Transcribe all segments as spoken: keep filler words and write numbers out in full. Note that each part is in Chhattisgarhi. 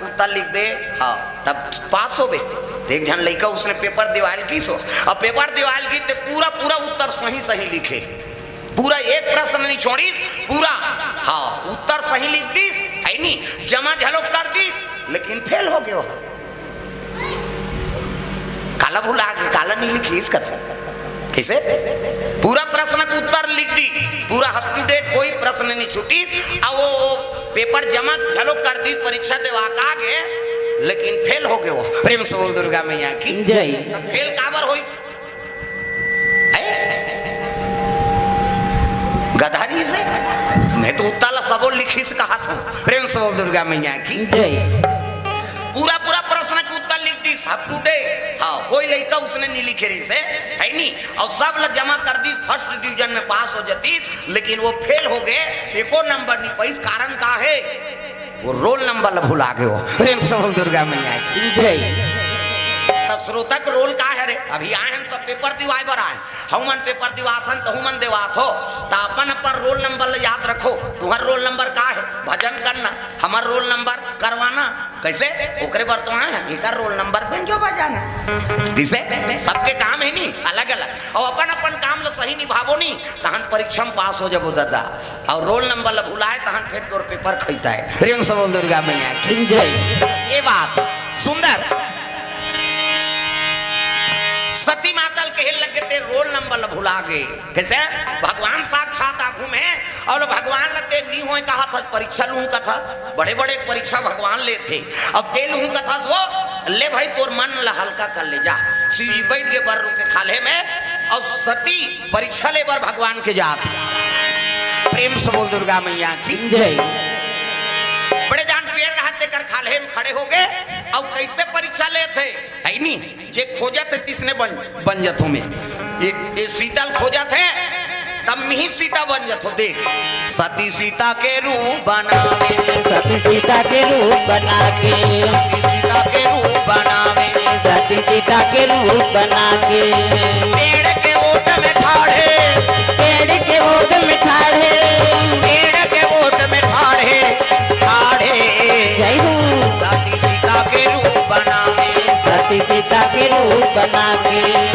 उत्तर लिखबे, हाँ, तब पास होबे। एक झन लइका उसने पेपर देवाल की सो, अब पेपर देवाल की ते पूरा पूरा उत्तर सही सही लिखे, पूरा एक प्रश्न नहीं छोड़ी, पूरा, हाँ, उत्तर सही लिख दीस, है नी, जमा झलो कर दीस, लेकिन फेल हो गयो। काला भुला गे, काला नहीं लिखीस कथे। कइसे? पूरा प्रश्न के उत्तर लिख दी, पूरा up to date, कोई प्रश्न नहीं छूटी। अब वो, वो पेपर जमा घलो कर दी, परीक्षा देवा का गे, लेकिन फेल हो गयो। प्रेम से बोल दुर्गा मैया की जय। तो फेल काबर होइस? हैं? गधारी से? मैं तो उत्तर ला सबो लिखीस कहा था। प्रेम से बोल दुर्गा मैया की जय। पूरा पूरा प्रश्न के उत्तर लिख दीस, up to date। हाँ, कोई लइका उसने नहीं लिखे रहिसे, है नी? और सब ला जमा कर दीस, first division में पास हो जातीस, लेकिन वो फेल हो गए, एको नंबर नहीं पाइस। कारण का है? वो रोल नंबर ला भुला गए हो। प्रेम से बोल दुर्गा मैया की जय। तो श्रोता के रोल का है रे? अभी आए हम सब पेपर दिवाए बर आए, हमन पेपर दिवात हन, तहु मन देवात हो, त अपन अपन रोल नंबर ल याद रखो। तुहर रोल नंबर का है? भजन करना। हमर रोल नंबर करवाना। कइसे? ओकरे बर तो आए हन, एकर रोल नंबर बेंजो बजाना। कइसे? सबके काम है नी अलग अलग, अउ अपन अपन काम ल सही निभाबो नी, तहन परीक्षा में पास हो जाबो दादा। अउ रोल नंबर ल भुलाए तहन फेर तोर पेपर खइता है। प्रेम से बोल दुर्गा मैया की जय। ये बात सुंदर। सती माता ल कहे लगे, ते रोल नंबर ल भुला गे। कइसे? भगवान साक्षात आगू में, अउ भगवान ल ते नी होय कहा था, परीक्षा लूं कथा। बड़े बड़े परीक्षा भगवान लेथे। अब ते लूं कथा सो, ले भाई, तोर मन ल हल्का कर ले जा। शिव जी बैठ के बर रुके खाल्हे में, अउ सती परीक्षा ले बर भगवान के जात। प्रेम से बोल दुर्गा मैया की जय। बड़े जान पेड़ रहा, तेकर खाल्हे में खड़े हो गए, अउ कइसे परीक्षा लेथे, है नी? जे खोजत हे, तिसने बन, बन जथो में। ये, ये सीता ल खोजत हे, तब मिही सीता बन जथो। देख, सती सीता के रूप बनावे। सती सीता के रूप बना के। सती सीता के रूप बनावे। सती सीता के रूप बना के। पेड़ के ओट में ठाढ़े। पेड़ के ओट में ठाढ़े। पेड़ के ओट में ठाढ़े। ठाढ़े। जय हो। सती सीता के रूप बनावे। सती सीता के रूप बना के।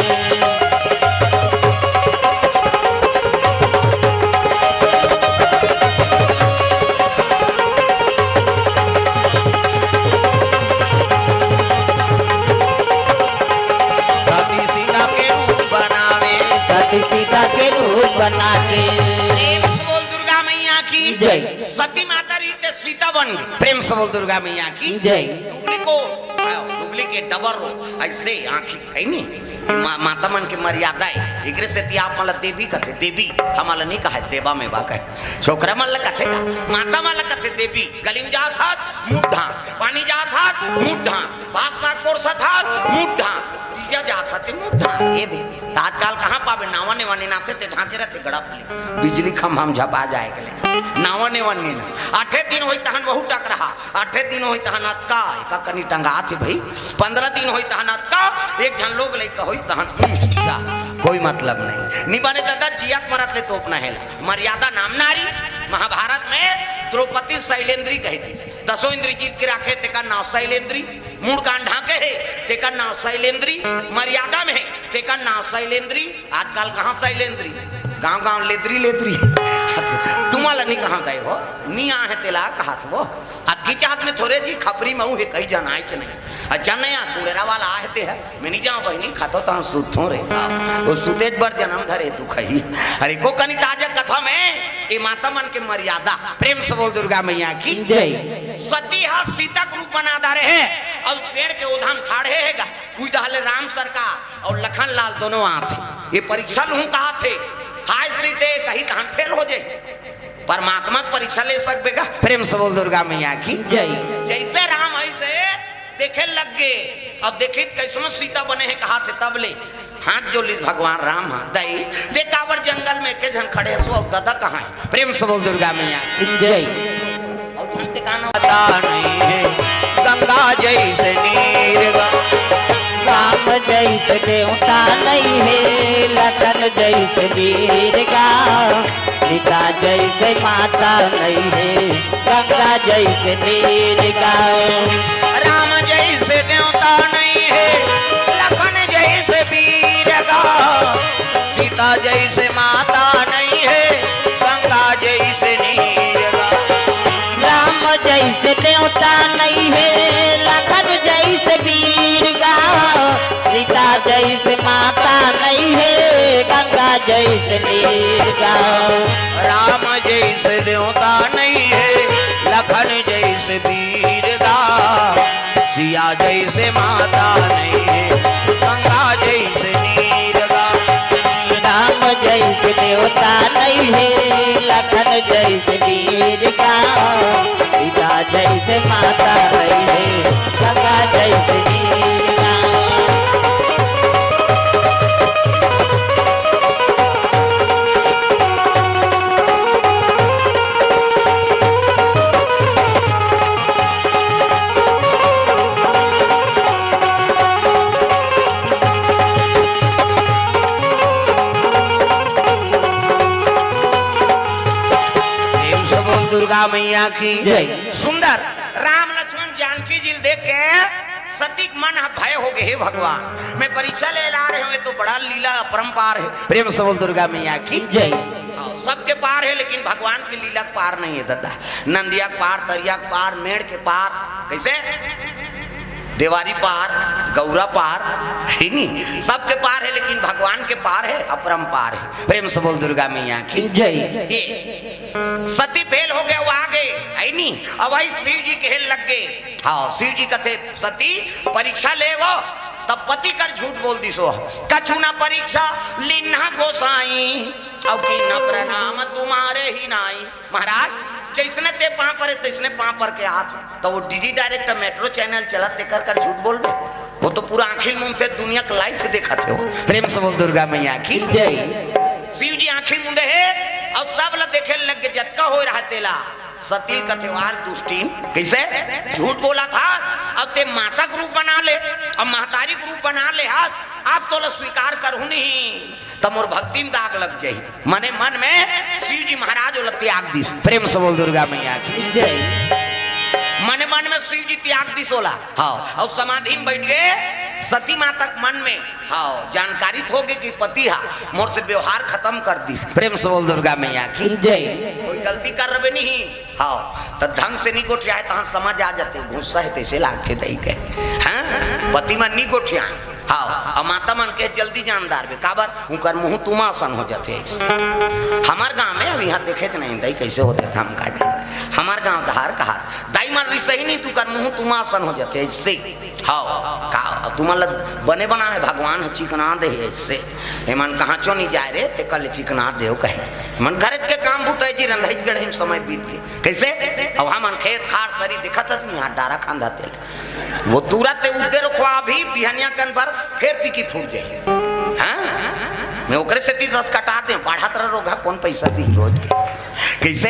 सती सीता के रूप बनावे। सती सीता के रूप बना के। प्रेम से बोल दुर्गा मैया की जय। सती माता रही ते सीता बन गई। प्रेम से बोल दुर्गा मैया की जय। डुबली को, हाँ, डुबली के डबर रो, ऐसे आंखी, है नी? ये मा-, माता मन के मर्यादा है। एकरे सेती आप मन ला देवी कथे, देवी, हमन ला नहीं कहे, देवा में बा कहे। छोकरा मन ला कथे का? माता मन ला कथे देवी। गली में जात हाथ, मुंह ढांक। पानी जात हाथ, मुंह ढांक। भात साग परोसत हाथ, मुंह ढांक। दीया जात हाथ, मुंह ढांक। ये दे। त आजकल कहाँ पाबे? नावा नेवा नीनाथे ते ढांके रहथे गड़ा पले। बिजली खंभा में झपा जाए के ले। नावा नेवा नीना। आठे दिन होई तहन वहू टकरहा। आठे दिन होई तहन अतका, एका कनी टंगात हे भाई। पंद्रह दिन होई तहन अतका, एक झन लोग लइका होई तहन ऊंचा। कोई मतलब नहीं। नी बने दादा, जियत मरत ले तोपना हे ला। मर्यादा नाम नारी। महाभारत में द्रौपदी शैलेंद्री कहितिस। दसों इंद्री जीत के राखे, तेकर नाव शैलेंद्री। मूड़ कान ढांके हे, तेकर नाव शैलेंद्री। मर्यादा में हे, तेकर नाव शैलेंद्री। आजकल कहाँ शैलेंद्री, गांव गांव लेदरी लेदरी। तुमन ला नी कहा दे हो, नी आहे तेला कहात हो। अतकी चाहत में थोरे जी खपरी मऊ हे, कहीं जनाएच नहीं। अ जनया कुड़ेरा वाला आहे ते हे, मैं नी जांव बहिनी, खाथों तहन सुतथों रे। हाँ, वो सुतेच बर जनम धरे दुखही। अरे को कनी ताजा कथा में ये माता मन के मर्यादा। प्रेम से बोल दुर्गा मैया की जय। सती हा सीता के रूप बना डारे हे अउ पेड़ के ओधा में ठाढ़े हे गा। कोई दहले राम सरकार अउ लखन लाल दोनों आथे। ये परीक्षा लूं कहाथे। हाय सीते कही तहन फेल हो जाए। परमात्मा के परीक्षा ले सकबे का? प्रेम से बोल दुर्गा मैया की जय। जैसे राम ऐसे देखे लग गे। अब देखित कैसनो सीता बने हे कहाथे तब ले हाथ जोड़ लीस भगवान राम हा, दई दे काबर जंगल में एके झन खड़े हस अउ ददा कहाँ हे? प्रेम से बोल दुर्गा मैया की जय। अउ झन ठिकाना पता नहीं है गंगा जैसे नीर गा। राम जैसे देवता नहीं है, लखन जैसे वीर गा, सीता जैसे माता नहीं है, गंगा जैसे वीर गा। राम जइसे देवता नइ हे, लखन जइसे वीर गा, सिया जइसे माता नइ हे, गंगा जइसे नीर गा। राम जइसे देवता नइ हे, लखन जइसे वीर गा, सीता जइसे माता नइ हे, गंगा जइसे वीर गा। प्रेम से बोल दुर्गा मैया की जय। सुंदर राम लक्ष्मण जानकी जी ल देख के सती के मन ह भय हो गे, "हे भगवान, मैं परीक्षा ले ला रहे हूँ, ये तो बड़ा लीला अपरंपार हे।" प्रेम से बोल दुर्गा मैया की जय। हाँ, सबके पार हे, लेकिन भगवान के लीला के पार नहीं हे दादा। नंदिया के पार, तरिया के पार, मेड़ के पार, कइसे? देवारी पार, गौरा पार, हे नी? सबके पार हे, लेकिन भगवान के पार हे, अपरंपार हे। प्रेम से बोल दुर्गा मैया की जय। ये सती फेल हो गे, वो आ गे, हे नी? अब वही शिव जी कहे लग गे। हाँ, शिव जी कथे, "सती, परीक्षा ले वो।" तब पति कर झूठ बोल दिस वो, "कछु ना परीक्षा लिन्हा गोसाई, अउ कीन्हा प्रणाम तुम्हारे ही नाई।" महाराज, जइसने ते पाँव परे, तइसने पाँव पर के आत हो। त वो डीडी डायरेक्ट मेट्रो चैनल चलत, तेकर कर झूठ बोलबे? वो तो पूरा आँखी ल मूंदथे, दुनिया के लाइव देखत हे वो। प्रेम से बोल दुर्गा मैया की जय। शिव जी आँखी मूंदे हे अउ सब ल देखे लग गे, जतका होय रहा तेला। सती ल कथे, "वार दुष्टिन, कइसे? झूठ बोलत हस, अब ते माता के रूप बना ले, अब महतारी के रूप बना ले हस, अब तोला स्वीकार करहूँ नहीं।" त मोर भक्ति में दाग लग जाही। मने मन में शिव जी महाराज ओला त्याग दिस। प्रेम से बोल दुर्गा मैया की जय। मने मन में शिव जी त्याग दिस ओला। हाँ, अउ समाधि में बइठ गे सती माता के मन में। हाँ, जानकारी त हो गे कि पति हा मोर से व्यवहार खतम कर दिस। प्रेम से बोल दुर्गा मैया की जय। कोई गलती कर रहे नहीं। हाँ, त ढंग से नी गोठियाए, तहाँ समझ आ जाथे, गुस्सा हे तइसे लागथे दई के। हाँ, पति मन नी गोठियाए। हाँ, अउ माता मन के जल्दी जान डारबे, काबर? उंकर मुंह तुमा असन हो जाथे अइसे। हमर गांव में अब इहाँ देखेच नहीं दई कइसे होथे, त हम का जान। हमर गांव धार कहात, दाई मन रिसही नहीं, त उंकर मुंह तुमा असन हो जाथे अइसे। हाँ, का तुमन ल बने बनाए हे भगवान ह, चिकना दे हे अइसे। एमन कहांचो नहीं जाए रे, तेकर ले चिकना देव कहे। एमन घरेच के काम बुता हे जी, रंधई गढ़ई में समय बीत गे। कइसे? अब हमन खेत खार सरी देखत हस, इहाँ डारा खांधा तेल। वो तुरंत उद्दे रुखवा भी बिहनिया कन बर फेर पीकी फूट जाही। हाँ? मैं ओकरे सेती दस कटा दे, बाढ़त रह रोगहा, कौन पैसा दी रोज के? कइसे?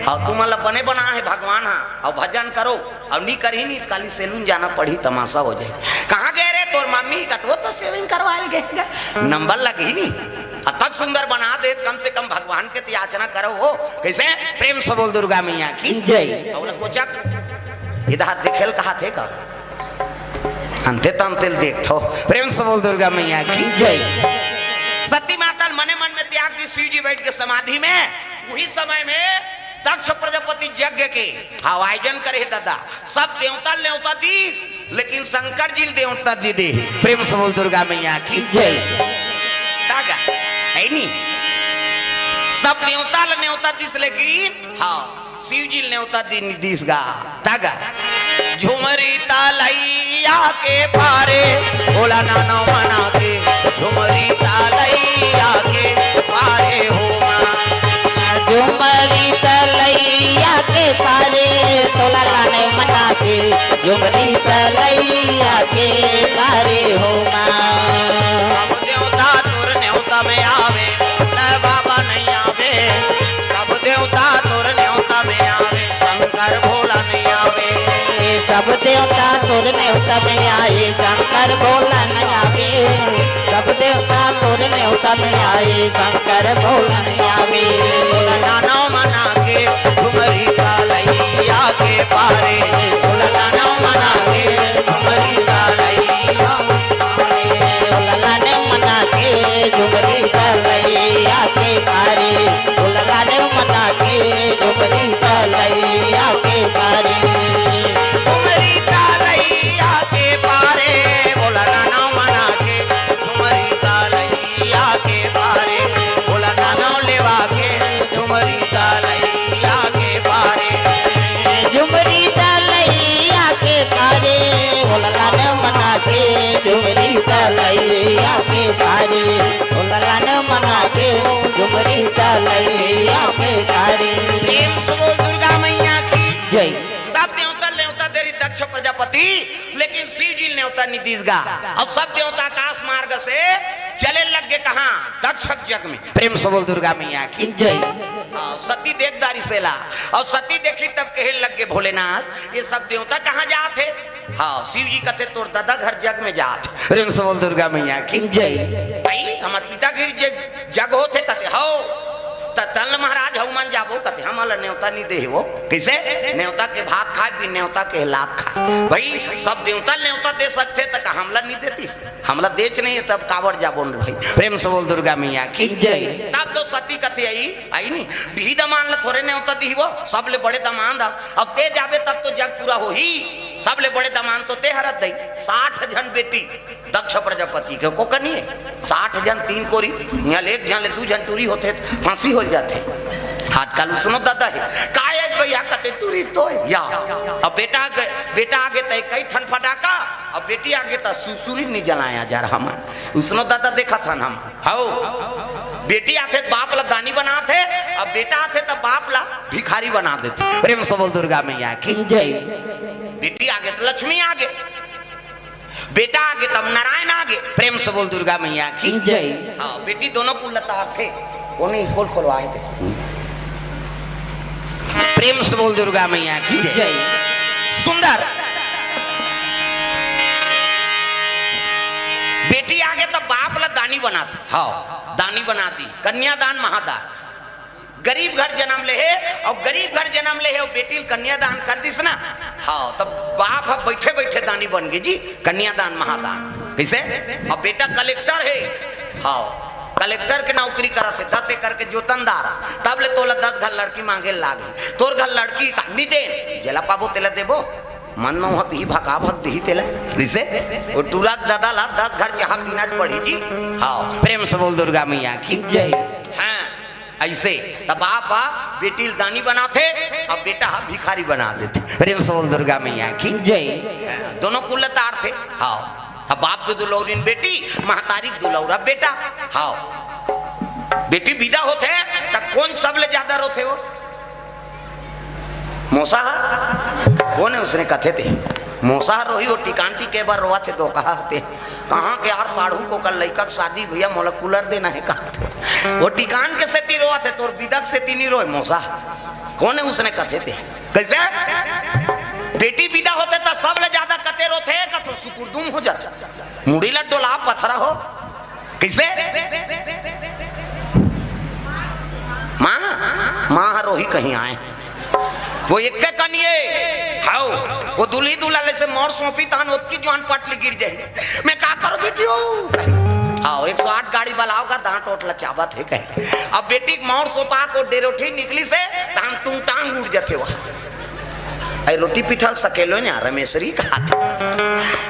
हाँ, तुमन ल बने बना हे भगवान हा, अउ भजन करो, अउ नी करही नी, काली सैलून जाना पड़ही, तमाशा हो जाही। कहाँ गे रे तोर मम्मी? कतको तो सेविंग करवाए ल गे हे, नंबर लगही नी। अतक सुंदर बना दे, कम से कम भगवान के त याचना करो हो। कइसे? प्रेम से बोल दुर्गा मैया की जय। अउ ला कोचक, इधर देखे ल कहाथे का? अंते तंते ल देखथो। प्रेम से बोल दुर्गा मैया की जय। सती माता ल मने मन में त्याग दिस शिव जी बइठ के समाधि में। उही समय में दक्ष प्रजापति यज्ञ के आयोजन करे हे दादा। सब देवता ल नेवता दिस, लेकिन शंकर जी ल नेवता दे दे। प्रेम से बोल दुर्गा मैया की जय। तागा, हे नी? सब देवता ल नेवता दिस, लेकिन हाँ, शिव जी ल नेवता दि-, दिस गा। तागा, झुमरी तलैया के पारे, भोला नानो मना के, झुमरी तलैया के पारे हो माँ। झुमरी तलैया के पारे, भोला नानो मना के, झुमरी तलैया के पारे हो माँ। सब देवता तोर नेवता में आवे, त बाबा नहीं आवे। सब देवता तोर नेवता में आवे, शंकर भोला नहीं आवे। सब देवता तोर नेवता में आए, शंकर भोला नहीं आवे। सब देवता तोर नेवता में आए, शंकर भोला नहीं आवे। भोला नानो मना के झुमरी तलैया के पारे, भोला नानो मना के झुमरी तलैया के पारे। भोला नानो मना के झुमरी तलैया के पारे, भोला नानो मना के झुमरी तलैया के पारे। झुमरी तलैया के पारे, भोला नानो मना के झुमरी तलैया के पारे। भोला नानो कारी, ओ ललन मना के, डुमरी तलैया के कारी। प्रेम से बोल दुर्गा मैया की। जय। सब देवता नेवता दे रही दक्ष प्रजापति, लेकिन शिव जी नेवता नहीं दीस गा। अब सब देवता आकाश मार्ग से चले लग गए कहाँ? दक्ष के जग में। प्रेम से बोल दुर्गा मैया की। जय। हाँ, सती देख दारी सेला। और सती देखी तब कहे लग गए, भोलेनाथ, ये सब देवता कहाँ जात हे? हाँ, शिव जी कथे, तोर दादा घर जग में जात। प्रेम से बोल दुर्गा मैया की। जय। भाई, हमार पिता घर जग, जग होत हे कथे, हो। त तल महाराज हऊ मन जाबो कथे, हमला नेवता नहीं दे हे वो। कैसे? नेवता के भात खाए, बिन नेवता के लात खाए। भाई, सब देवता नेवता दे सकथे, त का हमला नहीं देतीस? हमला देच नहीं हे, तब काबर जाबो न भाई। प्रेम से बोल दुर्गा मैया की। जय। तब तो सती कथे आई, आई नहीं, बिही दमान ला थोरे नेवता दिही वो, सबले बड़े दमान दा। अब ते जाबे तब तो जग पूरा होही। सबले बड़े दमान तो ते हरत दई। साठ झन बेटी दक्ष प्रजापति के, को कनिए साठ झन तीन कोरी, यहाँ ले एक झन ले दू झन टूरी होथे, फांसी हो जाथे। आजकल उसनो दादा हे, काय भैया कते टूरी तो हे। या, अब बेटा आगे, बेटा आगे तय कई ठन फटाका, अब बेटी आगे त सुरसुरी नहीं जलाया जा रहा मन। उसनो दादा देखा था हम। हौ, बेटी आथे त बाप ला दानी बनाथे, अब बेटा आथे त बाप ला भिखारी बना देथे। प्रेम से बोल दुर्गा मैया की। जय। बेटी आगे त लक्ष्मी आगे, बेटा आगे तब नारायण आगे। प्रेम से बोल दुर्गा मैया की। जय। हाँ, बेटी दोनों कुल लतारथे। कोने स्कूल खोलवाए थे। प्रेम से बोल दुर्गा मैया की जय। जय। सुंदर। बेटी आगे तब बाप ला दानी बनाथे। हाँ, दानी बना दी, कन्यादान महादान। गरीब घर जन्म ले हे, और गरीब घर जन्म ले हे, और बेटी ल कन्यादान कर दिस ना। हाँ, तब बाप ह बैठे बैठे दानी बन गए जी, कन्यादान महादान। कैसे? अब बेटा कलेक्टर हे। हाँ, कलेक्टर के नौकरी करत हे, दस एकड़ के जोतनदार। तब ले तोला दस घर लड़की मांगे लागे, तोर घर लड़की का नहीं दे, जेला पाबो तेला देबो। मन में वहाँ पी भका भक दिही तेला। जैसे वो टूरा के दादा ला दस घर चाहा पीना पड़ी जी। हाँ, प्रेम से बोल दुर्गा मैया की। जय। हाँ, ऐसे तब बाप हा बेटी ल दानी बनाथे, अब बेटा हा भिखारी बना देथे। प्रेम से बोल दुर्गा मैया की। जय। हाँ, दोनों कुल तार थे। हाँ, अब बाप के दुलौरिन बेटी, महतारी के दुलौरा बेटा। हाँ, बेटी विदा होथे त कौन सबले ज्यादा रोथे वो? मोसा हा? कोन हे उसने कथे ते? मोसा हा रोही, वो टिकान ती के बार रोवा थे दो कहा थे। कहाँ के यार साढ़ू को कल लइका के शादी भैया मोला कूलर देना है कहा थे। वो टिकान के सेती रोवा थे, तोर बिदक सेती नहीं रोए मोसा। कोन हे उसने कथे ते? कैसे? बेटी विदा होथे त सबले ज्यादा कते रोथे, कथो सुकुरदुम हो जाथे। मुड़ी ला डोला पथरा हो। कैसे? माँ, माँ हा रोही कहीं आए। वो एक के कनिए, हाउ, वो दुल्ही दुल्हा ले से मोर सौंपी तान ओतकी जुआन पट ले गिर जाए। मैं का करो बेटी हो? हाउ, एक सौ आठ गाड़ी बलाओगा, दांत ओट लचाबत है कहीं। अब बेटी के मोर सौंपा को डेरोठी निकली से, तान तुम टांग उड़ जाते वहाँ। ऐ रोटी पिठल सकेलो ने रमेशरी कहा था।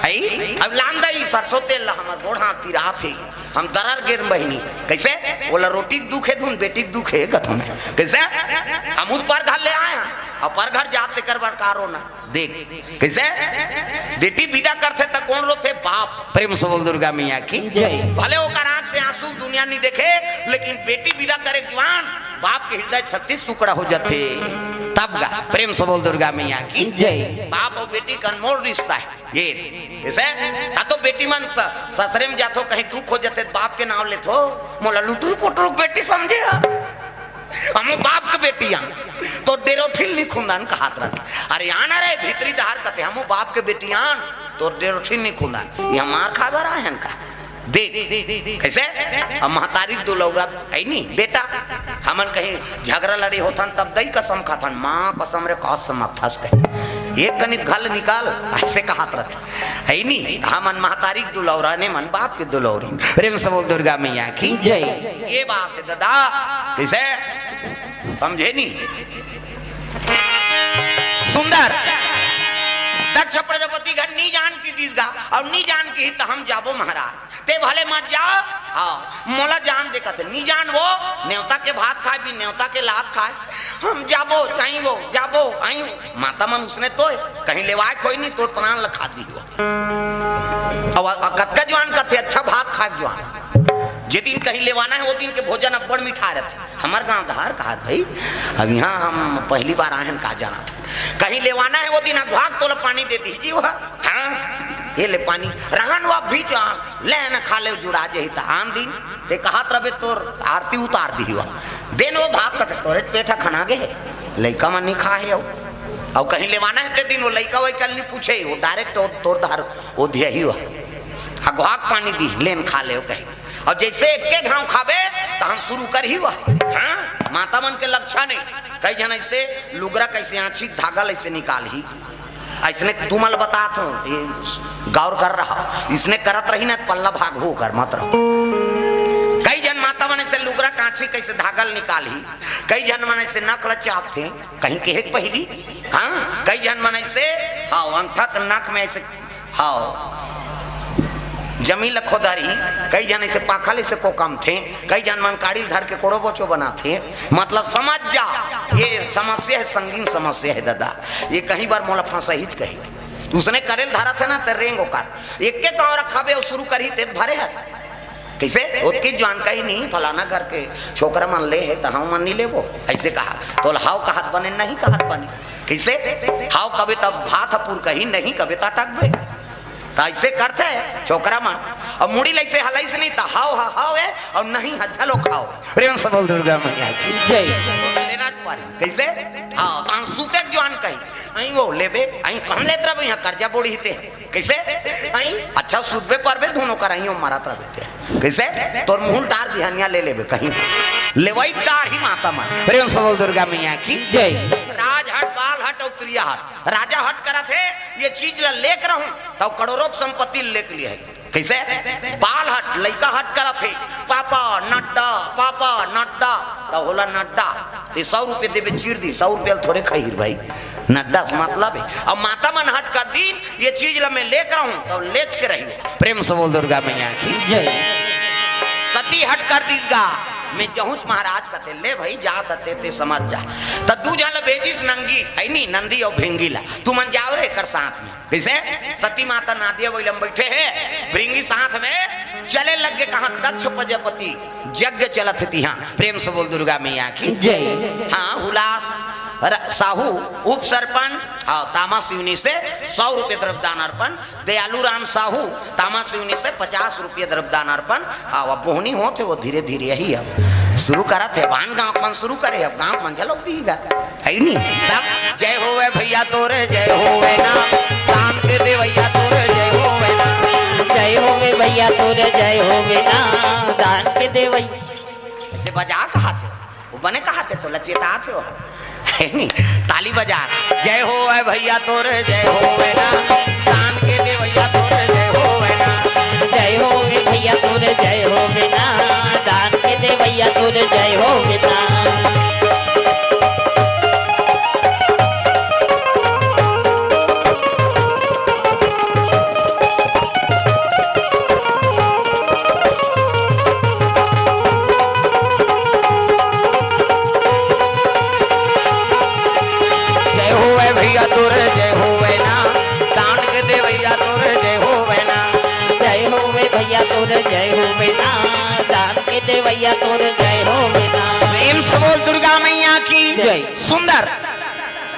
ऐ, अब लान दई सरसों तेल ला हमर गोड़ हाथ पिरात हे। हम दरर गेर बहिनी। कैसे? बोला रोटी के दुख हे धुन, बेटी के दुख हे कथो में। कैसे? हम उत पर घर ले आए हैं। और पर घर जाते कर बार कारो ना। देख, कैसे? बेटी विदा करथे त कौन रोथे? बाप। प्रेम से बोल दुर्गा मैया की। जय। भले ओकर आंख से आंसू दुनिया नहीं देखे, लेकिन बेटी विदा करे जुआन, बाप के हृदय छत्तीस टुकड़ा हो जाथे। तब गा, प्रेम से बोल दुर्गा मैया की। जय। बाप और बेटी का अनमोल रिश्ता है। ये, ऐसे? ता तो बेटी मन स-, ससरे में जाथो, कहीं दुख हो जाथे, बाप के नाम लेथो, मोला लुटरू पुटरू बेटी समझे हा? हमू बाप के बेटी आन, तो डेरोठिल नहीं खुंदान कहात रहत। अरे आना रे भीतरी धार कथे, हमू बाप के बेटी आन, तो डेरोठिल नहीं खुंदान। ये मार खा बर आए हैं का? देख, कैसे? अब महतारी दुलौरा है नहीं, बेटा, हमन कहीं झगड़ा लड़ी होथन, तब दई कसम खाथन, माँ कसम रे, कसम अब थस कहे। एक कनित घल निकाल, ऐसे कहात रहत। है नी? हमन महतारी के दुलौरा ने मन बाप के दुलौरी। प्रेम से बोल दुर्गा मैया की। जय। ये बात है दादा, कैसे समझे नी? सुंदर। दक्ष प्रजापति घर नी जान की दीस गा, और नी जान की ही तो हम जाबो महाराज। ते भले मत जा। हाँ, मोला जान दे कथे, नी जान वो, नेवता के भात खाय, बिन नेवता के लात खाय। हम जाबो, जाई वो, जाबो, आई वो। माता मन उसने तोय, कहीं लेवाय कोई नहीं, तोर प्राण ल खा दिही वो। अउ, अउ कतका जुवान कथे, अच्छा भात खाय जुवान। जे दिन कहीं लेवाना हे, वो दिन के भोजन अब्बड़ मिठा रथे। हमर गांव धार कहात भाई, अब इहाँ हम पहली बार आए हन, का जानत हे। कहीं लेवाना हे, वो दिन अघवाक तोला पानी दे दिही जी वो। हाँ, ये ले पानी, रहन वो अभी जान, ले न खा ले, जुड़ा जही त आन दिन। ते कहात रबे तोर आरती उतार दिही वो। देन वो भात कथे, तोरे पेट ह खना गे हे, लइका मन नी खा हे। अउ, अउ कहीं लेवाना हे ते दिन वो लइका वइका ल नी पूछे, वो direct वो तोर धार वो दिही वो। अघवाक पानी दिही, लेन खा ले वो कही। अउ जइसे एके घांव खाबे, तहन शुरू करही वो। हाँ, माता मन के लक्षण हे। कई झन अइसे लुगरा कइसे आँछी धागा ल अइसे निकालही, अइसने तुमन ल बतात हूँ, ये गौर कर रहा, इसने करत रही ना, पल्ला भागहू ओकर, मत रहो। कई झन माता मन अइसे लुगरा कांछी कइसे धागा ल निकालही, कई झन मन अइसे नख ल चापथे, कहीं केहे के पहिली, हाँ, कई झन मन अइसे, हाँ, अंगठा के नख में अइसे, हाँ, जमीन ल खोदही, कई झन अइसे पाखा ल अइसे कोकमथे, कई झन मन काड़ी ल धर के कोड़ो बोचो बनाथे। मतलब समझ जा, ये समस्या हे, संगीन समस्या हे ददा। ये कहीं बार मोला फंसही च कही। उसने करे ल धरत हे ना, त रेंग ओकर। एके कौंरा खाबे अउ शुरू करही, ते त भरे हस। कइसे? ओतकी जुवान कही, नहीं, फलाना घर के छोकरा मन ले हे, त हम मन नहीं लेबो। अइसे कहा, तोला हव कहत बने, नहीं कहत बने। कइसे? हव कबे तब भात ह पुरकही, नहीं कबे त अटकबे। त अइसे करथे छोकरा मन। अउ मुड़ी ल अइसे हलाइस नहीं, त हव ह हव हे, अउ नहीं ह झलो खाव। प्रेम से बोल दुर्गा मैया की। जय। लेना च पारी। कइसे? हाँ, तहन सुते के जुवान कही। अई वो लेबे, अई कहम लेत रबे, इहाँ कर्जा बोड़ी हिते। कइसे? अई अच्छा सुतबे परबे, दुनों कर अई वो मरत रबे ते। कइसे? तोर मुहूँ ल डार बिहनिया ले लेबे कहीं। लेवई डार ही माता मन। प्रेम से बोल दुर्गा मैया की। जय। राजहट, बालहट अउ त्रियाहट। राजा हट करत हे, ये चीज ल लेके रहूं, त करोड़ों संपत्ति लेके लिए हे। कइसे? बालहट, लइका हट करत हे, पापा नड्डा, पापा नड्डा, त होला नड्डा। ते सौ रुपये देबे, चीर दी, सौ रुपये ल थोरे खही भाई, नड्डा से मतलब हे। अब माता मन हट कर दीन, ये चीज ल मैं लेके रहूं, त लेच के रही। प्रेम से बोल दुर्गा मैया की। जय। सती हट कर दीस गा, मैं जहूंच महाराज कथे, ले भाई, जात हते ते समझ जा। त दू झन ल भेजिस नंगी, है नी, नंदी अउ भिंगी ला, तुमन जाव रे एकर साथ में। कइसे? सती माता नादिया वइलम बइठे हे, भृंगी साथ में चले लग गे। कहाँ? दक्ष प्रजापति यज्ञ चलत हे तिहाँ। प्रेम से बोल दुर्गा मैया की। जय। हाँ, हुलास र-, साहू उप सरपंच, हाँ, तामा सिवनी से सौ रुपये द्रव्यदान अर्पण, दयालू राम साहू तामा सिवनी से पचास रुपये द्रव्यदान अर्पण। हाँ, अब बोहनी होत हे, वो धीरे धीरे यही अब शुरू करत हे, अब आन गाँव मन शुरू करे, अब गाँव मन झलक दीगा। है नी? तब जय होवे भैया तोरे, जय होवे ना, दान के देवैया तोरे, जय होवे ना। जय होवे भैया तोरे, जय होवे ना, दान के देवैया। से बजा कहाथे, वो बने कहाथे तो लचेताथे वो। है नी? ताली बजा। जय होवे भैया तोरे, जय होवे ना, दान के देवैया तोरे, जय होवे ना। जय होवे भैया तोरे, जय होवे ना, दान के देवैया तोरे, जय होवे ना। जय होवे भैया तोरे, जय होवे ना, दान के देवैया तोरे, जय होवे ना। जय होवे भैया तोरे, जय होवे ना, दान के देवैया तोरे, जय होवे ना। प्रेम से बोल दुर्गा मैया की। जय। सुंदर।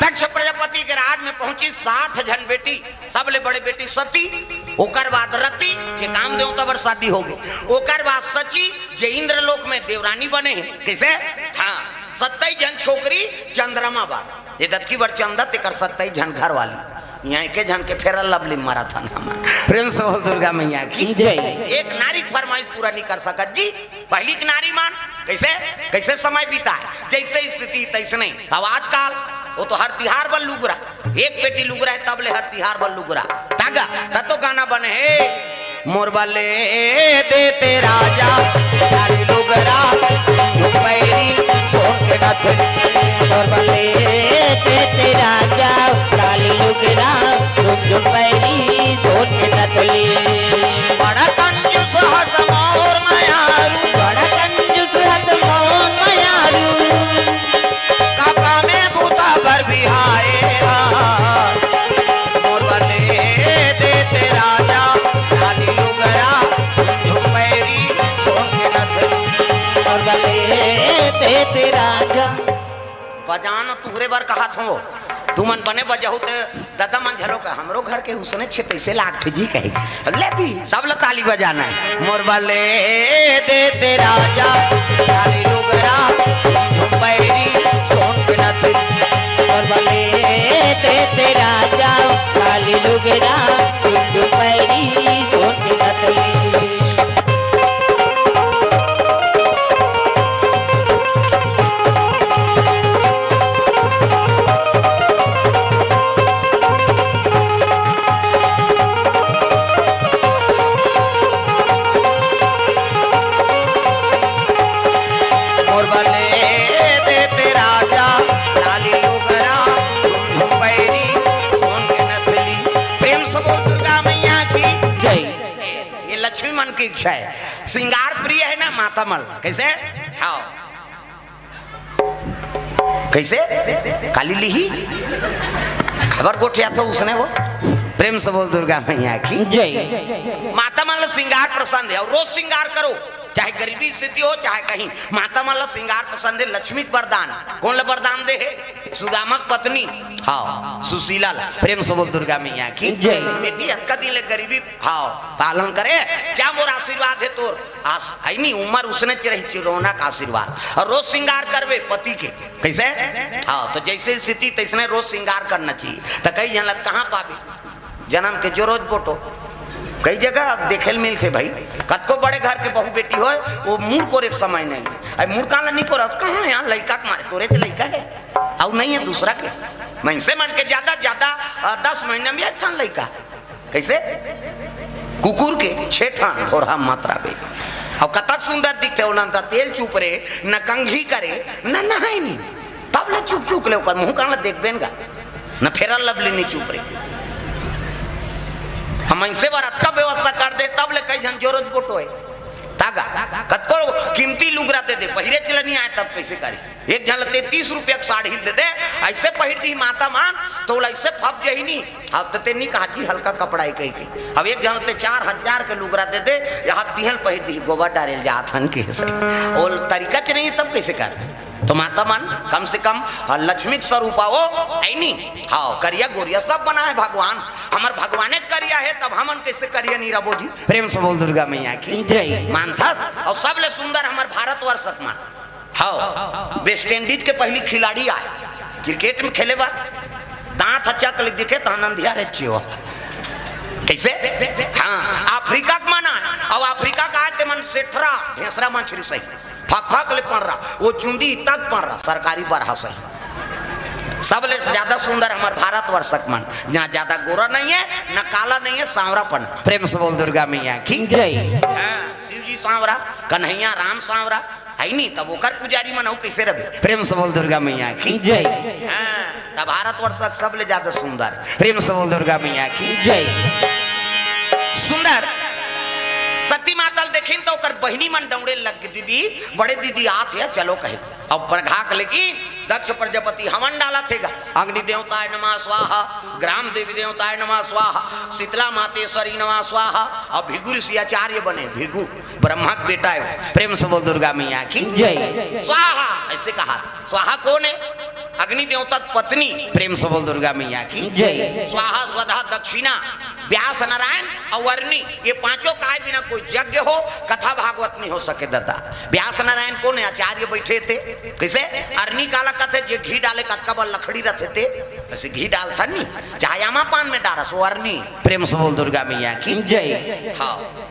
दक्ष प्रजापति के राज में पहुंची, साठ झन बेटी, सबले बड़े बेटी सती, ओकर बाद रति, जे काम देवता बर शादी हो गे, ओकर बाद सची, जे इंद्रलोक में देवरानी बने हे। कइसे? हाँ, सत्ताईस झन छोकरी चंद्रमा बर, ये दतकी बर चंदा, तेकर सत्ताईस झन घर वाली। इहाँ एके झन के फेरल लवली मारत हन हमन। प्रेम से बोल दुर्गा मैया की। जय। एक नारी के फरमाइश पूरा नहीं कर सकत जी। पहिली के नारी मन कइसे, कइसे समय बिताय, जइसे स्थिति तइसने। अब आजकल वो तो हर तिहार बर लुगरा, एक पेटी लुगरा हे तब ले हर तिहार बर लुगरा। तागा, त तो गाना बने हे, मोर बर ले देते राजा, साड़ी लुगरा, झुमपैरी, सोन के नथुनी। मोर बर ले देते राजा, साड़ी लुगरा, झुमझुम पैरी, सोन के नथुनी। बड़ा कंजूस ह अजान तुहरे बर कहत हों, तुमन बने बजाहू त ददा मन झलो का, हमरो घर के उसने छे तइसे लागथे जी कहे। ले दी, सब ल ताली बजाना हे। मोर बले दे दे राजा, काली लुगरा, झुम पैरी, सोन के नथली। मोर बले दे दे राजा, काली लुगरा, झुम पैरी, सोन के नथली। मोर बले देते राजा, लाली लुगरा, झुम पैरी, सोन के नथली। प्रेम से बोल दुर्गा मैया की जय। ये लक्ष्मी मन की इच्छा है, श्रृंगार प्रिय है ना माता मन। कैसे? हाँ। कैसे? काली लिही? खबर गोठिया तो उसने वो। प्रेम से बोल दुर्गा मैया की जय। माता मन ला श्रृंगार पसंद है और रोज श्रृंगार करो, चाहे गरीबी स्थिति हो चाहे कहीं। माता मन ला श्रृंगार पसंद है, लक्ष्मी के वरदान। कौन ला वरदान दे है? सुदामा के पत्नी, हाँ, सुशीला ला। प्रेम से बोल दुर्गा मैया की जय। बेटी अतका दिन ले गरीबी, हाँ, पालन करे, क्या मोर आशीर्वाद है तोर? आस-, आई नहीं, उम्र उसने च रही, चिरौना का आशीर्वाद। और रोज श्रृंगार करबे पति के। कैसे? हाँ, तो जैसे स्थिति तैसने रोज श्रृंगार करना चाहिए। तो कई झन ला कहाँ पाबे? जन्म के जो रोज बोटो। कई जगह अब देखे ल मिलथे भाई, कतको बड़े घर के बहू बेटी होय, वो मुड़ कोरे के समय नहीं। अब मुड़ काला नहीं कोरा, कहाँ है यहाँ लइका के मारे? तोरे च लइका है, अउ नहीं है दूसरा के। मनसे मन के ज्यादा ज्यादा, अ, दस महीना में एक ठन लइका। कैसे? कुकुर के छे ठन होरहा मात्रा बे। अब कतक सुंदर दिखथे, ओला न त तेल चुप रे, न कंघी करे, न नहाय नी। तब ले चुक चुक ले ओकर मुंह कान ल देखबे न गा। न फेरन लवली नी चुप रे। हम ऐसे बार अतका व्यवस्था कर दे, तब ले कई झन जोरोज बोटो है। तागा, कतको कीमती लुगरा दे दे, पहिरे चले नी आय, तब कैसे करी? एक झन ल ते तीस रुपया के साड़ी दे दे, ऐसे पहिर दी माता मन, तो ओला ऐसे फप जही नी। अब तो ते नी कहा जी हल्का कपड़ा है कही के। अब एक झन ल ते चार हजार के लुगरा दे दे, यहाँ दिहल पहिर दी, गोबर डारे ल जात हन के से। ओल तरीका च नहीं, तब कैसे कर? तो माता मन कम से कम, अ, लक्ष्मी के स्वरूप हो, ऐ नी? हाँ, करिया गोरिया सब बना है भगवान। हमर भगवाने करिया है, तब हमन कैसे करिया नी रबो जी? प्रेम से बोल दुर्गा मैया की जय। मानथस, और सबले सुंदर हमर भारतवर्ष के मन। हाँ, वेस्ट इंडीज के पहली खिलाड़ी आय, क्रिकेट में खेले बर, दांत ह चक ले दिखे, तहन अंधिया रे चियो। कैसे? हाँ, अफ्रीका के मन आय, अब अफ्रीका का आय ते मन सेठरा, ढेसरा मछरी सही, फक फक ले पड़ रहा, वो चुंदी तक पड़ रहा, सरकारी बरहा सही। सबले ज्यादा सुंदर हमर भारतवर्ष के मन, जहाँ ज्यादा गोरा नहीं है, न काला नहीं है, सांवरापन। प्रेम से बोल दुर्गा मैया की जय। हाँ, शिव जी सांवरा, कन्हैया राम सांवरा, है नी, तब ओकर पुजारी मन अउ कैसे रहे? प्रेम से बोल दुर्गा मैया की जय। हाँ, तब भारतवर्ष के सबले ज्यादा सुंदर। प्रेम से बोल दुर्गा मैया की जय। सुंदर सती माता ल देखिन तो ओकर बहिनी मन दौड़े लग गे, "दीदी, बड़े दीदी आत हे, चलो," कहे। अब प्रघा के लगी, दक्ष प्रजापति हवन डालत हे गा, "अग्नि देवताय नमः स्वाहा, ग्राम देवी देवताय नमः स्वाहा, शीतला मातेश्वरी नमः स्वाहा।" अब भृगु ऋषि आचार्य बने, भृगु ब्रह्मा के बेटा है। प्रेम से बोल दुर्गा मैया की जय। स्वाहा ऐसे कहा। स्वाहा कौन है? अग्नि देवता की पत्नी। प्रेम से बोल दुर्गा मैया की जय। स्वाहा स्वधा दक्षिणा, व्यास नारायण और अरनी, ये पांचों काय बिना कोई यज्ञ हो, कथा भागवत नहीं हो सके दादा। व्यास नारायण कौन है? आचार्य बैठे थे। कैसे? अरनी काला कथे, जे घी डाले कतका बड़ लकड़ी रथे ते, ऐसे घी डालथन नी, चाहे आमा पान में डारस, वो अरनी। प्रेम से बोल दुर्गा मैया की जय। हाँ।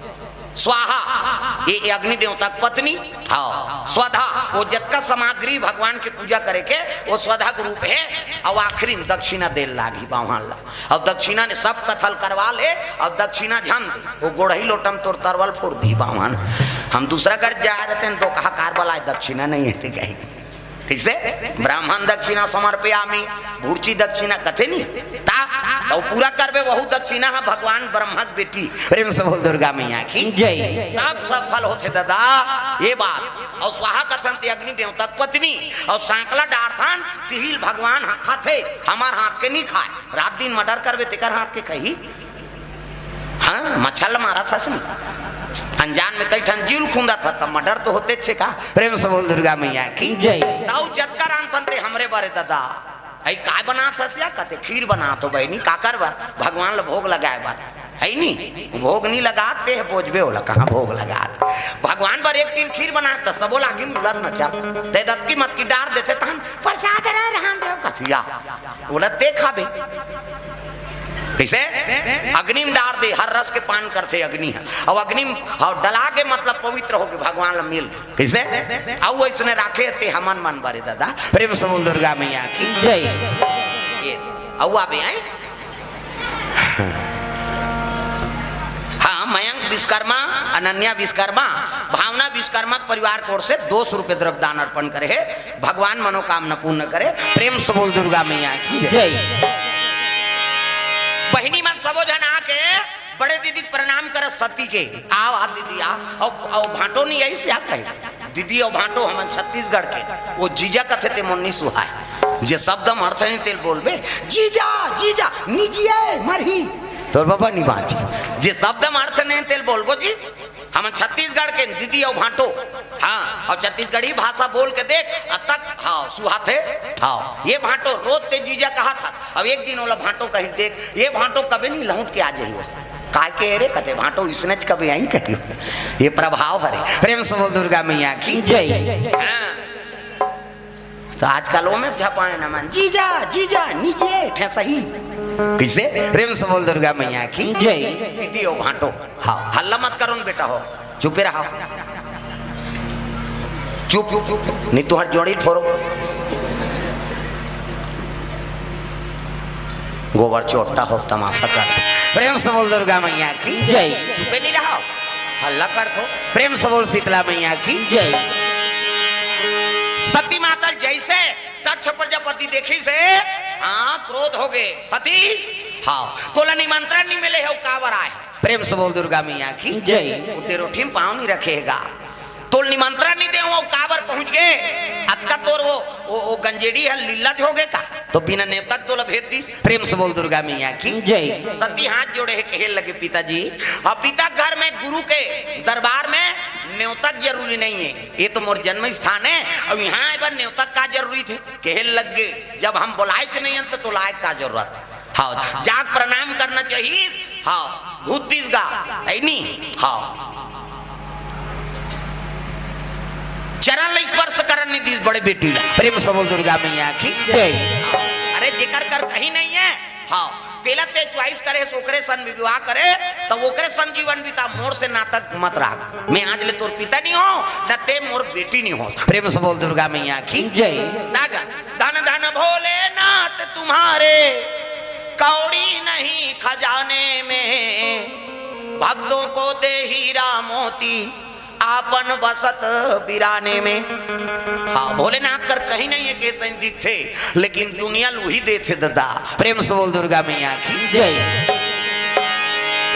स्वाहा, ये, ये अग्नि देवता के पत्नी। हाँ, स्वधा, वो जतका सामग्री भगवान के पूजा करे के, वो स्वधा के रूप है। और आखिरी में दक्षिणा देल लागी बावहान ला। और दक्षिणा ने सब कथल करवा ले, और दक्षिणा झन दे, वो गोड़ही लोटम तोर तरवल फोड़ दी बावहान। हम दूसरा घर जा रहे थे, तो कहा कार वाला है, दक्षिणा नहीं है, ठीक है। कैसे? ब्राह्मण दक्षिणा समर्पयामी, भुर्ची दक्षिणा कथे नी? ता, तो पूरा करबे, वहू दक्षिणा है भगवान ब्रह्मा के बेटी। प्रेम से बोल दुर्गा मैया की जय। तब सफल होथे दादा, ये बात। और स्वाहा कथन ते अग्नि देवता के पत्नी, और सांकला डारथन, तिहिल भगवान हा खाथे, हमार हाथ के नहीं खाए। रात दिन मर्डर करबे, तेकर हाथ के खही। हाँ, मच्छर ल मारत हस नी। अनजान में कई ठन जीव ल खूंदत हस, त मर्डर तो होतेच हे का। प्रेम से बोल दुर्गा मैया की जय। तउ जतका रांधथन ते हमरे बर ए ददा। अई काय बनात हस या? कथे खीर बनात हों बहिनी, काकर बर? भगवान ल भोग लगाय बर। हइनी, भोग नी लगात, ते ह बोझबे ओला, कहाँ भोग लगात? भगवान बर एक टीन खीर बनात, त सबो ल आगी म उलत न चल। ते दतकी मतकी डार देथे, तहन प्रसाद रे रहन देव कथिया। ओला ते खाबे। कइसे? अग्नि म डार दे, हर रस के पान करथे अग्नि ह। अउ अग्नि म, हाँ, डला के मतलब पवित्र होगे, भगवान ल मिल। कइसे? अउ अइसने राखे ते हमन मन बर ए ददा। प्रेम से बोल दुर्गा मैया की जय। ये, अउ आबे आए। हाँ, मयंक विश्वकर्मा, अनन्या विश्वकर्मा, भावना विश्वकर्मा के परिवार के ओर से दो सौ रुपये द्रव्य दान अर्पण करे हे। भगवान मनोकामना पूर्ण करे। प्रेम से बोल दुर्गा मैया की जय। जय। बहिनी मन सबो झन आके बड़े दीदी के प्रणाम करस सती के। आव, आ दीदी, आव। अउ, अउ भांटो नी आइस या कहे? दीदी अउ भांटो हमन छत्तीसगढ़ के। ओ जीजा कथे ते मोर नी सुहाय। जे शब्द म अर्थ नइ तेला बोलबे, जीजा, जीजा, नी जिये, मरही। तोर बबा नी बांची। जे शब्द म अर्थ नइ तेला बोलबो जी, हमन छत्तीसगढ़ के दीदी अउ भांटो। हाँ, अउ छत्तीसगढ़ी भाषा बोल के देख, अतक, हाँ, सुहाथे। हाँ, ये भांटो रोज ते जीजा कहत हस। अब एक दिन ओला भांटो कहि देख, ये भांटो कबे नी लहुट के आ जाही। काय के रे कथे भांटो, इसनेच कबे आही कही। ये प्रभाव हरे। प्रेम से बोल दुर्गा मैया की जय। हाँ। त आजकल ओमे झपाए न मन, जीजा, जीजा, नी जिये, ठेसही। कइसे? प्रेम से बोल दुर्गा मैया की जय। दीदी अउ भांटो। हाँ, हल्ला मत करो न बेटा हो, चुपे रहो। चुप, नी तुंहर जोड़ी फोरो। गोबर चोट्टा हो, तमाशा करत। प्रेम से बोल दुर्गा मैया की जय। चुपे नी रहो, हल्ला करत हो। प्रेम से बोल शीतला मैया की जय। सती माता ल जइसे दक्ष प्रजापति देखिस हे, हाँ, क्रोध होगे। सती, हाँ, तोला निमंत्रण नी मिले हे, अउ काबर आए? प्रेम से बोल दुर्गा मैया की जय। उड्डे रोटी म पाँव नी रखे हे गा। तोला निमंत्रण नी दे हंव, अउ काबर पहुंच गे? अतका तोर वो, वो, वो गंजेड़ी ह लीला होगे का? त बिना नेवता के तोला भेज दिस। प्रेम से बोल दुर्गा मैया की जय। सती हाथ जोड़े हे, कहे लगे, पिताजी, हाँ, पिता घर में गुरु के दरबार में नेवता के जरूरी नइ हे। ये तो मोर जन्म स्थान हे, अउ इहाँ आए बर नेवता के का जरूरी थे? कहे लगे, जब हम बोलाएच नइ हन, त तोला आए के का जरूरत? हाँ, जाके प्रणाम करना चाहिए। हाँ, घुस दिस गा, हइनी? हाँ, चरण ल स्पर्श करन नी दिस बड़े बेटी ल। प्रेम से बोल दुर्गा मैया की जय। अरे, जेकर कर कहीं नइ हे, हाँ, तेला ते choice करे, ओकरे सन विवाह करे, त ओकरे सन जीवन बिता, मोर से नाता मत राख। मैं आज ले तोर पिता नी हंव, न ते मोर बेटी नी होस। प्रेम से बोल दुर्गा मैया की जय। दागा, धन धन भोलेनाथ तुम्हारे, कौड़ी नहीं खजाने में, भक्तों को दे हीरा मोती, आपन बसत बिराने में। हाँ, भोलेनाथ कर कहीं नइ हे, कइसे दिखथे, लेकिन दुनिया ल उही देथे ददा। प्रेम से बोल दुर्गा मैया की जय।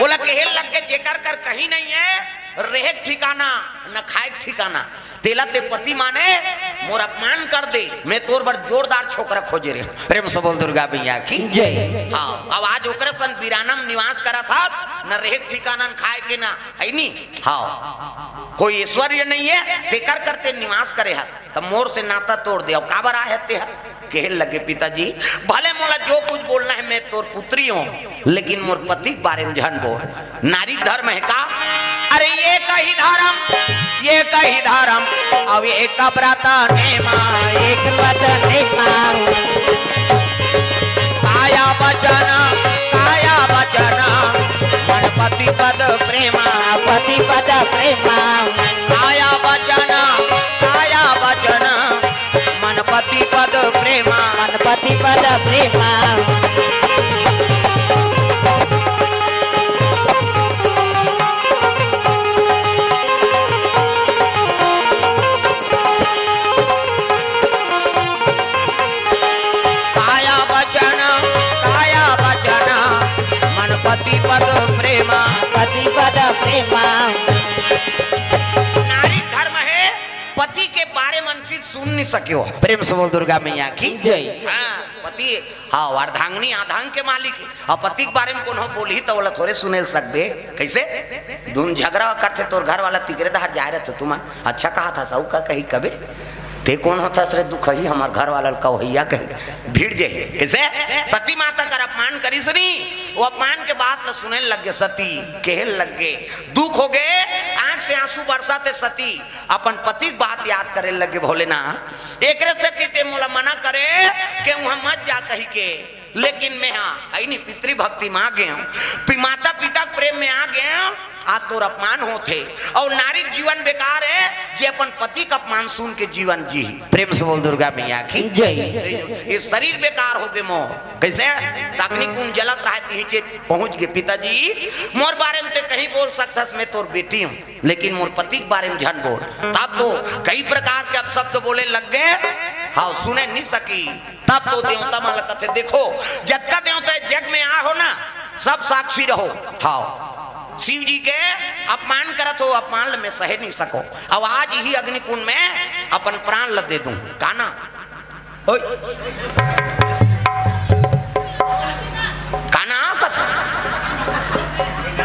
ओला कहे लगे, जेकर कर कहीं नइ हे, रहे के ठिकाना, न खाए के ठिकाना, तेला ते पति माने, मोर अपमान कर दे, मैं तोर बर जोरदार छोकरा खोजे रहे हंव। प्रेम से बोल दुर्गा मैया की जय। हाँ, अब आज ओकरे सन बिराना म निवास करत हस, न रहे के ठिकाना, न खाए के, न, हइनी? हाँ, कोई ऐश्वर्य नइ हे, तेकर कर ते निवास करे हस, त मोर से नाता तोड़ दे। अउ काबर आए हस ते ह? कहे लगे, पिताजी, भले मोला जो कुछ बोलना हे, मैं तोर पुत्री हंव, लेकिन मोर पति के बारे में झन बोल। नारी धर्म हे का? अरे, एक ही धर्म, एक ही धर्म, अउ एक व्रत नेमा। एक व्रत नेमा। काया वचन, काया वचन, मन पति पद प्रेमा। पति पद प्रेमा। काया वचन, काया वचन, मन पति पद प्रेमा। मन पति पद प्रेमा। काया वचन, काया वचन, मन पति पद प्रेमा। पति पद प्रेमा। नारी धर्म हे, पति के बारे म चीज सुन नहीं सके हो। प्रेम से बोल दुर्गा मैया की। जय। हाँ, पति, हाँ, अर्धांगिनी आधांग के मालिक। अब पति के बारे म कोनो बोलही त ओला थोरे सुने ल सकबे। कैसे? धुन झगड़ा करथे तोर घर वाला, तिकरे धार जाए रहथे तुमन। अच्छा कहा था, सऊ का कही कबे? ते कौन होता रे दुखही, हमार घर वाला ल कवहैया कही भिड़ जाही। कैसे? सती माता कर अपमान करिस नी, वो अपमान के बात ल सुने लग गे सती, कहे लग गे, दुख हो गे, आंख से आंसू बरसाथे सती, अपन पति के बात याद करे लग गे, भोलेनाथ, एकरे सेती ते मोला मना करे के वहां मत जा कही के, लेकिन मैं हा, है नी, पितृभक्ति में आ गए हूँ, पि-, माता पिता के प्रेम में आ गए हूँ, आज तोर अपमान होथे। और नारी के जीवन बेकार है जे अपन पति का अपमान सुन के जीवन जी। प्रेम से बोल दुर्गा मैया की। जय। ये शरीर बेकार हो गे मोर। कैसे? अग्नि कुंड जलत रहे, तिहिचे पहुंच गे, पिताजी, मोर बारे में ते कहीं बोल सकथस, मैं तोर बेटी हूँ, लेकिन मोर पति के बारे में झन बोल। तब तो कई प्रकार के अपशब्द बोले लग गे। हाँ, सुने नहीं सकी। तब तो देवता मन ल कथे, देखो, जतका देवता जग में आ हो ना, सब साक्षी रहो। हाँ, शिव जी के अपमान करत हो, अपमान ल मैं सहे नहीं सको। अब आज ही अग्निकुंड में अपन प्राण ल दे दूं। का ना? ओए। का ना कथा?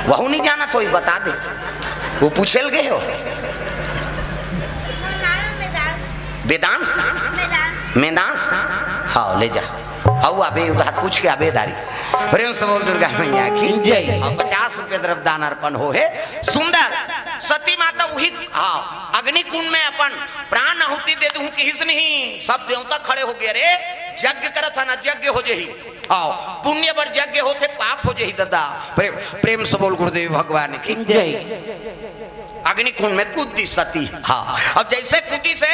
वहू नहीं जानत होही, बता दे। वो पूछे ल गे हो। वेदांश? मेदांश। हाँ, ले जा। आऊ आबे उधार पूछ के आबे दारी। प्रेम से बोल दुर्गा मैया की। जय। और पचास रुपये द्रव्य दान अर्पण हो हे। सुंदर सती माता वही, हाँ, अग्निकुंड में अपन प्राण आहुति दे दूं किहिस नहीं। सब देवता खड़े हो गए, अरे यज्ञ करत है ना, यज्ञ हो जही। हाँ, पुण्य बर यज्ञ होथे, पाप हो जही दादा। प्रेम, प्रेम से बोल गुरुदेव भगवान की। जय। अग्निकुंड में कूद दी सती। हाँ, अब जैसे कूदी से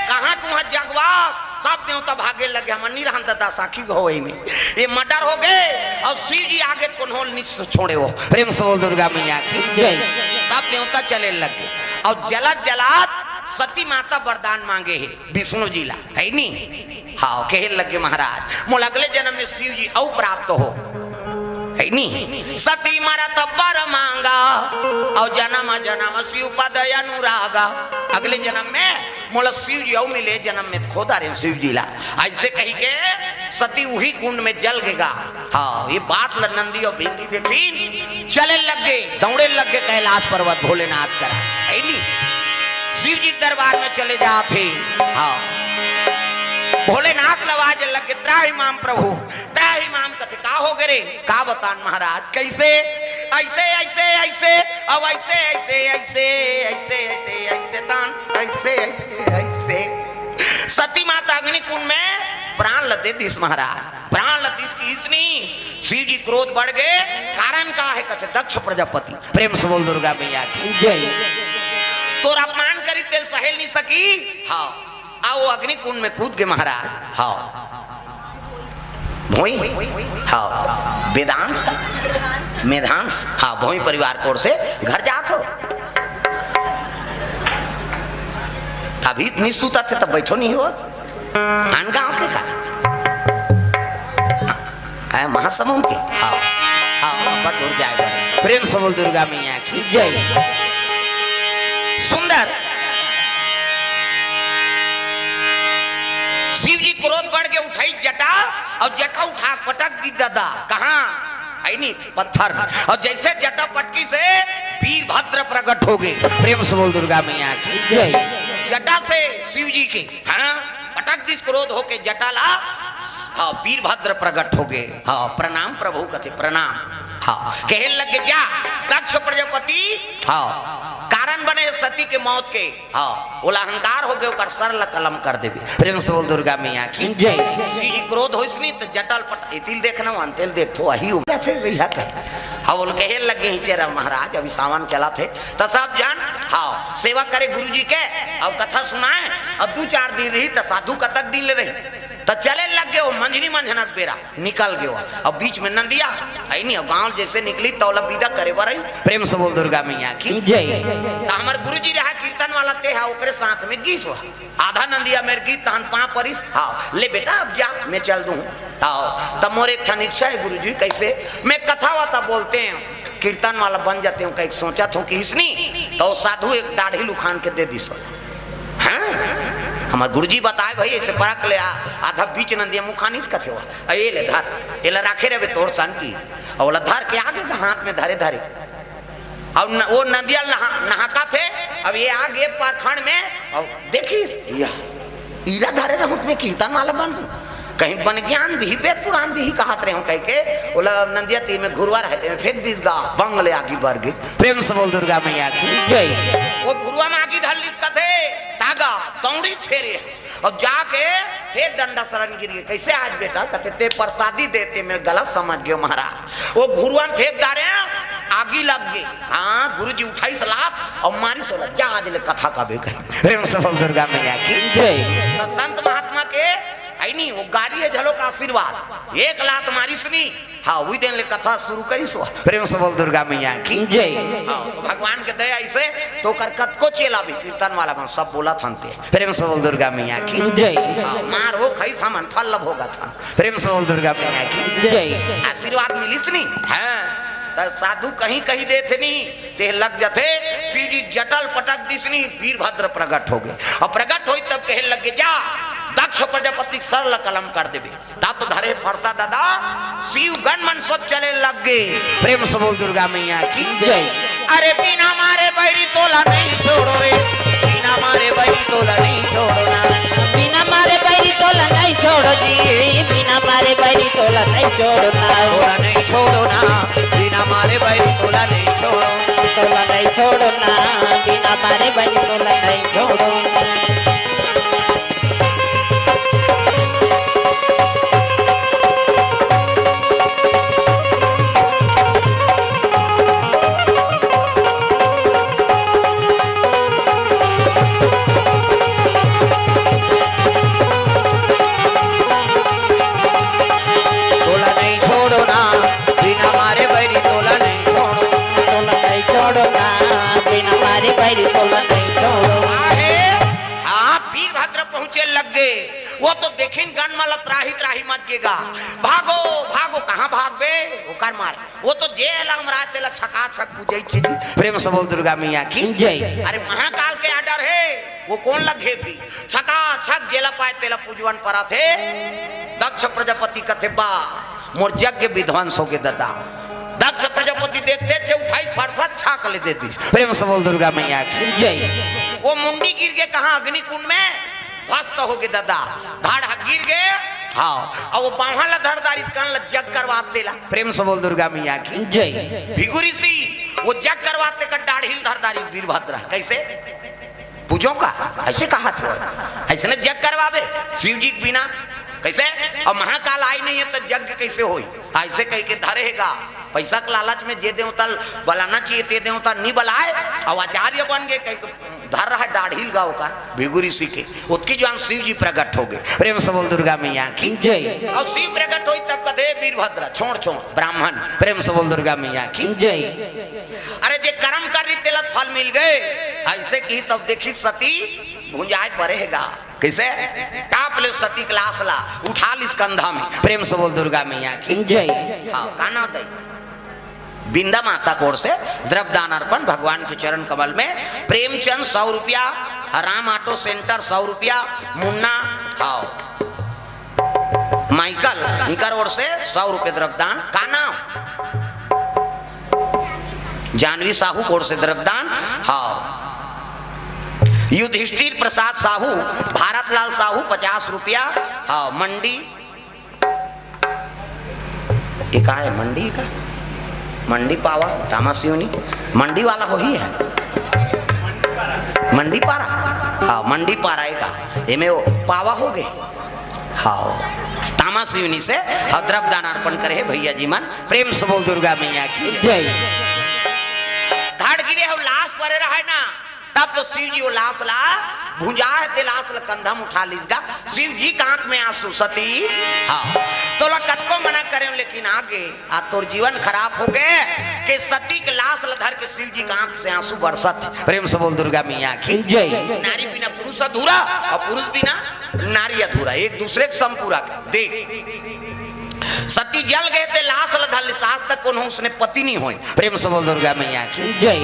कहाँ कुहाँ जगवा, सब देवता भागे लगे, हमन नहीं रहन दादा, साखी हो वही में। ये मर्डर हो गए और शिव जी आगे कोन्होल निस छोड़े हो। प्रेम से बोल दुर्गा मैया की। जय। सब देवता चले लगे और जलत जलत सती माता वरदान मांगे हे विष्णु जी ला, है नी? हाँ, कहे लगे महाराज, मोला अगले जन्म में शिव जी अउ प्राप्त हो, है नी? सती मरत बर मांगा, और जन्म जन्म शिव पद अनुरागा। अगले जन्म में मोला शिव जी अउ मिले, जन्म में खोदा रे शिव जी ला। ऐसे कही के सती उही कुंड में जल गेगा। हाँ, ये बात ल नंदी और भिंगी देखिन, चले लग गे, दौड़े लग गे कैलाश पर्वत भोलेनाथ करा, है नी? शिव जी के दरबार में चले जाथे। हाँ, भोलेनाथ ल आवाज लग गे, त्राहि माम प्रभु, त्राहि माम। कथे का हो गे रे? का बतान महाराज, कैसे? ऐसे, ऐसे, ऐसे, अब ऐसे, ऐसे, ऐसे, ऐसे, ऐसे, ऐसे तान, ऐसे, ऐसे, ऐसे। सती माता अग्निकुंड में प्राण ल दे दिस महाराज, प्राण ल दिस किहिस नी। शिव जी क्रोध बढ़ गे, कारण का है? कथे दक्ष प्रजापति। प्रेम से बोल दुर्गा मैया की। जय। तोर अपमान करी तेल सहेल नहीं सकी। हाँ, आओ अग्निकुंड में कूद गे महाराज। हाँ, भोई, हाँ, वेदांश का, मेधांश, हाँ, भोई परिवार कोर से घर जात हो। अभी इतनी सूता थे तब बैठो नहीं हो। आन गांव के का? आए महासमुंद के? हाँ, हाँ, अब्बड़ दूर जाए बर। प्रेम से बोल दुर्गा मैया की। जय। सुंदर। शिव जी क्रोध बढ़ के उठाई जटा और जटा उठा पटक दी दादा। कहाँ? है नी पत्थर। और जैसे जटा पटकी से वीरभद्र प्रकट हो गे। प्रेम से बोल दुर्गा मैया की। जय। जटा से शिव जी के, हाँ, पटक दिस क्रोध होके जटा ला। हाँ, वीरभद्र प्रकट हो गे। हाँ, प्रणाम प्रभु कथे, प्रणाम। हाँ, कहे लग गे, जा, दक्ष प्रजापति, हाँ, कारण बने सती के मौत के। हाँ, ओला अहंकार हो गे, ओकर सर ला कलम कर देबे। प्रेम से बोल दुर्गा मैया की। जय। शिव जी क्रोध होइस नी त जटा ल पट, एती ल देखना, वंते ल देखथो, वही उम्र थे भैया कहे। हाँ, बोल कहे लग गे ही चेरा महाराज, अभी सावन चला थे, त सब जन, हाँ, सेवा करे गुरु जी के, और कथा सुनाए, अब दू चार दिन रही त साधु कतक दिन ले रही, त चले लग गे हो मंझनी मंझनक बेरा। निकल गयो। अब बीच में नंदिया, है नी, अब गांव जैसे निकली, तौला विदा करे बर आई। प्रेम से बोल दुर्गा मैया की। जय। त हमर गुरुजी रहा कीर्तन वाला, ते हा ओकरे साथ में गीस हो। आधा नंदिया मेर गीत तहन पां परिस। हाँ, ले बेटा, अब जा, मैं चल दूं। हाँ, तब मोर एक ठन इच्छा है गुरुजी, कैसे? मैं कथा वाता बोलते हैं, कीर्तन वाला बन जाते हूँ, कहीं सोचा था कि इसनी, तो साधु एक दाढ़ी लुखान के दे दी सो। हाँ, अउ गुरुजी बताए भाई, ऐसे परख ले आ, आधा बीच नंदिया मुखानिस कथे हुआ। अ, ये ले धर, ये ला राखे रहे तोर सन की। अउ ओला धर के आगे हाथ में धरे धरे। अउ न, वो नंदिया नहा, नहाका थे, अब ये आगे पारखंड में, अउ देखिस, या, इला धरे रहूं त मैं कीर्तन वाला बनहूं। कहीं बन ज्ञान दिही, वेद पुराण दिही कहत रहे हूं कह के, ओला नंदिया तीर में घुरुवा रहे, तेमे फेंक दिस गा, बंग ले आगी बर गे। प्रेम से बोल दुर्गा मैया की। जय। वो घुरुवा में आगी धर लिस कथे, तागा, दौड़ी फेरे, अउ जाके फेर डंडा सरन गिर गे। कैसे आज बेटा? कथे, "ते प्रसादी देते, मैं गलत समझ गयो महाराज।" वो घुरुवा में फेंक डारे, आगी लग गे। हाँ, गुरुजी उठाइस लात अउ मारिस ओला, "जा आज ले कथा कबे कही।" प्रेम से बोल दुर्गा मैया की। जय। त संत महात्मा के है नी, वो गारी हे झलोक आशीर्वाद। एक लात मारिस नी, हाँ, उही दिन ले कथा शुरू करिस वो। प्रेम से बोल दुर्गा मैया की। जय। हाँ, त भगवान के दया ऐसे, त ओकर कतको चेला भी कीर्तन वाला मन सब बोलत हन ते। प्रेम से बोल दुर्गा मैया की। जय। हाँ, मार हो खाइस हमन फल भोगत हन। प्रेम से बोल दुर्गा मैया की। जय। आशीर्वाद मिलिस नी। हाँ, त साधु कहीं कहीं देथे नी, ते लग जथे। शिव जी जटा ल पटक दिस नी, वीरभद्र प्रगट हो गे। अउ प्रगट होइस तब कहे लग गे, "जा, दक्ष प्रजापति के सर ल कलम कर देबे।" ता तो धरे फरसा ददा, शिव गण मन सब चले लग गे। प्रेम से बोल दुर्गा मैया की। जय। अरे बिना मारे बैरी तोला नहीं छोड़ो रे, बिना मारे बैरी तोला नहीं छोड़ो ना। बिना मारे बैरी तोला नहीं छोड़ो जी, बिना मारे बैरी तोला नहीं छोड़ो ना। तोला नहीं छोड़ो ना, बिना मारे बैरी तोला नहीं छोड़ो। तोला नहीं छोड़ो ना, बिना मारे बैरी तोला नहीं छोड़ो। तोला नहीं छोड़ो ना, बिना मारे बैरी तोला नहीं छोड़ो। तोला नहीं छोड़ो ना, बिना मारे बैरी तोला नहीं छोड़ो। आहे, हाँ, वीरभद्र पहुंचे लग गे। वो तो देखिन गन मलत राही त्राही मच गे गा। भागो, भागो, कहाँ भागबे? ओकर मारे। वो तो जे लमराय तेला छकाछक पूजई चीज। प्रेम से बोल दुर्गा मैया की। जय। अरे महाकाल के order हे, वो कोन ल घेफी? छकाछक जेला पाय तेला पूजवन परत हे। दक्ष प्रजापति कथे, "बा, मोर यज्ञ विध्वंस हो गे ददा।" दक्ष प्रजापति देखते छे उठाइस फरसा छाक ले दे दिस। प्रेम से बोल दुर्गा मैया की। जय। वो मुंडी गिर गे कहाँ? अग्निकुंड में। ध्वस्त हो गे ददा, धड़ ह गिर गे। हाँ, अउ वो बांहा ल धर डारिस, कान ल जग करवात तेला। प्रेम से बोल दुर्गा मैया की। जय। भृगु ऋषि, वो जग करवात तेकर डाढ़ी ल धर डारिस वीरभद्र। कैसे? पूजो का? ऐसे कहा थे? ऐसे न जग करवाबे शिव जी के बिना? कैसे? अउ महाकाल आय नहीं हे त जग कैसे होई? ऐसे कह के धरे हे गा। पैसा के लालच में जे देवता ल बलाना चाहिए, ते देवता नी बलाय, अउ आचार्य बन गे, कह के धर रहा डाढ़ी ल गा ओकर, भृगु ऋषि के। ओतकी जुवार शिव जी प्रगट हो गे। प्रेम से बोल दुर्गा मैया की। जय। अउ शिव प्रगट होइस तब कथे, "वीरभद्र, छोड़, छोड़, ब्राह्मण।" प्रेम से बोल दुर्गा मैया की। जय। अरे, जे करम करिस तेला फल मिल गे। ऐसे किहिस तब देखिस सती भुंजाय परे हे गा। कैसे? टाप ले सती के लाश ला, उठा लिस कंधा में। प्रेम से बोल दुर्गा मैया की। जय। हाँ, गाना दे। बिंदा माता कोर से द्रव्य दान अर्पण भगवान के चरण कमल में। प्रेमचंद सौ रुपया, राम ऑटो सेंटर सौ रुपया, मुन्ना, हाँ, माइकल, इकर ओर से सौ रुपये द्रव्यदान। का नाम? जानवी साहू कोर से द्रव्यदान। हाँ। युधिष्ठिर प्रसाद साहू, भारत लाल साहू, पचास रुपया। हाँ, मंडी। ये का है? मंडी का? मंडी पावा, तामा सिवनी। मंडी वाला हो ही है। मंडी पारा। हाँ, मंडी पारा है का? एमे वो पावा हो गए। हाँ, तामा सिवनी से, हाँ, द्रव्य दान अर्पण करे हे भैया जी मन। प्रेम से बोल दुर्गा मैया की। जय। धड़ गिरे हो, लाश परे रहे ना, तब तो शिव जी वो लाश ला भुंजा हे, ते लाश ला कंधा में उठा लिस गा। शिव जी के आंख में आंसू, सती, हाँ, तोला कतको मना करे, लेकिन आगे आ तोर जीवन खराब हो गए कि सती के लाश ला धर के शिव जी के आंख से आंसू बरसत हे। प्रेम से बोल दुर्गा मैया की। जय। नारी बिना पुरुष अधूरा अउ पुरुष बिना नारी अधूरा, एक दूसरे के संपूरक। देख, सती जल गए ते लाश ल धर लिस, आज तक कोनो उसने पति नहीं होय। प्रेम से बोल दुर्गा मैया की। जय।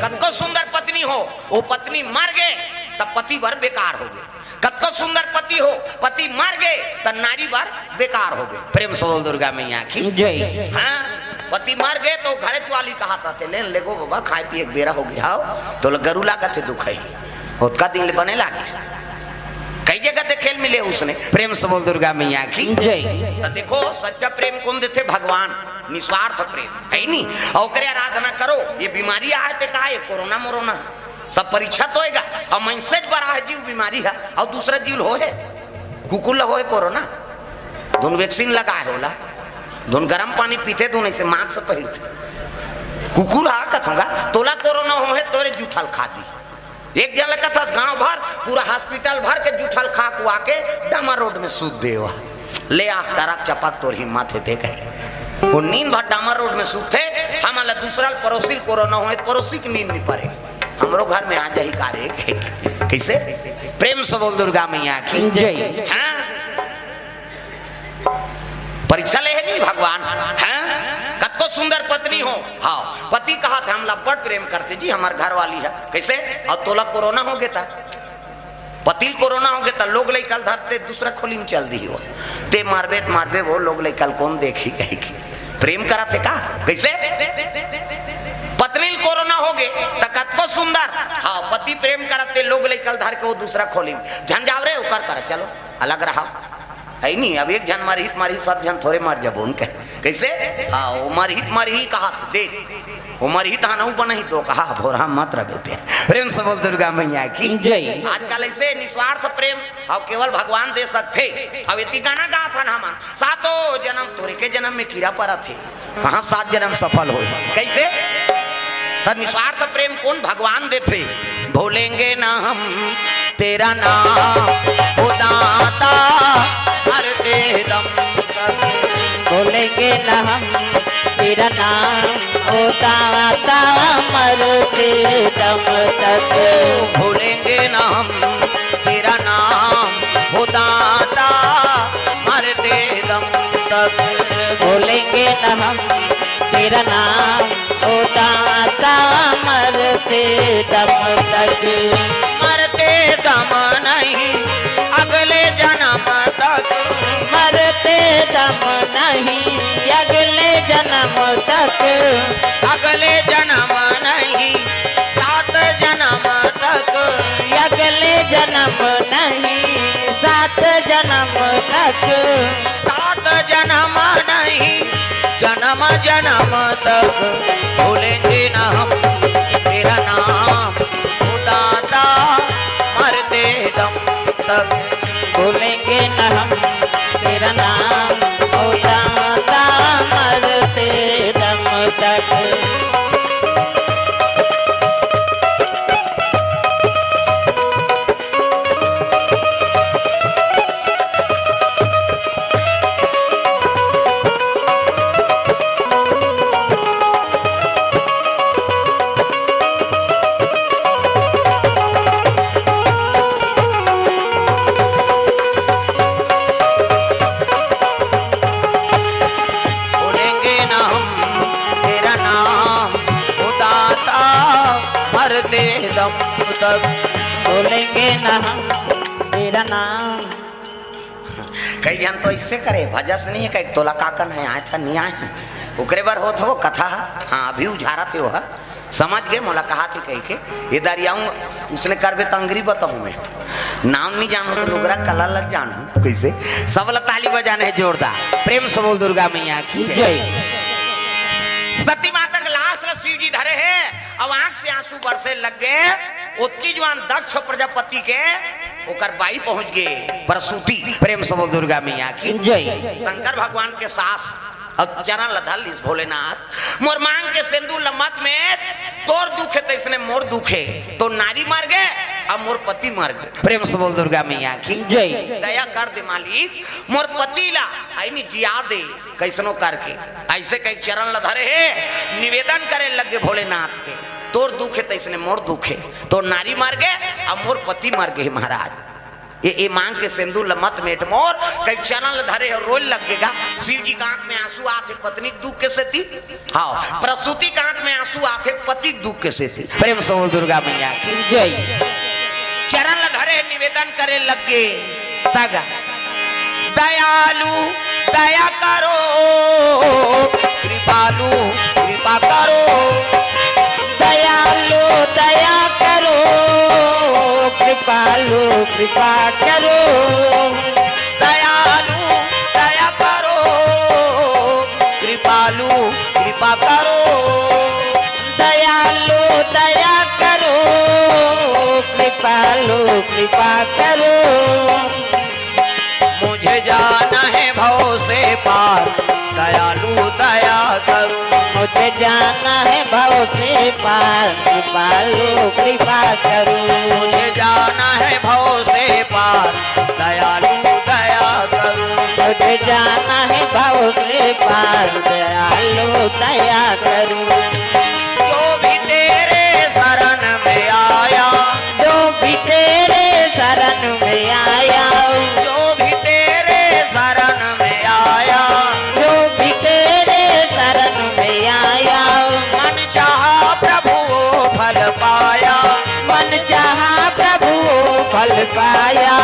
कतको सुंदर पत्नी हो, वो पत्नी मर गए तब पति बर बेकार हो गए। कतको सुंदर पति हो, पति मर गे त नारी बर बेकार हो गे। प्रेम से बोल दुर्गा मैया की। जय। हाँ, पति मर गे तो घरेच वाली कहा थे, "ले, ले गो बाबा, खाए पिए के बेरा हो गया हो, तो गरुला कथे दुख है।" ओतका दिन ले बने लागिस। कई जगह देखे ल मिले उसने। प्रेम से बोल दुर्गा मैया की। जय। तो देखो, सच्चा प्रेम कौन देथे? भगवान। निस्वार्थ प्रेम, है नी? और ओकरे आराधना करो। ये बीमारी आए ते का, ये कोरोना मोरोना, सब परीक्षा तो होएगा। और मनसेच बड़ा है जीव बीमारी है, और दूसरा जीव ल होए, कुकुर ल होए कोरोना, धुन वैक्सीन लगाए होला, धुन गरम पानी पीथे, धुन ऐसे मास्क पहिरथे। कुकुर हा कथोंगा, तोला कोरोना होहे, तोरे जूठा ल खा दी। एक झन ल कथस, गांव भर पूरा हॉस्पिटल भर के जूठा ल खा कुआ के डामर रोड में सूत देवा। ले आ, टरक चपक तोर हिम्मत हे ते कहे। वो नींद भर डामर रोड में सूतथे, हमन ल दूसरा ल पड़ोसी ल कोरोना होए, पड़ोसी के नींद नहीं पड़े। हमरो घर में आ जाही का रे? कैसे? प्रेम से बोल दुर्गा मैया की। जय। हाँ? परीक्षा ले हे नहीं भगवान? हाँ? कतको सुंदर पत्नी हो, हाँ, पति कहा थे, "हमला बड़ प्रेम करथे जी, हमर घर वाली है।" कैसे? और तोला कोरोना हो गया था, पति ल कोरोना हो गया था, लोग लइका ल धरथे, दूसरा खोली में चल दी हो, ते मारबे त मारबे, वो लोग लइका ल कौन देखी कही की? प्रेम करत हे का? कैसे? पत्नी ल कोरोना हो गए त कतको सुंदर, हाँ, पति प्रेम करत हे, लोग लइका ल धर के वो दूसरा खोली में झन जाव रे, ओकर कर, चलो अलग रहा। है नहीं, अब एक झन मरही त मरही, सब झन थोरे मर जबो उनके। कैसे? हाँ, वो मरही त मरही कहा थे, देख, वो मरही त हनऊ बनही तो कहा, भोरहा मत रह बेटे। प्रेम से बोल दुर्गा मैया की। जय। आजकल ऐसे निस्वार्थ प्रेम, और केवल भगवान दे सकथे। अब इति गाना गाथन हमन, "सातो जन्म तोरे के जन्म में कीरा परत हे।" कहाँ सात जन्म सफल हो? कैसे? त निस्वार्थ प्रेम कौन भगवान देथे? "भूलेंगे ना हम तेरा नाम, ओ दाता, मरते दम तक।" भूलेंगे ना हम तेरा नाम, ओ दाता, मरते दम तक। भूलेंगे ना हम तेरा नाम, ओ दाता, मरते दम तक। भूलेंगे ना हम तेरा नाम, ओ दाता, मरते दम तक। मरते दम नहीं, अगले जन्म तक। मरते दम नहीं, अगले जन्म तक। अगले जन्म नहीं, सात जन्म तक। अगले जन्म नहीं, सात जन्म तक। सात जन्म नहीं, जन्म जन्म तक। भूलेंगे ना हम तेरा नाम, ओ दाता, मरते दम तक। भूलेंगे ना हम तेरा नाम, ओ दाता, मरते दम तक। भूलेंगे ना हम तेरा नाम, ओ दाता, मरते दम तक। भूलेंगे ना हम तेरा नाम। कई झन तो इससे करे, भजस नहीं है, कई तोला काकन है, आए था, नहीं आए हैं। ओकरे बर होत हो कथा, हाँ, अभी उझारत हो, हा? समझ गए, मोला कहा थी कही के, ये दारी आऊं, उसने करबे त अंगरी बताऊं मैं। नाम नहीं जानू तो लुगरा कला लग जानू। कैसे? सब ला ताली बजाना है जोरदार। प्रेम से बोल दुर्गा मैया की जय। सती माता के लाश ला शिव जी धरे है, अब आंख से आंसू बरसे लग गए। ओतकी जुआन दक्ष प्रजापति के ओकर बाई पहुंच गए प्रसूति। प्रेम से बोल दुर्गा मैया की जय। शंकर भगवान के सास अब चरण ल धर लिस भोलेनाथ, मोर मांग के सिंदूर ल मत मेट, तोर दुख हे तैसने मोर दुख हे, तो नारी मर गए, अब मोर पति मर गए। प्रेम से बोल दुर्गा मैया की जय। दया कर दे मालिक, मोर पति ला, आई नी जिया दे, कैसनो करके। ऐसे कई चरण ल धरे हे, निवेदन करे लगे भोलेनाथ के, तोर दुख हे तैसने मोर दुख हे, तो नारी मर गए, अब मोर पति मर गए महाराज। ये, ये मांग के सिंदूर ल मत मेट मोर, कई चरण ल धरे हो, रोल लग गेगा। शिव जी का आंख में आंसू आथे पत्नी के दुख के सेती, हाँ, प्रसूति का आंख में आंसू आथे पति के दुख के सेती। प्रेम से बोल दुर्गा मैया की जय। चरण ल धरे निवेदन करे लगे। तग दयालु दया करो, कृपालु कृपा करो। दयालु दया करो, कृपालु कृपा करो। दयालु दया करो, कृपालु कृपा करो। दयालु दया करो, कृपालु कृपा करो। मुझे जाना है भव से पार, दयालु दया करो। मुझे जाना है भव से पार, कृपालु कृपा करो। मुझे जाना है भव से पार, दयालु दया करो। मुझे जाना है भव से पार, दयालु दया करो। जो भी तेरे शरण में आया, जो भी तेरे शरण में आया, जो भी तेरे शरण में आया, जो भी तेरे शरण में आया, मन चाहा प्रभु वो फल पाया। मन चाहा प्रभु वो फल पाया।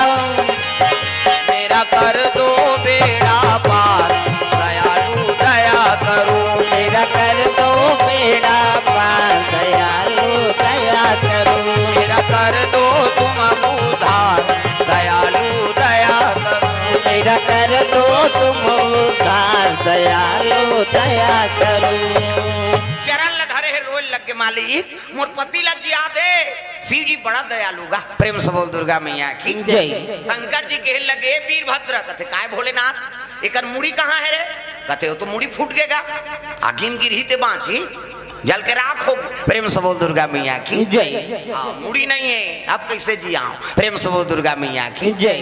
मेरा कर दो बेड़ा पार, दयालु दया करो। मेरा कर दो बेड़ा पार, दयालु दया करो। मेरा कर दो तुम उद्धार, दयालु दया करो। मेरा कर दो तुम उद्धार, दयालु दया करो। चरण ल धरे हे रोए लग गे, मालिक मोर पति ल जिया दे। शिव जी बड़ा दयालु गा। प्रेम से बोल दुर्गा मैया की जय। शंकर जी कहे लगे, "वीरभद्र।" कथे, "काय भोलेनाथ, एकर मुड़ी कहाँ हे रे?" कथे, "वो तो मुड़ी फूट गे गा, आगी म गिरही ते बाँची, जल के राख हो गे।" प्रेम से बोल दुर्गा मैया की जय। हाँ, मुड़ी नहीं हे, अब कैसे जियाव? प्रेम से बोल दुर्गा मैया की जय।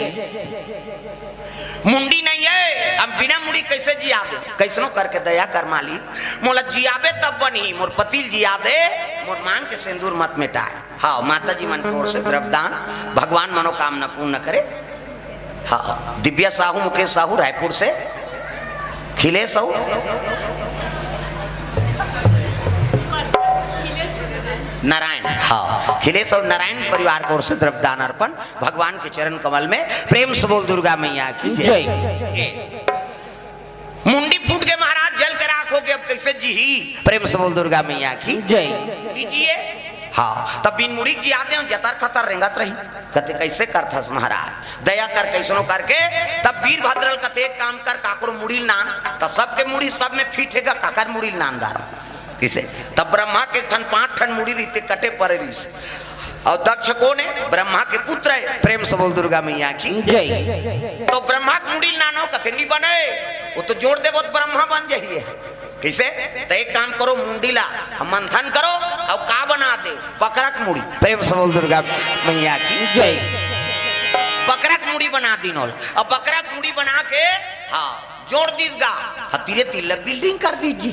मुंडी नहीं हे, अब बिना मुड़ी कैसे जिया दे? कैसनो करके दया कर मालिक, मोला जियाबे तब बनही, मोर पति ल जिया दे, मोर मांग के सिंदूर मत मिटाए। हाँ, माता जी मन के ओर से द्रव्यदान, भगवान मनोकामना पूर्ण करे। हाँ, दिव्या साहू, मुकेश साहू रायपुर से, खिलेश साहू, नारायण, हाँ, खिलेश और नारायण परिवार के ओर से द्रव्यदान अर्पण भगवान के चरण कमल में। प्रेम से बोल दुर्गा मैया की जय। जय। ए, मुंडी फूट गे महाराज, जल के राख हो गे, अब कैसे जीही? प्रेम से बोल दुर्गा मैया की जय। लीजिए। हाँ, तब बिन मुड़ी के जिया देव, जतर खतर रेंगत रही। कथे, "कैसे करथस महाराज, दया कर, कैसनो करके।" तब वीरभद्र ल कथे, "एक काम कर, काकरो मुड़ी ल नान।" त सबके मुड़ी सब में फिट हे गा, काकर मुड़ी ल नान दार। किसे? तब ब्रह्मा के ठन पांच ठन मुड़ी रहिते, कटे परे रहिस। अउ दक्ष कोन हे? ब्रह्मा के पुत्र हे। प्रेम से बोल दुर्गा मैया की जय। तो ब्रह्मा के मुड़ी ल नानो, कथे, "नी बने, वो तो जोड़ देबो त ब्रह्मा बन जाही।" किसे? त एक काम करो, मुंडी ला मंथन करो, अउ का बना दे? बकरा के मुड़ी। प्रेम से बोल दुर्गा मैया की जय। बकरा के मुड़ी बना दीन ओला। अब बकरा के मुड़ी बना के, हाँ, जोड़ दीस गा। ह तीरे तीर ल building कर दीस जी।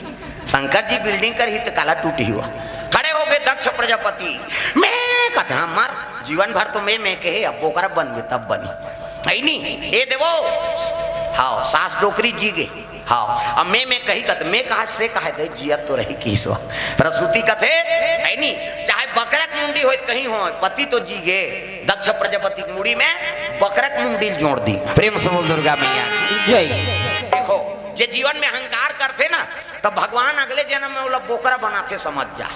शंकर जी building करही त काला टूटही हुआ। खड़े हो गे दक्ष प्रजापति। मैं कथे, "हाँ, मर, जीवन भर तो मैं, मैं कहे, अब बोकरा बनबे तब बनी।" हे नी? ए देवो, हाँ, सास डोकरी जी गे। हाँ, अब मैं, मैं कही कथे, मैं कहा से कहा दे, जियत तो रही किसो। प्रसूति कथे, हे नी? चाहे बकरा के मुंडी होय, कहीं होय, पति तो जी गे। दक्ष प्रजापति के मुड़ी में बकरा के मुंडी ल जोड़ दीन। प्रेम से बोल दुर्गा मैया की जय। देखो, जे जीवन में अहंकार करथे ना, तब भगवान अगले जन्म में ओला बोकरा बनाथे, समझ जा।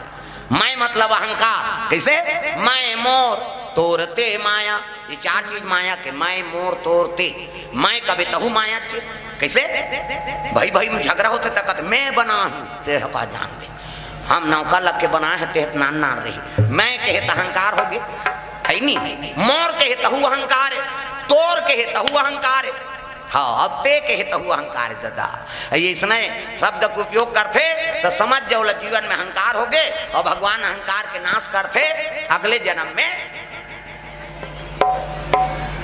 मैं मतलब अहंकार। कैसे? मैं मोर तोर ते माया, ये चार चीज माया के, मैं मोर तोर ते। मैं कबे तहू माया चे। कैसे? भाई भाई में झगड़ा होथे त कथे, "मैं बना हूं, ते ह का जानबे।" हम नौका लग के बनाए हे, तेहत नान नान रही। मैं कहे त अहंकार हो गे, हे नी? मोर कहे तहू अहंकार हे, तोर कहे तहू अहंकार हे। हाँ, अब ते कहे तहू अहंकार हे दादा। ये इसने शब्द के उपयोग करथे त समझ जाओ, ला जीवन में अहंकार हो गे अउ भगवान अहंकार के नाश करथे अगले जन्म में।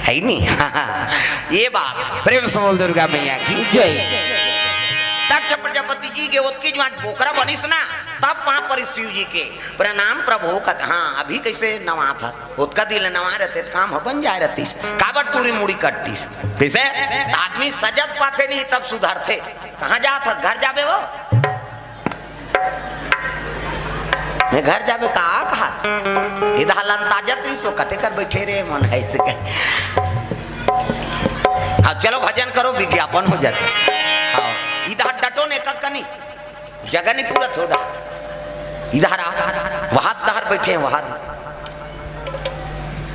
हे नी? ये बात, प्रेम से बोल दुर्गा मैया की जय। दक्ष प्रजापति जी के ओतकी जुवार बोकरा बनिस ना, तब पांव परिस शिव जी के, "प्रणाम प्रभु।" कथे, "हाँ, अभी कैसे नवाथस? ओतका दिन ले नवा रहते त काम ह बन जाय रहतिस, काबर तोरी मुड़ी कटतिस?" कैसे? त आदमी सजग पाथे नहीं, तब सुधरथे। कहाँ जाथस? घर जाबे वो? मैं घर जाबे का? इधर लंता जात रहिस, ओ कते कर बइठे रे मन हे अइसे कहे। हाँ, चलो भजन करो, विज्ञापन हो जाथे। हाँ, इधर डटो ने ककनी, जगह नहीं पूरा थोड़ा। इधर आ, वहां डहर बइठे हैं, वहां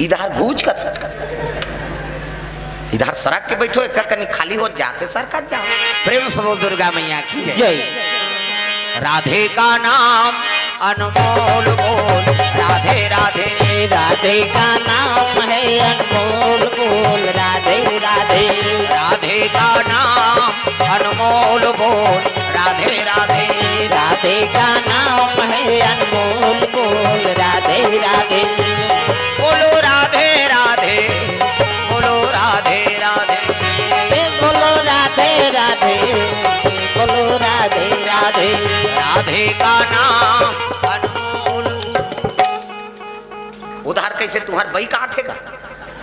इधर घूच कर, इधर सरक के बइठो, एक कनी खाली हो जाथे, सरकत जाओ। प्रेम से बोल दुर्गा मैया की जय। जय। राधे का नाम अनमोल बोल, राधे राधे। राधे का नाम है अनमोल बोल, राधे राधे। राधे का नाम अनमोल बोल, राधे राधे। राधे का नाम है अनमोल बोल, राधे राधे। बोलो राधे राधे, बोलो राधे राधे। ए बोलो राधे राधे, बोलो राधे राधे। राधे का नाम अनमोल। उधार कइसे तुंहर बई का आथे का?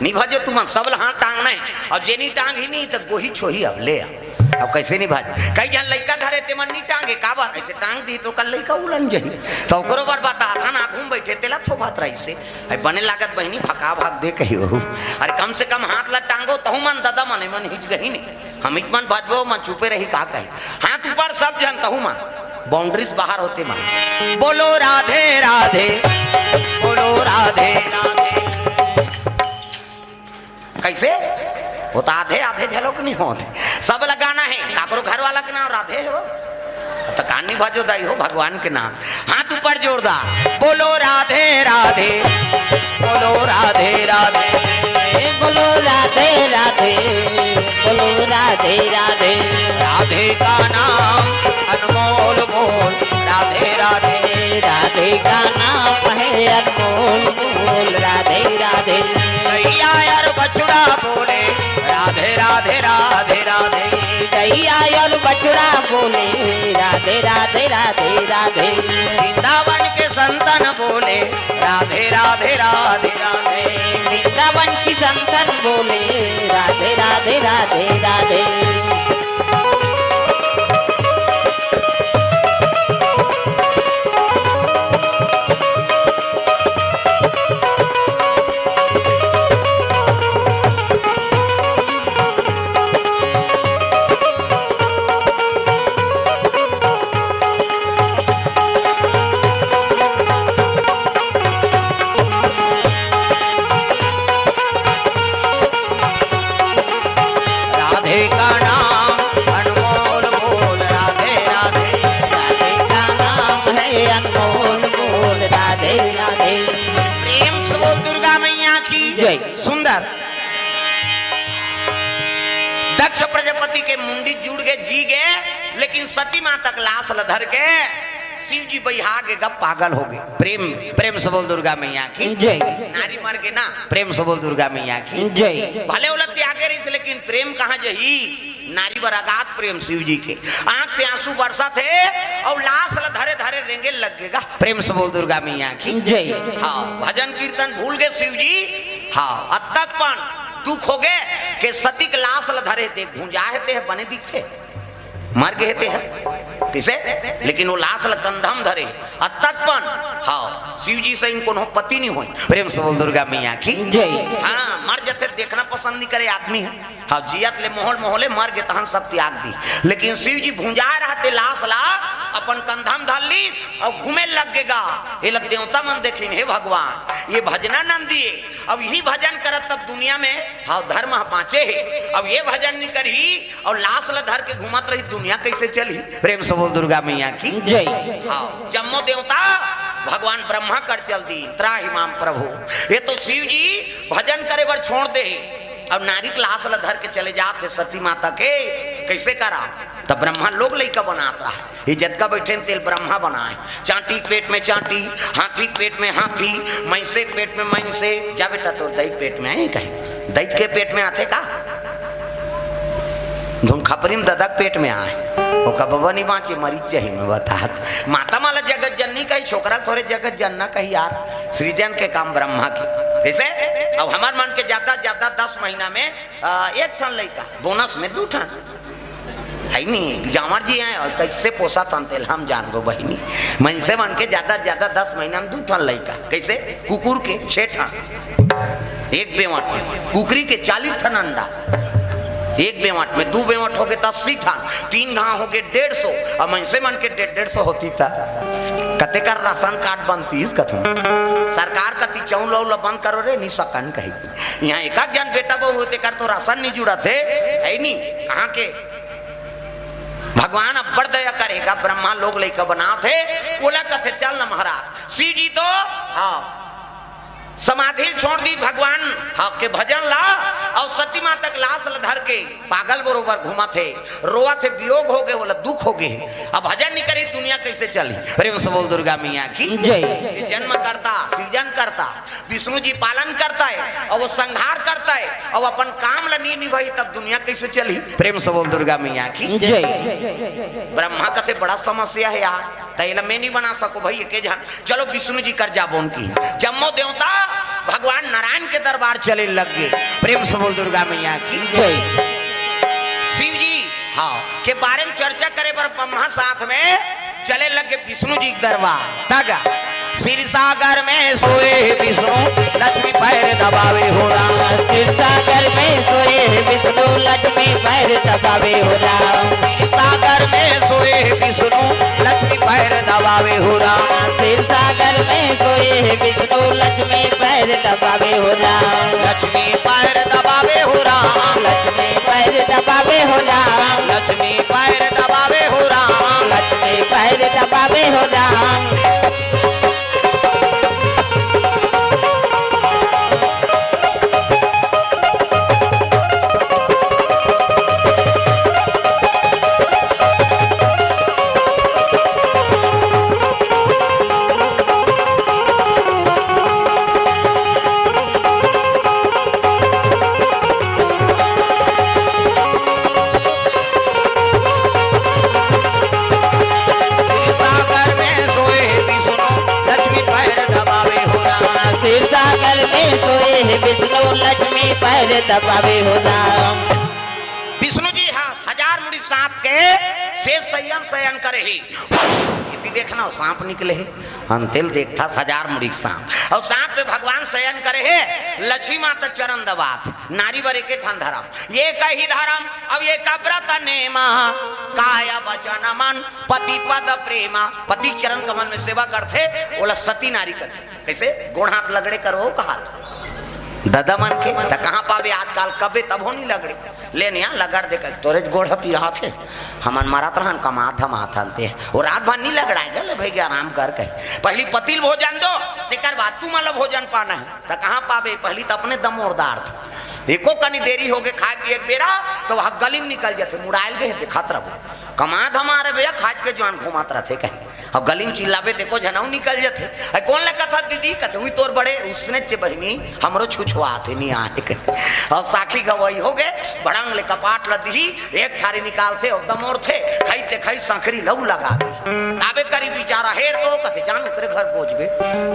नहीं भजो तुमन, सब ल हाथ टांगना हे। अउ जेनी टांगही नहीं त गोही छोही अब ले आ। अब कइसे नहीं भज? कई झन लइका धरे तेमन नहीं टांगे, काबर? अइसे टांग दी त ओकर लइका उलन जही। त ओकरो बर बताथन, आघू म बइठे तेला थोभत रहिसे। अरे बने लागत बहिनी, भका भक दे कही बहू। अरे कम से कम हाथ ला टांगो, तहू मन ददा मने मन हिच गही नहीं। हम इच मन भजबो, मन चुपे रही का कही। हाथ ऊपर सब झन, तहू मन। बाउंड्रीज बाहर होते मन। बोलो राधे राधे, बोलो राधे राधे। कइसे? ओ त आधे आधे झलक नहीं होत। सब लगाना हे। काकरो घर वाला के नाम राधे हे ओ? त कानी भजो दाई हो, भगवान के नाम। हाथ ऊपर जोरदार। बोलो राधे राधे, बोलो राधे राधे। ए बोलो राधे राधे, बोलो राधे राधे। राधे का नाम अनमोल बोल, राधे राधे। राधे का नाम है अनमोल बोल, राधे राधे। गैया अउ बछड़ा बोले, राधे राधे राधे राधे। गैया अउ बछड़ा बोले, राधे राधे राधे राधे। वृंदावन के संतन बोले, राधे राधे राधे राधे। वृंदावन की संतन बोले, राधे राधे राधे राधे। राधे का नाम अनमोल बोल, राधे राधे। राधे का नाम है अनमोल बोल, राधे राधे। प्रेम से बोल दुर्गा मैया की जय। सुंदर। दक्ष प्रजापति के मुंडी जुड़ गे, जी गे, लेकिन सती माता के लाश ल धर के शिव जी बइहा गे गा, पागल हो गे। प्रेम, प्रेम से बोल दुर्गा मैया की जय। नारी मर गे ना, प्रेम से बोल दुर्गा मैया की जय। भले ओला त्यागे रहिस, लेकिन प्रेम कहाँ जही? नारी बर अगाध प्रेम शिव जी के। आंख से आंसू बरसत हे अउ लाश ल धरे धरे रेंगे लग गे गा। प्रेम से बोल दुर्गा मैया की जय। हाँ, भजन कीर्तन भूल गे शिव जी। हाँ, अतक पन दुख हो गे के सती के लाश ल धरे, देख भुंजा हे ते ह बने दिखथे। मर गे हे ते ह, कइसे? लेकिन ओ लाश ल कंधा म धरे हे। अतक पन, हाँ, शिव जी सही कोनो पति नहीं होय। प्रेम से बोल दुर्गा मैया की जय। हाँ, मर जथे, देखना पसंद नहीं करे आदमी ह। हाँ, जियत ले मोहल मोहले, मर गे तहन सब त्याग दी। लेकिन शिव जी भुंजा रहते लाश ला अपन कंधा म धर ली अउ घूमे लग गे गा। एला देवता मन देखिन, हे भगवान, ये भजना नंदी हे। अब यही भजन करत तब दुनिया में, हाँ, धर्म ह बाँचे हे। अब ये भजन नहीं करही अउ लाश ल धर के घूमत रही, दुनिया कइसे चलही? प्रेम से बोल दुर्गा मैया की जय। हाँ, जम्मो देवता भगवान ब्रह्मा कर चल दी, त्राहि माम प्रभु। ये तो शिव जी भजन करे बर छोड़ दे हे, अउ नारी के लाश ल धर के चले जात हे सती माता के, कइसे करा? तब ब्रह्मा लोग लइका बनात रहा। ये जतका बइठे तेल ब्रह्मा बनाए। चांटी के पेट में चांटी, हाथी के पेट में हाथी, मइसे के पेट में मइसे। जा बेटा, तोर दई के पेट में आए कहे। दई के पेट में आथे का? धुन खपरी में ददा के पेट में आए। ओका बबा नहीं बाँचे, मरी जही में बता। माता माला जगत जननी कही, छोकरा थोरे जगत जनना कही यार। सृजन के काम ब्रह्मा के। जइसे अब हमर मन के ज्यादा ज्यादा दस महीना में, आ, एक ठन लइका, बोनस में दू ठन। है नी, जांवर जी हैं, अउ कइसे पोसत हन तेला हम जानबो बहिनी। मनसे मन के जादा से जादा दस महीना में दू ठन लइका, कइसे? कुकुर के छह ठन, एक बेंवट में। कुकरी के चालीस ठन अंडा, एक बेंवट में। दू बेंवट होगे त अस्सी ठन, तीन घांव होगे डेढ़ सौ। अब मनसे मन के डेढ़ डेढ़ सौ होतिस त कतेक राशन कार्ड बनतिस कथों। सरकार कति चौं लौ ल बंद करो रे, नी सकन कही। इहां एक आध झन बेटा बहू होथे, तेकर तो राशन नी जुड़त हे, है नी? कहां के? भगवान अब्बड़ दया करे गा, ब्रह्मा लोग लइका बनात हे, ओला कथे, "चल न महाराज।" शिव जी तो, हां, समाधि ल छोड़ दिस भगवान, हां, के भजन ला, अउ सती माता के लाश ल धर के पागल बरोबर घूमत हे, रोवत हे, वियोग होगे, ओला दुख होगे। अब भजन नी करही, दुनिया कइसे चलही? प्रेम से बोल दुर्गा मैया की जय। ये जन्म करता, सृजन करता, विष्णु जी पालन करता है अउ वो संहार करता है, अउ अपन काम ल नी निभाही, तब दुनिया कइसे चलही? प्रेम से बोल दुर्गा मैया की जय। ब्रह्मा कथे, "बड़ा समस्या हे यार, त एला मैं नी बना सकों भई, एके झन, चलो विष्णु जी कर जाबो।" उनकी जम्मो देवता भगवान नारायण के दरबार चले लग गे। प्रेम से बोल दुर्गा मैया की जय। शिव जी, हां, के बारे में चर्चा करे बर ब्रह्मा साथ में चले लग गे विष्णु जी के दरबार। तगा, "क्षीर सागर में सोए विष्णु, लक्ष्मी पैर दबावे हो राम।" क्षीर सागर में सोए विष्णु, लक्ष्मी पैर दबावे हो राम। क्षीर सागर में सोए विष्णु, लक्ष्मी पैर दबावे हो राम। क्षीर सागर में सोए विष्णु, लक्ष्मी पैर दबावे हो राम। लक्ष्मी पैर दबावे हो राम। लक्ष्मी पैर दबावे हो राम। लक्ष्मी पैर दबावे हो राम। लक्ष्मी पैर दबावे हो राम। सागर में सोए विष्णु, लक्ष्मी पैर दबावे हो राम। क्षीर सागर में सोए विष्णु, लक्ष्मी पैर दबावे हो राम। विष्णु जी, हां, हजार मुड़ी सांप के शेष शय्या म शयन करे हे। इति देखना, सांप निकले हे, अंते ल देखथस हजार मुड़ी के सांप। अउ सांप पे भगवान शयन करे हे, लक्ष्मी माता चरण दबात। नारी बर एके ठन धरम, एकहि धरम, अउ एक व्रत नेमा, काय वचन मन पति पद प्रेमा। पति चरण कमल में सेवा करथे, ओला सती नारी कथे। कइसे? गोड़ हाथ लगड़े करवो कहात। ददा मन के, त कहां पाबे आजकल, कबे तभो नी लगड़े। ले निया लगड़ दे कहि, "तोरे गोड़ ह पिरात हे, हमन मरत रहन, कमात धमात हन ते।" वो रात भर नी लगड़ाय गा, "ले भई गे, आराम कर," कहि। पहिली पति ल भोजन दो, तेकर बाद तुमन ल भोजन पाना हे। त कहां पाबे, पहिली त अपने दमोरदार थे। एको कनी देरी होगे खाय पिये के बेरा, त वो गली म निकल जथे, मुड़ायल गे हे, देखत रहिबो। कमा धमा रे भइया, खाय के जुआन घूमत रथे कहि। अब गली म चिल्लाबे त एको झन अउ निकल जथे। "अई कोन ल कथस दीदी?" कथे, "उही तोर बड़े, उसने चे बहिनी, हमरो छुछुआत हे, नी आहे," कहि। अउ साखी गवई होगे, भड़ंग ले कपाट ल दिही, एक थारी निकालथे अउ दमोरथे, खई ते खई, संखरी ल अउ लगा दिही। आबे करी बिचारा, "हेर तो," कथे, "जान ओकरे घर बोजबे,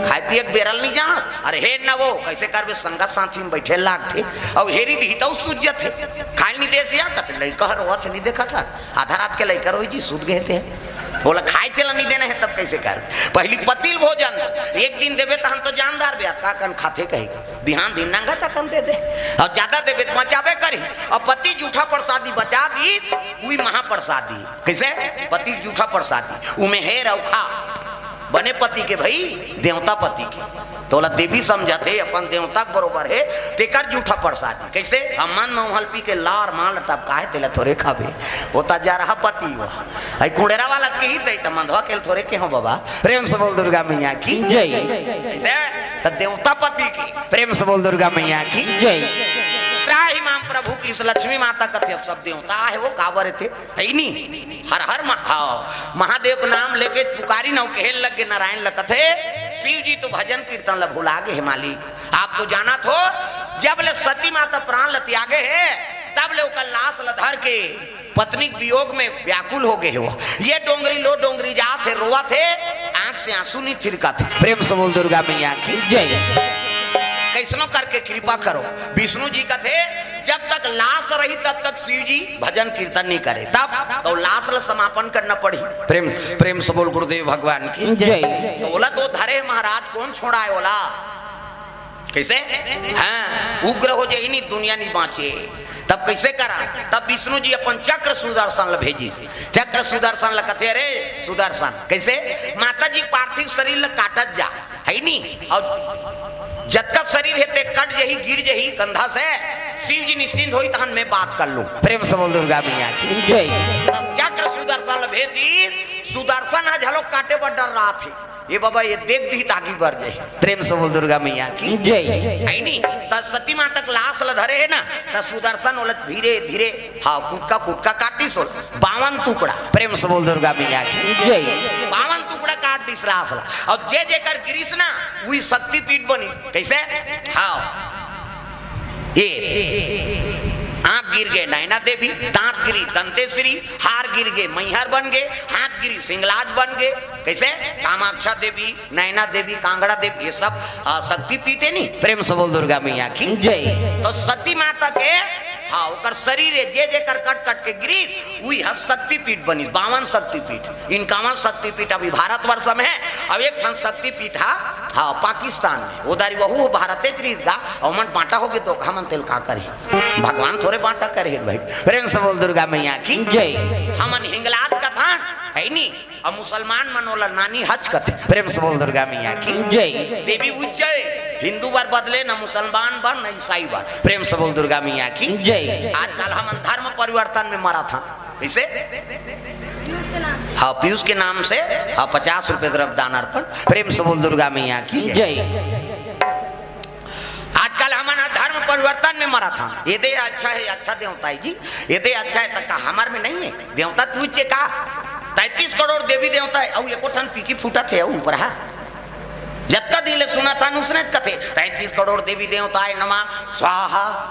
खाय पिये के बेरा ल नी जानस, अरे हेर न वो, कइसे करबे, संगत साथी म बइठे लागथे, अउ हेरी दिही त अउ सूत जथे, खाय ल नी देस या," कथे, "लइका ह रोवत हे, नी देखत हस, आधा रात के लइका रोही जी, सूत गे हे ते।" बोला, "खाय चला नी देना हे, तब कइसे कर?" पहिली पति ल भोजन, एक दिन देबे तहन तो जानदार बे, का कन खाथे कहि, बिहान दिन नंगा तकन दे दे, अउ जादा देबे त बचाबे करही। अउ पति जूठा प्रसादी बचा दिही, उही महाप्रसादी। कइसे? पति जूठा प्रसादी, उमे हेर अउ खा, बने पति के भई, देवता पति के। तोला देवी समझत हे, अपन देवता के बरोबर हे, तेकर जूठा प्रसादी। कइसे? हमन मउहल पी के लार माल टपकाहे, तेला थोरे खाबे। वो त जरहा पति वो। अई कुड़ेरा वाला के ही दई त मंधवा के ल थोरे केहों बबा। प्रेम से बोल दुर्गा मैया की जय। कइसे? त देवता पति के। प्रेम से बोल दुर्गा मैया की जय। त्राहि माम प्रभु की इस लक्ष्मी माता कथे, अब सब देवता आहे वो काबर थे। अई नी, हर हर म-, हाव, महादेव के नाम लेके पुकारी नव कहे लग गे नारायण ल कथे, "शिव जी तो भजन कीर्तन ल भुला गे हे मालिक। आप तो जानत हो, जब ले सती माता प्राण ल त्यागे हे, तब ले ओकर लाश ल धर के पत्नी के वियोग में व्याकुल हो गे हे वो। ये डोंगरी लो डोंगरी जात हे, रोवत हे, आंख से आंसू नी थिरकत।" प्रेम से बोल दुर्गा मैया की जय। ऐसनो करके कृपा करो। विष्णु जी कथे, जब तक लाश रही तब तक शिव जी भजन कीर्तन नहीं करे, तब तो लाश ल समापन करना पड़ी। प्रेम, प्रेम से बोल गुरुदेव भगवान की। जय। तो ओला तो धरे महाराज, कौन छोड़ाए ओला? कैसे? हाँ, उग्र हो जाए, नहीं दुनिया नहीं बांचे। तब कैसे करा? तब विष्णु जी अपन चक्र सुदर्शन ल भेजिस। चक्र सुदर्शन ल कथे, अरे सुदर्शन, कैसे? माता जी पार्थिव शरीर ल काटत जा, है नी? और जतका शरीर हे ते कट जही, गिर जही कंधा से, शिव जी निश्चिंत होई, तहन मैं बात कर लूं। प्रेम से बोल दुर्गा मैया की। जय। तब चक्र सुदर्शन ल भेज दी, सुदर्शन ह झलो काटे बर डर रहा थे। ये बाबा, ये देख दी त आगी बर जाही। प्रेम से बोल दुर्गा मैया की। जय। है नी? त सती माता के लाश ल धरे हे ना, त सुदर्शन ओला धीरे धीरे, हाँ, कुटका कुटका काटिस ओला, बावन टुकड़ा। प्रेम से बोल दुर्गा मैया की। जय। बावन टुकड़ा काट दिस लाश ला। अब जे जेकर गिरिस ना, वही शक्तिपीठ बनिस। कैसे? हाँ, ये आंख गिर गे नैना देवी, दांत गिरी दंतेश्वरी, हार गिर गे मैहर बन गे, हाथ गिरी सिंगलाज बन गे। कैसे? कामाक्षा देवी, नैना देवी, कांगड़ा देवी, ये सब, आ, शक्तिपीठ हे नी। प्रेम से बोल दुर्गा मैया की। जय। तो सती माता के, हाँ, ओकर शरीर हे, जे जेकर कट कट के गिरी, वही ह शक्तिपीठ बनिस, बावन शक्तिपीठ। इनकावन शक्तिपीठ अभी भारतवर्ष में हे, अब एक ठन शक्तिपीठ ह, हाँ, पाकिस्तान में। वो दारी वहू भारत च रहिस गा, अउ मन बांटा होगे तो हमन तेल का करही? भगवान थोरे बांटा करे हे भाई। प्रेम से बोल दुर्गा मैया की। जय। हमन हिंगलाज कथन, है नी? अब मुसलमान मन ओला नानी हज कथे। प्रेम से बोल दुर्गा मैया की। जय। देवी उज्जय, हिंदू बर बदले, न मुसलमान बर, न ईसाई बर। प्रेम से बोल दुर्गा मैया की। जय। आजकल हमन धर्म परिवर्तन में मरत हन। कैसे? हाँ, पीयूष के नाम से, हाँ, पचास रुपए द्रव्य दान अर्पण। प्रेम से बोल दुर्गा मैया की। जय। आजकल हमन ह धर्म परिवर्तन में मरत हन। ये दे अच्छा हे, अच्छा देवता हे जी, ये दे अच्छा हे, त का हमर में नहीं हे? देवता तू चे का? तैंतीस करोड़ देवी देवता हे, अउ एको ठन पीकी फूटत हे, अउ ऊपर हा। जतका दिन ले सुनत हन, उसने कथे, "तैंतीस करोड़ देवी देवताय नमः स्वाहा।"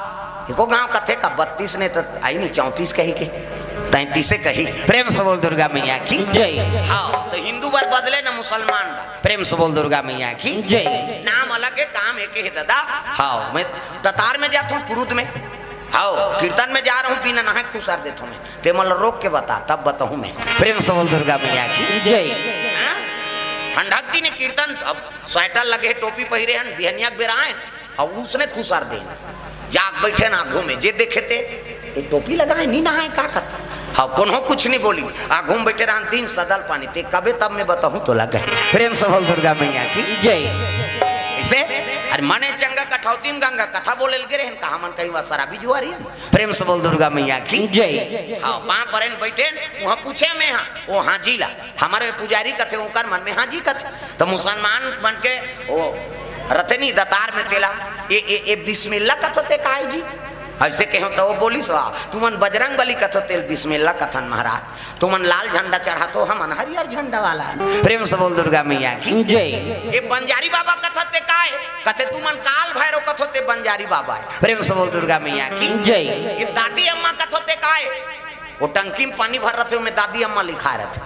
एको गांव कथे का बत्तीस ने त आई नहीं, चौंतीस कही के, तैंतीसे कही। प्रेम से बोल दुर्गा मैया की। जय। हाँ, तो हिंदू बर बदले न मुसलमान बर। प्रेम से बोल दुर्गा मैया की। जय। नाम अलग हे, काम एके हे दादा। हाँ, मैं दतार में जात हूँ, कुरुद में। हाँ, कीर्तन में जा रहा हूँ, बिना नहाए खुसार देत हूँ मैं। ते मन ल रोक के बता, तब बताहूँ मैं। प्रेम से बोल दुर्गा मैया की। जय। हाँ? ठंडक दिन हे कीर्तन, अब स्वेटर लगे हे, टोपी पहिरे हन, बिहनिया के बेरा आए, अउ उसने खुसार देन। जाग बैठे ना आघू में, जे देखे ते, "ए टोपी लगाए, नी नहाए, का कथा?" हाँ, कोनो कुछ नहीं बोली। आघू में बैठे रहन, दिन सदल पानी, ते कबे तब मैं बताहूँ तो लगे। प्रेम से बोल दुर्गा मैया की। जय। इसे, अरे मने चंगा कठौती में गंगा कथा बोले लगे रहन, कहा मन कहीं वह शराबी जुआरी हन। प्रेम से बोल दुर्गा मैया की। जय। हाँ, पाँव परेन बैठेन, वहाँ पूछे में हाँ, वो हाँ जी ला। हमारे में पुजारी कथे, ओकर मन में हाँ जी कथे। तो मुसलमान मन के वो रथे नी दतार में तेला, ए, ए, ए बिस्मिल्ला कथो ते काय जी? ऐसे कहो तो वो बोलिस, "वाह, तुमन बजरंग बली कथो तेल बिस्मिल्ला कथन महाराज, तुमन लाल झंडा चढ़ाथो, हमन हरियर झंडा वाला।" प्रेम से बोल दुर्गा मैया की। जय। ये बंजारी बाबा कथो ते काय? कथे, "तुमन काल भैरव कथो ते बंजारी बाबा हे।" प्रेम से बोल दुर्गा मैया की। जय। ये दादी अम्मा कथो ते काय? वो टंकी में पानी भर रथे, ओमे दादी अम्मा लिखा रथे।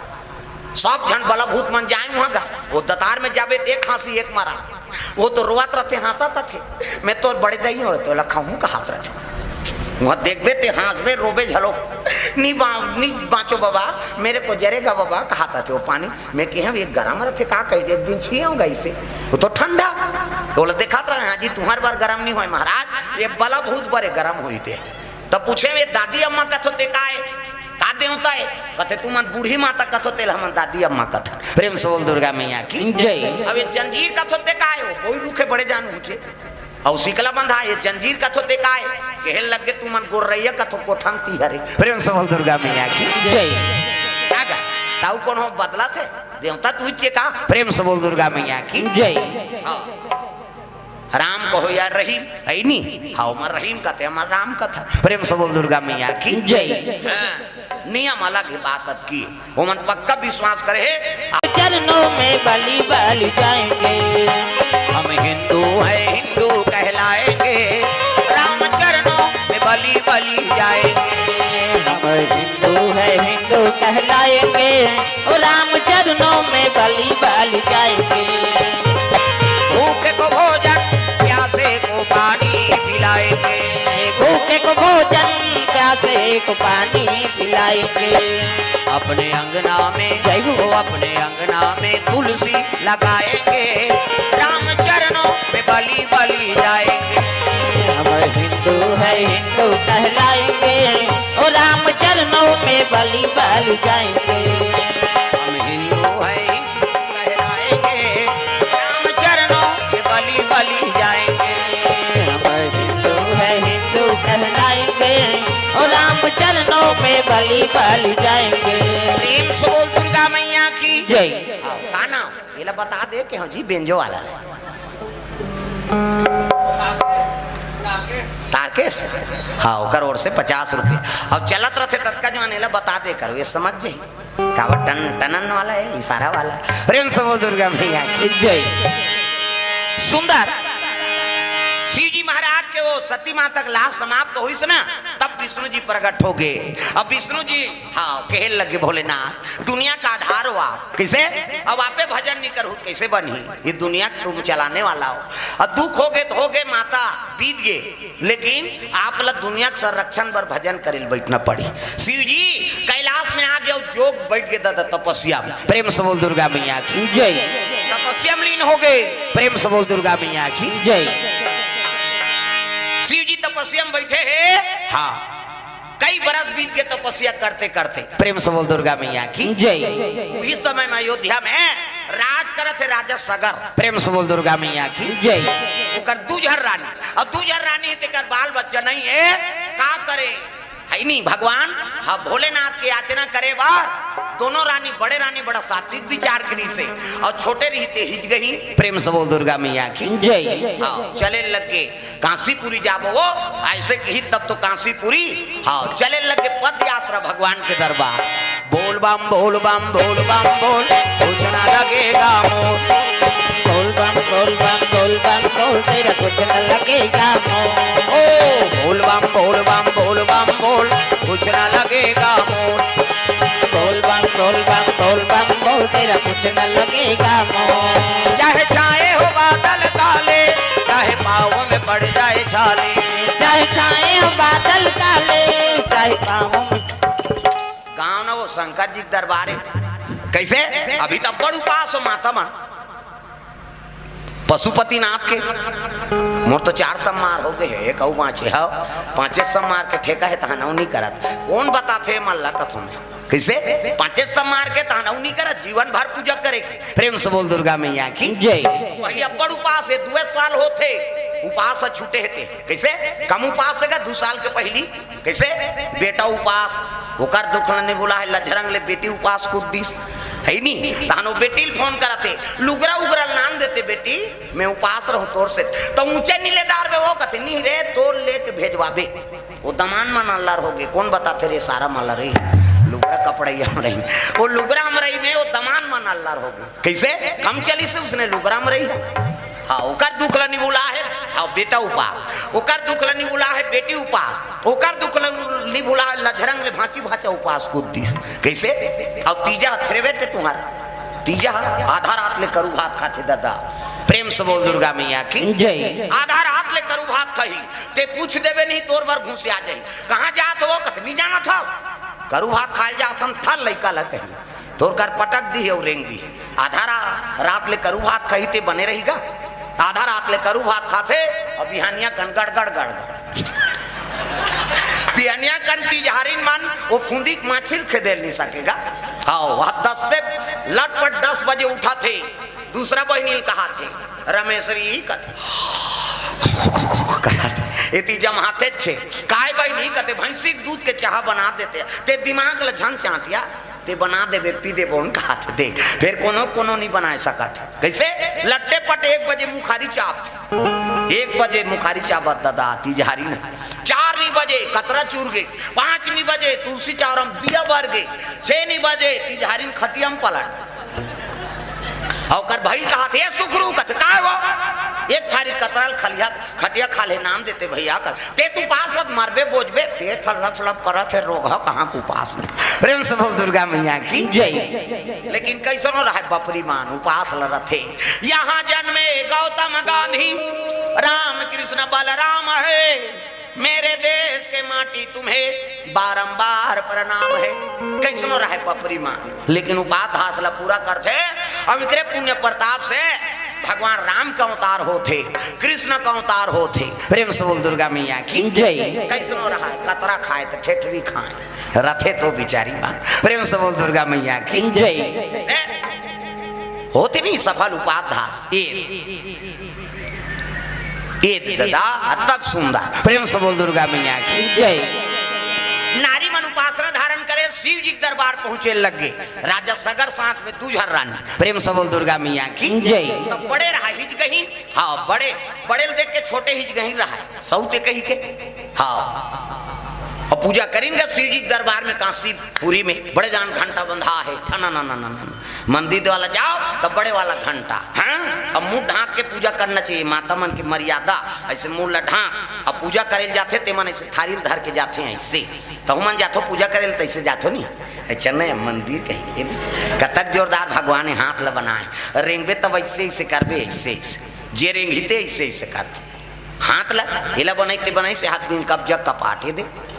सब झन बलभूत मन जाए वहाँ गा, वो दतार में जाबे त एक हाँसी एक मरा। वो तो रोवत रथे, हाँसत रथे। मैं तो बड़े दई हो तो लखा हूँ कहात रथे। वहाँ देखबे ते हाँसबे, रोबे झलो। "नी बा-, नी बाँचो बाबा, मेरे को जरेगा बाबा," कहात रथे वो पानी। मैं कहे, "ये गरम रथे का?" कही, "एक दिन छुए होगा इसे, वो तो ठंडा।" बोले, "देखात रहा हाँ जी, तुम्हार बर गरम नहीं होय महाराज, ये बलभूत बरे गरम होई थे।" तब पूछे, "ये दादी अम्मा कथो ते काय? का देवता हे?" कथे, "तुमन बूढ़ी माता कथो तेल हमन दादी अम्मा कथन।" प्रेम से बोल दुर्गा मैया की। जय। अब ये जंजीर कथो ते काय हो? कोई रुखे बड़े जान ऊंचे। और सिकला बंधा, ये जंजीर कथो ते काय? कहे लगे, "तुमन गोर्रैया कथो कोठन ती हरे।" प्रेम से बोल दुर्गा मैया की। जय। का गा? ताऊ कौन हो बदला थे? देवता तू चे का? प्रेम से बोल दुर्गा मैया की। जय। हाँ। राम कहो या रहीम, है नी? हाँ, हमर रहीम कथे, हमर राम कथा। प्रेम से बोल दुर्गा मैया की। जय। हाँ, नियम अलग हे, बात अतकी हे। ओमन पक्का विश्वास करे हे। चरणों में बलि बलि जाएंगे। हम हिंदू हैं, हिंदू कहलाएंगे। राम चरणों में बलि बलि जाएंगे। हम हिंदू हैं, हिंदू कहलाएंगे। ओ राम चरणों में बलि बलि जाएंगे। भूखे को भोजन, प्यासे को एक पानी पिलाएंगे। अपने अंगना में, जय हो। वो अपने अंगना में तुलसी लगाएंगे, राम चरणों में बलि बलि जाएंगे। हम हिंदू है, हिंदू कहलाएंगे, ओ राम चरणों में बलि बलि जाएंगे। हम हिंदू है, हिंदू कहलाएंगे, राम चरणों में बलि बलि जाएंगे। हम हिंदू है, हिंदू कहलाएंगे, ओ राम चरणों में बलि बलि जाएंगे। प्रेम से बोल दुर्गा मैया की जय। हाँ, का नाम? एला बता दे कि हाँ जी, बेंजो वाला है। तारकेश? हाँ, ओकर ओर से पचास रुपये। अब चलत रहते ततका जवान, एला बता दे करो, ये समझ जाई। काबर टन, टनन वाला है, इशारा वाला है। प्रेम से बोल दुर्गा मैया की जय। सुंदर। शिव जी महाराज के वो सती माता के लाश समाप्त होइस ना, तब विष्णु जी प्रकट हो गए। अब विष्णु जी, हाँ, कहे लगे, भोलेनाथ, दुनिया का आधार हो आप, कैसे? अब आपे भजन नहीं करहु त कैसे बनही? ये दुनिया तुम चलाने वाला हो। अब दुख हो गए तो हो गए माता, बीत गए, लेकिन आप ला दुनिया के संरक्षण बर भजन करे ल बैठना पड़ी। शिव जी कैलाश में आ गए, जोग बैठ गए दादा तपस्या में। प्रेम से बोल दुर्गा मैया की जय। तपस्या में लीन हो गए। प्रेम से बोल दुर्गा मैया की जय। शिव जी तपस्या में बैठे हैं, हाँ, कई बरस बीत गए तपस्या करते करते। प्रेम से बोल दुर्गा मैया की जय। उही समय में अयोध्या में राज करत हे राजा सगर। प्रेम से बोल दुर्गा मैया की जय। ओकर दू झन रानी, अब दू झन रानी हे, तेकर बाल बच्चा नहीं है, का करे? है नहीं भगवान। हाँ, भोलेनाथ के याचना करे बार दोनों रानी, बड़े रानी बड़ा सात्विक विचार करिस हे, और छोटे रहिते हिज गई। प्रेम से बोल दुर्गा मैया की जय। हाँ, चले लग गए। कांसीपुरी जाबो वो, ऐसे कही तब तो कांसीपुरी। हाँ, चले लगे पद यात्रा भगवान के दरबार। बोल बम, बोल बम, बोल बम, बोल, कुछ ना लगेगा मोर। बोल बम, बोल बम, बोल बम, बोल, तेरा कुछ ना लगेगा मोर। ओ, बोल बम, बोल बम, बोल बम, बोल, कुछ ना लगेगा मोर। बोल बम, बोल बम, बोल बम, बोल, तेरा कुछ ना लगेगा मोर। चाहे छाए हो बादल काले, चाहे पाँव में पड़ जाए छाले। चाहे छाए हो बादल काले, चाहे पाँव में। गाँव ना वो शंकर जी के दरबार हे। कैसे? अभी तो बड़ उपास हो माता मन। पशुपतिनाथ के। मोर तो चार सम्मार हो गए हे, एक अउ बाँचे हव। पाँचे सम्मार के ठेका हे, तहन अउ नहीं करत। कौन बताथे मल्ला कथों में? कैसे? पाँचे सम्मार के तहन अउ नहीं करत, जीवन भर पूजा करे के। प्रेम से बोल दुर्गा मैया की जय। पहली अब्बड़ उपास हे, दुए साल होथे, उपास ह छूटे हे ते। कैसे? कम उपास हे का दू साल के पहली? कैसे? बेटा उपास, ओकर दुख ल नहीं भुला हे, लझरंग ले बेटी उपास कूद दिस, है नी? तहन वो बेटी ल फोन करत हे, लुगरा उगरा ल नान देते बेटी, मैं उपास रहूं तोर से। तो ऊंचे नीलेदार में वो कथे, नहीं रे, तोर लेके भेजवाबे। वो दमान मन अल्लर हो गए, कौन बताथे रे सारा माला रे, लुगरा कपड़ा ही हम रही, वो लुगरा हम रही में, वो दमान मन अल्लर हो गए। कैसे? कम चली से उसने लुगरा में रही है। हाँ, ओकर दुख ल निभुला हे, हाँ, बेटा उपास। ओकर दुख ल निभुला हे, बेटी उपास। ओकर दुख ल निभुला हे, लझरंग ले भांची भांचा उपास कूद दिस। कैसे? अब तीजा थ्रेवेट तुम्हारा। तीजा आधा रात ले करू भात खाथे दादा। प्रेम से बोल दुर्गा मैया की। जय। आधा रात ले करू भात खाही, ते पूछ देबे नहीं, तोर बर घुसिया जाही। कहाँ जात हो? कत नहीं जाना था, करू भात खाए जात हन, था लइका ला कही। तोर कर पटक दी अउ रेंग दी। आधा रा-, रात ले करू भात खाही ते बने रही गा। आधा रात ले करू भात खाथे अउ बिहानिया कन गड़गड़ गड़गड़। बिहानिया कन तीजहारिन मन वो फुंदी के माछी ल खेदेल नहीं सकेगा। हाँ, वह दस से लटपट दस बजे उठाथे, दूसरा बहिनी ल कहाथे, रमेश्वरी कथे। कराथे। एती जमाथे छे। काय बहिनी कथे, भैंसी के दूध के चाहा बना देते। ते दिमाग ल झन चांटिया। ते बना देबे, पी देबो, उनका हाथ दे। फिर कोनो, कोनो नहीं बनाए सकत। कैसे? लट्टे पट एक बजे मुखारी चाप। एक बजे मुखारी चापत दादा, तीजहारी न। चार नहीं बजे कतरा चूर गे। पाँच नहीं बजे तुलसी चावरम दिया बर गे। छह नहीं बजे तीजहारी न खटियम पलट। अउ ओकर भाई कहाथे, "ए सुखरू," कथे, "काय वो?" "एक थारी कतरल खलिया खटिया खा ले नाम देते भैया कर। ते तू पास हत मरबे बोझबे, पेट ह लप लप करत हे, रोग ह कहाँ के उपास नहीं।" प्रेम से बोल दुर्गा मैया की जय। लेकिन कैसनो रहे बपरी मान उपास ल रथे। यहाँ जन्मे गौतम गांधी, राम कृष्ण बलराम है। मेरे देश के माटी तुम्हें बारंबार प्रणाम है। कइसनो रहय पपरी मान, लेकिन उपात धास ला पूरा करथे। अउ एकरे पुण्य प्रताप से भगवान राम का अवतार होथे, कृष्ण का अवतार होथे। प्रेम से बोल दुर्गा मैया की जय। कइसनो रहय, कतरा खाय त ठेठरी खाय, रथे तो बिचारी मान। प्रेम से बोल दुर्गा मैया की जय। जइसे होथे नहीं सफल उपात धास, ए ए ददा, अतक सुंदर। प्रेम से बोल दुर्गा मैया की जय। नारी मन उपासना धारण करे, शिव जी के दरबार पहुंचे लगे। राजा सगर साथ में दू झन रानी। प्रेम से बोल दुर्गा मैया की जय। तो बड़े रहा हिजगही, हाँ, बड़े, बड़े ल देख के छोटे हिजगही रहा, सौते कही के, हाँ। अउ पूजा करिन गा शिव जी के दरबार में, काशीपुरी में बड़े जान घंटा बंधा है, ठना ना ना ना ना। मंदिर वाला जाव त बड़े वाला घंटा, हाँ? अउ मुंह ढांक के पूजा करना चाहिए, माता मन के मर्यादा। अइसे मुंह ला ढांक, अउ पूजा करे ल जाथे, ते मन अइसे थारी ल धर के जाथे अइसे। तहू मन जाथो पूजा करे ल, त अइसे जाथो नी। अइसे नइ, मंदिर कही के नी। कतक जोरदार भगवान हे, हाथ ला बनाय, रेंगबे तब अइसे, अइसे करबे, अइसे, अइसे। जे रेंगही ते अइसे, अइसे करथे। हाथ ला, एला बनाई ते बनाई से हाथ बिन कब्जा कपाटे दे।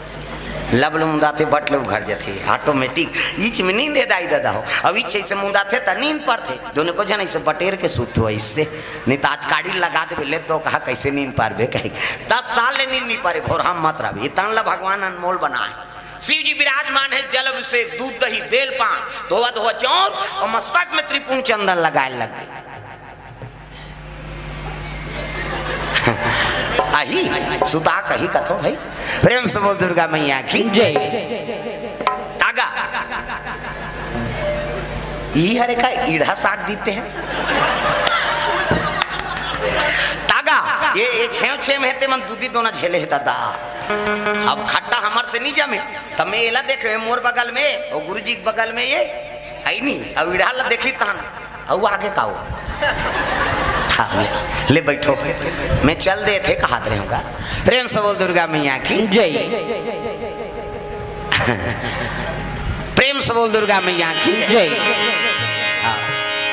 लब ले मुंदाथे, बट ले उघर जथे, automatic। इच में नींद हे दाई ददा हो। अउ इच अइसे मुंदाथे त नींद परथे। दोनों को झन अइसे बटेर के सुत हो अइसे। नहीं त आज काड़ी लगा देबे, ले तो कहा कइसे नींद पारबे कही। दस साल ले नींद नहीं पारे, भोरहा मत रहबे। ये तन ला भगवान अनमोल बनाय। शिव जी विराजमान हे, जल अभिषेक, दूध दही, बेल पान, धोवा धोवा चाउर अउ मस्तक में त्रिपुंड चंदन लगाय लग गे। अही सुता कही कथो भाई। प्रेम से बोल दुर्गा मैया की जय। तागा ई हरे का ईढ़ा साग दीते हैं। तागा ये, ये छेव छेव हे ते मन दूधी दोना झेले हे दादा। अब खट्टा हमर से नहीं जमे, त मैं एला देखे मोर बगल में, ओ गुरुजी के बगल में ये, है नहीं, अब ईढ़ा ला देखी तहन। अउ आगे का हो? हाँ, ले, ले बैठो। मैं चल देथे, कहात रहे होगा। प्रेम से बोल दुर्गा मैया की जय। प्रेम से बोल दुर्गा मैया की जय। हाँ,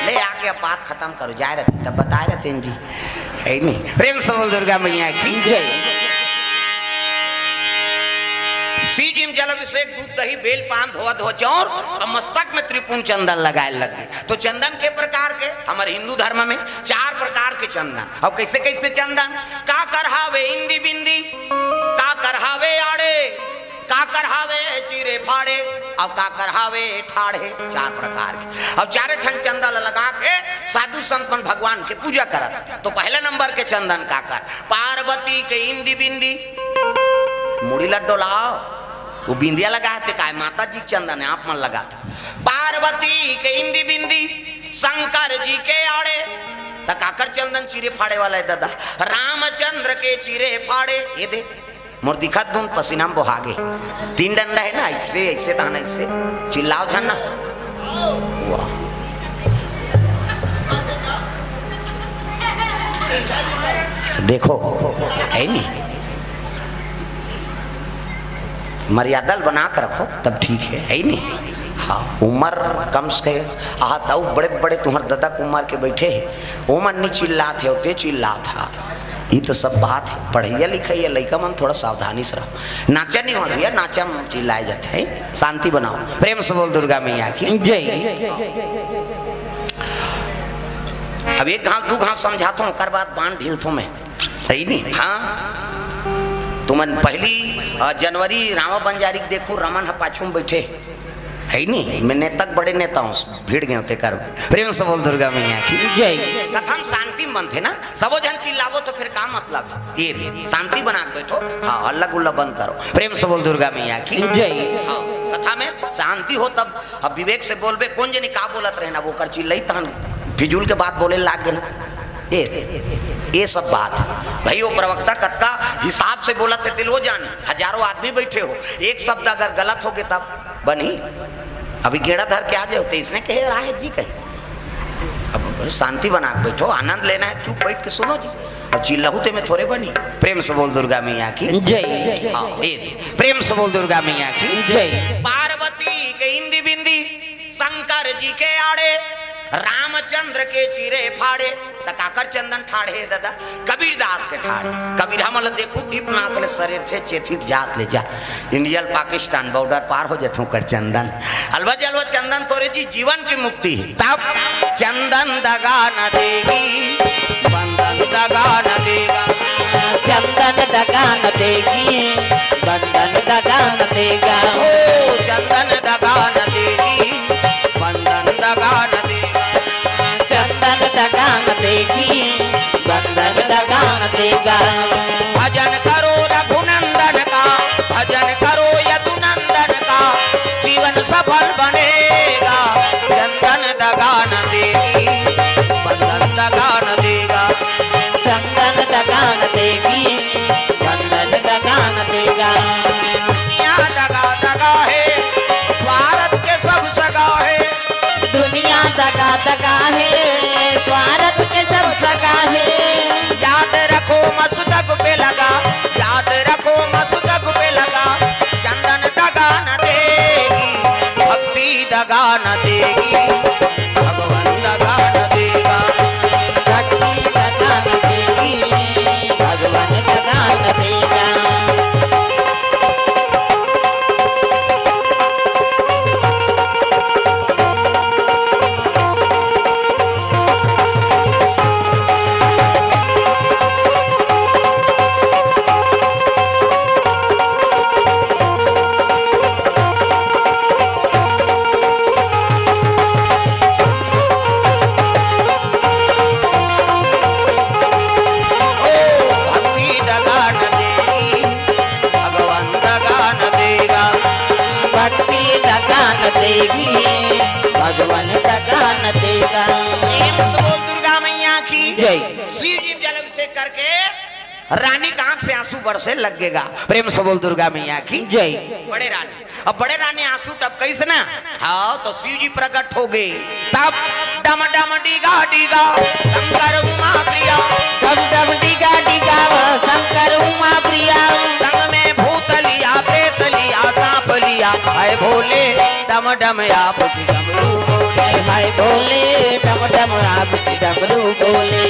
ले आके अब बात खत्म करो, जाय रहते, तब बताय रहते हैं जी, है नहीं। प्रेम से बोल दुर्गा मैया की जय। शिव जी में जल अभिषेक, दूध दही, बेल पान, धोवा धोवा चाउर अउ मस्तक में त्रिपुंड चंदन लगाय लग गे। तो चंदन के प्रकार के, हमर हिंदू धर्म में चार प्रकार के चंदन। अउ कइसे कइसे चंदन? काकर हावे इंदी बिंदी, काकर हावे आड़े, काकर हावे चीरे फाड़े, अउ काकर हावे ठाढ़े। चार प्रकार के। अउ चारे ठन चंदन ल लगा के साधु संत मन भगवान के पूजा करत। तो पहला नंबर के चंदन काकर? पार्वती के इंदी बिंदी, मुड़ी ला डोलाव। वो बिंदिया लगाथे काय? माता जी के चंदन हे, आप मन लगाथो। पार्वती के इंदी बिंदी, शंकर जी के आड़े, त काकर चंदन चीरे फाड़े वाला हे ददा? रामचंद्र के चीरे फाड़े। ये दे, मोर दिखत दुन पसीना में बोहा गे। तीन डंडा हे ना, अइसे, अइसे तहन अइसे। चिल्लाव झन ना। वाह। देखो, है नहीं? मर्यादा ल बना के रखो, तब ठीक है, है ही नहीं? हाँ, उमर कम से कम, आहा, तऊ बड़े-बड़े तुम्हर ददा के उमर के बैठे हे, ओमन नहीं चिल्लात हे, ते चिल्लात हे। ये तो सब बात है, पढ़इया लिखइया लइका मन थोड़ा सावधानी से रहो। नाचा नहीं हो भैया, नाचा में चिल्लाए जाते हैं, शांति बनाओ। प्रेम से बोल दुर्गा मैया की। जय। अब एक घाव, दू घाव समझाता हूँ, ओकर बाद बांध ढीलता हूँ मैं। सही नहीं? हाँ। तुमन पहली, अ, जनवरी रामा बंजारी के देखो, रमन ह पाछू में बैठे। है नहीं? मैं नेता के बड़े नेता हूँ, भिड़ गए होते कर। प्रेम से बोल दुर्गा मैया की। जय। कथा में शांति में बनथे ना, सबो झन चिल्लावो तो फिर का मतलब? ये शांति बना के बैठो। हाँ, हल्ला गुल्ला बंद करो। प्रेम से बोल दुर्गा मैया की। जय। हाँ, कथा में शांति हो तब, अब विवेक से बोलबे, कोन जनी का बोलत रहे ना, वो कर चिल्लई तहन फिजूल के बात बोले लाग गे ना। ए, ए सब बात भाई, वो प्रवक्ता कतका हिसाब से बोलत हे, तेल वो जाने। हजारों आदमी बैठे हो, एक शब्द अगर गलत हो गे तब बनी। अभी गेड़ा धर के आ जाओ तो इसने कहे, "राय जी कही।" अब शांति बना के बैठो, आनंद लेना है, चुप बैठ के सुनो जी। अब चिल्लाहू ते में थोड़े बनी। प्रेम से बोल दुर्गा मैया की। जय। हाँ, ए, प्रेम से बोल दुर्गा मैया की। जय। पार्वती के इंदी बिंदी, शंकर जी के आड़े, रामचंद्र के चीरे फाड़े। त काकर चंदन ठाढ़े हे ददा? कबीरदास के ठाढ़े। कबीर हमन ल देखू, टीप नाक ले सरेरथे, चेथिक जात ले जा। इंडिया ल पाकिस्तान बॉर्डर पार हो जथे ओकर चंदन। अलवा जलवा चंदन तोरे जी जीवन की मुक्ति हे। तब चंदन दगा न देगी, बंधन दगा न देगा। चंदन दगा न देगी, बंधन दगा न देगा। ओ चंदन दगा न देगी, बंधन दगा न देगा। चंदन दगा न देगी, बंधन दगा न देगा। भजन करो रघुनंदन का, भजन करो यदुनंदन का, जीवन सफल बनेगा। चंदन दगा न देगी, बंधन दगा न देगा। चंदन दगा न देगी, बंधन दगा न देगा। दुनिया दगा दगा हे, स्वार्थ के सब सगा हे। दुनिया दगा दगा हे, स्वार्थ के सब सगा हे। याद रखो मस्तक पे लगा, याद रखो मस्तक पे लगा। चंदन दगा न देगी, भक्ति दगा न देगी, भगवान दगा न देगा। भक्ति दगा न देगी, भगवान दगा न देगा। ओ भक्ति दगा न देगी, भगवान दगा न देगा। भक्ति दगा न देगी, भगवान दगा न देगा। प्रेम से बोल दुर्गा मैया की जय। शिव जी में जल अभिषेक करके रानी का आंख से आंसू बरसे लगेगा। प्रेम से बोल दुर्गा मैया की जय। बड़े रानी, अब बड़े रानी आंसू टपकइस ना, हाँ, तो शिव जी प्रकट हो गए। तब डम डम डीगा डीगा शंकर उमा प्रिया। डम डम डीगा डीगा शंकर उमा प्रिया। संग में भूत लिया, प्रेत लिया, सांप लिया, हाय भोले डम डम आप जी डमरू बोले। हाय भोले डम डम आप जी डमरू बोले।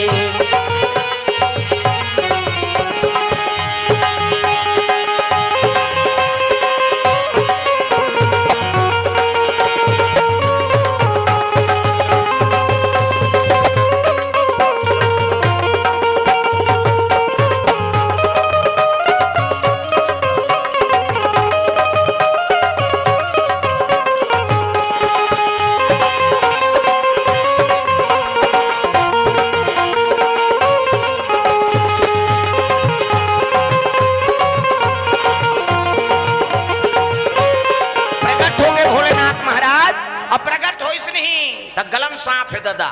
प्रकट होंगे भोलेनाथ महाराज, अब प्रकट होइस नहीं, त गलम सांप हे ददा।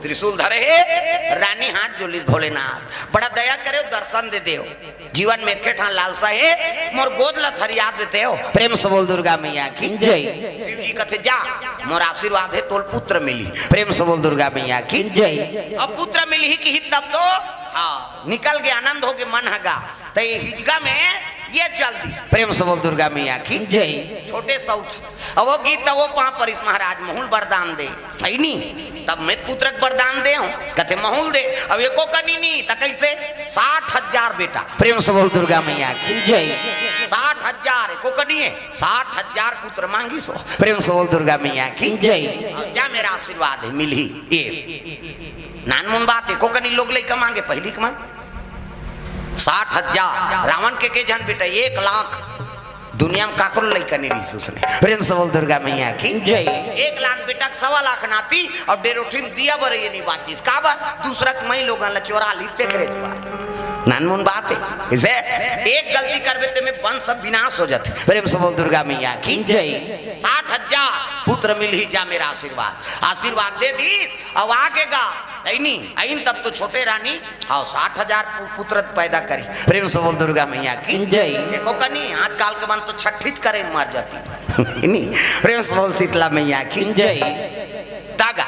त्रिशूल धरे हे, रानी हाथ जोलिस, भोलेनाथ बड़ा दया करे, दर्शन दे देव, जीवन में एके ठन लालसा हे, मोर गोद ल थरिया दे देव। प्रेम से बोल दुर्गा मैया की जय। शिव जी कथे, जा, मोर आशीर्वाद हे, तोल पुत्र मिली। प्रेम से बोल दुर्गा मैया की जय। अब पुत्र मिलही किही तब तो, हाँ, निकल गे, आनंद हो गे मन हगा। त ये हिजगा में ये चल दिस। प्रेम से बोल दुर्गा मैया की जय। छोटे सौत, अब वो गीत त वो पांव परिस महाराज, महूं ल वरदान दे, सही नी? तब मैं पुत्र के वरदान दे हूं, कथे महूं ल दे। अब एको कनी नी, त कैसे? साठ हजार बेटा। प्रेम से बोल दुर्गा मैया की जय। साठ हजार, एको कनी हे, साठ हजार पुत्र मांगिस हो। प्रेम से बोल दुर्गा मैया की जय। अब जा, मेरा आशीर्वाद हे, मिलही। ये नानमुन बात हे, एको कनी लोग लइका मांगे, पहिली के मन साठ हजार, रावण के के झन बेटा, एक लाख, दुनिया में काकरो लइका नहीं रहिस उसने। प्रेम से बोल दुर्गा मैया की जय। एक लाख बेटा के सवा लाख नाती, अउ डेरोठी में दिया बर ये नहीं बाचिस। काबर? दूसरा के मई लोगन ला चोरा ली, तेकरे दुआर। नानमुन बात हे। इसे एक गलती करबे ते में वंश सब विनाश हो जाथे। प्रेम से बोल दुर्गा मैया की जय। साठ हजार पुत्र मिलही, जा मेरा आशीर्वाद। आशीर्वाद दे दिस, अब आगे गा, अइनी, अइन तब तो छोटे रानी, हाँ, साठ हजार पु-, पुत्र पैदा करी। प्रेम से बोल दुर्गा मैया की जय। एको कनी, आजकल के मन तो छठीच करे मर जाती। नी, प्रेम से बोल शीतला मैया की जय। तागा,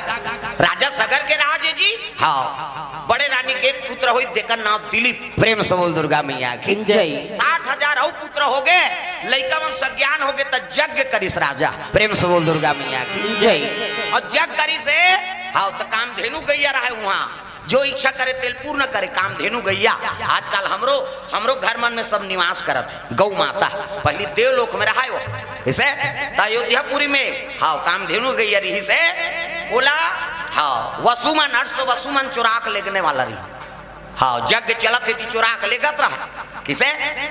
राजा सगर के राज हे जी, हाँ, बड़े रानी के एक पुत्र होई, तेकर नाम दिलीप। प्रेम से बोल दुर्गा मैया की जय। साठ हजार अउ पुत्र हो गे, लइका मन सज्ञान हो गे, त यज्ञ करिस राजा। प्रेम से बोल दुर्गा मैया की जय। अउ यज्ञ करिस हे, हाँ, त कामधेनु गैया रहय उहाँ, जो इच्छा करे तेल पूर्ण करे, कामधेनु गैया। आजकल हमरो, हमरो घर मन में सब निवास करत हे गौ माता। पहली देवलोक में रहय वो, कइसे? त अयोध्यापुरी में, हाँ, कामधेनु गैया रहिस हे, ओला, हाँ, वसुमन, अश्व वसुमन चोरा के लेगने वाला रही। हाँ, यज्ञ चलत हे, चोरा के लेगत रहा। कइसे?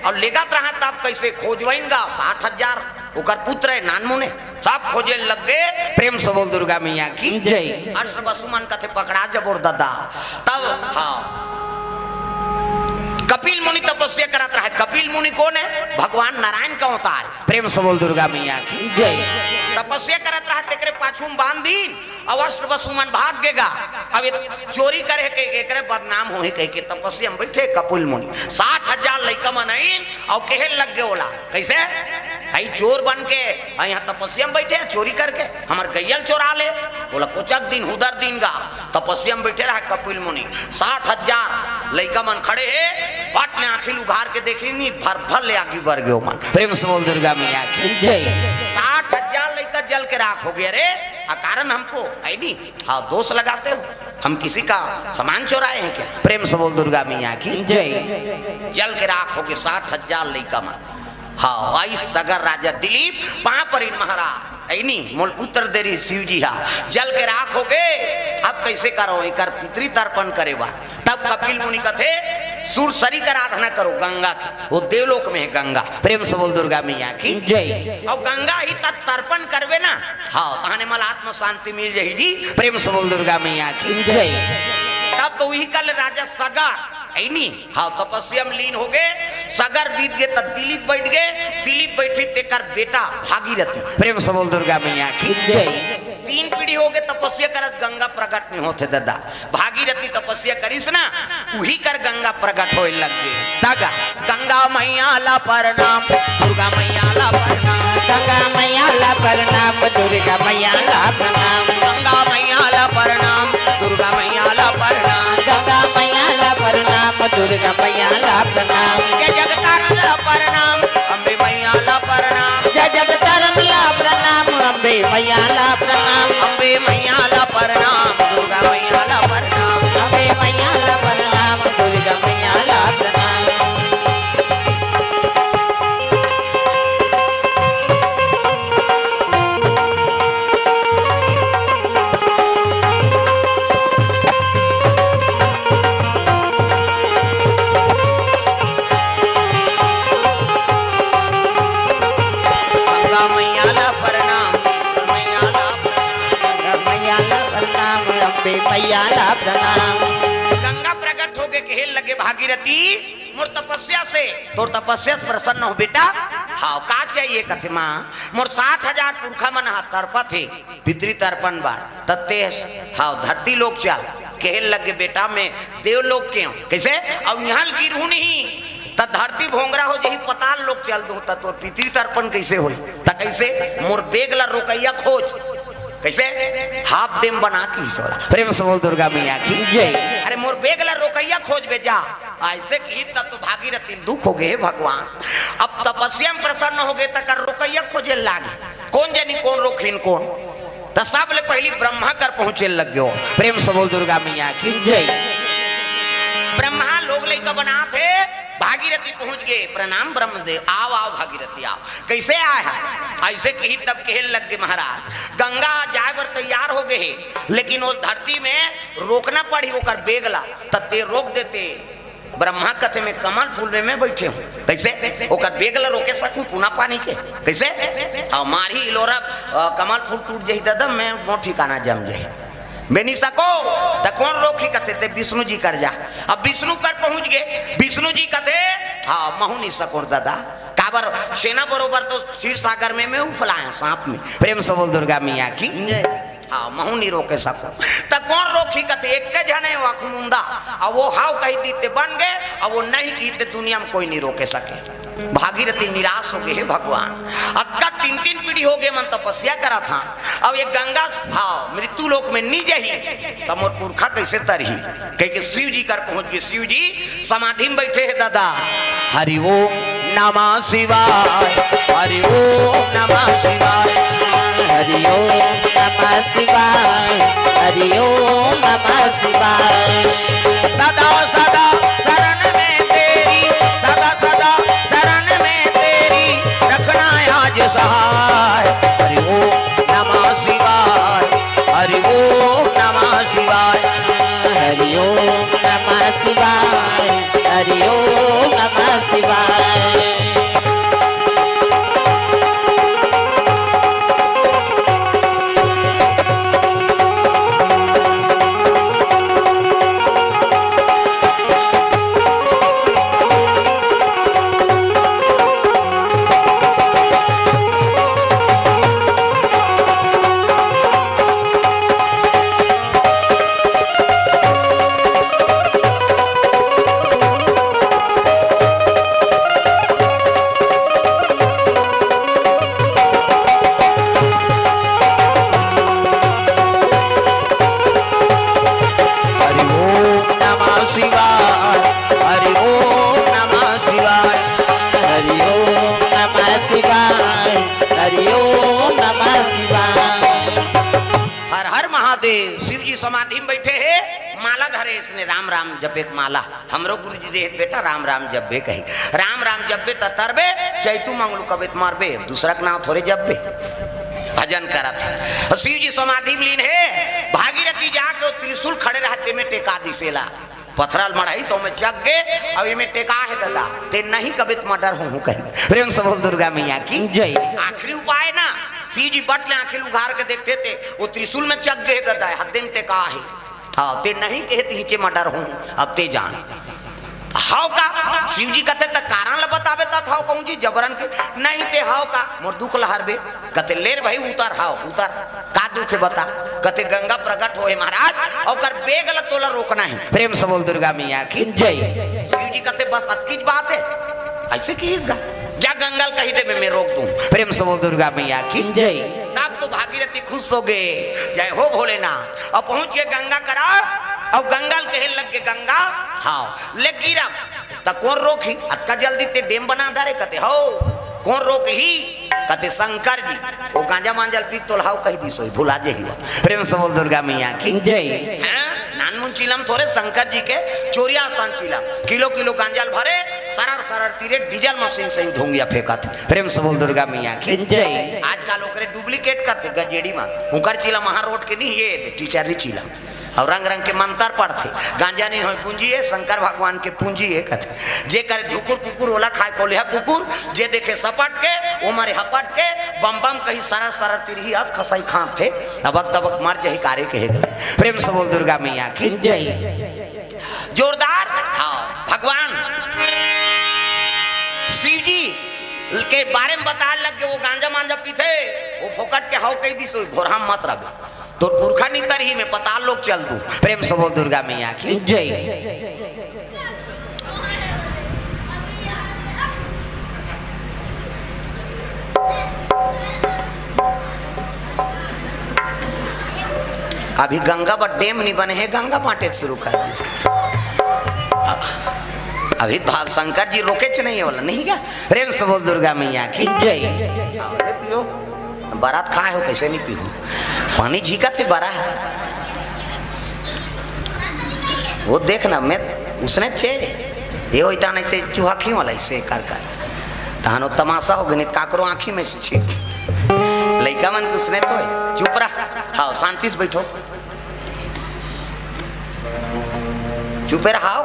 अउ लेगत रहा तब कइसे खोजवइन गा? साठ हजार, ओकर पुत्र हे, नानमुन हे, सब खोजे लग गे। प्रेम से बोल दुर्गा मैया की। जय। अश्व वसुमन कथे पकड़ा जबोर ददा। तब, हाँ, कपिल मुनि तपस्या करत रहा। कपिल मुनि कोन हे? भगवान नारायण के अवतार। प्रेम से बोल दुर्गा मैया की। जय। तपस्या करत रहा, तेकरे पाछू में बांध दीन। अउ अश्व वसुमन भाग गे गा। अब ये चोरी करे के, एकरे बदनाम होही कहिके तपस्या में बइठे कपिल मुनि। साठ हजार लइका मन आइन अउ कहे लग गे ओला, कइसे? हई चोर बन के, अउ इहाँ तपस्या में बइठे, चोरी करके हमर गैया ल चोरा ले। ओला कोचक दीन, हुदर दीन गा। तपस्या में बइठे रहा कपिल मुनि। साठ हजार लइका मन खड़े हे, पट ले आँखी ल उघार के देखिन, भर भर ले आगी बर गे ओमन। प्रेम से बोल दुर्गा मैया की। जय। साठ हजार लइका जल के राख हो गे। अरे, अकारण हमको, हे नी? हाँ, दोष लगाते हो, हम किसी का सामान चोराए हैं क्या? प्रेम से बोल दुर्गा मैया की। जय। जल के राख हो गे साठ हजार लइका मन। हाँ, अइस सगर राजा दिलीप पाँव परिन महाराज, हे नी, मोल पुत्र दे रहिस शिव जी हा, जल के राख हो गे, अब कइसे करव, एकर पितृ तर्पण करे बर। तब कपिल मुनि कथे, सुरसरी के आराधना करो गंगा के, वो देवलोक में हे गंगा। प्रेम से बोल दुर्गा मैया की। जय। अउ गंगा ही तक तर्पण करबे ना, हाँ, तहने मल आत्म शांति मिल जाही जी। प्रेम से बोल दुर्गा मैया की। जय। तब तो उही कल राजा सगर, हे नी, हाँ, तपस्या में लीन हो गे, सगर बीत गे, त दिलीप बइठ गे, दिलीप बइठे तेकर बेटा भागीरथी। प्रेम से बोल दुर्गा मैया की। जय। तीन पीढ़ी हो गे तपस्या करत, गंगा प्रगट नइ होत हे ददा। भागीरथी तपस्या करिस ना, उही कर गंगा प्रगट होय लग गे। तगा, गंगा मैया ला परनाम, दुर्गा मैया ला परनाम। गंगा मैया ला परनाम, दुर्गा मैया ला परनाम। गंगा मैया ला परनाम, दुर्गा मैया ला परनाम। गंगा मैया ला परनाम, दुर्गा मैया ला परनाम। जय जगतारण ला परनाम, अम्बे मैया ला परनाम। जय जगतारण ला परनाम, अम्बे मैया ला परनाम। अम्बे मैया ला परनाम, दुर्गा मैया ला परनाम। अम्बे मैया ला परनाम, दुर्गा मैया ला परनाम। गंगा मैया ला परनाम, मैया ला परनाम। गंगा मैया ला परनाम, अम्बे मैया ला परनाम। गंगा प्रगट हो गे, कहे लगे भागीरथी, मोर तपस्या से, तोर तपस्या से प्रसन्न हो बेटा। हाँ, का चाहिए? कथे माँ, मोर साठ हजार पुरखा मन हा तड़पत हे, पितृ तर्पण बर, त तें, हाँ, धरती लोक चल। कहे लगे बेटा, मैं देवलोक के हूँ, कइसे? अउ इहाँ गिरहूँ नहीं, त धरती भोंगरा हो जाही, पताल लोक चल दूँ, त तोर पितृ तर्पण कइसे होही? त कइसे? मोर बेग ला रोकइया खोज। कइसे? हाफ देम बना के सोला। प्रेम से बोल दुर्गा मैया की। जय। अरे मोर बेग ला रोकइया खोज बे जा। अइसे किही तब तो भागीरथी ल दुख हो गे, हे भगवान। अब तपस्या में प्रसन्न हो गे, तकर रोकइया खोजे लागे। कोन जनी कोन रोकहिन कोन? त सबले पहिली ब्रह्मा कर पहुँचे लग गयो। प्रेम से बोल दुर्गा मैया की। जय। ब्रह्मा लोग लइका बनात हे, भागीरथी पहुँच गे। प्रणाम ब्रह्मदेव, आव, आव भागीरथी, आव। कइसे आय हस? अइसे किही तब कहे लग गे महाराज, गंगा जाय बर तैयार हो गे हे, लेकिन वो धरती में रोकना पड़ही ओकर बेग ला, त तें रोक देते। ब्रह्मा कथे, मैं कमल फूल में मैं बइठे हूँ। कइसे? ओकर बेग ला रोके सकहूँ पुना पानी के? कइसे? अउ मारही इलोरा, अ, कमल फूल टूट जाही ददा, मैं मोर ठिकाना जम जाही। मैं नइ सकों, त कोन रोकही? कथे, तें विष्णु जी कर जा। अब विष्णु कर पहुँच गे, विष्णु जी कथे, हाँ, महूँ नइ सकों ददा। काबर छेना बरोबर तो क्षीर सागर में मैं उफलाए हूँ साँप में। प्रेम से बोल दुर्गा मैया की। जय। हाँ, महूँ नइ रोके सकों। त कोन रोकही? कथे, एक्के झन हे वो आँख मुंदा, अउ वो हाँ कहि दिही ते बन गे, अउ वो नहीं कही ते दुनिया में कोई नइ रोके सके। भागीरथी निराश हो गे, हे भगवान, अतका तीन तीन पीढ़ी हो गे मन तपस्या करत हँव, अउ ये गंगा, हाँ, मृत्यु लोक में नइ जाही, त मोर पुरखा कइसे तरही? कहिके शिव जी कर पहुँच गे। शिव जी समाधि में बइठे हे ददा। हरि ओम नमः शिवाय, हरि ओम नमः शिवाय। हरि ओम नमः शिवाय। हरि ओम नमः शिवाय। सदा सदा शरण में तेरी, सदा सदा शरण में तेरी, रखना आज सहाय। हरि ओम नमः शिवाय। हरि ओम नमः शिवाय। हरि ओम नमः शिवाय। हरि ओम नमः शिवाय। हरि ओम नमः शिवाय। हरि ओम नमः शिवाय। हरि ओम नमः शिवाय। हरि ओम नमः शिवाय। हर हर महादेव। शिव जी समाधि में बैठे हे, माला धरे इसने, राम राम जपे के माला। हमरो गुरुजी देहे त बेटा राम राम जपबे कही। राम राम जपबे त तरबे, चैतू मंगलू कबे त मरबे, दूसरा के नाम थोरे जपबे। भजन करत हे। अउ शिव जी समाधि में लीन हे, भागीरथी जाके वो त्रिशूल खड़े रहते में टेका दिसेला। पथरा ल मढ़ाइस, ओमे चघ गे, अउ एमे टेका हे ददा, ते नहीं कबे त मर्डर होहूं कही। प्रेम से बोल दुर्गा मैया की जय। आखिरी उपाय ना, शिव जी बट ले आंखी ल उघार के देखथे ते, वो त्रिशूल में चघ गे हे ददा, हद्दे में टेका हे। हाँ, ते नहीं कहे त हिचे मर्डर होहूं, अब ते जान। हव का? शिव जी कथे, "त कारण ल बताबे, त हव कहूं जी, जबरन के।" "नहीं, ते हव का? मोर दुख ल हरबे।" कथे, "ले रे भाई, उतर, हव, उतर। का दुख हे बता?" कथे, "गंगा प्रकट होए महाराज, ओकर बेग ल तोला रोकना हे।" प्रेम से बोल दुर्गा मैया की जय। शिव जी कथे, "बस अतकीच बात हे?" अइसे किहिस गा, "जा गंगा ल कहि देबे, मैं रोक दूं।" प्रेम से बोल दुर्गा मैया की जय। तब तो भागीरथी खुश हो गे, "जय हो भोलेनाथ।" अब पहुंच गे गंगा करा, अब गंगा ल कहे लग गे, "गंगा, हव, ले गिरब, त कोन रोकही? अतका जल्दी ते डेम बना डारे।" कथे, "हव, कोन रोकही?" कथे, "शंकर जी।" वो गांजा मांजा ल पी तोला हव कहि दिस होही, भुला जेही वा। प्रेम से बोल दुर्गा मैया की जय। हैं? नानमुन चिलम थोरे शंकर जी के, चोरिया असन चिलम। किलो किलो गांजा ल भरे, सरर सरर तीरे डीजल मशीन सही धुंगिया फेंकत। प्रेम से बोल दुर्गा मैया की जय। आजकल ओकरे डुप्लीकेट करथे गजेड़ी मन। उंकर चिलम महारोड के नहीं, ये टीचर री चिलम। अउ रंग रंग के मंतर पढ़थे। गांजा नहीं होय गुंजी हे, शंकर भगवान के पूंजी हे कथे। जे करे धुकुर कुकुर, ओला खाए कोलिहा कुकुर। जे देखे सपट के, ओ मरे हपट के। बम बम कही सरर सरर तिरही अस खसई खांपथे। अबक तबक मर जही कारे कहे गले। प्रेम से बोल दुर्गा मैया की जय। जोरदार। हाँ, भगवान शिव जी के बारे में बताए लग गे, वो गांजा मांजा पीथे, वो फोकट के हव कहि दिस होही, भोरहा मत रबे। तोर पुरखा नितर ही में पताल लोक चल दू। प्रेम से बोल दुर्गा मैया की जय। अभी गंगा बर डेम नहीं बने हे, गंगा बांटे के शुरू कर दिस। अभी भाव शंकर जी रोकेच नहीं हे वाला, नहीं गा? प्रेम से बोल दुर्गा मैया की जय। बरात खाए हो, कइसे नहीं पीहू? पानी झींकत हे, बरा हे। वो देख ना, मैं उसने चे, ये होता नहीं से चूहा खी वाला इसे कर कर। तहन वो तमाशा हो गनित काकरो आँखी में से छीट। लइका मन के उसने तो है। चुप रह। हाँ, शांति से बैठो। चुपे रहाव।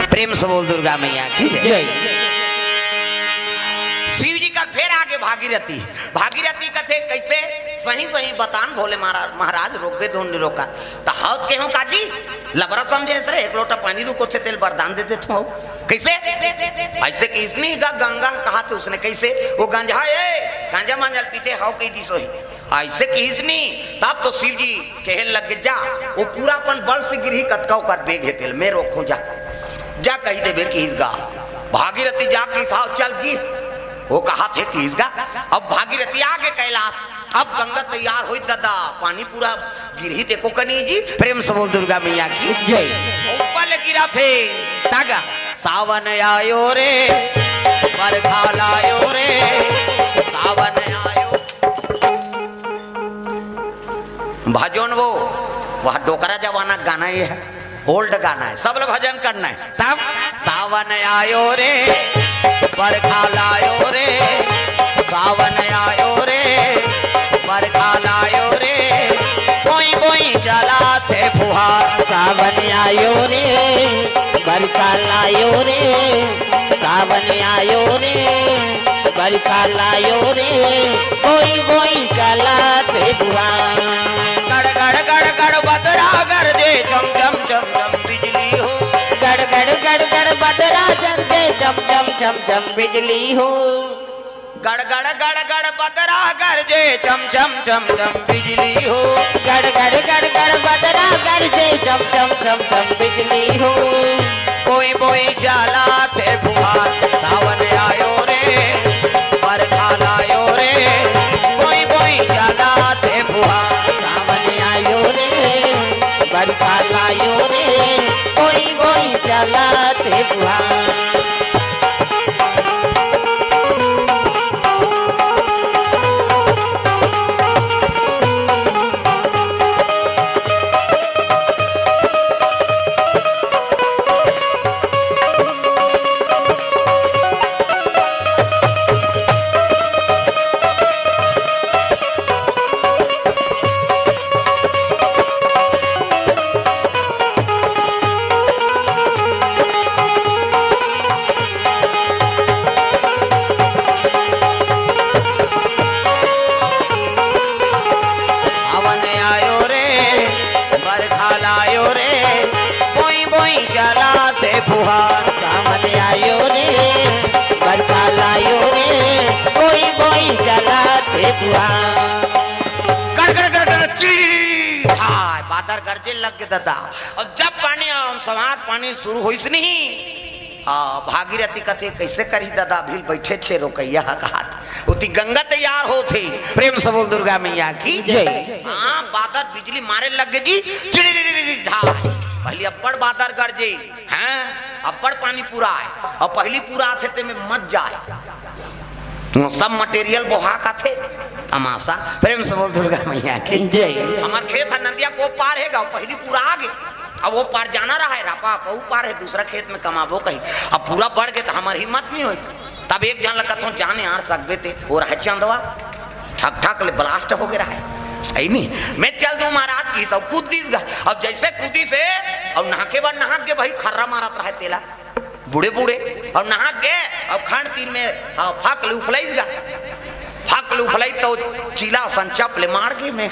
प्रेम से बोल दुर्गा मैया की जय। जय। शिव जी का फेर आगे भागीरथी। भागीरथी कथे, "कइसे?" "सही सही बतान भोले महाराज, महाराज रोकबे धुन निरोका।" "त हव त केहो काजी, लबरा समझे हस रे, एक लोटा पानी रुको थे, तेल वरदान दे देथों।" "कइसे?" "अइसे किहिस नहीं गा, गंगा कहाथे उसने।" "कइसे?" "वो गंजा हे, गांजा मांजा ल पीथे, हव कहि दिस होही।" अइसे किहिस नी, तब तो शिव जी कहे लग गे, "जा, वो पूरा अपन बल से गिरही, कतका ओकर बेग हे तेल, मैं रोकहूं, जा।" जा कहि देबे किहिस गा। भागीरथी जा किहिस, "हव, चल गी।" वो कहाथे किहिस गा। अब भागीरथी आगे कैलाश, अब गंगा तैयार होई ददा, पानी पूरा गिरही, देखो कनी जी। प्रेम से बोल दुर्गा मैया की जय। ऊपर ले गिराथे, तागा, "सावन आयो रे, बरखा लायो रे, सावन आयो।" भजन वो, वह डोकरा जमाना गाना ये है, ओल्ड गाना है, सब लोग भजन करना है। तब सावन आयो रे, बरखा लायो रे, सावन आयो रे, बरखा लायो रे, बोई बोई चला थे फुहार। सावन आयो रे, बरखा लायो रे, सावन आयो रे, बरखा लायो रे, बोई बोई चला थे फुहार। गड़ गड़ गड़ गड़ बदरा गरजे, चम चम चम चम बिजली हो। गड़ गड़ गड़ गड़ बदरा गरजे, चम चम चम चम बिजली हो। गड़ गड़ गड़ गड़ बदरा गरजे, चम चम चम चम बिजली हो। गड़ गड़ गड़ गड़ बदरा गरजे, चम चम चम चम बिजली हो। बोई बोई चला थे फुहार, सावन आयो रे, बरखा लायो रे, बोई बोई चला थे फुहार। सावन आयो रे, बरखा लायो रे, बोई बोई चला थे फुहार। सावन आयो रे, बरखा लायो रे, बोई बोई चला थे फुहार। सावन आयो रे, बरखा लायो रे, बोई बोई चला थे फुहार। कर कर कर कर चीर, हाय, बादर गरजे लग गे ददा। अउ जब पानी, अउ सवार पानी शुरू होइस नहीं, हाँ, भागीरथी कथे, "कइसे करही ददा, अभी बइठे छे रोकइया ह," कहात। ओती गंगा तैयार होथे। प्रेम से बोल दुर्गा मैया की। जय। हाँ, बादर बिजली मारे लग गे जी, चिड़िरी ढाय। पहिली अब्बड़ बादर गरजे, हाँ, अब्बड़ पानी पुराय, अउ पहिली पुराथे तेमे मत जाय। वो सब मटेरियल बोहा कथे, तमाशा। प्रेम से बोल दुर्गा मैया की। जय। हमर खेत ह नदिया के ओ पार हे गा, पहिली पुरा गे। अब ओ पार जाना रहय, रापा, अब ओ पार हे, दूसरा खेत में कमाबो कही। अब पूरा बढ़ गे त हमर हिम्मत नहीं होई। तब एक झन ल कथों, "जान यार सकबे ते," ओ रहय चंदवा, ठक ठक ले ब्लास्ट हो गे रहय। अइ नहीं, "मैं चल दूं महाराज," किहिस अउ कूद दिस गा। अब जइसे कूदिस हे, अउ नहाके बाद नहाके भाई खर्रा मारत रहय तेला। बूढ़े बूढ़े, अउ नहाके, अउ खंड तीन में, हाँ, फक ले उफलइस गा। फक ले उफलइस त चीला असन चप ले मार गे में।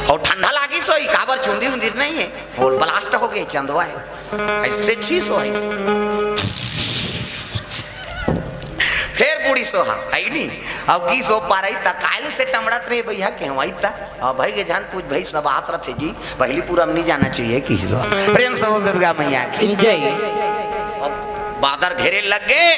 अउ ठंडा लागिस होही, काबर चुंदी उंदी नहीं हे, अउ ब्लास्ट हो गे, चंदवा हे। अइसे छीस होही। फेर बूढ़ी सोहा, हइ नी? अब की सो पारई त कायल से टमड़त रहे भैया, केहवाई त। अब भाई के जान पूछ भाई, सब आत रथे जी, पहिली पूरा में नहीं जाना चाहिए कि सो। प्रेम से बोल दुर्गा मैया की। जय। अब बादर घेरे लग गे,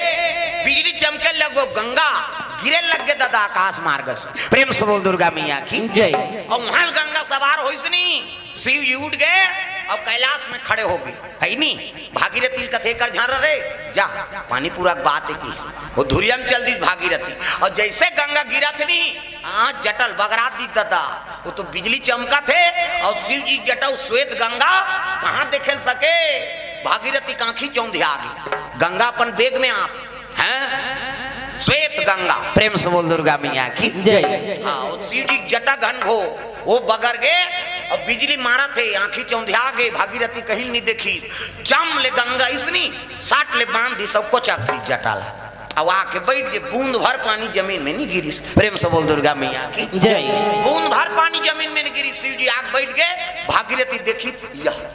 बिजली चमके लग गो, गंगा गिरे लग गे दादा आकाश मार्ग से। प्रेम से बोल दुर्गा मैया की। जय। अउ वहां गंगा सवार होइस नी, शिव जी उठ गे अउ कैलाश में खड़े हो गे। हइ नी? भागीरथी ल कथे, "कर झार रे, जा, पानी पूरा के बात हे," किहिस। ओ धुरिया में चल दिस भागीरथी। अउ जइसे गंगा गिरत हे नी, हाँ, जटा ल बगरा दिस ददा। ओ तो बिजली चमकत हे अउ शिव जी के जटा, ओ श्वेत गंगा, कहाँ देखे ल सके? भागीरथी के आँखी चौंधिया गे। गंगा अपन बेग में आत हे। हैं? श्वेत गंगा, प्रेम से बोल दुर्गा मैया की। जय। हाँ, ओ शिव जी के जटा घन घोर, ओ बगर गे, अउ बिजली मारत हे, आँखी चौंधिया गे, भागीरथी कहीं नहीं देखिस, जम ले गंगा अइसनी, सट ले बांध दिस, सब कोचक दिस जटा ला। अउ आके बइठ गे, बूंद भर पानी जमीन में नहीं गिरिस। प्रेम से बोल दुर्गा मैया की। जय। बूंद भर पानी जमीन में नहीं गिरिस, शिव जी आके बइठ गे, भागीरथी देखिस, यह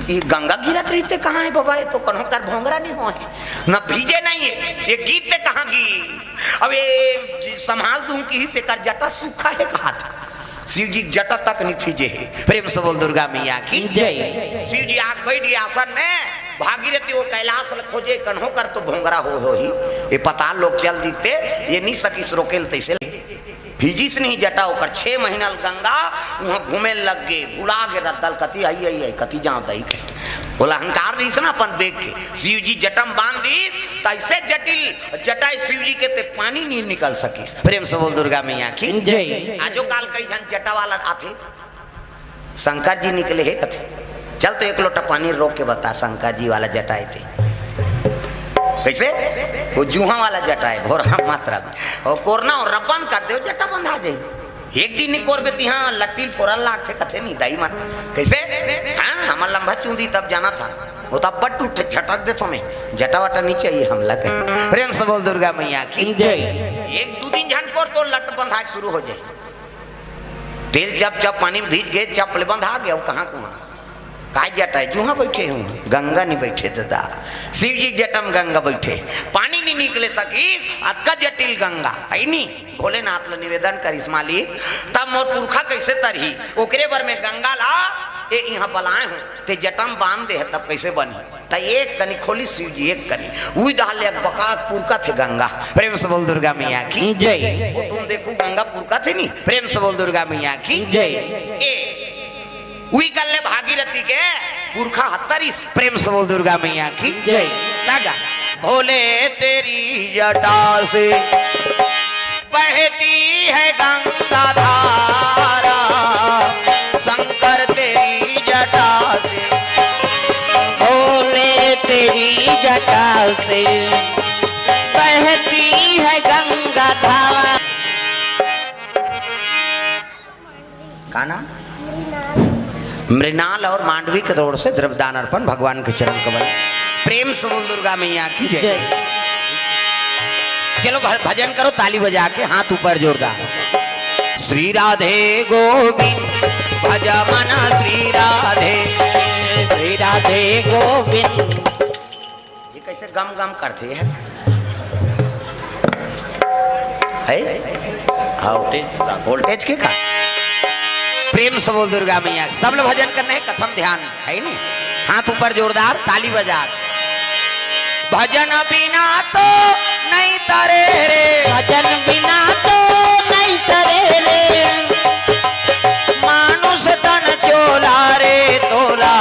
ये गंगा गिरत रहिथे कहाँ हे बाबा, ये तो कन्हो कर भोंगरा नहीं होय, न भीजे नहीं हे, ये गिरथे कहाँ गी? अब ये संभाल दूं किहिस, एकर जटा सूखा हे कहाथे। शिव जी के जटा तक नहीं भीजे हे। प्रेम से बोल दुर्गा मैया की। जय। शिव जी आके बइठ गे आसन में, भागीरथी ओ कैलाश ल खोजे, कन्हो कर तो भोंगरा हो होही, ये पताल लोक चल दिस ते, ये नहीं सकिस रोके ल तइसे। भीजिस नहीं जटा ओकर, छह महीना ल गंगा उहाँ घूमे लग गे, भुला गे रद्दा ल, कति आई, आई, आई, कति जांव दई कहे। ओला अहंकार रहिस ना अपन बेग के। शिव जी जटा म बांध दिस, तइसे जटिल जटा ए शिव जी के, ते पानी नइ निकल सकिस। प्रेम से बोल दुर्गा मैया की। जय। आजो काल कई झन जटा वाला आथे, शंकर जी निकले हे कथे, चल तो एक लोटा पानी रोक के बता, शंकर जी वाला जटा ए ते। कइसे? वो जूहा वाला जटा ए, भोरहा मात्रा में। अउ कोरना अउ रब्बन कर दे, जटा बंधा जाही। एक दिन नइ कोरबे तिहां लट्टी ल फोरन लागथे कथे नहीं दाई मन। कइसे? हाँ, हमर लंबा चूंदी तब जानथन। वो तो अब्बड़ टूट झटक देथों मैं। जटा वटा नइ चाहिए हमला कहे। प्रेम से बोल दुर्गा मैया की। जय। एक दू दिन झन कोर तो लट बंधा के शुरू हो जाए। तेल चप चप पानी में भीज गे, चप ले बंधा गे, अब कहाँ कुआं? काय जटा ए? जूहा बइठे हूँ, गंगा नइ बइठे दादा। शिव जी जटा में गंगा बइठे, पानी नइ निकले सकी, अतका जटिल गंगा, हे नी? भोलेनाथ ल निवेदन करिस, मालिक, तब मोर पुरखा कइसे तरही? ओकरे बर में गंगा ला ए इहां बलाए हूं, ते जटा में बांध दे हे, तब कइसे बनही? त एक कनी खोलिस शिव जी, एक कनी। उही डहर ले बका पुरकथे गंगा। प्रेम से बोल दुर्गा मैया की। जय। फोटो में देखू गंगा पुरकथे नी। प्रेम से बोल दुर्गा मैया की। जय। ए, उही कर ले भागीरथी के पुरखा ह तरिस। प्रेम से बोल दुर्गा मैया की। जय। तागा। भोले तेरी जटा से बहती है गंगा धारा, शंकर तेरी जटा से। भोले तेरी जटा से बहती है गंगा धारा। का नाम? मृणाल और मांडवी के रोड से द्रव्यदान अर्पण भगवान के चरण कमल। प्रेम से बोल दुर्गा मैया की जय। जय। चलो भ-, भजन करो ताली बजा के, हाथ ऊपर जोरदार। श्री राधे गोविंद भज मन श्री राधे। श्री राधे गोविंद। ये कइसे गम गम करथे हे? हे? हाँ, voltage के का? प्रेम से बोल दुर्गा मैया। सब लोग भजन करना हे, कथम ध्यान, हे नी? हाथ ऊपर जोरदार, ताली बजा। भजन बिना तो नइ तरे रे। भजन बिना तो नइ तरे रे। मानुष तन चोला रे तोला।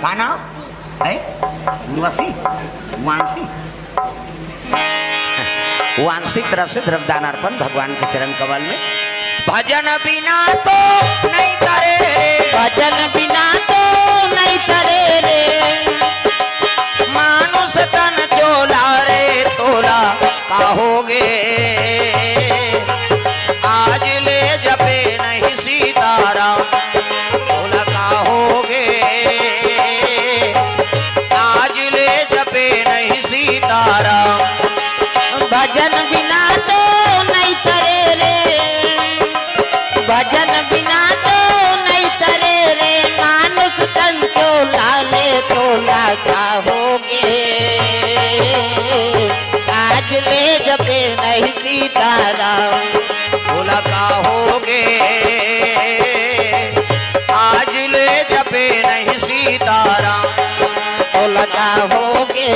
का नाम हे? उर्वशी? वांशी? वांशिक तरफ से द्रव्यदान अर्पण भगवान के चरण कमल में। भजन बिना तो नइ तरे रे। भजन बिना तो नइ तरे रे। मानुष तन चोला रे तोला। का होगे? आज ले जपे नहीं सीताराम, तोला का होगे? आज ले जपे नहीं सीताराम। भजन बिना तो नइ तरे रे, भजन बिना तो नइ तरे रे, मानुष तन चोला रे तोला का होगे? आज ले जपे नहीं सीताराम। तोला का होगे? आज ले जपे नहीं सीताराम। तोला का होगे?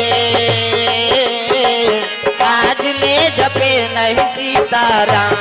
आज ले जपे नहीं सीताराम।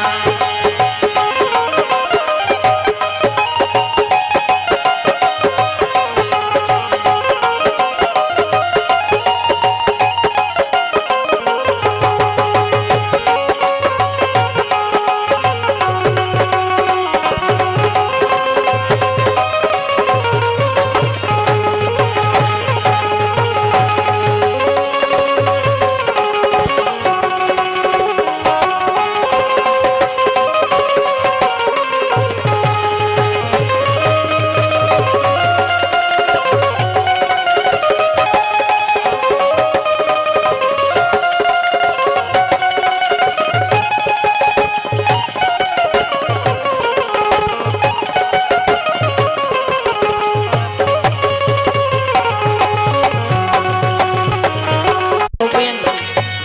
गोविंद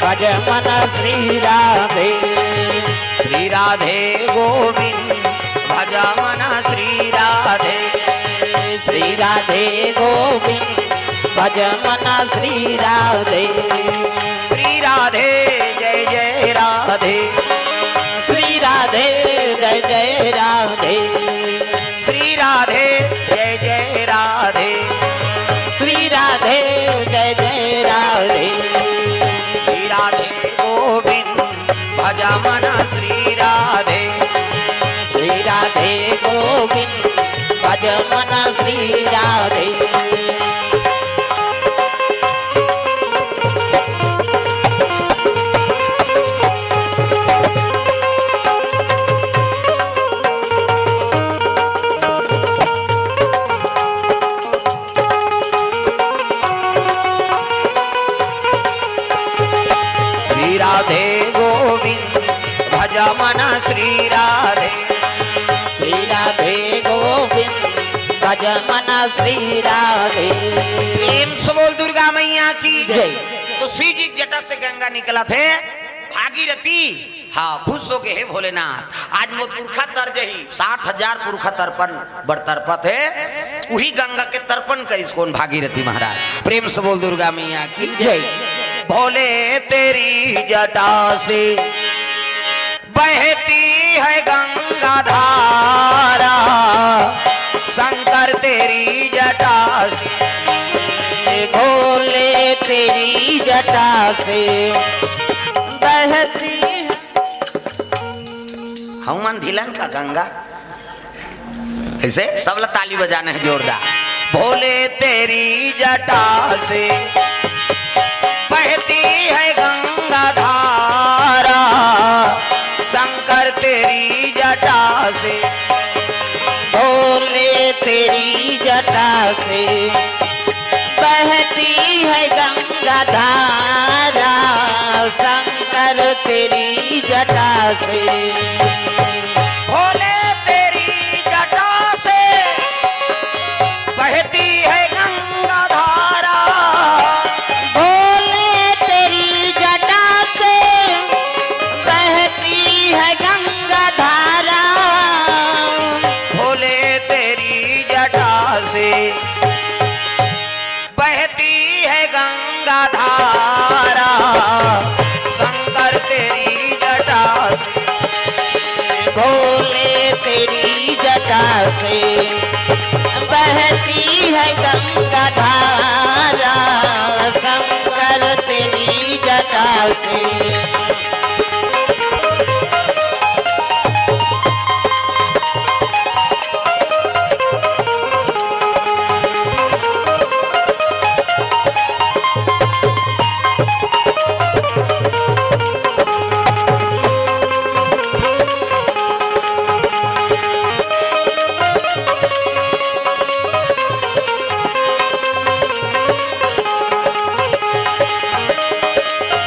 भज मन श्री राधे। श्री राधे गोविंद भज मन श्री राधे। श्री राधे गोविंद भज मन श्री राधे। श्री राधे जय जय राधे। श्री राधे जय जय राधे। श्री राधे जय जय राधे। जमना श्री राधे। श्री राधे गोविंद भजमन श्री राधे। श्री राधे गोविंद भजमन श्री राधे। प्रेम से बोल दुर्गा मैया की जय। तो शिव जी के जटा से गंगा निकलथे, भागीरथी। हाँ, खुश होके, "हे भोलेनाथ, आज मोर पुरखा तर जही, साठ हजार पुरखा तर्पण बर तरपत हे।" उही गंगा के तर्पण करिस कोन? भागीरथी महाराज। प्रेम से बोल दुर्गा मैया की जय। भोले तेरी जटा से बहती है गंगा धारा, शंकर तेरी जटा से। भोले तेरी जटा से बहती है। हनुमान धिलन का गंगा। ऐसे सब ला ताली बजाना है जोरदार। भोले तेरी जटा से बहती है गंगा धारा, शंकर तेरी जटा से। भोले तेरी जटा से बहती है गंगा धारा, शंकर तेरी जटा से। भोले तेरी जटा से बहती है गंगा धारा। भोले तेरी जटा से बहती है गंगा धारा। भोले तेरी जटा से बहती है गंगा धारा, शंकर तेरी जटा से। भोले तेरी जटा से बहती है गंगा धारा, शंकर तेरी जटा से।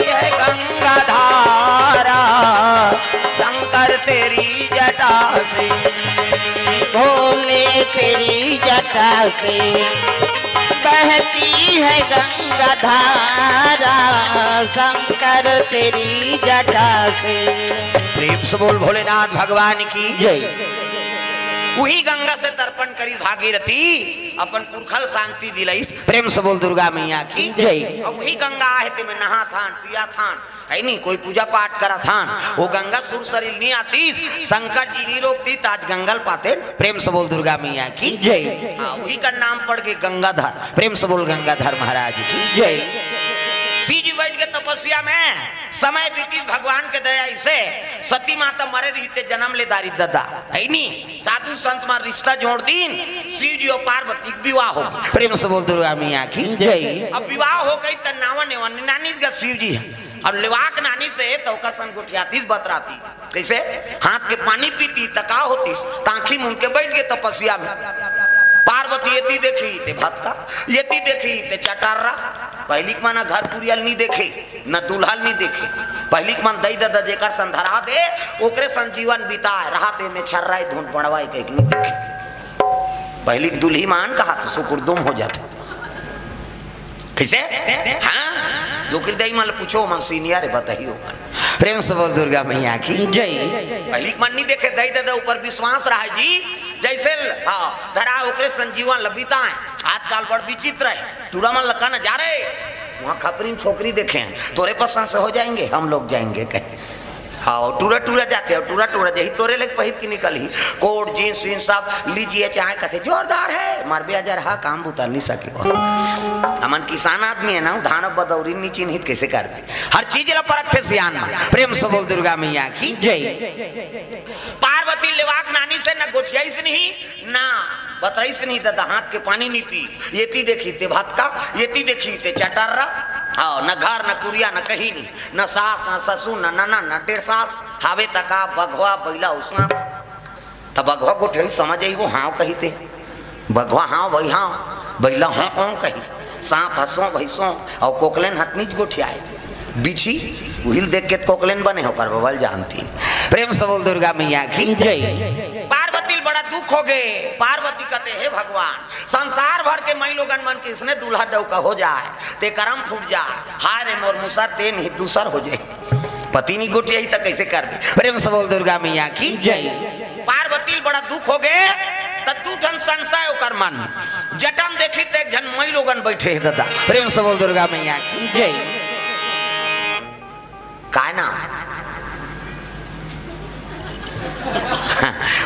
यह गंगा धारा शंकर तेरी जटा से। भोले तेरी जटा से बहती है गंगा धारा, शंकर तेरी जटा से। प्रेम से बोल भोलेनाथ भगवान की जय। वही गंगा से तर्पण करी भागीरथी, अपन पुरखल शांति दिलाइस। प्रेम से बोल दुर्गा मैया की जय। अब वही गंगा आहे, तेमे नहाथन, पियाथन, है नी, कोई पूजा पाठ करथन, वो गंगा सुर सरीर नी आतीस, शंकर जी नी रोकतीस, त आज गंगा ल पातेन। प्रेम से बोल दुर्गा मैया की जय। हाँ, वही का नाम पड़ के गंगाधर। प्रेम से बोल गंगाधर महाराज की जय। शिव जी बैठ के तपस्या में समय बीती, भगवान के दया से सती माता मरे रहिते जन्म ले डारिस ददा, है नी? साधु संत मन रिश्ता जोड़ दीन, शिव जी और पार्वती के विवाह हो। प्रेम से बोल दुर्गा मैया की जय। अब विवाह हो गई त नावा नेवा नानिस गा शिव जी। अब लेवाक नानिस हे त ओकर संग गोठियातीस बतरातीस। कैसे? हाथ के पानी पीतीस त का होतीस? त आँखी मूंद के बैठ गे तपस्या में। पार्वती एती देखिस ते भतका, एती देखिस ते चटर्रा। पहिली के मन घर कुरिया ल नी देखे, न दूल्हा ल नी देखे। पहिली के मन दई ददा जेकर संग धरा दे, ओकरे संग जीवन बिताए, रहा ते में छर्राई धुन पड़वाई कहिके नी देखे। पहिली के दुल्ही मन कहा तो सुकुरदुम हो जाथे। कैसे? हाँ? डोकरी दई मन ल पूछो, मन senior हे, बताही ओमन। प्रेम से बोल दुर्गा मैया की जय। पहिली के मन नी देखे, दई ददा ऊपर विश्वास रहा जी। जैसे, हाँ, धरा ओकरे संग जीवन ल बिताए। आजकल बड़ विचित्र हे, टूरा मन ल कहना जा रहे, वहाँ खपरी में छोकरी देखे हैं, तोरे पसंद से हो जाएंगे, हम लोग जाएंगे कहे। हाँ, टूरा टूरा जाथे, अउ टूरा टूरा जाही, तोरे लइक पहिर के निकलही। कोट, जींस वींस सब लीजिए, चाहे कथे जोरदार हे, मर ब्याज रहा, काम बुता नी सके। हमन किसान आदमी हे ना, धान बदौरी नी चिन्हित, कैसे करबे? हर चीज ला परखथे सियान मन। प्रेम से बोल दुर्गा मैया की जय। पार्वती लेवाक नानी से न गोठियाइस नहीं, ना बतराइस नहीं, ददा हाथ के पानी नहीं पी। येती देखी ते भतका, येती देखी ते चटर्रा। हाँ, न घर, न कुरिया, न कहीं नहीं, न सास, न ससुर, न ननद, न डेढ़ सास। हावे तका बघवा, बैला, उसना। त बघवा गोठियाई समझ आई, वो हाँ कही ते। बघवा हाँ भाई हाँ, बैला हाँ हाँ कही। सांप हंसो भैंसो, और कोकलेन हतनीच गोठियाए। बिछी, उहिल देख के कोकलेन बने होकर बबल जानती। प्रेम से बोल दुर्गा मैया की। जय। पार्वती ल बड़ा दुख हो गए। पार्वती कहते, हे भगवान, संसार भर के मई लोगन मन के इसने दूल्हा डौका हो जाए, ते करम फूट जाए। हाय रे मोर मुसर, ते नहीं दूसर हो जाए। पति नहीं गोठियाई त कैसे करबे? प्रेम से बोल दुर्गा मैया की। जय। पार्वती ल बड़ा दुख हो गए, त दू ठन संशय ओकर मन। जटम देखी त एक झन मई लोगन बैठे हे ददा। प्रेम से बोल दुर्गा मैया की। जय। काय ना?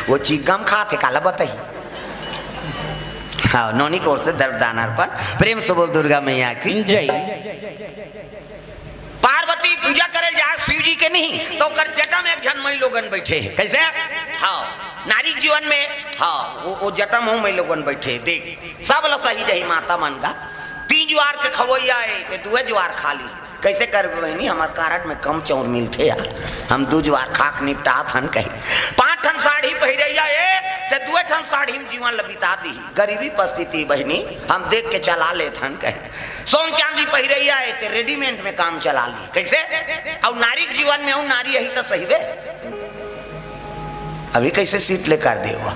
वो चिगम खात हे, काला बताही। हाँ, नोनी कोर से दर्प दानर पर। प्रेम से बोल दुर्गा मैया की। जय। पार्वती पूजा करे जाए शिव जी के नहीं, तो ओकर जटा में एक झन मई लोगन बैठे हे। कैसे? हाँ, नारी जीवन में, हाँ, वो, वो जटा में मई लोगन बैठे हे। देख, सब ल सही रही माता मन का। तीन जुआर के खवैया हे, ते दुए जुआर खा ली। कैसे करबे बहिनी, हमार कारड में कम चाउर मिलथे यार, हम दू जुआर खा के निपटात हन कही। पांच ठन साड़ी पहिरैया हे, ते दुए ठन साड़ी में जीवन ल बिता दी। गरीबी परिस्थिति बहिनी, हम देख के चला लेत हन कही। सोन चांदी पहिरैया हे, ते रेडीमेड में काम चला ली। कैसे? अउ नारी के जीवन में अउ नारी यही त सही बे। अभी कैसे सीट ले कर दे वो?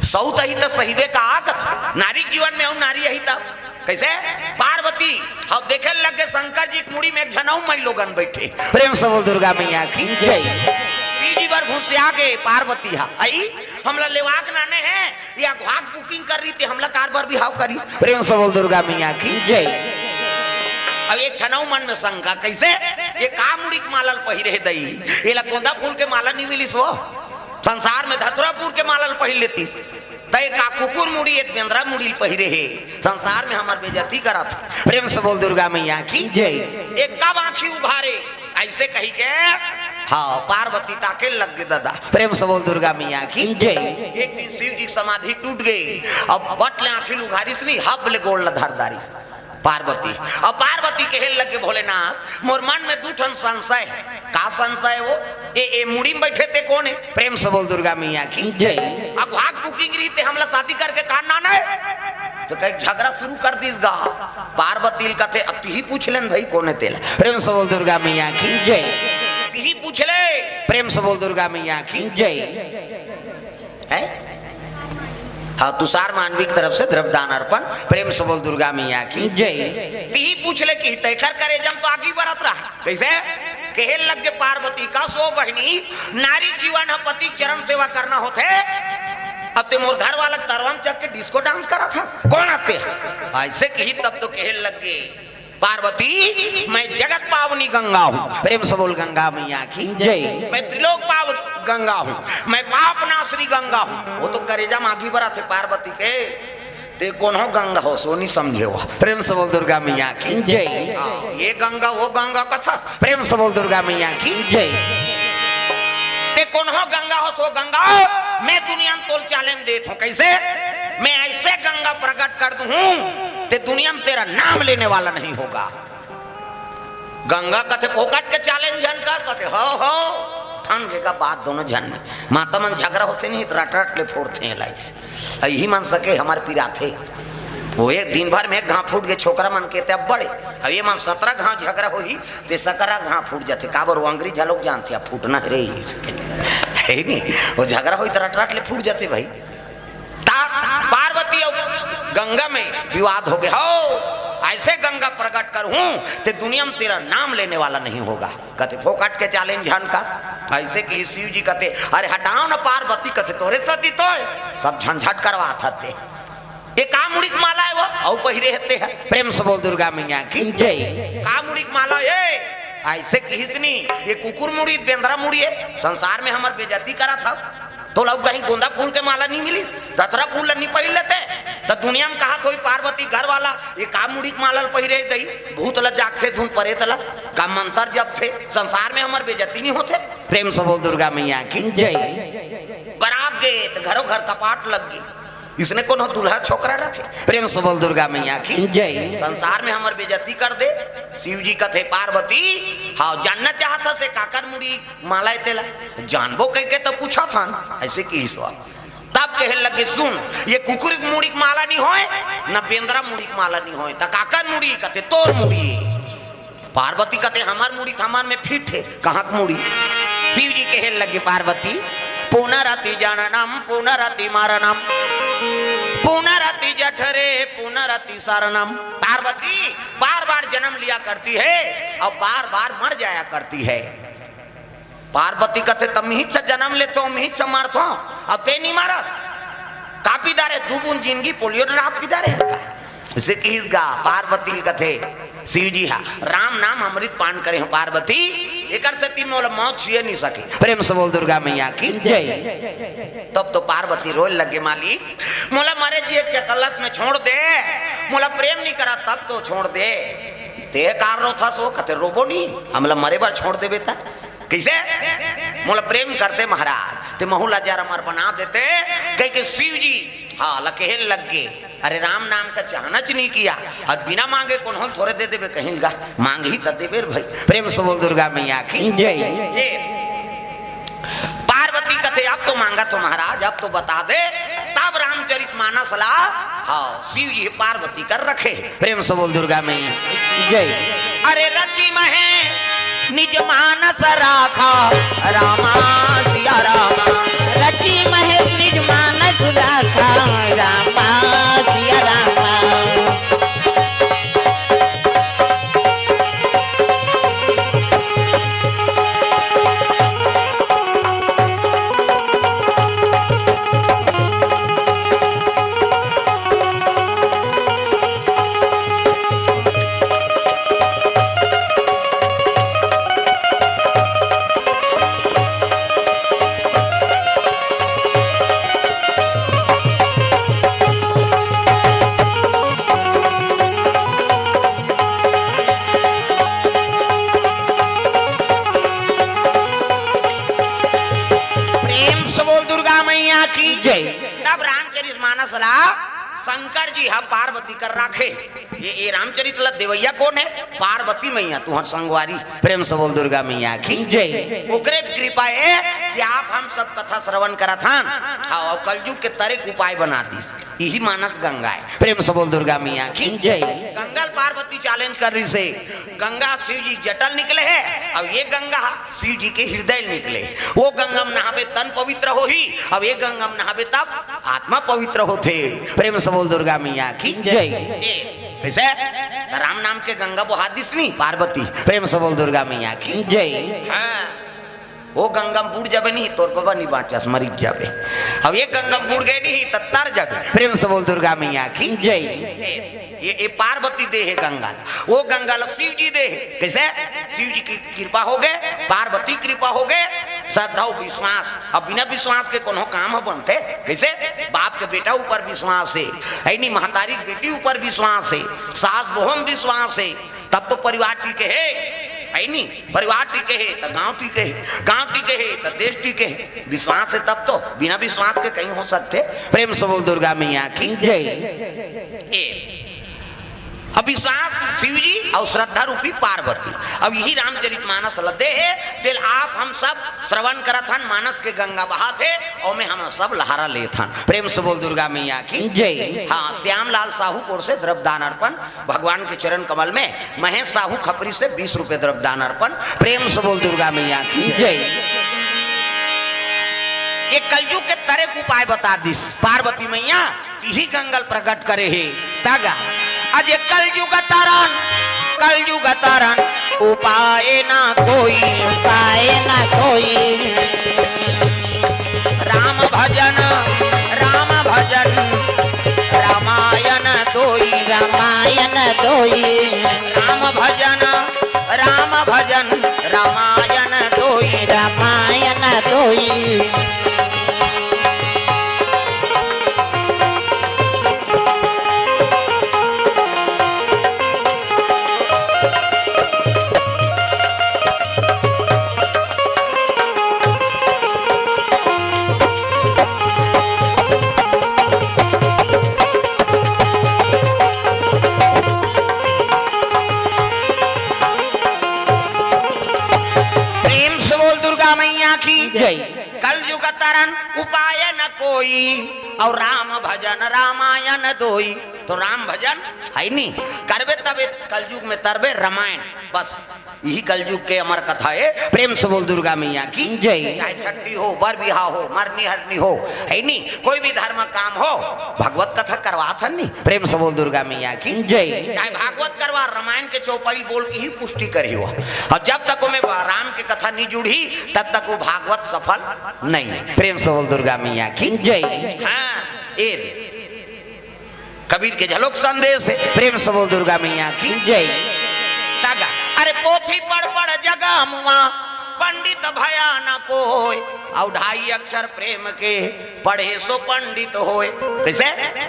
सौत ही त सही बे का आकत। नारी के जीवन में अउ नारी यही त। कैसे? पार्वती, हाँ, देखे लगे शंकर जी के मुड़ी में एक झन अउ मई लोगन बैठे। प्रेम से बोल दुर्गा मैया की। जय। सीढ़ी पर घुसिया के पार्वती हा, आई, हमला लेवाक नाने हे, या घाक बुकिंग कर रही थी, हमला कार बर बिहाव करिस। प्रेम से बोल दुर्गा मैया की। जय। अब एक ठन अउ मन में शंका, कैसे? ये का मुड़ी के माला ल पहिरे हे दई? एला गोंदा फूल के माला नहीं मिलिस वो? संसार में धतुरा फूल के माला ल पहिर लेतिस। तय का कुकुर मुड़ी, एक बेंदरा मुड़ी ल पहिरे हे। संसार में हमर बेइज्जती करत हे। प्रेम से बोल दुर्गा मैया की। जय। एक का आँखी उघारे, ऐसे कही के, हाँ, पार्वती ताके लग गे ददा। प्रेम से बोल दुर्गा मैया की। जय। एक दिन शिव जी के समाधि टूट गई। अब बट ले आँखी ल उघारिस नहीं, हब ले गोड़ ल धर दारिस पार्वती। अब पार्वती कहे लग गे, भोलेनाथ, मोर मन में दू ठन संशय हे। का संशय हे वो? ए, ए मुड़ी में बैठे ते कोन हे? प्रेम से बोल दुर्गा मैया की। जय। अब घाक बुकिंग रही ते हमला शादी करके का नाना हे? तो कहीं झगड़ा शुरू कर दिस गा। पार्वती ल कथे, अब तिही पूछ लेन भाई, कोन हे तेला? प्रेम से बोल दुर्गा मैया की। जय। तिही पूछ ले। प्रेम से बोल दुर्गा मैया की। जय। है? हाँ, तुषार मांडवी की तरफ से द्रव्यदान अर्पण। प्रेम से बोल दुर्गा मैया की। जय। तिही पूछ ले कि तेखर करेजा म तो आगी बरत रहा। कैसे? कहे लग गे पार्वती का, सो बहिनी, नारी जीवन ह पति चरण सेवा करना होथे। अब ते मोर घर वाला तरवा म चघ के डिस्को डांस करत हस, कोन आते? ऐसे कही तब तो कहे लग गे, पार्वती, मैं जगत पावनी गंगा हूँ। प्रेम से बोल गंगा मैया की। जय। मैं त्रिलोक पावनी गंगा हूँ, मैं पाप नाशनी गंगा हूँ। वो तो करेजा म आगी बरत हे पार्वती के। ते कोनो गंगा होस, वो नहीं समझे हो। प्रेम से बोल दुर्गा मैया की। जय। हाँ, ये गंगा, वो गंगा कथस। प्रेम से बोल दुर्गा मैया की। जय। ते कोनो गंगा होस, वो गंगा, मैं दुनिया म तोल challenge देत हूँ। कैसे? मैं ऐसे गंगा प्रकट कर दूँ, ते दुनिया में तेरा नाम लेने वाला नहीं होगा। गंगा कथे फोकट के challenge झन कर, कथे हो हो। ठन के का बात दोनों झन में। माता मन झगड़ा होथे नहीं त रट रट ले फोड़थे लाइस। यही मन सके हमर पिराथे। वो एक दिन भर में एक घाव फूट गे, छोकरा मन के ते अब बड़े। अब ये मन सतरा घाव झगड़ा होही, ते सकरा घाव फूट जाथे। काबर वो अंग्रेज लोग जानथे, अब फूटना हे रे इसके। हे नहीं, वो झगड़ा होही त रट रट ले फूट जाथे भाई। ता पार्वती अउ गंगा में विवाद हो गया, हो ऐसे गंगा प्रकट करूं ते दुनिया में तेरा नाम लेने वाला नहीं होगा। कथे फोकट के challenge झन कर। ऐसे कि शिव जी कथे, अरे हटाओ ना पार्वती, कथे तोरे सती तो है, सब झंझट करवा थते। ये का मुड़ी के माला हे वो? अउ पहिरे हते है। प्रेम से बोल दुर्गा मैया की। जय। का मुड़ी के माला हे? ऐसे किहिस नी, ये कुकुर मुड़ी, बेंदरा मुड़ी हे, संसार में हमर बेइज्जती करत हव। तोला कहीं गोंदा फूल के माला नहीं मिलिस, धतरा फूल ला नहीं पहिर लेते, त दुनिया में कहा थोई पार्वती घर वाला, ये का मुड़ी के माला ल पहिरे दई, भूत ला जागथे धुन परेत ला, का मंतर जपथे, संसार में हमर बेइज्जती नहीं होथे। प्रेम से बोल दुर्गा मैया की। जय। बरात गे त घरो घर कपाट लग गे। इसने कोनो दूल्हा छोकरा रथे? प्रेम से बोल दुर्गा मैया की। जय। संसार में हमर बेइज्जती कर दे। शिव जी कथे, "पार्वती, हाँ, जानना चाहत हस से काकर मुड़ी माला ए तेला?" जानबो कहिके त पूछत हन, अइसे किहिस वा। तब कहे लगे, "सुन, ये कुकुर के मुड़ी के माला नहीं होय, न बेंदरा मुड़ी के माला नहीं होय, त काकर मुड़ी?" कथे, "तोर मुड़ी।" पार्वती कथे, "हमर मुड़ी त हमर में फिट हे, कहाँ के मुड़ी?" शिव जी कहे लगे, "पार्वती, पुनरपि जननम पुनरपि मरणम, पुनरपि जठरे पुनरपि शयनम।" पार्वती, बार बार जन्म लिया करती है और बार बार मर जाया करती है। पार्वती कथे, "त मिहिच जनम लेथों, मिहिच मरथों, अउ तें नइ मरस? का पी डारे, दू बूंद जिनगी पोलियो ड्राप पी डारे हस का?" अइसे किहिस गा। पार्वती ल कथे शिव जी हा, "राम नाम अमृत पान करे हंव पार्वती, एकर सेती मोला मौत छुए नइ सके।" प्रेम से बोल दुर्गा मैया की। जय। तब तो पार्वती रोए लगे, "मालिक, मोला मरे जिए के कलश में छोड़ दे, मोला प्रेम नइ करा तब तो छोड़ दे।" "तें का रोथस ओ?" कथे, "रोबो नइ, हमला मरे बर छोड़ देबे त।" कइसे? "मोला प्रेम करते महाराज, तें महूं ला जहर अमर बना देते।" कहिके शिव जी, हाँ, ला कहे लग गे, "अरे, राम नाम का चाहना च नहीं किया, अउ बिना मांगे कोनो ल थोरे दे देबे कहिन गा, मांगही त देबे रे भाई।" प्रेम से बोल दुर्गा मैया की। जय। ये पार्वती कथे, "अब तो मांगत हंव महाराज, अब तो बता दे।" तब रामचरित मानस ला, हाँ, शिव जी पार्वती कर रखे। प्रेम से बोल दुर्गा मैया। जय। अरे रचि महें निज मानस राखा, रामा सिया रामा। रचि महें निज मानस राखा, रामा सिया रामा। प्रेम से बोल दुर्गा मैया की। जय। तब रामचरित मानस ला शंकर जी ह पार्वती कर राखे। ये, ये रामचरित ला देवइया कोन हे? पार्वती मैया, तुंहर संगवारी। प्रेम से बोल दुर्गा मैया की। जय। ओकरे कृपा हे कि आप हम सब कथा श्रवण करत हन। हाँ, अउ कलजुग के तरे के उपाय बना दिस। इही मानस गंगा हे। प्रेम से बोल दुर्गा मैया की। जय। गंगा ल पार्वती challenge कर रहिसे। गंगा शिव जी जटा ले निकले हे, अउ ये गंगा शिव जी के हृदय ले निकले। वो गंगा म नहाबे तन पवित्र होही, अउ ये गंगा म नहाबे तब आत्मा पवित्र होथे। प्रेम से बोल दुर्गा मैया की। जय। ए, कइसे? त राम नाम के गंगा बोहा दिस नी पार्वती। प्रेम से बोल दुर्गा मैया की। जय। हाँ। वो गंगा म बूड़ जाबे नहीं, तोर बबा नहीं बाँचस, मरिच जाबे। अब ये गंगा म बूड़ गे नहीं, त तर जाबे। प्रेम से बोल दुर्गा मैया की। जय। ए, ये, ये पार्वती दे हे गंगा ल, वो गंगा ल शिव जी दे हे। कइसे? शिव जी के कृपा होगे, पार्वती कृपा होगे, श्रद्धा अउ विश्वास। अब बिना विश्वास के कोनो काम ह बनथे? कइसे? बाप के बेटा ऊपर विश्वास हे, है नी, महतारी के बेटी ऊपर विश्वास हे, सास बहू म विश्वास हे, तब तो परिवार टिके हे, है नी? परिवार टिके हे, त गांव टिके हे, गांव टिके हे, त देश टिके हे। विश्वास हे तब तो, बिना विश्वास के कहीं हो सकथे? प्रेम से बोल दुर्गा मैया की। जय। ए, अब विश्वास शिव जी अउ श्रद्धा रूपी पार्वती। अब इही रामचरित मानस ल दे हे, तेल आप हम सब श्रवण करत हन, मानस के गंगा बहात हे, ओमे हम सब लहारा लेत हन। प्रेम से बोल दुर्गा मैया की। जय। हाँ, श्यामलाल साहू कोर से द्रव्य दान अर्पण, भगवान के चरण कमल में। महेश साहू खपरी से बीस रुपये द्रव्य दान अर्पण। प्रेम से बोल दुर्गा मैया की। जय। ये कलयुग के तरे के उपाय बता दिस पार्वती मैया। इही गंगा ल प्रकट करे हे। तागा, अजे कलयुग तरन, कलयुग तरन, उपाय ना कोई, उपाय ना कोई। राम भजन, राम भजन, रामायण दोई। रामायण दोई। राम भजन, राम भजन, रामायण दोई। रामायण दोई। जय। कलयुग तरन उपाय न कोई, अउ राम भजन रामायण दोई। तो राम भजन है नी, करबे तबे कलयुग में तरबे रामायण। बस यही कलयुग के अमर कथा है। प्रेम से बोल दुर्गा मैया की जय। चाहे छट्ठी हो, बर बिहाव हो, मरनी हरनी हो, है नी, कोई भी धर्म काम हो, भगवत कथा करवात हन नी। प्रेम से बोल दुर्गा मैया की जय। चाहे भागवत करवा, रामायण के चौपाई बोल के ही पुष्टि करी हो। और जब तक ओमे राम के कथा नहीं जुड़ी, तब तक वो भागवत सफल नहीं है। प्रेम से बोल दुर्गा मैया की जय। हाँ, ए दे। कबीर के झलक संदेश है। प्रेम से बोल दुर्गा मैया की जय। तागा, अरे पोथी पढ़ पढ़ जगा मुआ, पंडित भया न कोय। अउ ढाई अक्षर प्रेम के, पढ़े सो पंडित होय। कैसे?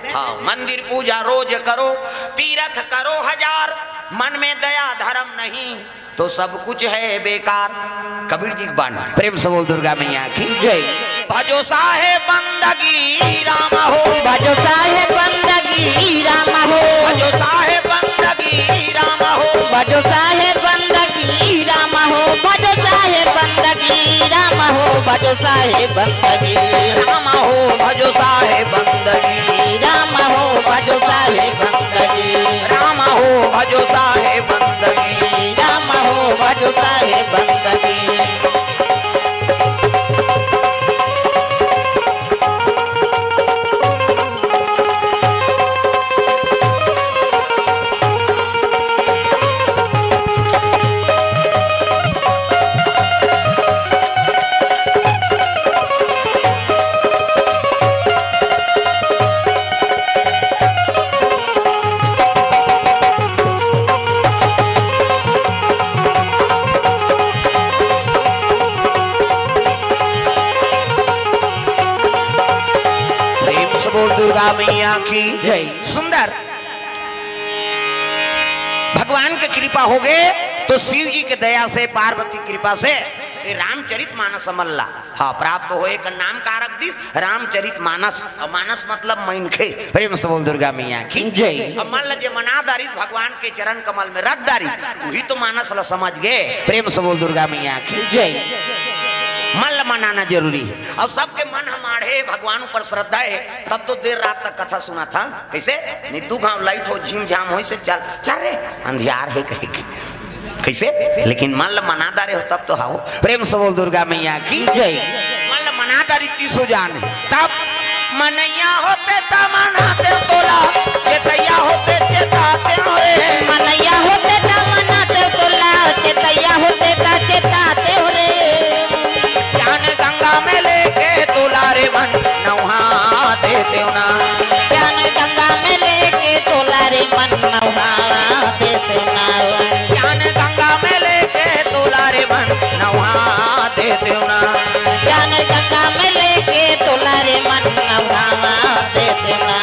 हाँ, मंदिर पूजा रोज करो, तीरथ करो हजार, मन में दया धर्म नहीं, तो सब कुछ है बेकार। कबीर जी की बाणी। प्रेम से बोल दुर्गा मैया की जय। भजो साहेब बंदगी राम हो। भजो साहेब बंदगी राम हो। भजो साहेब बंदगी राम हो। भजो साहेब बंदगी राम हो। भजो साहेब बंदगी राम हो। भजो साहेब बंदगी राम हो। भजो साहेब बंदगी राम हो। भजो साहेब बंदगी राम हो। भजो साहेब बंदगी राम हो। भजो साहेब बंदगी। प्रेम से बोल दुर्गा मैया की जय। सुंदर भगवान के कृपा हो गए तो शिव जी के दया से, पार्वती कृपा से ये रामचरित मानस हमन ला, हाँ, प्राप्त होए का नाम का रख दिस रामचरित मानस। और मानस मतलब मनखे। प्रेम से बोल दुर्गा मैया की जय। अब मन ला जे मना दारिस भगवान के चरण कमल में रख दारिस, वही तो मानस ला समझ गए। प्रेम से बोल दुर्गा मैया की जय। मन ला मनाना जरूरी है। और सबके मन हमारे भगवान ऊपर श्रद्धा है, तब तो देर रात तक कथा सुना था। कैसे? नहीं, दू घाव लाइट हो, झीम झाम हो, इसे चल, चल रे, अंधियार है कहे के। कैसे? लेकिन मन ल मना डारे हो, तब तो हाओ। प्रेम से बोल दुर्गा मैया की जय। मन ल मना डारी तीसो जान, तब मनैया होते त मनाते तोला, चेतैया होते चेताते हो रे। मनैया होते त मनाते तोला, चेतैया होते त चेताते हो रे। ज्ञान गंगा में लेके तोला रे मन नौहा देतेव ना। ज्ञान गंगा में लेके तोला रे मन नौहा देतेव ना। ज्ञान गंगा में लेके तोला रे मन नौहा देतेव ना। ज्ञान गंगा में लेके तोला रे मन नौहा देतेव ना।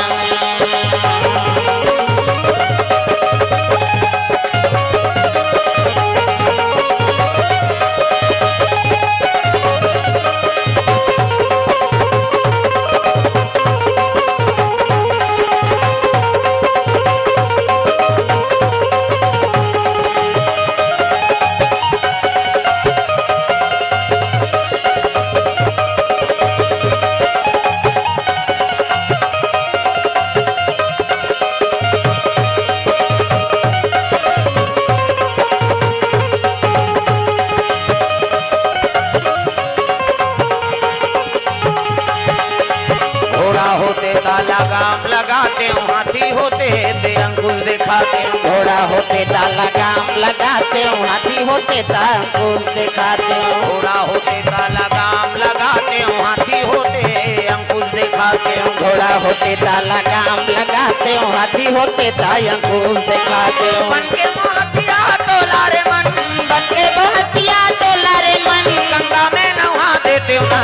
घोड़ा होते त लगाम लगातेव, हाथी होते ते अंकुश देखातेव। घोड़ा होते त लगाम लगातेव, हाथी होते त अंकुश देखातेव। घोड़ा होते त लगाम लगातेव, हाथी होते अंकुश देखातेव। घोड़ा होते त लगाम लगातेव, हाथी होते त अंकुश देखातेव। बन के महतिया तोला रे मन, बन के महतिया तोला रे मन, गंगा में नहा देतेव ना।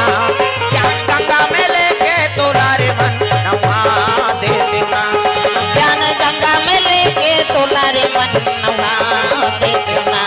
ज्ञान गंगा में लेके तोला रे मन नहा देतेव ना। ज्ञान गंगा में लेके तोला रे मन नहा देतेव ना।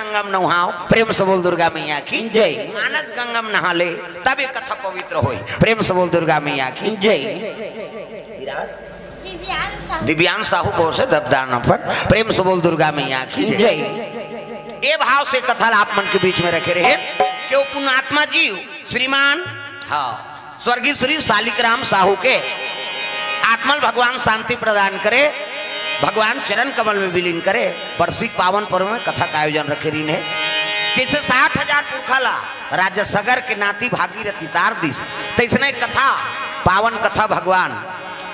गंगम नहाओ, प्रेम से बोल दुर्गा मैया की जय। मानस गंगम नहा ले, तब ये कथा पवित्र होई। प्रेम से बोल दुर्गा मैया की जय। दिव्यांश साहू को से दबदान पर प्रेम से बोल दुर्गा मैया की जय। जय। ये भाव से कथा ला आप मन के बीच में रखे रहे कि वो पुण्यात्मा जीव श्रीमान, हाँ, स्वर्गीय श्री शालिक राम साहू के आत्मल भगवान शांति प्रदान करे, भगवान चरण कमल में विलीन करे। बरसी पावन पर्व में कथा का आयोजन रखे रहिन हे। जैसे साठ हजार पुरखा ला राजा सगर के नाती भागीरथी तार दिस, तैसने कथा, पावन कथा भगवान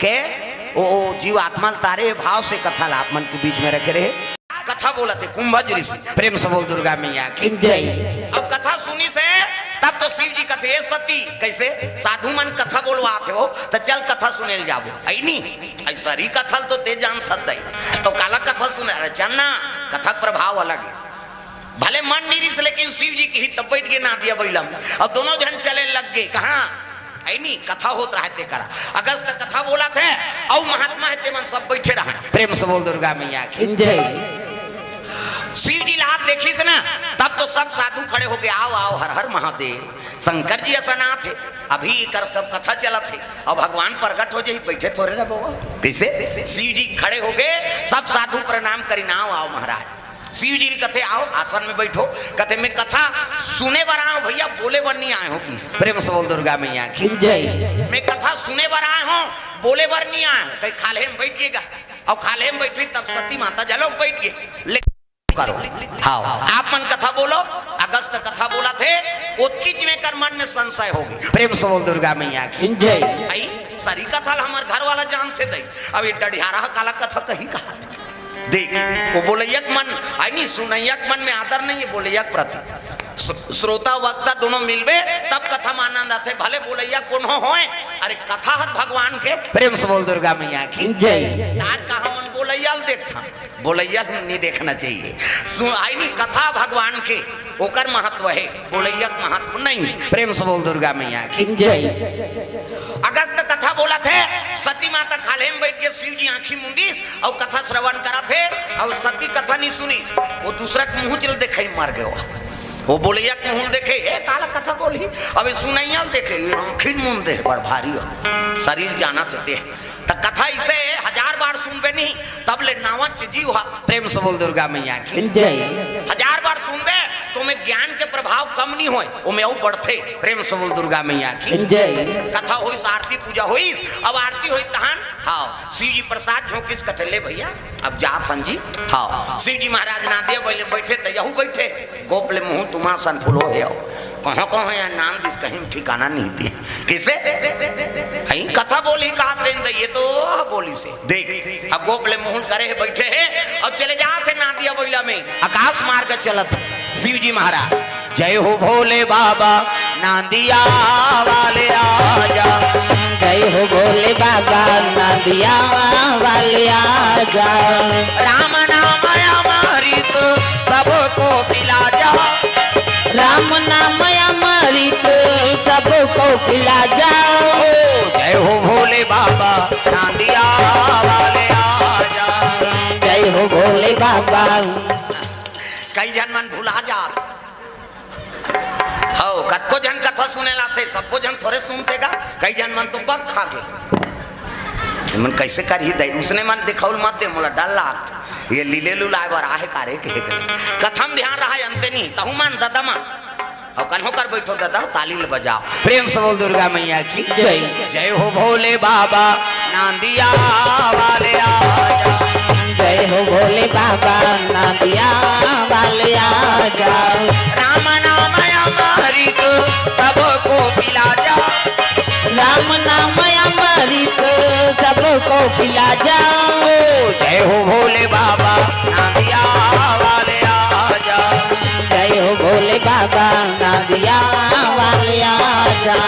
के ओ, ओ जीव आत्मा ल तारे भाव से कथा ला आप मन के बीच में रखे रहे। कथा बोलत हे कुंभज ऋषि, प्रेम से बोल दुर्गा मैया की जय। अब कथा सुनिस हे, तब तो शिव जी कथे, "ए सती, कइसे साधु मन कथा बोलवात हे हो, त चल कथा सुने ल जाबो।" अई नी, अइसरी कथा ल तो ते जानत हस दई, तो काला कथा सुने? अरे चल ना, कथा के प्रभाव अलग हे। भले मन नइ रिस, लेकिन शिव जी किहिस, तब बइठ गे नांदिया बइला म, अउ दोनों झन चले लग गे। कहाँ? अई नी, कथा होत रहय तेकरा। अगस्त कथा बोलत हे, अउ महात्मा हे, ते मन सब बइठे रहय। प्रेम से बोल दुर्गा मैया की जय। शिव जी ला देखिस ना, तब तो सब साधु खड़े होके, "आओ, आओ, हर हर महादेव, शंकर जी असन आत हे, अभी एकर सब कथा चलत हे, अउ भगवान प्रगट हो जाही, बइठे थोरे रहबो।" कइसे? शिव जी खड़े होके सब साधु प्रणाम करिन, "आओ, आओ महाराज।" शिव जी ल कथे, "आओ, आसन में बइठो।" कथे, "मैं कथा सुने बर आय हों भइया, बोले बर नइ आय हों।" किहिस, प्रेम से बोल दुर्गा मैया की जय। "मैं कथा सुने बर आय हों, बोले बर नइ आय हों।" कहि खाल्हे म बइठ गे गा, अउ खाल्हे म बइठिस तब सती माता घलोक बइठ गे। ले करो, हाँ, आप मन कथा बोलो, अगस्त कथा बोलत हे, ओतकीच में एकर मन में संशय हो गे। प्रेम से बोल दुर्गा मैया की जय। अई, सरी कथा ल हमर घर वाला जानथे दई, अब ये डढ़ियारा ह काला कथा कही कहाथे। देख, वो बोलइया के मन, अई नी, सुनइया के मन में आदर नइ हे बोलइया के प्रति। श्रो-, श्रोता वक्ता दोनों मिलबे तब कथा में आनंद आथे, भले बोलइया कोनो होय। अरे कथा हर भगवान के। प्रेम से बोल दुर्गा मैया की जय। आज का हमन बोलइया ल देखथन, बोलइया ल नइ देखना चाहिए। सु-, अई नी, कथा भगवान के, ओकर महत्व हे, बोलइया के महत्व नइ हे। प्रेम से बोल दुर्गा मैया की जय। अगस्त कथा बोलत हे, सती माता खाल्हे म बइठ के शिव जी आँखी मूंदिस अउ कथा श्रवण करत हे, अउ सती कथा नइ सुनिस, वो दूसरा के मुँह चल देखे मर गे। वो बोलइया के मुँह ल देखे, "ए, काला कथा बोलही?" अब ये सुनइया ल देखे, ये आँखी मूंद दे, बड़ भारी हो, सरीर जानत हे ते। त कथा अइसे हजार बार सुनबे नहीं, तब ले नावच जीव ह। प्रेम से बोल दुर्गा मैया की जय। हजार बार सुनबे, त ओमे ज्ञान के प्रभाव कम नइ होय, ओमे अउ बढ़थे। प्रेम से बोल दुर्गा मैया की जय। कथा होइस, आरती पूजा होइस, अब आरती होइस तहन, हाँ, शिव जी प्रसाद झोंकिस, कथे, "ले भइया, अब जात हन जी।" हाँ, शिव जी महाराज नांदिया बइले बइठे, त यहू बइठे, गोप ले मुँह ल तुम्हार सन फुलो हे हो। कहाँ कहाँ हे नांद दिस, कहीं ठिकाना नइ दिस। कइसे? अई कथा बोलही कहत रहिन त ये तो बोलिस हे। देख, अब गोप ले मुँह ल करे हे, बइठे हे, अब चले जात हे नांदिया बइला में, आकाश मार्ग चलत हे शिव जी महाराज। जय हो भोले बाबा नांदिया वाले आजा। जय हो भोले बाबा नांदिया वाले आजा। राम नाम अमृत सबको पिला जा। राम नाम अमृत सबको पिला जा। ओ, जय हो भोले बाबा नांदिया वाले आजा। जय हो भोले बाबा। कई झन मन भुला जात। हव, कतको झन कथा सुने ल आथे, सबो झन थोरे सुनथे गा, कई झन मन तो बक खा गे। मन कइसे करही दई, उसने मन दिखउल मत दे, मोला डर लागत। ये लीले लुलाय बर आहे का रे, कहे के कथा म ध्यान रहा, अंते नहीं, तहु मन ददा मन। अउ कन्हो कर बइठो ददा, ताली ल बजाव। प्रेम से बोल दुर्गा मैया की जय। जय हो भोले बाबा नांदिया वाले आजा। जय हो भोले बाबा नांदिया वाले आजा। राम नाम अमृत सबको पिला जा। राम नाम अमृत सबको पिला जा। ओ, जय हो भोले बाबा नांदिया वाले आजा। जय हो भोले बाबा नांदिया वाले आजा।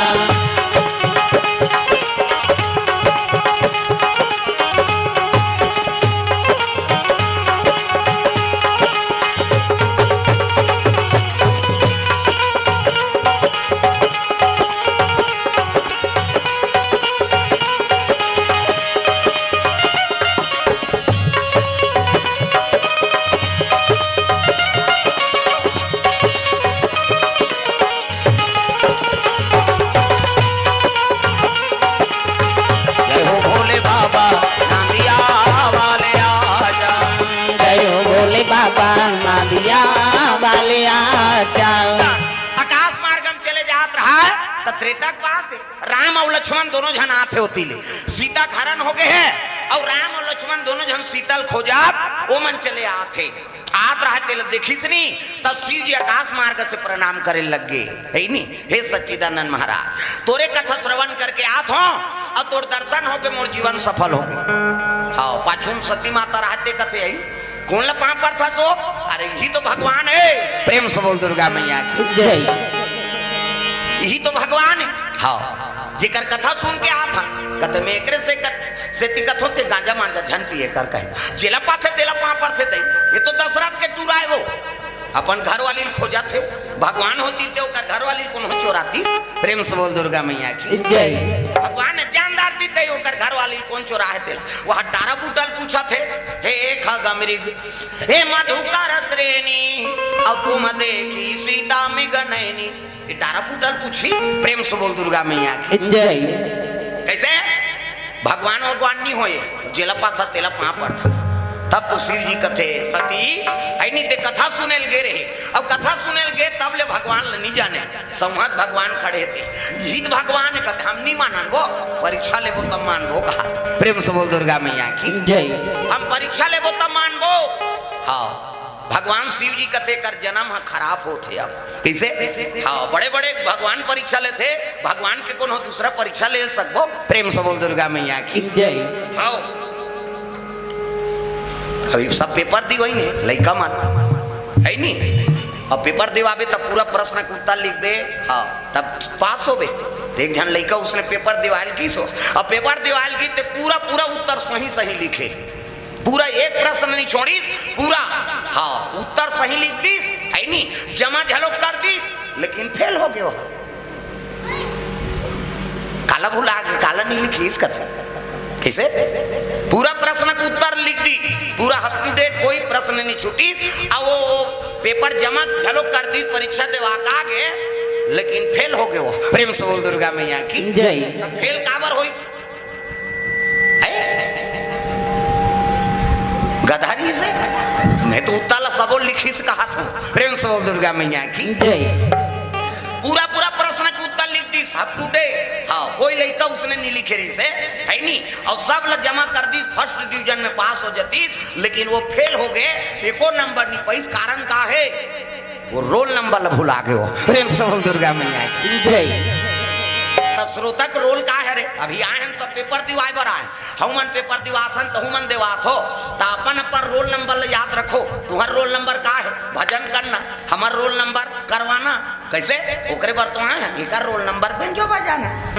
त त्रेता के बात हे, राम अउ लक्ष्मण दोनों झन आथे ओती ले। सीता के हरन हो गे हे, अउ राम अउ लक्ष्मण दोनों झन सीता ल खोजत ओमन चले आथे। आत रहय तेला देखिस नी, तब शिव जी आकाश मार्ग से प्रणाम करे लग गे, हे नी? हे सच्चिदानंद महाराज, तोरे कथा श्रवण करके आत हों, अउ तोर दर्शन होगे, मोर जीवन सफल होगे। हाँ, पाछू म सती माता रहय ते कथे, "अई, कोन ल पाँव परथस ओ?" "अरे, इही तो भगवान हे।" प्रेम से बोल दुर्गा मैया की। जय। "इही तो भगवान हे।" हाँ, जेकर कथा सुन के आत हन, कथे, "मैं एकरे से कत-, सेती कथों ते गांजा मांजा झन पिए कर कहे। जेला पाथे तेला पाँव परथे दई। ये तो दशरथ के टूरा हे वो।" अपन घरवाली ल खोजत हे, भगवान होतिस ते ओकर घरवाली ल कोनो चोरातिस? प्रेम से बोल दुर्गा मैया की। जय। भगवान जानदार रहितिस ते ओकर घरवाली ल कोन चोराहे तेला। वो डारा बूटा ल पूछत हे, "हे खग मृग, हे मधुकर श्रेणी, अउ तुम देखी सीता मृग नैनी।" ये डारा बूटा ल पूछही, प्रेम से बोल दुर्गा मैया की। जय। कइसे? भगवान भगवान नी होय, जेला पाथस तेला पाँव परथस। तब तो शिव जी कथे, "सती, अई नी ते कथा सुने ल गे रहे, अउ कथा सुने ल गे तब ले भगवान ल नी जाने, संवत भगवान खड़े हे ते, इही त भगवान हे।" कथे, "हम नी मानन वो, परीक्षा लेबो तब मानबो," कहा। प्रेम से बोल दुर्गा मैया की। जय। "हम परीक्षा लेबो तब मानबो।" हाँ, भगवान शिव जी कथे, "कर जनम ह खराब होथे अब।" कइसे? हाँ, बड़े-बड़े भगवान परीक्षा लेथे, भगवान के कोनो दूसरा परीक्षा ले सकबो? प्रेम से बोल दुर्गा मैया की। जय। हाँ। अभी सब पेपर दिवइन हे, लइका मन, हे नी? अब पेपर दिवाबे तब पूरा प्रश्न के उत्तर लिखबे, हाँ, तब पास होबे। त एक झन लइका उसने पेपर दिवाय ल गिस हो, अब पेपर दिवाय ल गिस ते पूरा, पूरा उत्तर सही, सही लिखे। पूरा एक प्रश्न नी छोड़िस, पूरा, हाँ, उत्तर सही लिख दिस, हे नी, जमा घलो कर दिस, लेकिन फेल हो गे। काला भुला गे, काला नी लिखिस कथे। कइसे? पूरा प्रश्न के उत्तर लिख दिस, पूरा up to date, कोई प्रश्न नी छूटिस। अब वो, वो पेपर जमा घलो कर दिस, परीक्षा देवा के आगे, लेकिन फेल हो गे वो। प्रेम से बोल दुर्गा मैया की। जय। त फेल काबर होइस? हैं? गधा रहिस हे? मैं तो उत्तर ला सबो लिखिस कहत हों। प्रेम से बोल दुर्गा मैया की। जय। पूरा पूरा प्रश्न के उत्तर लिख दिस, up to date। हाँ, कोई लइका उसने नी लिखे रहिस हे, हे नी? अउ सब ला जमा कर दिस, first division में पास हो जातिस, लेकिन वो फेल हो गे, एको नंबर नी पाइस। कारण का हे? वो रोल नंबर ल भुला गे हो। प्रेम से बोल दुर्गा मैया की। जय। त श्रोता के रोल का हे रे? अभी आए हन सब पेपर दिवाय बर आए, हमन पेपर दिवात हन, तहू मन देवात हो, त अपन अपन रोल नंबर ल याद रखो। तुहर रोल नंबर का हे? भजन करना। हमर रोल नंबर करवाना। कइसे? ओकरे बर तो आए हन, एकर रोल नंबर बेंजो बजाना।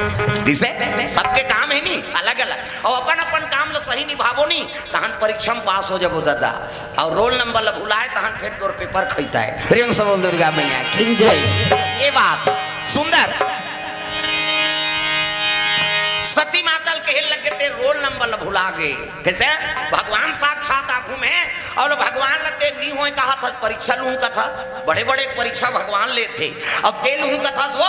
कइसे? सबके काम हे नी अलग अलग, अउ अपन अपन काम ल सही निभाबो नी, तहन परीक्षा म पास हो जाबो ददा। अउ रोल नंबर ल भुलाए तहन फेर तोर पेपर खइताय। प्रेम से बोल दुर्गा मैया की। जय। ये बात सुंदर। सती माता ल कहे लगे, "ते रोल नंबर ल भुला गे।" कइसे? भगवान साक्षात आघू में, अउ भगवान ल ते नी होय कहत हस, परीक्षा लूहूं कथस। बड़े बड़े परीक्षा भगवान लेथे, अउ ते लूहूं कथस वो,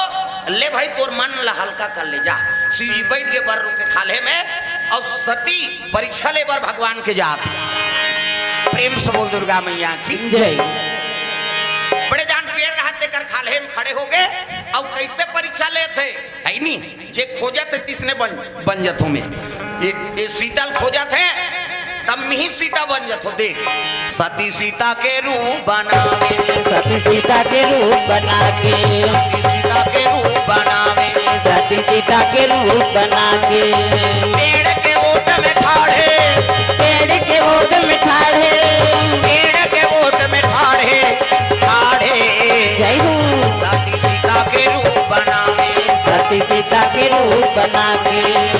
ले भाई तोर मन ल हल्का कर ले जा। शिव जी बइठ गे बर रुख के खाल्हे में, अउ सती परीक्षा ले बर भगवान के जात। प्रेम से बोल दुर्गा मैया की। जय। बड़े जान पेड़ रहत तेकर खाल्हे में खड़े हो गे, अउ कइसे परीक्षा लेथे, हे नी? जे खोजत हे तिसने बन, बन जथों में। ये, ये सीता ल खोजत हे, तब मिही सीता बन जथों, देख। सती सीता के रूप बनावे। सती सीता के रूप बना के। सती सीता के रूप बनावे। सती सीता के रूप बना के। पेड़ के ओट में ठाढ़े। पेड़ के ओट में ठाढ़े। पेड़ के ओट में ठाढ़े, ठाढ़े। जय हो। सती सीता के रूप बनावे। सती सीता के रूप बना के।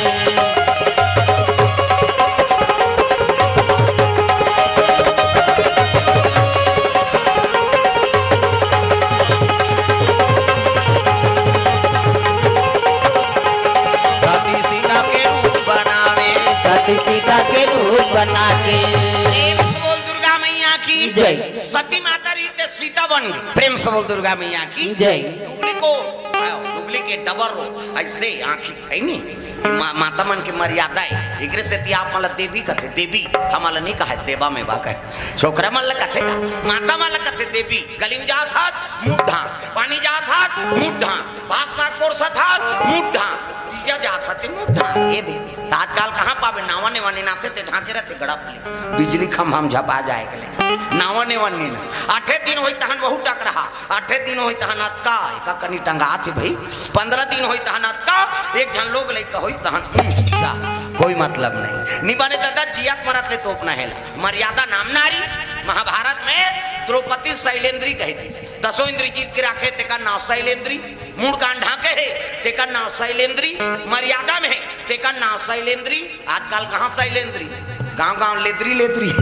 सती सीता के रूप बनावे। सती सीता के रूप बना के। प्रेम से बोल दुर्गा मैया की। जय। सती माता रहिस ते सीता बन गे। प्रेम से बोल दुर्गा मैया की। जय। डुगली को, हाँ, डुगली के डबल रोल, अइसे आँखी, हे नी? मा-, माता मन के मर्यादा हे, एकरे सेती आप मन ला देवी कथे, देवी, हमन ला नहीं कहे, देवा में बा कहे। छोकरा मन ला कथे का? माता मन ला कथे देवी। गली में जात हस, मुंह ढांक, पानी जात हस, मुंह ढांक, भात साग परोसत हस, मुंह ढांक, तीजा जात हस ते मुंह ढांक, ये दे। त आजकल कहाँ पाबे? नावा नेवा नीनाथे ते ढांके रथे गड़प ले। बिजली खंभा में झपा जाए के ले। नावा नेवा नीना। आठे दिन होई तहन वहू टकरहा। आठे दिन होई तहन अतका, एका कनी टंगात हे भई। पंद्रह दिन होई तहन अतका, एक झन लोग लइका होई तहन, हम्म, जा, कोई मतलब नहीं। नी बने दादा, जियत मरत ले तोपना हे ला। मर्यादा नाम नारी। महाभारत में द्रौपदी शैलेंद्री कहितिस। दसों इंद्री जीत के राखे, तेकर नाव शैलेंद्री। मूड़ कान ढांके हे, तेकर नाव शैलेंद्री। मर्यादा में हे, तेकर नाव शैलेंद्री। आजकल कहाँ शैलेंद्री, गांव गांव लेदरी लेदरी।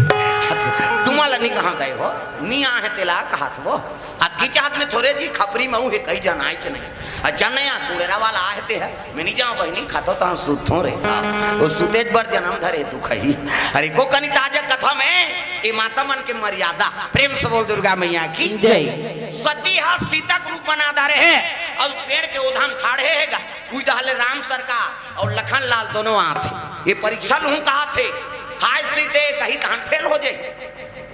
तुमन ला नी कहां दे हो, नी आहे तेला कहात हो। अतकी चाहत में थोरे जी खपरी मऊ हे, कई जनायच नहीं। अ जन या कुड़ेरा वाला आहे ते हे, मैं नी जांव बहिनी, खाथों तहां सुतथों रे। हाँ, वो सुतेच बर जनम धरे दुखही। अरे को कनी ताजा कथा में ये माता मन के मर्यादा। प्रेम से बोल दुर्गा मैया की। जय। सती हा सीता के रूप बना डारे हे अउ पेड़ के ओधा में ठाढ़े हे गा। उही डहर ले राम सरकार अउ लखन लाल दोनों आथे। ये परीक्षा लूहूं कहाथे। हाय सीते कही तहन फेल हो जाई।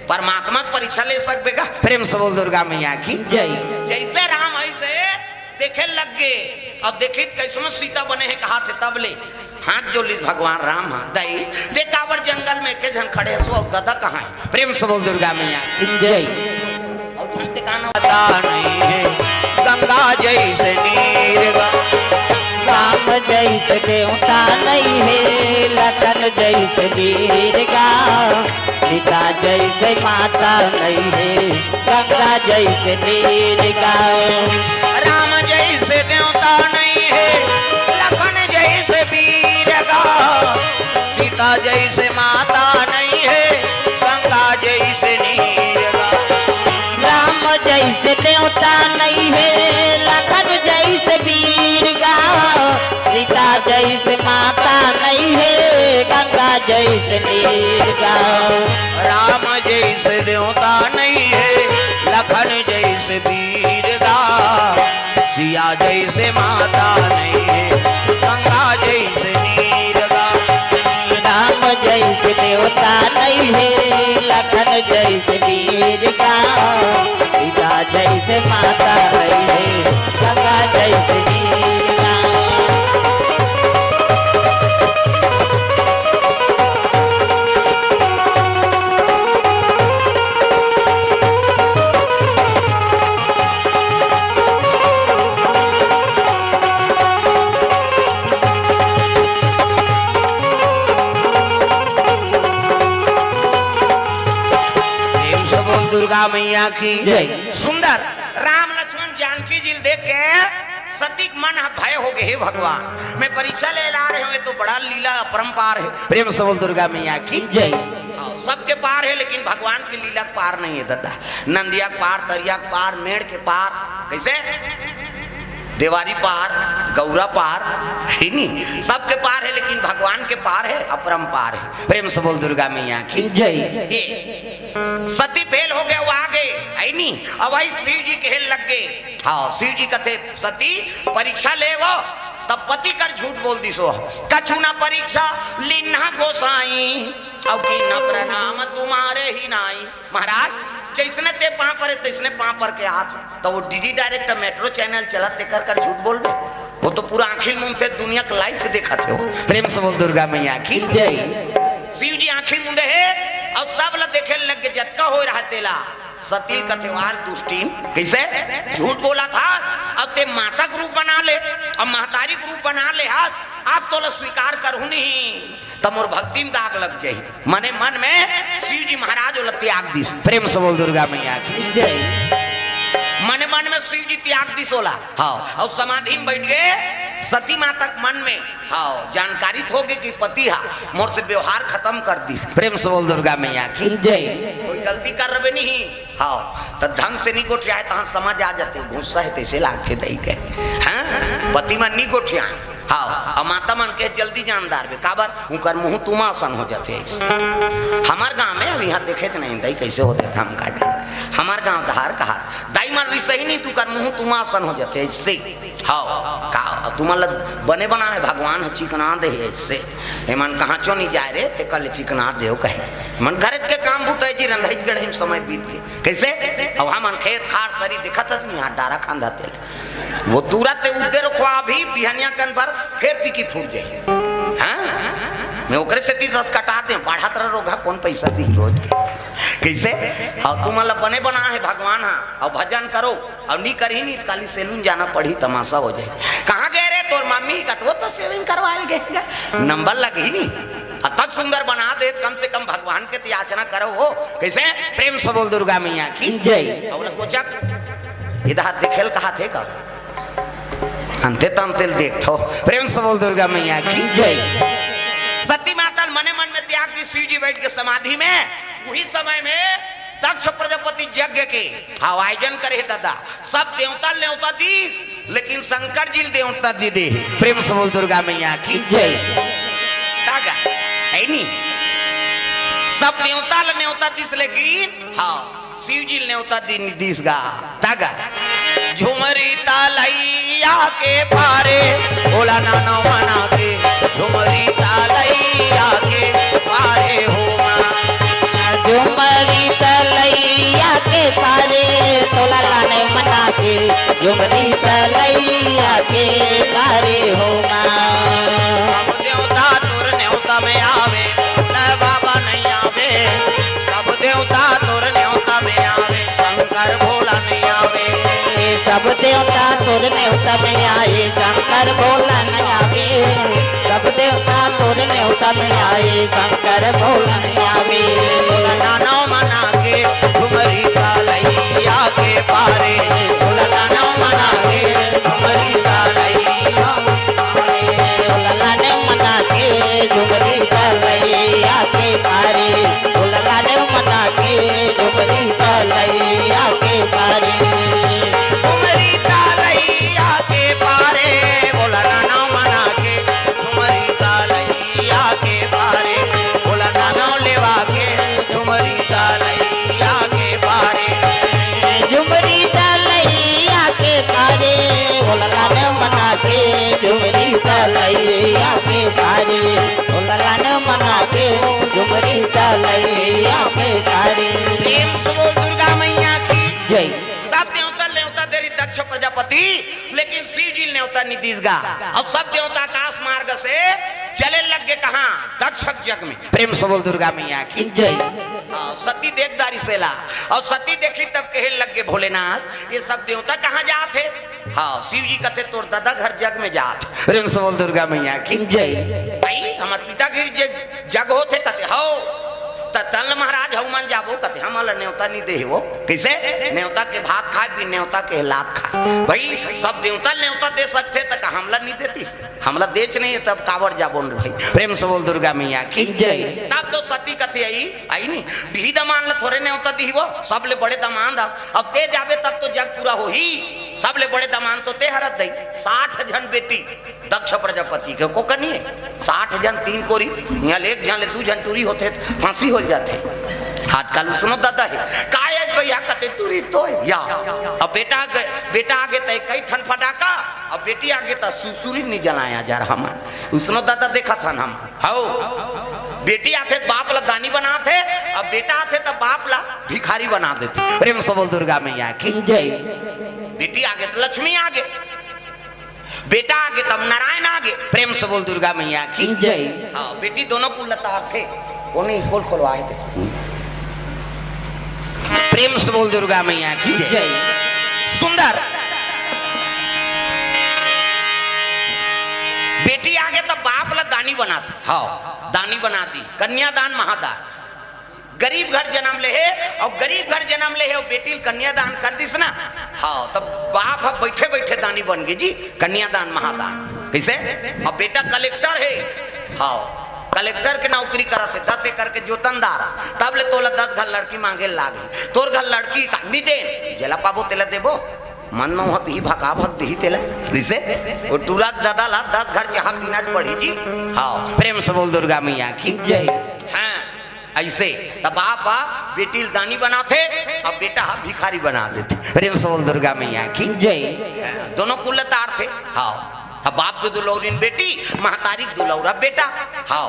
परमात्मा के परीक्षा ले सकबे का? प्रेम से बोल दुर्गा मैया की। जय। जैसे राम ऐसे देखे लग गे। अब देखित कैसनो सीता बने हे कहाथे तब ले हाथ जोड़ लिस भगवान राम, हाँ, दई दे काबर जंगल में एके झन खड़े हस, अउ ददा कहाँ हे? प्रेम से बोल दुर्गा मैया की। जय। अउ झन ते का नाम? पता नहीं है गंगा जैसे नीर गा। राम जैसे देवता नहीं है, लखन जैसे वीर गा। सीता जैसे माता नहीं है, गंगा जैसे नीर गा। राम जैसे देवता नहीं है, लखन जैसे वीर गा। सीता जैसे माता नहीं है, गंगा जैसे नीर गा। राम जैसे देवता नहीं है, लखन जैसे वीर गा। सीता जैसे माता नहीं है, गंगा जैसे नीर गा। राम जैसे देवता नहीं है, लखन जैसे वीर गा। सिया जैसे माता नहीं है, गंगा जैसे नीर गा। राम जैसे देवता नहीं है, लखन जैसे वीर गा। सीता जैसे माता नहीं है, गंगा जैसे वीर गा। प्रेम से बोल दुर्गा मैया की। जय। सुंदर राम लक्ष्मण जानकी जी ल देख के सती के मन ह भय हो गे, हे भगवान, मैं परीक्षा ले ला रहे हूँ, ये तो बड़ा लीला अपरंपार है। प्रेम से बोल दुर्गा मैया की। जय। हाँ, सबके पार है, लेकिन भगवान की लीला के पार नहीं है दादा। नंदिया के पार, तरिया के पार, मेड़ के पार, कैसे? देवारी पार, गौरा पार, है नी? सबके पार है, लेकिन भगवान के पार है, अपरंपार है। प्रेम से बोल दुर्गा मैया की। जय। ये सती फेल हो गया, वो आ गए, है नी? अब भाई शिव जी कहे लग गए। हाँ, शिव जी कथे, "सती, परीक्षा ले वो।" तब पति कर झूठ बोल दिस वो, "कछु ना परीक्षा लीन्हा गोसाई, अब कीन्हा प्रणाम तुम्हारे ही नाई।" महाराज, जैसने ते पाँव परे, तैसने पाँव पर के हाथ। तो वो डीडी डायरेक्ट मेट्रो चैनल चलत, तेकर कर झूठ बोलबे? वो तो पूरा आँखी मूंदथे, दुनिया के लाइव देखत हे वो। प्रेम से बोल दुर्गा मैया की। जय। शिव जी आँखी मूंदे हे अउ सब ल देखे लग गे, जतका होय रहा तेला। सती ल कथे, "वार दुष्टिन, कैसे झूठ बोलत हस? अब ते माता के रूप बना ले, अब महतारी के रूप बना ले हस, अब तोला स्वीकार करहूं नहीं, त मोर भक्ति में दाग लग जाही।" मने मन में शिव जी महाराज ओला त्याग दिस। प्रेम से बोल दुर्गा मैया की। जय। मने मन में शिव जी त्याग दिस ओला। हाँ, अउ समाधि में बैठ गए सती माता के मन में। हाँ, जानकारी तो हो गई कि पति हा मोर से व्यवहार खत्म कर दिस। प्रेम से बोल दुर्गा मैया की। जय। कोई गलती कर रहे नहीं। हाँ, त ढंग से नहीं गोठियाए, तहाँ समझ आ जाते, गुस्सा है, तैसे लागते दई के। हाँ, पति मन नहीं गोठियाए। हाँ, अब माता मन के जल्दी जान डारबे, काबर? उनकर मुंह तुमा असन हो जाते ऐसे। हमार गांव में अब यहाँ देखे तो नहीं, दई कैसे होते, हम का जाने। हमर गांव धार कहात, दाई मन रिसही नहीं, तू कर मुंह तुमा असन हो जाथे ऐसे। हव, का तुमन ल बने बनाए भगवान ह, चिकना दे हे ऐसे। एमन कहाँ चो नहीं जाए रे, ते कल चिकना देव कहे। एमन घरे के काम बुता जी, रंधई गढ़े में समय बीत गए। कैसे? अब हमन खेत खार सरी दिखत हस नहीं, हाथ डारा खांदा तेल। वो तुरंत ते उद्दे रोकवा भी बिहनिया कन भर फेर पीकी फूट जाए। हाँ? मैं ओकरे से तीस कटा दे, बढ़त रह रोगा, कौन पैसा दी रोज के? कैसे? हाँ, तुमन ल बने बना है भगवान, हाँ, और भजन करो, और नी करही नी, काली सैलून जाना पड़ही, तमाशा हो जाए। कहाँ गए रे तोर मम्मी? कत वो तो सेविंग करवाए गए गा, नंबर लगही नी। अतक सुंदर बना दे, कम से कम भगवान के त याचना करो हो। कैसे? प्रेम से बोल दुर्गा मैया की जय। और कोचक इधर दिखेल कहा थे का? अंते तंते ल देखथो। प्रेम से बोल दुर्गा मैया की जय। सती माता मने मन में त्याग दी, शिव जी बैठ के समाधि में। वही समय में दक्ष प्रजापति यज्ञ के, हाँ, आयोजन करे हे दादा। सब देवता ल नेवता दी, लेकिन शंकर जी ल नेवता दी दे। प्रेम से बोल दुर्गा मैया की जय। तागा, है नी? सब देवता ल नेवता दिस, लेकिन, हाँ, शिव जी ल नेवता दी नी दिस गा। तागा, झुमरी तलैया के पारे, भोला नानो मना के, झुमरी तलैया के पारे हो माँ। झुमरी तलैया के पारे, भोला नानो मना के, झुमरी तलैया के पारे हो माँ। सब देवता तोर नेवता में आवे, न बाबा नहीं आवे। सब देवता तोर नेवता में आवे, शंकर भोला नहीं आवे। सब देवता तोर नेवता में आए, शंकर भोला नहीं आवे। सब देवता तोर नेवता में आए, शंकर भोला नहीं आवे। भोला नानो मना के, झुमरी तलैया के पारे। भोला नानो मना के, झुमरी तलैया। भोला नानो मना के, झुमरी तलैया के पारे। भोला नानो मना के, झुमरी तलैया के पारे। झुमरी तलैया के पारे, भोला नानो मना के, झुमरी तलैया के पारे। भोला नानो लेवा के, झुमरी तलैया के पारे। झुमरी तलैया के पारे, भोला नानो मना के, झुमरी तलैया के पारे। भोला नानो मना के, झुमरी तलैया के पारे। प्रेम से बोल दुर्गा मैया की जय। सब देवता नेवता दे रही दक्ष प्रजापति, लेकिन शिव जी नेवता नी दिस गा। अब सब देवता आकाश मार्ग से चले लग गए कहाँ? दक्ष यज्ञ में। प्रेम से बोल दुर्गा मैया की जय। हाँ, सती देख दारी सेला, और सती देखी तब कहे लग गए भोलेनाथ, ये सब देवता कहाँ जात हे? हाँ, शिव जी कथे तोर दादा घर यज्ञ में जात। प्रेम से बोल दुर्गा मैया की जय। भाई, हमार पिता के जे यज्ञ होथे कथे, हव, त तल महाराज हव मन जाबो कथे, हमला नेवता नी दे हे वो। कैसे? नेवता के भात खाए, बिन नेवता के लात खाए। भाई, सब देवता नेवता दे सकथे, त का हमला नी देतिस? हमला देच नहीं हे, तब काबर जाबो न भाई? प्रेम से बोल दुर्गा मैया की जय। तब तो सती कथे आई, आई नी, बिही दमान ल थोरे नेवता दिही वो, सबले बड़े दमान दास। अब ते जाबे तब तो जग पूरा होही, सबले बड़े दमान तो ते हरत दई। साठ झन बेटी, दक्ष प्रजापति के को कनी हे, साठ झन तीन कोरी, यहाँ ले एक झन ले दू झन टूरी होथे, फांसी हो जाथे। आजकल उसनो दादा हे, काय भैया कते टूरी तो हे, या। अब बेटा आगे, बेटा आगे तय कई ठन फटाका, अब बेटी आगे त सुरसुरी नहीं जलाया जा रहा मन। उसनो दादा देखा था हम, हव। बेटी आथे त बाप ला दानी बनाथे, अब बेटा आथे त बाप ला भिखारी बना देथे। प्रेम से बोल दुर्गा मैया की जय। बेटी आगे त लक्ष्मी आगे, बेटा आगे तब नारायण आगे। प्रेम से बोल दुर्गा मैया की जय। हाँ, बेटी दोनों कुल लतारथे, कोनी कोल खोलवाए थे। प्रेम से बोल दुर्गा मैया की जय। जय। सुंदर। बेटी आगे तब बाप ला दानी बनाथे। हाँ, दानी बना दी, कन्यादान महादान। गरीब घर जन्म ले हे, और गरीब घर जन्म ले हे, और बेटी ल कन्यादान कर दिस ना, हाँ, तब बाप ह बैठे बैठे दानी बन गए जी, कन्यादान महादान। कैसे? अब बेटा कलेक्टर हे, हाँ, कलेक्टर के नौकरी करत हे, दस एकड़ के जोतनदार, तब ले तोला दस घर लड़की मांगे लागे, तोर घर लड़की का नी दे, जेला पाबो तेला देबो, मन में वहाँ पी भका भक दिही तेला, जैसे वो टूरा के दादा ला दस घर चाहा पीना पड़ी जी। हाँ, प्रेम से बोल दुर्गा मैया की जय। हाँ, अइसे त बाप ह बेटी ल दानी बनाथे, अब बेटा ह भिखारी बना देथे। प्रेम से बोल दुर्गा मैया की। जय। दोनों कुल तारथे। हाँ, अब बाप के दुलौरिन बेटी, महतारी के दुलौरा बेटा। हाँ,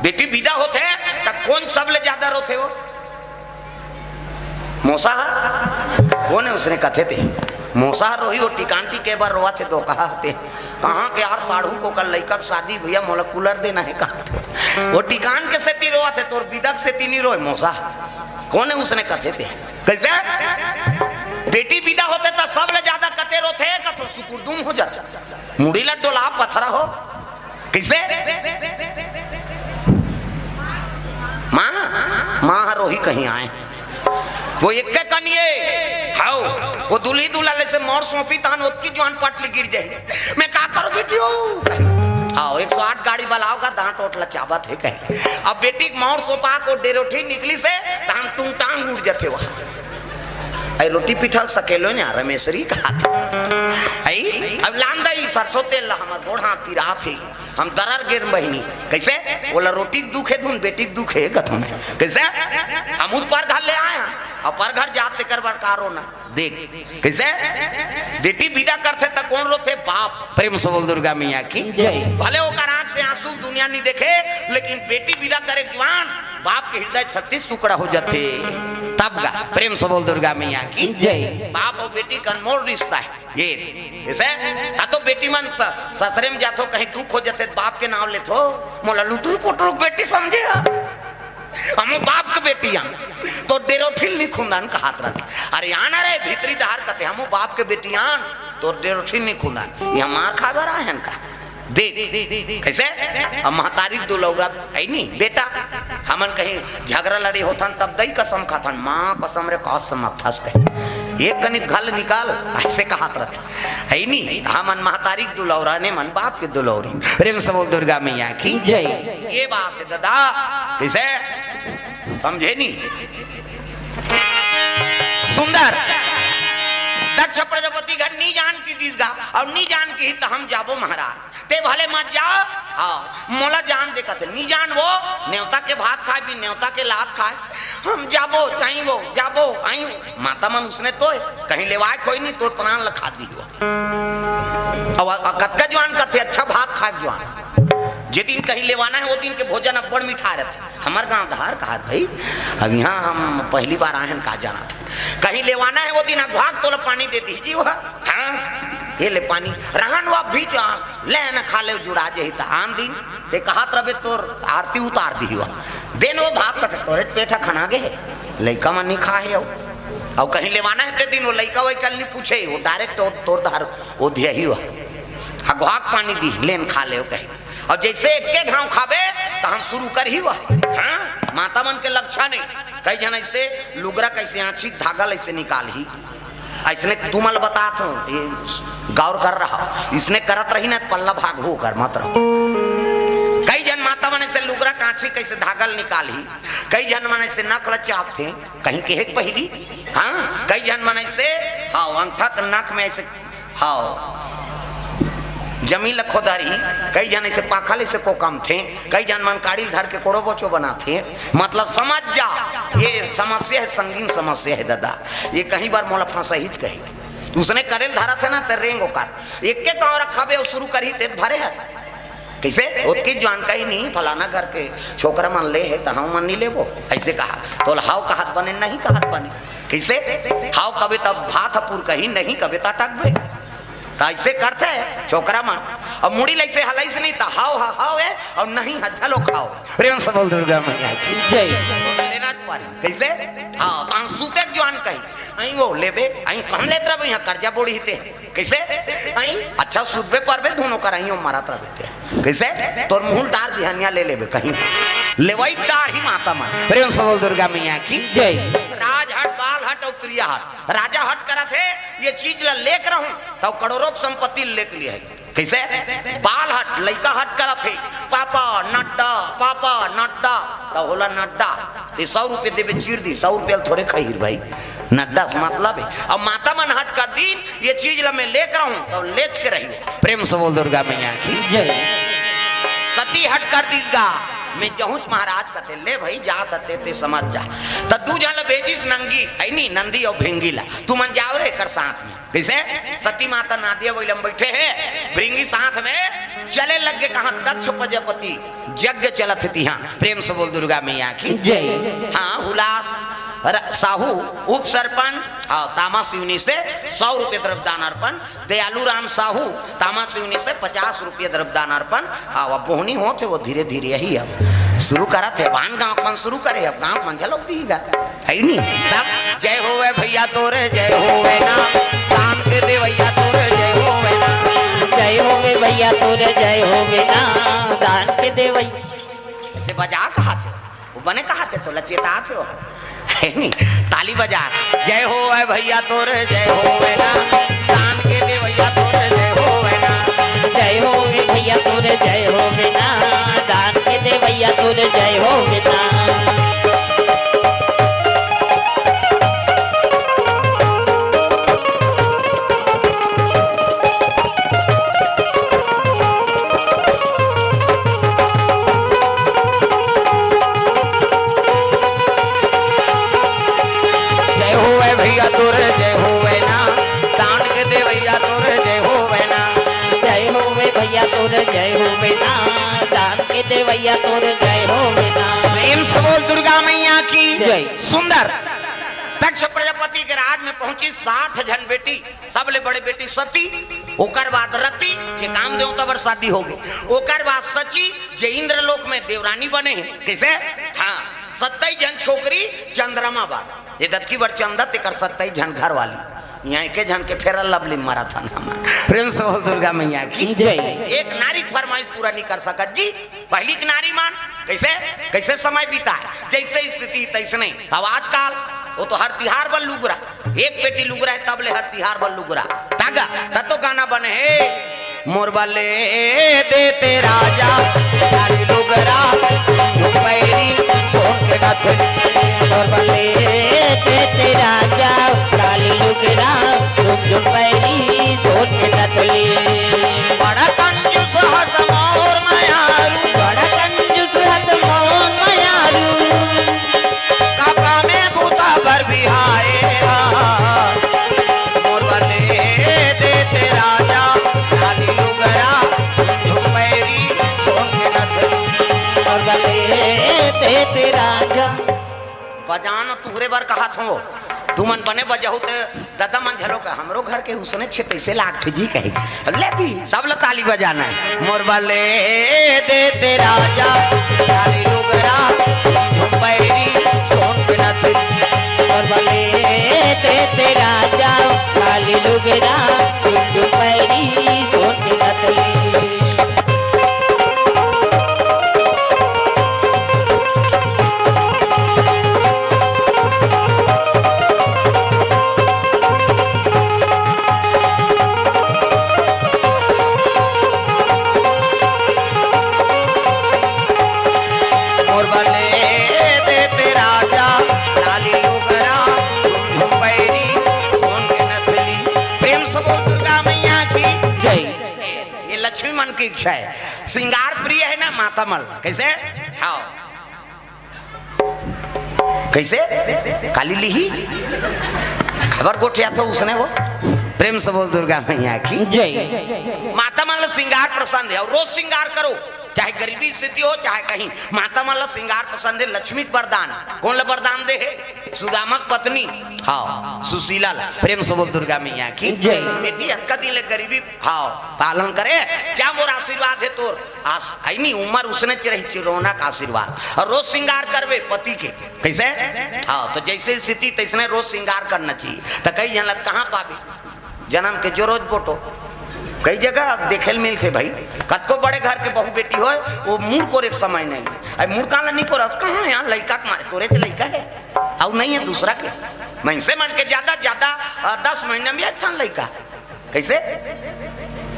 बेटी विदा होथे त कोन सबले ज्यादा रोथे हो? मोसा ह? कोन हे उसने कथे ते? मोसा ह रोही, वो टिकान ती के बार रोवत हे तो कहा ते? कहाँ के यार साढ़ू को कल लइका के शादी भैया, मोला कूलर देना हे कहा थे। वो टिकान के सेती रोवत हे, तोर विदा के सेती नहीं रोए मोसा। कोन हे उसने कथे ते? कइसे? बेटी विदा होथे त सबले ज्यादा कते रोथे, कथो सुकुरदुम हो जाथे, मुड़ी ला डोला पथरा हो। कइसे? माँ, माँ ह रोही कहीं आए। वो एक के कनिए, हाओ, वो दुल्ही दुल्हन ले से मोर सौंपी तहन ओतकी जुआन पटली गिर जाही। मैं का करो बेटी हो? कहे। हाओ, एक सौ आठ गाड़ी बलाओगा, दांत ओट ला चाबत हे कहे। अब बेटी के मोर सौंपा को डेरोठी निकली से, तहन तुम टांग उड़ जाथे वहाँ। आई रोटी पिठल सकेलो ने रमेशरी कहा था। आई, अब लान दई सरसों तेल ला, हमर गोड़ हाथ पिरात हे। हम दरर गेर बहिनी। कइसे? बोला रोटी के दुख हे धुन, बेटी के दुख हे कथो मैं। कइसे? हम उत पर घर ले आए हैं, अब पर घर जात तेकर बर का रोना। देख, कइसे? बेटी विदा करथे त कोन रोथे? बाप। प्रेम से बोल दुर्गा मैया की। जय। भले ओकर आंख से आंसू दुनिया नहीं देखे, लेकिन बेटी विदा करे जुआन, बाप के हृदय छत्तीस टुकड़ा हो जाथे। तब गा, प्रेम से बोल दुर्गा मैया की। जय। बाप और बेटी का अनमोल रिश्ता हे। ये, इसे, ता तो बेटी मन स-, ससरे में जाथो, कहीं दुख हो जाथे, बाप के नाम लेथो, मोला लुटरू पुटरू बेटी समझे हा। हमू बाप के बेटी आन, तो डेरोठिल नहीं खुंदन कहात रहत। अरे आना रे, भीतरी धार कथे, हमू बाप के बेटी आन, तो डेरोठिल नहीं खुंदन। ये मार खाए बर आए हन का? देख, कइसे? अब महतारी दुलौरा है नहीं, बेटा। हमन कहीं झगड़ा लड़ी होथन, तब दई कसम खाथन, माँ कसम रे, कसम अब थस कहे। एक कनिक घल निकाल, अइसे कहात रहत। है नहीं, हमन महतारी दुलौरा ने मन बाप के दुलौरी। प्रेम से बोल दुर्गा मैया की। जय। ये बात हे दादा, कइसे? समझे नहीं? सुंदर। दक्ष प्रजापति घर नी जान की दिस गा, अउ नी जान की त हम जाबो महाराज। ते भले मत जा, हाँ, मोला जान दे कथे, नी जान वो, नेवता के भात खाए, बिन नेवता के लात खाए। हम जाबो, जाई वो, जाबो, आई वो। माता मन उसने तोय, कहीं लेवाय कोई नहीं, तोर प्राण ल खा दी वो। अब, अब कतका जुआन कथे, अच्छा भात खाए जुआन। जे दिन कहीं लेवाना हे, वो दिन के भोजन अब्बड़ मिठा रहथे। हमर गांव धार कहात भाई, अब यहाँ हम पहली बार आए हैं, का जाना था। कहीं लेवाना हे, वो दिन अघवाक तोला पानी दे दी जी वो। हाँ, ये ले पानी। रहन वो भी जो ले न खा ले, जुड़ा जे ही त आन दिन। ते कहात रबे तोर आरती उतार दी हुआ। देन वो भात कथे तोरे पेट ह खना गे हे। लइका मन नहीं खा हे हो। अउ कहीं लेवाना हे ते दिन वो लइका वही कल नहीं पूछे, वो डायरेक्ट वो तोर धार वो दिया ही हुआ। अघवाक पानी दी, लेन खा ले कहे। अउ जइसे एके घांव खाबे, तहन शुरू करही वह। हाँ, माता मन के लक्षण हे। कई झन अइसे लुगरा कइसे आँछी धागा ल अइसे निकालही। अइसने तुमन ल बतात हूँ, ये गौर कर रहा। इसने करत रही ना, पल्ला भागहू कर मत रहो। कई झन माता मन अइसे लुगरा कांछी कइसे धागा ल निकालही, कई झन मन अइसे नख ल चापथे, कहीं केहे के पहिली। हाँ, कई झन मन अइसे, हाँ, अंगठा के नख में अइसे हाँ, जमीन ल खोदही, कई झन अइसे पाखल अइसे कोकमथे, कई झन मन काड़ी ल धर के कोड़ो बोचो बनाथे। मतलब समझ जा, ये समस्या हे, संगीन समस्या हे दादा। ये कहीं बार मोला फंसही च कही। उसने करे ल धरत हे ना, त रेंग ओकर। एके गाँव रखाबे, वो शुरू करही, ते त भरे हस। कइसे? ओतकी जुआन कही नहीं, फलाना घर के छोकरा मन ले हे, त हम मन नहीं लेबो। अइसे कहा, तोला हाव कहत बने, नहीं कहत बने। कइसे? हाव कबे तब भात ह पुरकही, नहीं कबे त अटकबे। त अइसे करथे छोकरा मन। अब मुड़ी ल अइसे हलाइस नहीं त हाव ह हाव हे, अउ नहीं ह झलो खाव हे। प्रेम से बोल दुर्गा मैया की। जय। लेना च पारी। कइसे? हाँ, तहन सुते के जुआन कही। अई वो लेबे, अई कहम लेत रबे, यहाँ कर्जा बोड़ी हिते। कइसे? अई अच्छा सुतबे परबे, दोनों कर अई वो मरत रबे ते। कइसे? तोर मुँह ल डार बिहनिया ले लेबे कहीं। लेवई डार ही माता मन। प्रेम से बोल दुर्गा मैया की। जय। राजहट, बालहट अउ त्रियाहट। राजा हट करत हे, ये चीज ल लेके रहूं, तब करोड़ों संपत्ति लेके लिए हे। कइसे? बालहट, लइका हट करत हे, पापा नड्डा, पापा नड्डा, त होला नड्डा। ते सौ रुपये देबे चीर दी, सौ रुपये ल थोरे खही भाई, नड्डा से मतलब हे। अब माता मन हट कर दीन, ये चीज ल मैं लेके रहूं, तब लेच के रही। प्रेम से बोल दुर्गा मैया की। जय। सती हट कर दीस गा, में जहूंच महाराज कथे, "ले भई, जात हते ते समझ जा।" त दू झन ल भेजिस नंगी, है नी, नंदी अउ भिंगी ला, "तुमन जाव रे एकर साथ में।" कइसे? सती माता नादिया बइला म बइठे हे, भृंगी साथ में चले लग गे। कहाँ? दक्ष प्रजापति यज्ञ चलत हे तिहाँ। प्रेम से बोल दुर्गा मैया की। जय। हाँ, हुलास र-, साहू उप सरपंच, हाँ, तामा सिवनी से सौ रुपये द्रव्यदान अर्पण, दयालू राम साहू, तामा सिवनी से पचास रुपये द्रव्यदान अर्पण। हाँ, अब बोहनी होत हे, वो धीरे धीरे यही अब शुरू करत हे। बान गाँव मन शुरू करे, अब गाँव मन झलक दीगा, है नी? तब जय होवे भैया तोरे, जय होवे ना, दान के देवैया तोरे, जय होवे ना। जय होवे भैया तोरे, जय होवे ना, दान के देवैया। से बजा कहा थे, वो बने कहा थे, तो लचेता थे वो। है नी? ताली बजा। जय होवे भैया तोरे, जय होवे ना, दान के देवैया तोरे, जय होवे ना। जय होवे भैया तोरे, जय होवे ना, दान के देवैया तोरे, जय होवे ना। जय होवे भैया तोरे, जय होवे ना, दान के देवैया तोरे, जय होवे ना। जय होवे भैया तोरे, जय होवे ना, दान के देवैया तोरे, जय होवे ना। प्रेम से बोल दुर्गा मैया की जय। सुंदर। दक्ष प्रजापति के राज में पहुंची, साठ झन बेटी, सबले बड़े बेटी सती, ओकर बाद रति, जे काम देवता बर शादी हो गई, ओकर बाद सची, जे इंद्रलोक में देवरानी बने हे। कइसे? हाँ, सत्ताईस झन छोकरी चंद्रमा बर, ये दतकी बर चंदा, तेकर सत्ताईस झन घर वाली, यहाँ एके झन के फेरल लवली मारा था ना हमार। प्रेम से बोल दुर्गा मैया की। जय। एक नारी के फरमाइश पूरा नहीं कर सकत जी, पहिली के नारी मन कइसे, कइसे समय बिताय, जइसे स्थिति तइसने। अब आजकल वो तो हर तिहार बर लुगरा, एक बेटी लुगरा हे, तब ले हर तिहार बर लुगरा। तागा, त तो गाना बने हे, मोर बर ले देते राजा, लाली लुगरा, झुमपैरी, सोन के नथनी। मोर बर ले देते राजा, लाली लुगरा, झुमझुम पैरी, सोन के नथनी। बड़ा कंजूस हस मोर मयारू। बड़ा कंजूस हस मोर मयारू। काका में बूता बर बिहाए हा। मोर बर ले देते राजा, लाली लुगरा, झुमैरी, सोन के नथनी। मोर बर ले देते राजा। बजान तुहरे बर कहत हो, तुमन बने बजाहू त ददा मन झलो का, हमरो घर के उसने छे तइसे लागथे जी कहे। ले दी, सब ल ताली बजाना हे। मोर बर ले देते राजा, लाली लुगरा, झुमपैरी, सोन के नथनी। मोर बर ले देते राजा, लाली लुगरा, झुमपैरी, सोन के नथनी। मोर बर ले देते राजा, लाली लुगरा, झुमझुम पैरी, सोन के नथनी। प्रेम से बोल दुर्गा मैया की जय। ये लक्ष्मी मन की इच्छा हे, श्रृंगार प्रिय हे ना माता मन। कइसे? हाँ। कइसे? काली लिही? खबर गोठिया तो उसने वो। प्रेम से बोल दुर्गा मैया की। जय। माता मन ल श्रृंगार पसंद हे अउ रोज श्रृंगार करो, चाहे गरीबी स्थिति हो, चाहे कहीं। माता मन ल श्रृंगार पसंद हे, लक्ष्मी के वरदान। कोन ल वरदान दे हे? सुदामा के पत्नी, हाँ, सुशीला ला। प्रेम से बोल दुर्गा मैया की। जय। बेटी, अतका दिन ले गरीबी, हाँ, पालन करे, जा मोर आशीर्वाद हे तोर। आस-, है नी, उमर उसने च रही, चिरौना का आशीर्वाद। अउ रोज श्रृंगार करबे पति के। कइसे? हाँ, त जइसे स्थिति तइसने रोज श्रृंगार करना चाहिए। त कई झन ल कहाँ पाबे? जनम के जो रोज बोटो। कई जगह अब देखे ल मिलथे भाई, कतको बड़े घर के बहू बेटी होय, वो मुड़ कोरे के समय नहीं। अब मुड़ काला नहीं कोरा, कहाँ हे यहाँ लइका के मारे, तोरे च लइका हे, अउ नहीं हे दूसरा के। मनसे मन के ज्यादा, ज्यादा, अ, दस महीना में एक ठन लइका। कइसे?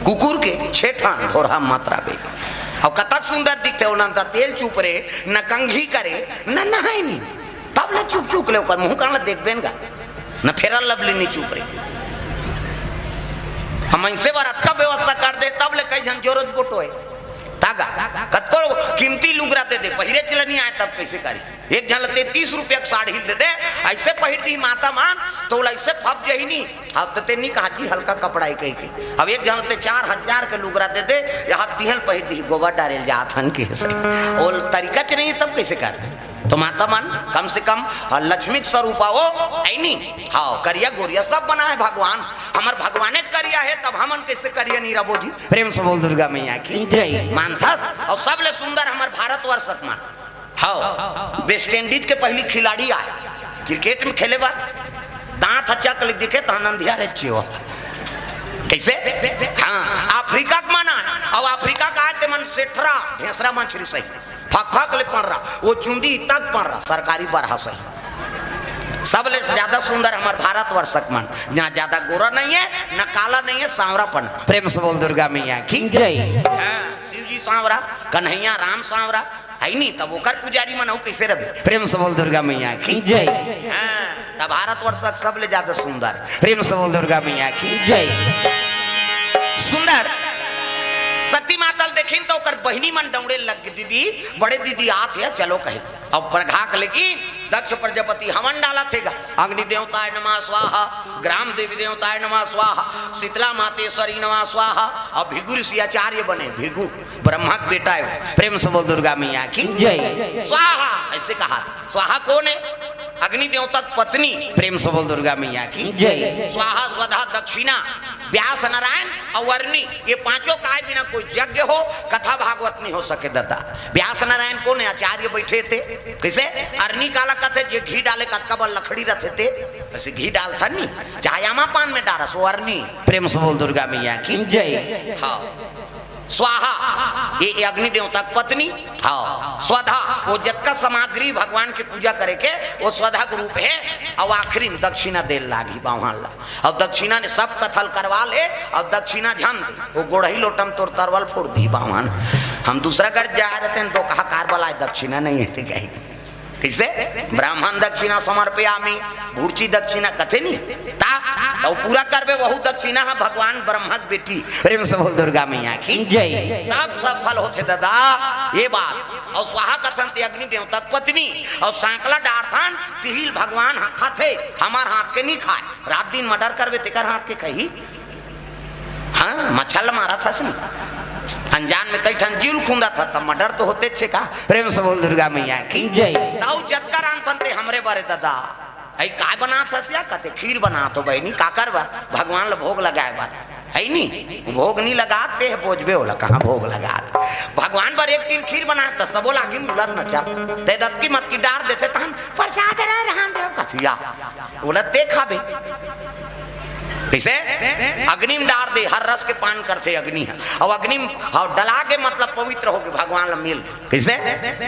कुकुर के छे ठन भोरहा मात्रा बे। अब कतक सुंदर दिखथे, ओला न त तेल चुप रे, न कंघी करे, न नहाय नी। तब ले चुक चुक ले ओकर मुंह कान ल देखबे न गा। न फेरन लवली नी चुप रे। हम मनसे बर अतका व्यवस्था कर दे, तब ले कई झन जोरोज बोटोय। तागा, कतको कीमती लुगरा दे दे, पहिरे चले नहीं आए, तब कैसे करी? एक झन ल ते तीस रुपया के साड़ी दे दे, ऐसे पहिर दी माता मन, तो ओला ऐसे फप जही नहीं। अब तो ते नहीं कहा कि हल्का कपड़ा है कही के। अब एक झन ल ते चार हजार के लुगरा दे दे, यहाँ तिहल पहिर दी, गोबर डारे ल जात हन के से। ओ तरीका च नहीं, तब कैसे कर? तो माता मन, कम से कम, अ, लक्ष्मी के स्वरूप हो, ऐ नी? हाँ, करिया गोरिया सब बनाए भगवान। हमर भगवाने करिया है, तब हमन कैसे करिया नहीं रबो जी? प्रेम से बोल दुर्गा मैया की। जय। मानथस, और सबले सुंदर हमर भारतवर्ष के मन। हाँ, वेस्ट इंडीज के पहली खिलाड़ी आए, क्रिकेट में खेले बर, दांत ह चक ले दिखे, तहन अंधिया रे चियो। कैसे? हाँ, अफ्रीका के मन आए, और अफ्रीका का आए ते मन सेठरा, ढेसरा मछरी सही। फक फक ले पड़ रहा, वो चुंदी तक पड़ रहा, सरकारी बरहा सही। सबले ज्यादा सुंदर हमर भारतवर्ष के मन, जहाँ ज्यादा गोरा नहीं है, न काला नहीं है, सांवरा पन। प्रेम से बोल दुर्गा मैया की। जय। हाँ, शिव जी सांवरा, कन्हैया राम सांवरा, है नी? तब ओकर पुजारी मन अउ कैसे रहे? प्रेम से बोल दुर्गा मैया की। जय। हाँ, तब भारतवर्ष के सबले ज्यादा सुंदर। प्रेम से बोल दुर्गा मैया की। जय। सुंदर। सती माता ल देखिन तो ओकर बहिनी मन दौड़े लग गे, "दीदी, बड़े दीदी आत हे, चलो," कहे। अब प्रघा के लेकिन दक्ष प्रजापति हवन डालत हे गा, "अग्नि देवताय नमः स्वाहा, ग्राम देवी देवताय नमः स्वाहा, शीतला मातेश्वरी नमः स्वाहा।" अब भृगु ऋषि आचार्य बने, भृगु ब्रह्मा के बेटा है। प्रेम से बोल दुर्गा मैया की। जय। स्वाहा, ऐसे कहा। स्वाहा कौन है? अग्नि देवता की पत्नी। प्रेम से बोल दुर्गा मैया की। जय। स्वाहा, स्वधा, दक्षिणा, व्यास नारायण और अरनी, ये पांचों काय बिना कोई यज्ञ हो, कथा भागवत नहीं हो सके दादा। व्यास नारायण कौन है? आचार्य बैठे थे। कैसे? अरनी काला कथे, जे घी डाले कतका बड़ लकड़ी रथे थे, ऐसे घी डालथा नहीं, चाहे आमा पान में डारस, वो अरनी। प्रेम से बोल दुर्गा मैया की। जय। हाँ। स्वाहा, ये, ये अग्नि देवता की पत्नी। हाँ, स्वधा, वो जतका सामग्री भगवान के पूजा करे के, वो स्वधा के रूप है। और आखिरी में दक्षिणा देल लागी बावहान ला। और दक्षिणा ने सब कथल करवा ले, और दक्षिणा झन दे, वो गोड़ही लोटम तोर तरवल फोड़ दी बावहान। हम दूसरा घर जा रहे थे, दो कहा कार वाला है, दक्षिणा नहीं है, ठीक है। कैसे? ब्राह्मण दक्षिणा समर्पयामी, भूर्ची दक्षिणा कथे नहीं। ता, तो पूरा करबे, वहू दक्षिणा है भगवान ब्रह्मा के बेटी। प्रेम से बोल दुर्गा मैया की। जय। तब सफल होथे दादा, ये बात। और स्वाहा कथन ते अग्नि देवता के पत्नी, और सांकला डारथन, तिहिल भगवान हा खाथे, हमार हाथ के नहीं खाए। रात दिन मर्डर करबे, तेकर हाथ के खही। हाँ, मच्छर ल मारत हस नहीं। अनजान में कई ठन जीव ल खूंदत हस, तब मर्डर तो होते छे का? प्रेम से बोल दुर्गा मैया की। जय। ताऊ जतका रांधथन ते हमरे बारे दादा। अई काय बनात हस या? कथे खीर बनात हो बहिनी, काकर बर? भगवान ल भोग लगाए बर। है नी? भोग नहीं लगात ते बोझबे ओला, कहाँ भोग लगात? भगवान बर एक दिन खीर बनात, त सबो लागी मुलत न चल। ते दतकी मतकी डार देथे तहन, "प्रसाद रे रहन देव कथिया।" ओला ते खाबे। कइसे? अग्नि म डार दे, हर रस के पान करथे अग्नि ह। अउ अग्नि म, हव, डला के मतलब पवित्र होके भगवान ल मिल। कइसे?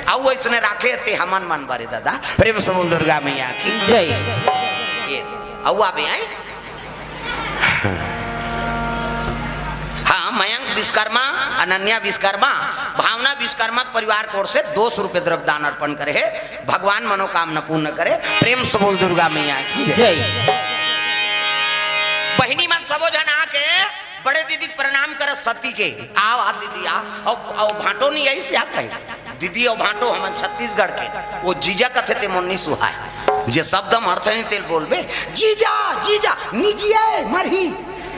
अउ अइसने राखे ते हमन मन बरे दादा। प्रेम से बोल दुर्गा मैया की। जय। ये, अउ आबे आए। हाँ, मयंक विश्वकर्मा, अनन्या विश्वकर्मा, भावना विश्वकर्मा के परिवार के ओर से दो सौ रुपये द्रव्य दान अर्पण करे हे। भगवान मनोकामना पूर्ण करे। प्रेम से बोल दुर्गा मैया की जय। जय। बहिनी मन सबो झन आके बड़े दीदी के प्रणाम कर सती के। आओ, आ दीदी, आ। अउ, अउ भांटो नहीं आई से आ कहे। दीदी अउ भांटो हमन छत्तीसगढ़ के। वो जीजा कथे ते मोर नहीं सुहाय। जे शब्द म अर्थ नहीं तेल बोलबे, "जीजा, जीजा, निजिए, मरही।"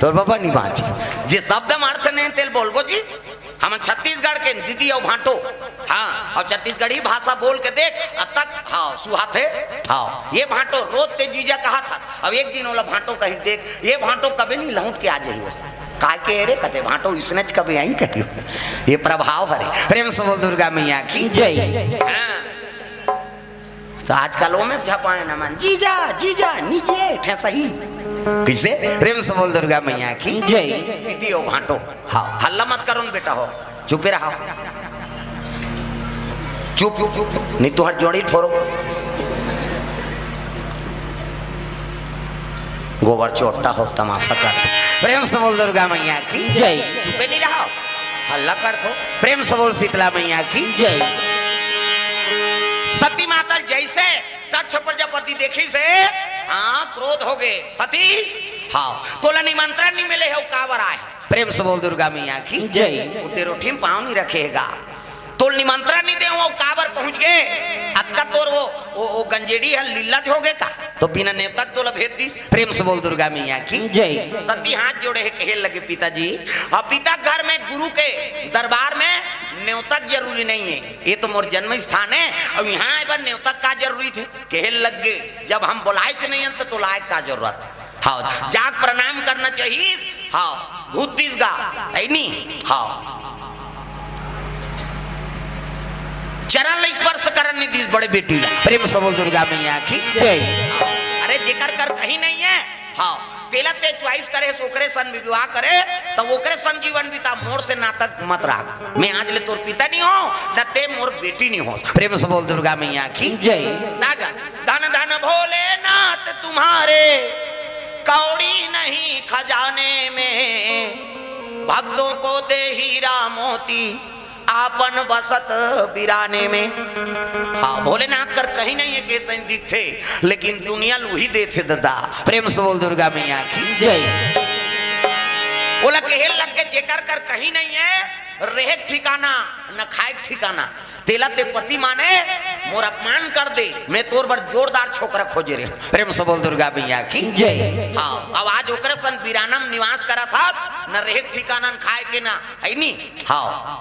तोर बाबा नहीं बांची। जे शब्द म अर्थ नहीं तेल बोलबो जी, हमन छत्तीसगढ़ के दीदी अउ भांटो। हाँ, अउ छत्तीसगढ़ी भाषा बोल के देख, अब तक, हाँ, सुहाथे। हाँ, ये भांटो रोज ते जीजा कहा था। अब एक दिन ओला भांटो कही देख, ये भांटो कभी नहीं लौट के आ जाइए। काय के रे कथे भांटो इसने च कभी आई कहियो। ये प्रभाव हरे। प्रेम से बोल दुर्गा मैया की। जय। हाँ। तो आजकल वो में झपाए न मन, "जीजा, जीजा, निजिए, ठे सही।" कइसे? प्रेम से बोल दुर्गा मैया की। जय। दीदी हो भांटो। हाँ, हल्ला मत करो न बेटा हो। चुपे रहो। चुप, चुप, चुप। नहीं तो हर जोड़ी फोड़ो। गोबर चोट्टा हो, तमाशा कर। प्रेम से बोल दुर्गा मैया की। जय। चुपे नहीं रहो। हल्ला कर थो। प्रेम से बोल शीतला मैया की। जय। सती माता जैसे दक्ष प्रजापति देखिस हे, हाँ, क्रोध हो गए। सती, हाँ, तोला निमंत्रण नहीं मिले हे, वो काबर आए? प्रेम से बोल दुर्गा मैया की। जय। उठे रोटी में पाँव नहीं रखेगा। तोल निमंत्रण नहीं दे हो, काबर पहुंच गए? अतका तोर वो, वो, वो गंजेड़ी है, लीला हो गए का? तो बिना नेवता के तोला भेज दिस। प्रेम से बोल दुर्गा मैया की जय। सती हाथ जोड़े है, कहे लगे, "पिताजी, अब पिता घर में गुरु के दरबार में नेवता के जरूरी नहीं है, ये तो मोर जन्म स्थान है, अब यहाँ एक बार नेवता का जरूरी थे?" कहे लग गए, "जब हम बुलाए थे नहीं, तो, तो लाए का जरूरत?" हाँ, जाग प्रणाम करना चाहिए। हाँ, घुस दिस गा, है नी? हाँ, चरण ला स्पर्श करन नहीं दिस बड़े बेटी ला। प्रेम से बोल दुर्गा मैया की जय। अरे, जेकर कर कहीं नहीं है, हाँ, तेला ते choice करे, ओकरे सन विवाह करे, तो ओकरे सन जीवन बिता, मोर से नाता मत राख। मैं आज ले तोर पिता नहीं हो, न ते मोर बेटी नहीं हो। प्रेम से बोल दुर्गा मैया की जय। दागा, धन धन भोलेनाथ तुम्हारे, कौड़ी नहीं खजाने में, भक्तों को दे हीरा मोती, आपन बसत बिराने में। हाँ, भोलेनाथ कर कहीं नहीं है, कैसे दिखते, लेकिन दुनिया लूही देते दादा। प्रेम से बोल दुर्गा मैया की जय। ओला कहे लग के, "जेकर कर कहीं नहीं है, रेहे के ठिकाना, न खाए के ठिकाना, तेला ते पति माने, मोर अपमान कर दे, मैं तोर बर जोरदार छोकरा खोजे रहे।" प्रेम से बोल दुर्गा मैया की जय। हाँ, अब आज ओकरे सन बिराना में निवास करा था, न रेहे के ठिकाना, न खाए के ना, है नी? हाँ,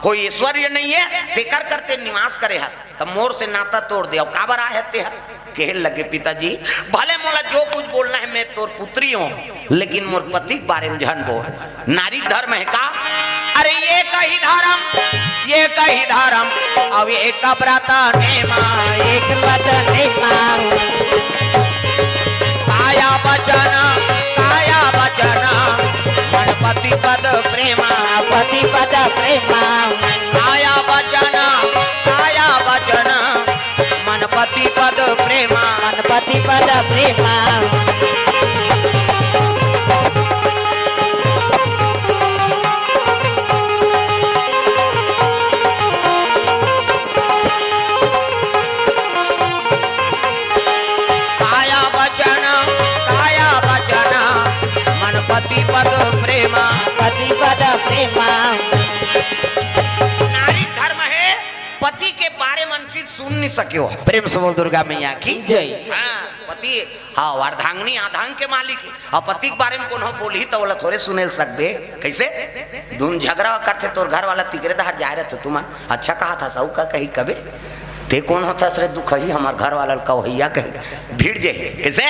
कोई ऐश्वर्य नहीं है, तेकर करते निवास करे हस, त मोर से नाता तोड़ दे। अउ काबर आए हस ते ह? कहे लगे, "पिताजी, भले मोला जो कुछ बोलना है, मैं तोर पुत्री हूँ, लेकिन मोर पति के बारे में झन बोल।" नारी धर्म है का? अरे, ये कही धर्म, ये कही धर्म, अब एक व्रत नेमा, एक व्रत नेमा। काया वचन, काया वचन, मन पति पद प्रेमा। पति पद प्रेमा। काया वचन, काया वचन, मन पति पद प्रेमा। मन पति पद प्रेमा। काया वचन, काया वचन, मन पति पद प्रेमा। पति पद प्रेमा। नारी धर्म है, पति के बारे में चीज सुन नहीं सके हो। प्रेम से बोल दुर्गा मैया की जय। हाँ, पति, हाँ, अर्धांगिनी आधांग के मालिक है। अब पति के बारे में कोनो बोलही त ओला थोरे सुने ल सकबे। कैसे? धुन झगड़ा करथे तोर घर वाला, तिकरे दहर जाए रहथे तुमन। अच्छा कहा था, सऊ का कही कबे? ते कौन होता रे दुखही, हमार घर वाला ल कवहैया कही भिड़ जाही। कैसे?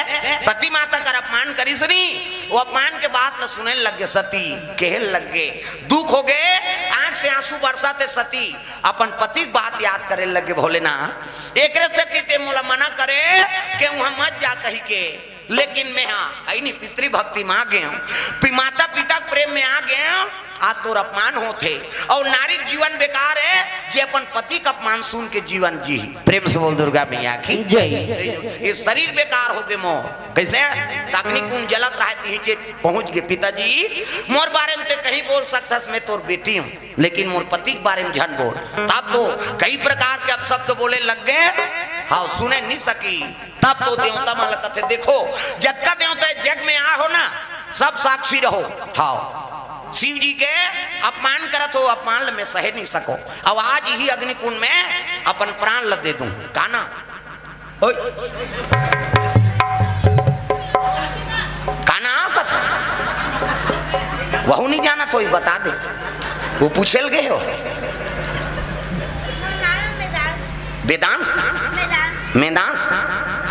सती माता कर अपमान करिस नी, वो अपमान के बात ल सुने लग गे सती, कहे लग गे, दुख हो गे, आंख से आंसू बरसाथे सती, अपन पति के बात याद करे लग गे, भोलेनाथ, एकरे सेती ते मोला मना करे के उहाँ मत जा कही के, लेकिन मैं हा, है नी, पितृभक्ति में आ गए हूँ, पि-, माता पिता के प्रेम में आ गए हूँ, आज तोर अपमान होथे। और नारी के जीवन बेकार है, जे अपन पति का अपमान सुन के जीवन जी। प्रेम से बोल दुर्गा मैया की जय। ये शरीर बेकार हो गए मोर। कैसे? अग्नि कुंड जलत रहे, तिहिचे पहुंच गए, "पिताजी, मोर बारे में ते कहीं बोल सकथस, मैं तोर बेटी हूँ, लेकिन मोर पति के बारे में झन बोल।" तब तो कई प्रकार के अपशब्द बोले लग गए। हाँ, सुने नहीं सकी। तब तो देवता मन ल कथे, "देखो, जतका देवता जग में आ हो ना, सब साक्षी रहो।" हाँ, शिव जी के अपमान करत हो, अपमान ल मैं सहे नहीं सको। अब आज ही अग्निकुंड में अपन प्राण ल दे दूं। का ना? ओए। का नाम कथा? वहू नहीं जाना तो बता दे। वो पूछे लगे हो। वेदांश? मेदांश। मेदांश?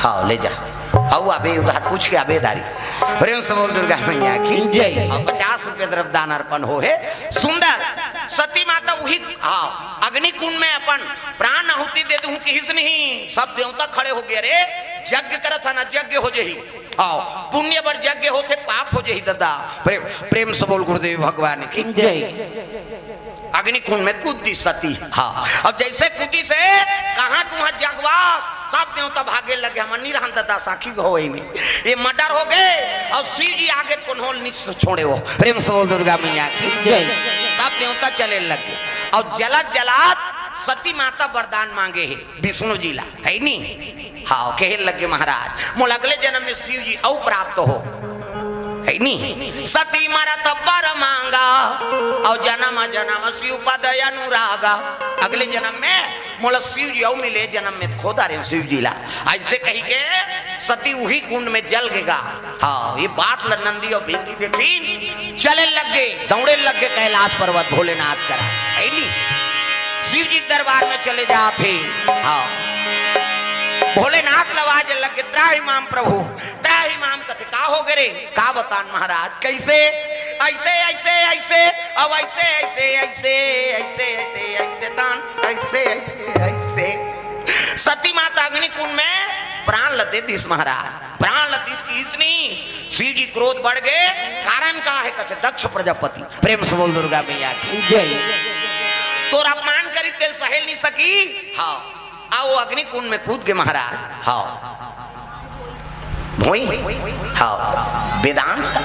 हाँ, ले जा। आओ अबे उधार पूछ के अबे दारी। प्रेम से बोल दुर्गा मैया की जय। और पचास रुपये द्रव्य दान अर्पण हो है। सुंदर सती माता वही, हाँ, अग्निकुंड में अपन प्राण आहुति दे दूं किहिस नहीं, सब देवता खड़े हो गए, "अरे, यज्ञ करत ह ना, यज्ञ हो जही।" हाँ, पुण्य बर यज्ञ होथे, पाप हो जही दादा। प्रेम, प्रेम से बोल गुरुदेव भगवान की जय। अग्निकुंड में कूद दी सती। हाँ, अब जैसे कूदी से कहाँ कुहाँ जगवा, सब देवता भागे लगे, "हमन नहीं रहन दादा, साखी हो वही में, ये मर्डर हो गए।" और शिव जी आगे कोन्होल निस छोड़े हो। प्रेम से बोल दुर्गा मैया की जय। सब देवता चले लगे और जलत जलत सती माता वरदान मांगे है विष्णु जी ला, है नी? हाँ, कहे लगे, "महाराज, मोला अगले जन्म में शिव जी अउ प्राप्त हो, नी, सती मरत बर मांगा, अउ जनम जनम शिव पद अनुरागा। अगले जनम में मोला शिव जी अउ मिले, जनम में खो डारेंव शिव जी ला। अइसे कहिके सती उही कुंड में जल गे गा। हाँ, ये बात ल नंदी अउ भृंगी देखिन, चले लग गे, दौड़े लग गे कैलाश पर्वत भोलेनाथ करा। है नी? शिव जी के दरबार में चले जात हे। हाँ, भोलेनाथ ल आवाज लग गे, "त्राहि माम प्रभु, त्राहि माम।" कथे, "का हो गे रे?" "का बतान महाराज, कइसे?" "अइसे, अइसे, अइसे, अब अइसे, अइसे, अइसे, अइसे, अइसे, अइसे तान, अइसे, अइसे, अइसे।" सती माता अग्नि कुंड में प्राण ल दे दिस महाराज, प्राण ल दिस कि इसनी शिव जी क्रोध बढ़ गे। कारण का हे? कथे दक्ष प्रजापति। प्रेम से बोल दुर्गा मैया की। जय। तोर अपमान करी तेल सहेल नहीं सकी। हाँ, आ वो अग्नि कुंड में कूद गे महाराज। हाँ, भोई, हाँ, वेदांश का,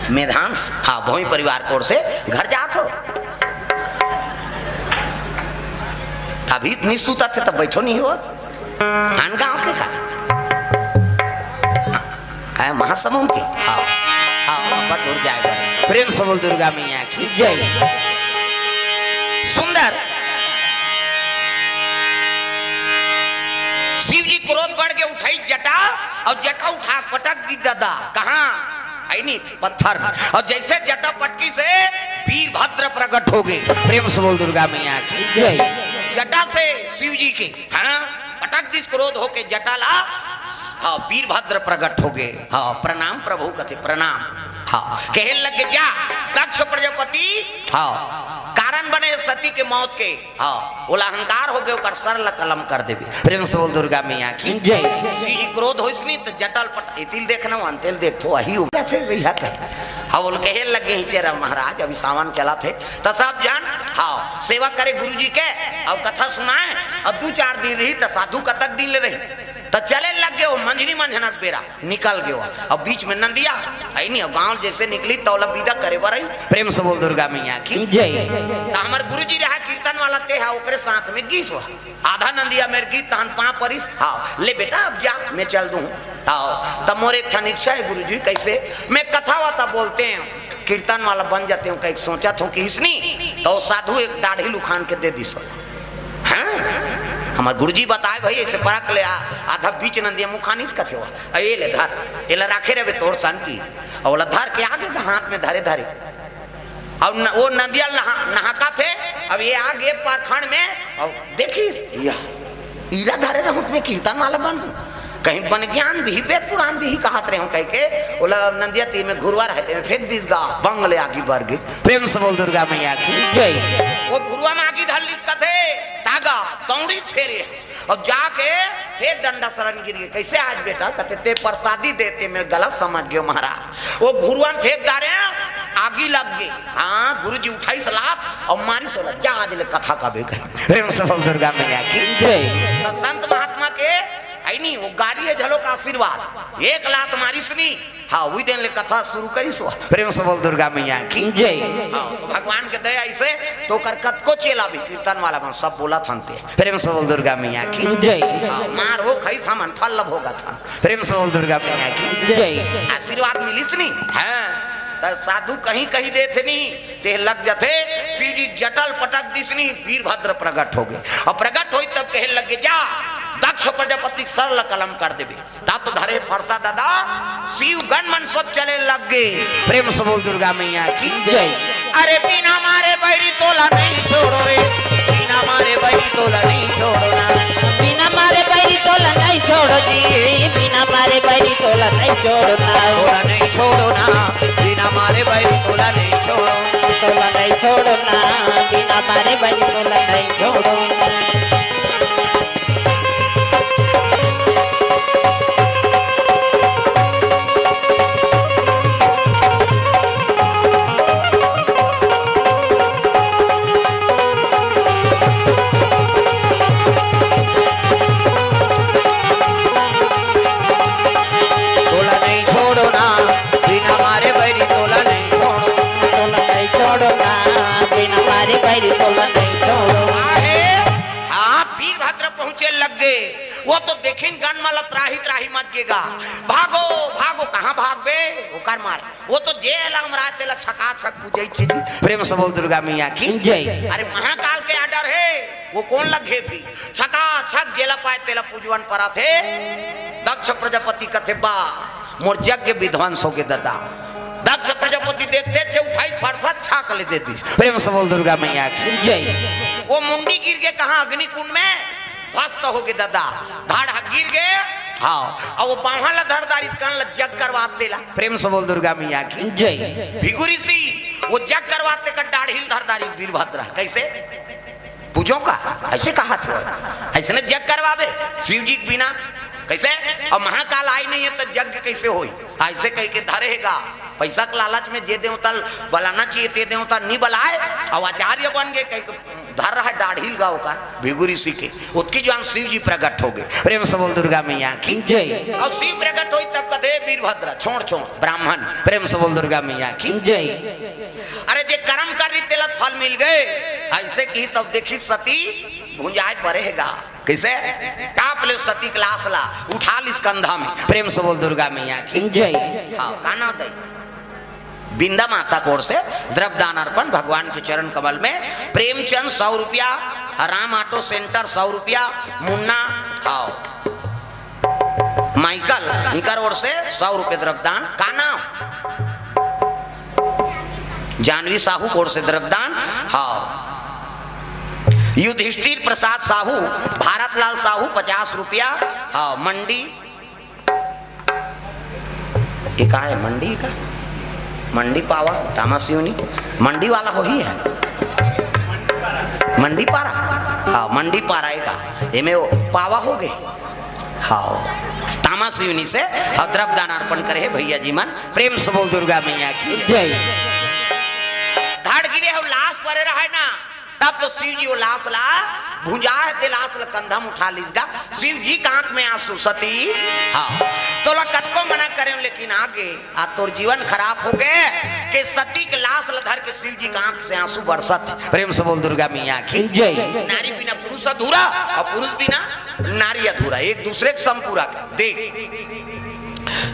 मेधांश, हाँ, भोई परिवार कोर से घर जात हो। अभी इतनी सूता थे तब बैठो नहीं हो। आन गांव के का? हाँ, महासमुंद के? हाँ, हाँ, अब दूर जाए बर। प्रेम से बोल दुर्गा मैया की। जय। सुंदर। शिव जी क्रोध बढ़ गे, उठाई जटा अउ जटा उठा पटक दी दादा। कहाँ? है नी पत्थर। अउ जइसे जटा पटकी से वीरभद्र प्रकट हो गे। प्रेम से बोल दुर्गा मैया की। जय। जटा से शिव जी के, है ना, पटक दिस क्रोध होके जटा ला। हाँ, वीरभद्र प्रकट हो गे। हाँ, प्रणाम प्रभु कथे, प्रणाम। हाँ, कहे लग गे, "जा, दक्ष प्रजापति, हाँ, कारण बने सती के मौत के।" हाँ, ओला अहंकार हो गे, ओकर सर ला कलम कर देबे। प्रेम से बोल दुर्गा मैया की। जय। शिव जी क्रोध होइस नी त जटा ल पट, एतिल देखना, वंतिल देख तो वही उम्र थे भैया कहे। हाँ, बोल कहे लग गे ही चेरा महाराज, अभी सावन चला थे त सब जन, हाँ, सेवा करे गुरु जी के, अउ कथा सुनाए, अउ दू चार दिन रही त साधु कतक दिन ले रही। त चले लग गे वो मंझनी मंझनक बेरा। निकल गयो। अब बीच में नंदिया, आई नहीं, अब गांव जैसे निकली, तौला विदा करे बर आई। प्रेम से बोल दुर्गा मैया की। जय। तो हमर गुरुजी रहा कीर्तन वाला, ते हा ओकरे साथ में गीस हुआ। आधा नंदिया मेर गीत तहन पाँव परिस। हाँ, ले बेटा, अब जा, मैं चल दूँ। हाँ, तब मोर एक ठन इच्छा है गुरुजी, कैसे? मैं कथा वाता बोलते हैं, कीर्तन वाला बन जाते हूँ, कहीं सोचा था कि इसनी, तो साधु एक दाढ़ी लुखान के दे दी सब। हाँ? हमर गुरुजी बताए भाई, ऐसे परक ले आ, आधा बीच नंदिया मुखानिस कथे हुआ। अ, ये ले धर, ये ला राखे रहे तोर सन की। अउ ओला धर के आगे हाथ में धरे धरे। अउ न, वो नंदिया नहा, नहाका थे, अब ये आगे पारखंड में, अउ देखिस, या, इला धरे रहूं त मैं कीर्तन वाला बन हूं। कहीं बन ज्ञान दिही, वेद पुराण दिही कहत रहे हूं कह के, ओला नंदिया तीर में घुरवा रहे थे, फेंक दिस गा, बंग ले आगी बर गे। प्रेम से बोल दुर्गा मैया की। जय। वो घुरवा में आगी धर लिस कथे, तागा, दौड़ी फेरे। अब जाके फेर डंडा सरन गिर गे। कैसे आज बेटा? कथे, "ते प्रसादी देते, मैं गलत समझ गयो महाराज।" वो घुरुआ में फेंक डारे, आगी लग गे। हाँ, गुरुजी उठाइस लात अउ मारिस ओला, "जा आज ले कथा कबे कही।" प्रेम से बोल दुर्गा मैया की। जय। तो संत महात्मा के है नी, वो गारी है झलोक आशीर्वाद। एक लात मारिस नी, हाँ, उही दिन ले कथा शुरू करिस हुआ। प्रेम से बोल दुर्गा मैया की। जय। हाँ, तो भगवान के दया ऐसे, तो ओकर कतको चेला भी कीर्तन वाला मन सब बोलत हन ते। प्रेम से बोल दुर्गा मैया की। जय। हाँ, मार हो खइस हमन, फल ल भोगत हन। प्रेम से बोल दुर्गा मैया की। जय। आशीर्वाद मिलिस नी? हाँ, त साधु कहीं कहीं देथे नी, ते लग जथे, शिव जी जटा ल पटक दिस नी, वीरभद्र प्रगट हो गे। अउ प्रगट होई तब कहे लग गे, "जा, दक्ष प्रजापति के सर ल कलम कर देबे।" ता तो धरे फरसा दादा, शिव गण मन सब चले लग गे। प्रेम से बोल दुर्गा मैया की। जय। अरे बिना मारे बैरी तोला नहीं छोड़ो रे, बिना मारे बैरी तोला नहीं छोड़ो ना। बिना मारे बैरी तोला नहीं छोड़ो जी, बिना मारे बैरी तोला नहीं छोड़ो ना। तोला नहीं छोड़ो ना, बिना मारे बैरी तोला नहीं छोड़ो। तोला नहीं छोड़ो ना, बिना मारे बैरी तोला नहीं छोड़ो। तोला नहीं छोड़ो ना, बिना मारे बैरी तोला नहीं छोड़ो। तोला नहीं छोड़ो ना, बिना मारे बैरी तोला नहीं छोड़ो। आहे, हाँ, वीरभद्र पहुंचे लग गे। वो तो देखिन गन म ल त्राही त्राही मच गे गा। भागो, भागो, कहाँ भागबे? ओकर मारे। वो तो जे ला अमराय तेला छकाछक पूजई चीज। प्रेम से बोल दुर्गा मैया की जय। अरे महाकाल के order हे, वो कोन ल घेपही? छकाछक जेला पाय तेला पूजवन परत हे। दक्ष प्रजापति कथे, बा, मोर यज्ञ विध्वंस होगे ददा। दक्ष प्रजापति देखते छे उठाई फरसा छाक ले दे दिस। प्रेम से बोल दुर्गा मैया की जय। वो मुंडी गिर गे कहाँ? अग्नि कुंड में ध्वस्त होगे ददा। धड़ ह गिर गे। हाँ, अब वो बांहा ला धर दारिस, कान ला जग करवाते ला। प्रेम से बोल दुर्गा मैया की जय। भृगु ऋषि वो जग करवाते का डाढ़ी ल धर दारिस वीरभद्र। कैसे? पूजो का? ऐसे कहा थे, ऐसे न जग करवाबे शिव जी के बिना। कैसे? अब महाकाल आय नहीं है तो यज्ञ कैसे होई? ऐसे कह के धरे हे गा। पैसा के लालच में जे देवता ल बलाना चाहिए ते देवता नहीं बलाय। अब आचार्य बन गे, कह के धर रहा है डाढ़ी ल गा ओकर, भृगु ऋषि के। ओतकी जुवार शिव जी प्रकट होगे। प्रेम से बोल दुर्गा मैया की जय। अब शिव प्रकट होइस तब कथे, वीरभद्र छोड़ छोड़ ब्राह्मण। प्रेम से बोल दुर्गा मैया की जय। अरे जे करम करिस तेला फल मिल गे। ऐसे किहिस तब देखिस सती भुंजाय परे हे गा। कैसे? टाप ले सती के लाश ला, उठा लिस कंधा में। प्रेम से बोल दुर्गा मैया की जय। हाँ, का नाम दे? बिंदा माता कोर से द्रव्य दान अर्पण भगवान के चरण कमल में। प्रेमचंद सौ रुपया, राम ऑटो सेंटर सौ रुपया, मुन्ना, हाँ, माइकल, इकर ओर से सौ रुपये द्रव्यदान। का नाम? जानवी साहू कोर से द्रव्यदान। हाँ, युधिष्ठिर प्रसाद साहू, भारत लाल साहू, पचास रुपया। हाँ, मंडी, ये का है? मंडी का, मंडी पावा, तामा सिवनी, मंडी वाला होही है, मंडी पारा। हाँ, मंडी पारा है का, एमे वो पावा होगे। हाँ, तामा सिवनी से, हाँ, द्रव्य दान अर्पण करे हे भैया जी मन। प्रेम से बोल दुर्गा मैया की जय। धड़ गिरे हो, लाश परे रहे ना, तब तो शिव जी वो लाश ला भुंजा हे, ते लाश ला कंधा में उठा लिस गा। शिव जी का आंख में आंसू, सती, हाँ, तोला कतको मना करे लेकिन आगे आ तोर जीवन खराब होगे। के सती के लाश ला धर के शिव जी का आंख से आंसू बरसत। प्रेम से बोल दुर्गा मैया की जय। नारी बिना पुरुष अधूरा और पुरुष बिना नारी अधूरा, एक दूसरे के संपूरक। देख,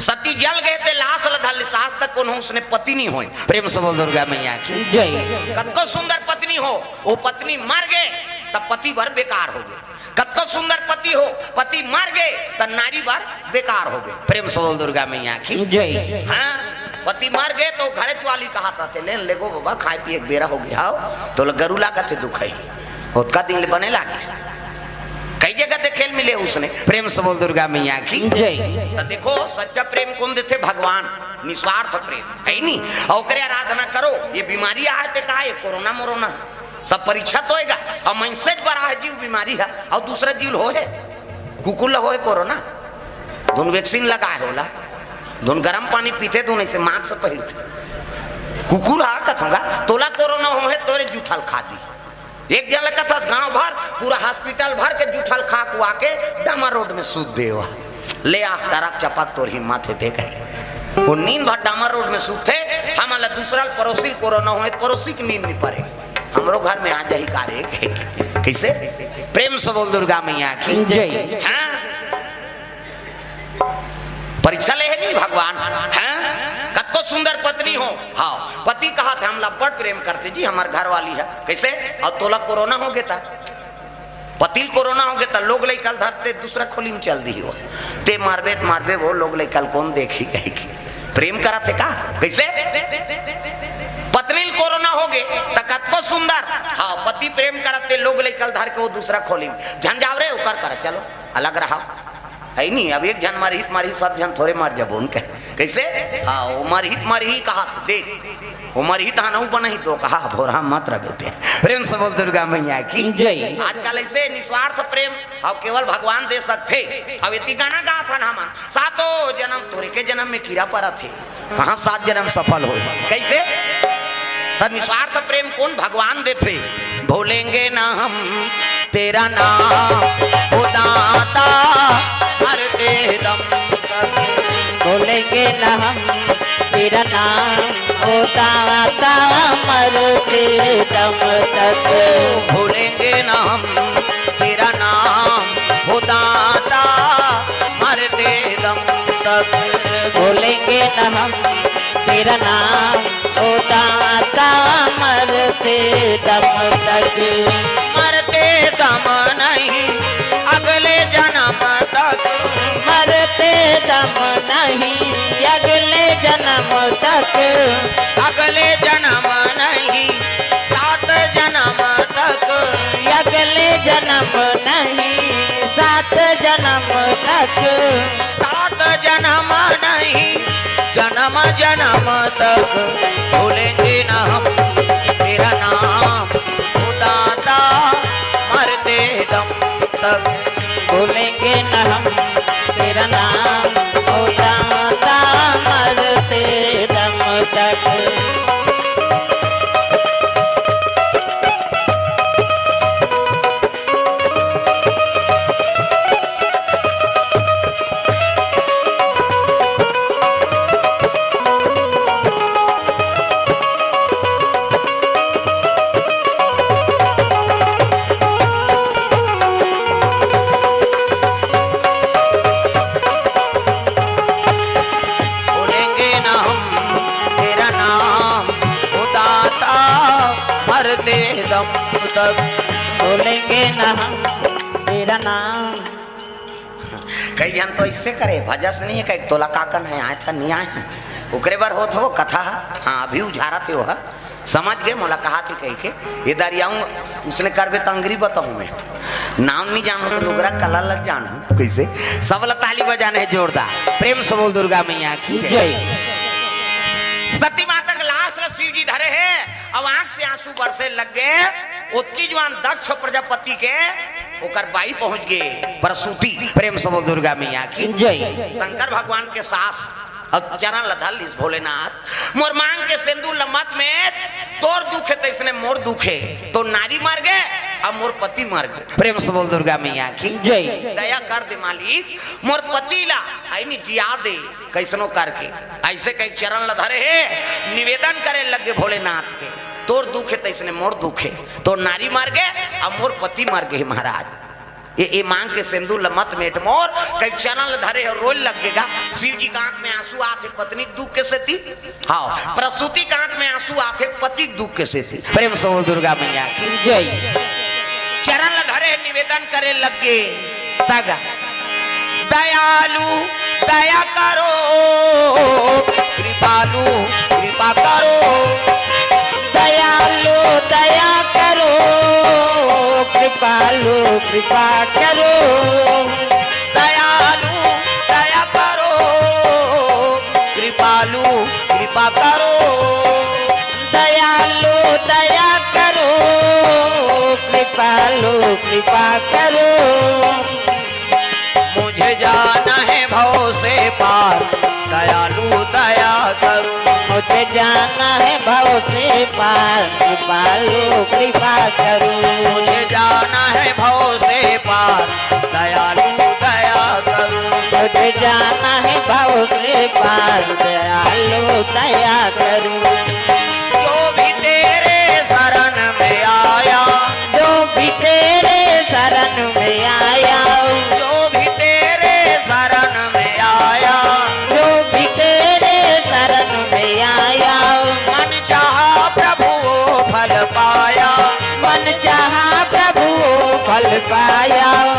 सती जल गे ते लाश ल धर लिस, आज तक कोनो उसने पति नहीं होय। प्रेम से बोल दुर्गा मैया की जय। कतको सुंदर पत्नी हो, वो पत्नी मर गे त पति बर बेकार होगे। कतको सुंदर पति हो, पति मर गे त नारी बर बेकार होगे। प्रेम से बोल दुर्गा मैया की जय। हाँ, पति मर गे तो घरे वाली कहा था, ते लेन लेगो बाबा, खाए पिए के बेरा होगे। हाँ, तो गरुला कथे दुख है, ओतका दिन ले बने लागिस। कई जगह देखे ल मिले उसने। प्रेम से बोल दुर्गा मैया की जय। तो देखो, सच्चा प्रेम कोन देथे? भगवान। निस्वार्थ प्रेम है नी, ओकरे आराधना करो। ये बीमारी आय ते का, ये कोरोना मोरोना, सब परीक्षा तो होएगा। और मनसे बर आय जीव बीमारी है, और दूसरा जीव ल होहे, कुकुर ल होहे कोरोना, धुन वैक्सीन लगाए होला, धुन गरम पानी पीथे, धुन ऐसे मास्क पहिरथे। कुकुर हा कथोंगा, तोला कोरोना होहे, तोरे जूठा ल खा दी। एक झन ल कथस, गांव भर, पूरा हॉस्पिटल भर के जूठा ल खा कुआ के डामर रोड में सूत देवा। ले आ, टरक चपक तोर हिम्मत हे, देख। वो नींद भर डामर रोड में सूतथे, हमन ल दूसरा ल पड़ोसी ल कोरोना होए, पड़ोसी के नींद नहीं पड़े। हमरो घर में आ जाही का रे? कैसे? प्रेम से बोल दुर्गा मैया की जय। हाँ? परीक्षा ले हे नहीं भगवान, हैं? कतको सुंदर पत्नी हो, हाँ, पति कहा था, "हमला बड़ प्रेम करथे जी, हमर घर वाली है।" कैसे? और तोला कोरोना होगे ता, पति ल कोरोना होगे ता, लोग लइका ल धरते दूसरा खोली में चल दी हो, ते मारबे त मारबे, वो लोग लइका ल कौन देखी कही की? प्रेम करत हे का? कैसे? पत्नी ल कोरोना होगे त कतको सुंदर, हाँ, पति प्रेम करत हे, लोग लइका ल धर के वो दूसरा खोली में, "झन जाव रे, ओकर कर, चलो, अलग रहा।" है नहीं, अब एक झन मरही त मरही, सब झन थोरे मर जबो उनके। कैसे? हाँ, वो मरही त मरही कहा था, देख, वो मरही त हनऊ बनही तो कहा, भोरा मत रह बेटे। प्रेम से बोल दुर्गा मैया की जय। आजकल ऐसे निस्वार्थ प्रेम, अब केवल भगवान दे सकथे। अब इति गाना गाथन हमन, "सातो जन्म तोरे के जन्म में कीरा परत हे।" कहाँ सात जन्म सफल हो? कैसे? त निस्वार्थ प्रेम कोन भगवान देथे? "भूलेंगे ना हम तेरा नाम, ओ दाता, मरते दम तक।" भूलेंगे ना हम तेरा नाम, ओ दाता, मरते दम तक। भूलेंगे ना हम तेरा नाम, हम तेरा नाम, ओ दाता, मरते दम तक। मरते दम नहीं, अगले जन्म तक। मरते दम नहीं, अगले जन्म तक। अगले जन्म नहीं, सात जन्म तक। अगले जन्म नहीं, सात जन्म तक। सात जन्म नहीं, जन्म जन्म तक भूलेंगे न हम तेरा नाम, ओ दाता, मरते दम तक। भूलेंगे न हम तेरा नाम, ओ दाता, मरते दम तक। भूलेंगे ना हम तेरा नाम, ओ दाता, मरते दम तक। भूलेंगे ना हम तेरा नाम। कई झन तो इससे करे, भजस नहीं है, कई तोला काकन है, आए था, नहीं आए हैं। ओकरे बर होत हो कथा। हाँ, अभी उझारत हो, हा? समझ गए, मोला कहा थी कही के, ये दरियाऊं, उसने करबे त अंगरी बताऊं मैं। नाम नहीं जानू तो लुगरा कला लग जानू। कैसे? सब ला ताली बजाना है जोरदार। प्रेम से बोल दुर्गा मैया की जय। जय। सती माता के लाश ला शिव जी धरे है, अब आंख से आंसू बरसे लग गए। ओतकी जुआन दक्ष प्रजापति के ओकर बाई पहुंच गए प्रसूति। प्रेम से बोल दुर्गा मैया की जय। शंकर भगवान के सास अब चरण ल धर लिस भोलेनाथ, मोर मांग के सिंदूर ल मत मेट, तोर दुख हे तइसने मोर दुख हे, तोर नारी मर गे, अब मोर पति मर गे। प्रेम से बोल दुर्गा मैया की जय। दया कर दे मालिक, मोर पति ला आईनी जिया दे, कइसनो करके। अइसे कही चरण ल धरे हे, निवेदन करे लगे भोलेनाथ के, तोर दुख हे तइसने मोर दुख हे, तोर नारी मर गे, अब मोर पति मर गे महाराज। ये, ये मांग के सिंदूर ल मत मेट मोर, कही चरण ल धरे हे, रोए लग गे गा। शिव जी के आंख में आंसू आथे पत्नी के दुख के सेती, हाँ, प्रसूति के आंख में आंसू आथे पति के दुख के सेती। प्रेम से बोल दुर्गा मैया की जय। चरण ल धरे हे, निवेदन करे लग गे तगा। दयालु दया करो, कृपालु कृपा करो। दयालु दया करो, कृपालु कृपा करो। दयालु दया करो, कृपालु कृपा करो। दयालु दया करो, कृपालु कृपा करो। मुझे जाना है भव से पार, दयालु दया करो। मुझे जाना है भव से पार, कृपालु कृपा करो। मुझे जाना है भव से पार, दयालु दया करो। मुझे जाना है भव से पार, दयालु दया करो। जो भी तेरे शरण में आया, जो भी तेरे शरण में आया, जो भी तेरे शरण में आया, जो भी तेरे शरण में आया, मन चाहा प्रभु वो फल पाया, मन चाहा प्रभु वो फल पाया।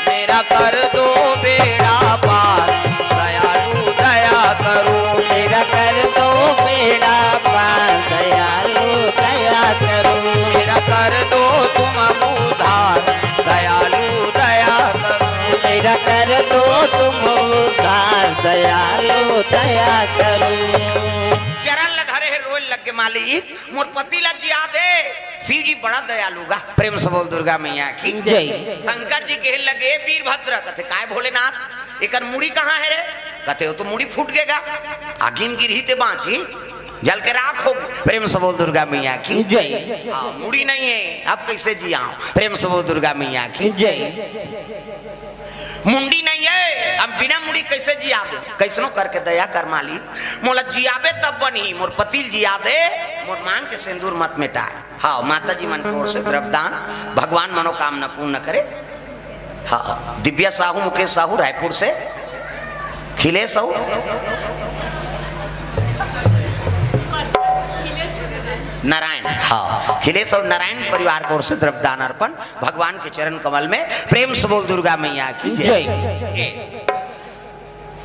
मेरा कर दो बेड़ा पार, दयालु दया करो। मेरा कर दो बेड़ा पार, दयालु दया करो। मेरा कर दो तुम उद्धार, दयालु दया करो। मेरा कर दो तुम उद्धार, दयालु दया करो। चरण ल धरे हे, रोए लग गे मालिक, मोर पति ला जिया दे। शिव जी बड़ा दयालु गा। प्रेम से बोल दुर्गा मैया की जय। शंकर जी कहे लगे, "वीरभद्र," कथे, "काय भोलेनाथ, एकर मुड़ी कहाँ हे रे?" कथे, "वो तो मुड़ी फूट गे गा, आगी म गिरही ते बाँची, जल के राख हो गे।" प्रेम से बोल दुर्गा मैया की जय। हाँ, मुड़ी नहीं हे, अब कइसे जियाव? प्रेम से बोल दुर्गा मैया की जय। मुंडी नहीं हे, अब बिना मुड़ी कइसे जिया दे? कइसनो करके दया कर मालिक, मोला जियाबे तब बनही, मोर पति ल जिया दे, मोर मांग के सिंदूर मत मिटाए। हाँ, माता जी मन के ओर से द्रव्यदान, भगवान मनोकामना पूर्ण करे। हाँ, दिव्या साहू, मुकेश साहू, रायपुर से, खिलेश साहू, नारायण, हाँ, अखिलेश और नारायण परिवार की ओर से द्रव्यदान अर्पण भगवान के चरण कमल में। प्रेम से बोल दुर्गा मैया की जय। जय। ए,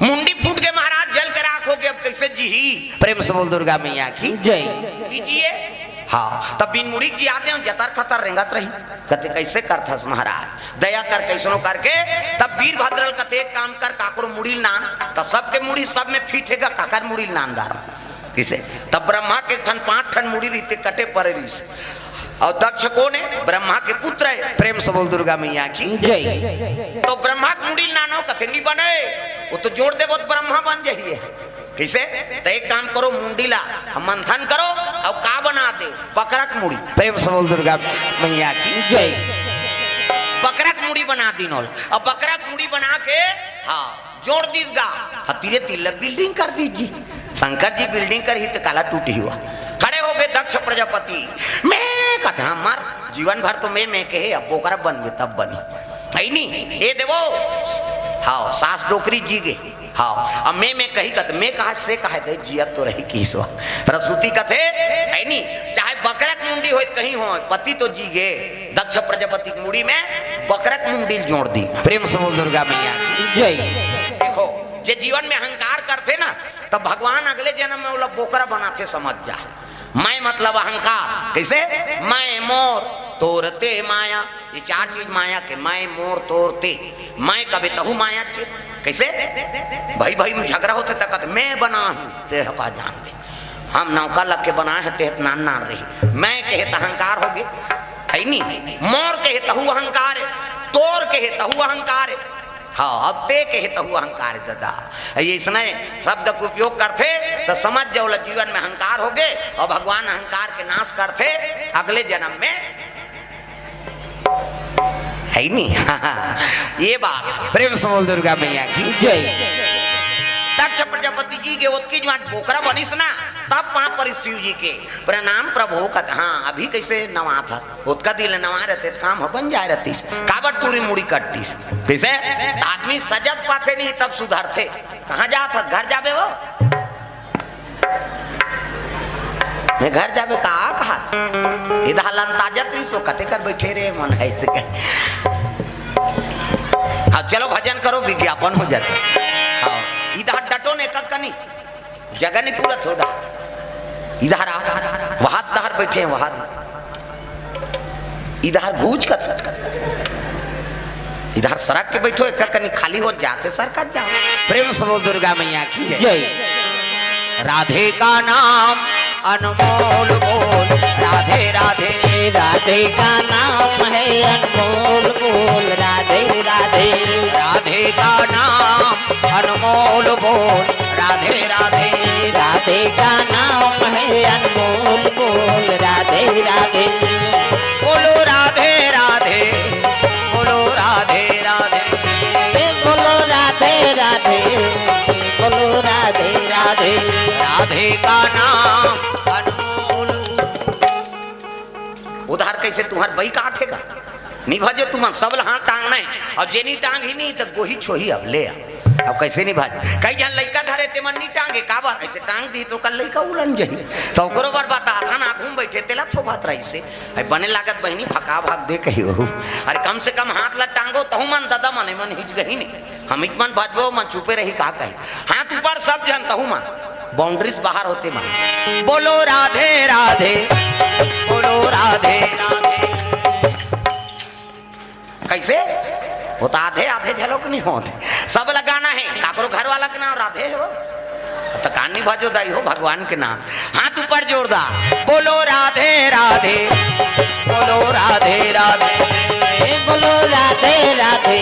मुंडी फूट के महाराज जल के राख हो गए, अब कैसे जीही? प्रेम से बोल दुर्गा मैया की जय। लीजिए। हाँ, तब बिन मुड़ी जी आते हैं, जतर खतर रेंगत रही। कहते, "कैसे करथस महाराज, दया कर, कैसनो करके।" तब वीरभद्र ल कहते, "एक काम कर, काकरो मुड़ी ल नान।" तब सबके मुड़ी सब में फिट हेगा, काकर मुड़ी ल नान दार। किसे? तब ब्रह्मा के ठन पांच ठन मुड़ी रीते कटे परे रिस। और दक्ष कौन है? ब्रह्मा के पुत्र है। प्रेम से बोल दुर्गा मैया की जय। तो ब्रह्मा के मुड़ी ल नानो, कहते, "नहीं बने, वो तो जोड़ देबो तो ब्रह्मा बन जाइए।" किसे? तो एक काम करो, मुंडी ला हम मंथन करो और का बना दे, बकरा के मुड़ी। प्रेम से बोल दुर्गा मैया की जय। बकरा के मुड़ी बना दीन ओला। अब बकरा के मुड़ी बना के, हाँ, जोड़ दीस गा। हाँ, तीरे तीर ला building कर दीस जी। शंकर जी building करही त काला टूटही हुआ। खड़े हो गए दक्ष प्रजापति। मैं कहते, "हाँ, मर, जीवन भर तो मैं, मैं कहे, अब बोकरा बनबे तब बनी।" है नी? ए देवो, हाँ, सास डोकरी जी गे। हाँ, अब मैं, मैं कही कत, मैं कहा से कहा दे, जियत तो रही किसो। प्रसूति कथे, है नी? चाहे बकरा के मुंडी होय, कहीं होय, पति तो जी गे। दक्ष प्रजापति के मुड़ी में बकरा के मुंडी ल जोड़ दी। प्रेम से बोल दुर्गा मैया की जय। देखो, जे जीवन में अहंकार करथे ना, तब भगवान अगले जन्म में ओला बोकरा बनाथे, समझ जा। मैं मतलब अहंकार। कैसे? मैं, मोर, तोर, ते, माया। ये चार चीज माया के, मैं, मोर, तोर, ते। मैं कबे तहू माया चे। कैसे? भाई भाई में झगड़ा होथे त कहत, "मैं बना हूं, ते ह का जान ले। हम नौका लग के बना है, ते ह त नान नान रही।" मैं कहे त अहंकार हो गए, है नी? मोर कहे तहू अहंकार है, तोर कहे तहू अहंकार है। हाँ, अब ते कहे तहू अहंकार है दादा। ये इसने शब्द के उपयोग करथे त समझ जाओ, ला जीवन में अहंकार हो गए और भगवान अहंकार के नाश करथे अगले जन्म में, है नी? ये बात। प्रेम से बोल दुर्गा मैया की जय। दक्ष प्रजापति जी के ओतकी जुवान बोकरा बनिस ना, तब पांव परिस शिव जी के, "प्रणाम प्रभु।" कत, "हाँ, अभी कैसे नवा था?" ओतका दिन नवा रहते त काम ह बन जाए रहतीस। काबर तुरी मुड़ी कट्टिस? कैसे? त आदमी सजग पाथे नहीं, तब सुधरथे। कहाँ जात हस? घर जाबे वो? मैं घर जाबे का कहत? इधर लंताजत नहीं सो, कते कर बैठे रे मन है इसे कहे। हाँ, चलो भजन करो, विज्ञापन हो जाते। हाँ, इधर डटो ने कक कनी, जगह नहीं पूरा थोड़ा। इधर आ, वहां दहर बैठे हैं, वहां इधर घूच कर, इधर सरक के बैठो, एक कनी खाली हो जाते सरक जाओ। प्रेम से बोल दुर्गा मैया की जय। जय। राधे का नाम अनमोल बोल, राधे राधे। राधे का नाम है अनमोल बोल, राधे राधे। राधे का नाम अनमोल बोल, राधे राधे। राधे का नाम है अनमोल बोल, राधे राधे। बोलो राधे राधे, बोलो राधे राधे। ए बोलो राधे राधे, बोलो राधे राधे। राधे का नाम अनमोल। उधार कैसे तुम्हार बई का आथे का? नहीं भजो तुमन, सब ल हाथ टांगना है। और जे नहीं टांग ही नहीं तो गोही छोही अब ले आ। अब कैसे नहीं भज? कई जन लइका धरे ते मन नहीं टांगे, काबर? ऐसे टांग दी तो कल लइका उलन जही। तो ओकरो बर बता था ना, घूम बैठे तेला थो बात रही से। अरे बने लागत बहिनी भका भाग दे कही हो। अरे कम से कम हाथ ला टांगो तहु मन दादा मने मन हिच गही नहीं। हम इच मन भजबो मन चुपे रही का कही। हाथ ऊपर सब जन तहु मन। बाउंड्रीज बाहर होते मन। बोलो राधे राधे, बोलो राधे राधे। कैसे? वो तो आधे आधे झलक नहीं होते। सब लगाना है। काकरो घर वाला के नाम राधे हो। तो कानी भजो दाई हो भगवान के नाम। हाथ ऊपर जोरदार। बोलो राधे राधे, बोलो राधे राधे। ए बोलो राधे राधे,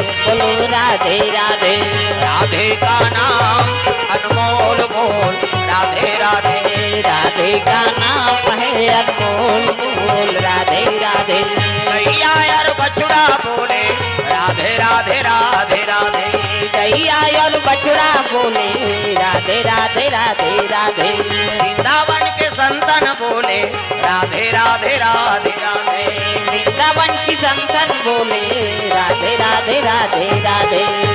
बोलो राधे राधे। राधे का नाम अनमोल बोल, राधे राधे। राधे का नाम है अनमोल बोल, राधे राधे। गैया यार बछड़ा बोले, राधे राधे राधे राधे। गैया यार बछड़ा बोले, राधे राधे राधे राधे। वृंदावन के संतन बोले, राधे राधे राधे राधे। वृंदावन की संतन बोले, राधे राधे राधे राधे।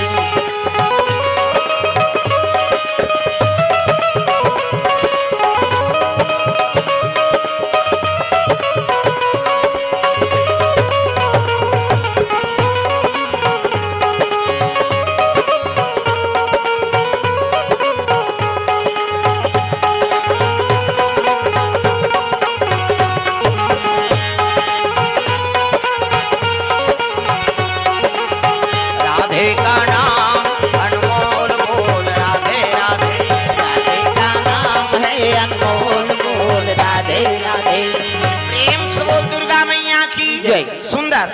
जय। सुंदर।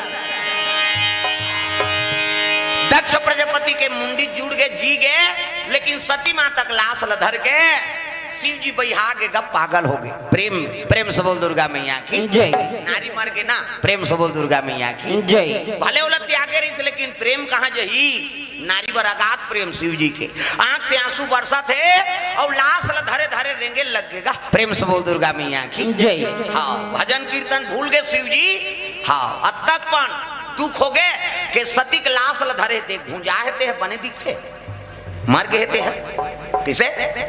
दक्ष प्रजापति के मुंडी जुड़ गे, जी गे, लेकिन सती माता के लाश ल धर के शिव जी बहिहा गे गा, पागल हो गे। प्रेम, प्रेम से बोल दुर्गा मैया की। जय। नारी मर गे ना, प्रेम से बोल दुर्गा मैया की। जय। भले ओला त्यागे रहिस, लेकिन प्रेम कहाँ जही? नारी बर अगाध प्रेम शिव जी के। आंख से आंसू बरसत हे अउ लाश ल धरे धरे रेंगे लग गे गा। प्रेम से बोल दुर्गा मैया की। जय। हाँ, भजन कीर्तन भूल गे शिव जी। हाँ, अतक पन दुख हो गे के सती के लाश ल धरे, देख भुंजा हे ते ह, बने दिखथे, मर गे हे ते ह, कइसे?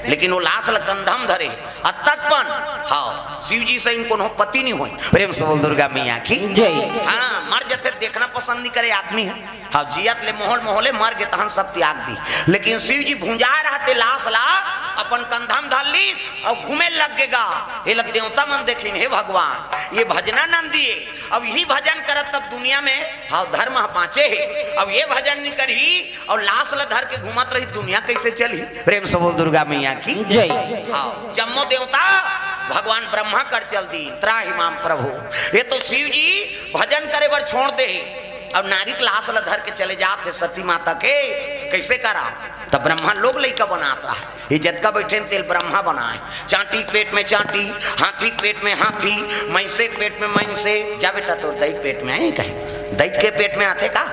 लेकिन वो लाश ल कंधा म धरे हे, अतक पन। हाँ, शिव जी सही कोनो पति नहीं होय। प्रेम से बोल दुर्गा मैया की। जय। हाँ, मर जथे, देखना पसंद नहीं करे आदमी ह। हाँ, जियत ले मोहल मोहले, मर गे तहन सब त्याग दी। लेकिन शिव जी भुंजा रहते लाश ला अपन कंधा म धर ली अउ घूमे लग गे गा। ये लग देवता मन देखिन, हे भगवान, ये भजना नंदी हे, अब यही भजन करत तब दुनिया में, हाँ, धर्म ह बाँचे हे। अब ये भजन नहीं करही अउ लाश ला धर के घूमत रही, दुनिया कैसे चलही? प्रेम से बोल दुर्गा मैया की। जय। हाँ, जम्मो देवता भगवान ब्रह्मा कर चल दी, त्राहि माम प्रभु। ये तो शिव जी भजन करे बर छोड़ दे हे। अब नारी के लाश ला धर के चले जात हे सती माता के, कैसे करा? तब ब्रह्मा लोग लइका बनात रहा हे। ये जतका बैठे न तेल ब्रह्मा बनाए। चांटी के पेट में चांटी, हाथी के पेट में हाथी, मैंसे के पेट में मैंसे। जा बेटा, तोर दई के पेट में आए कहे। दई के पेट में आथे का?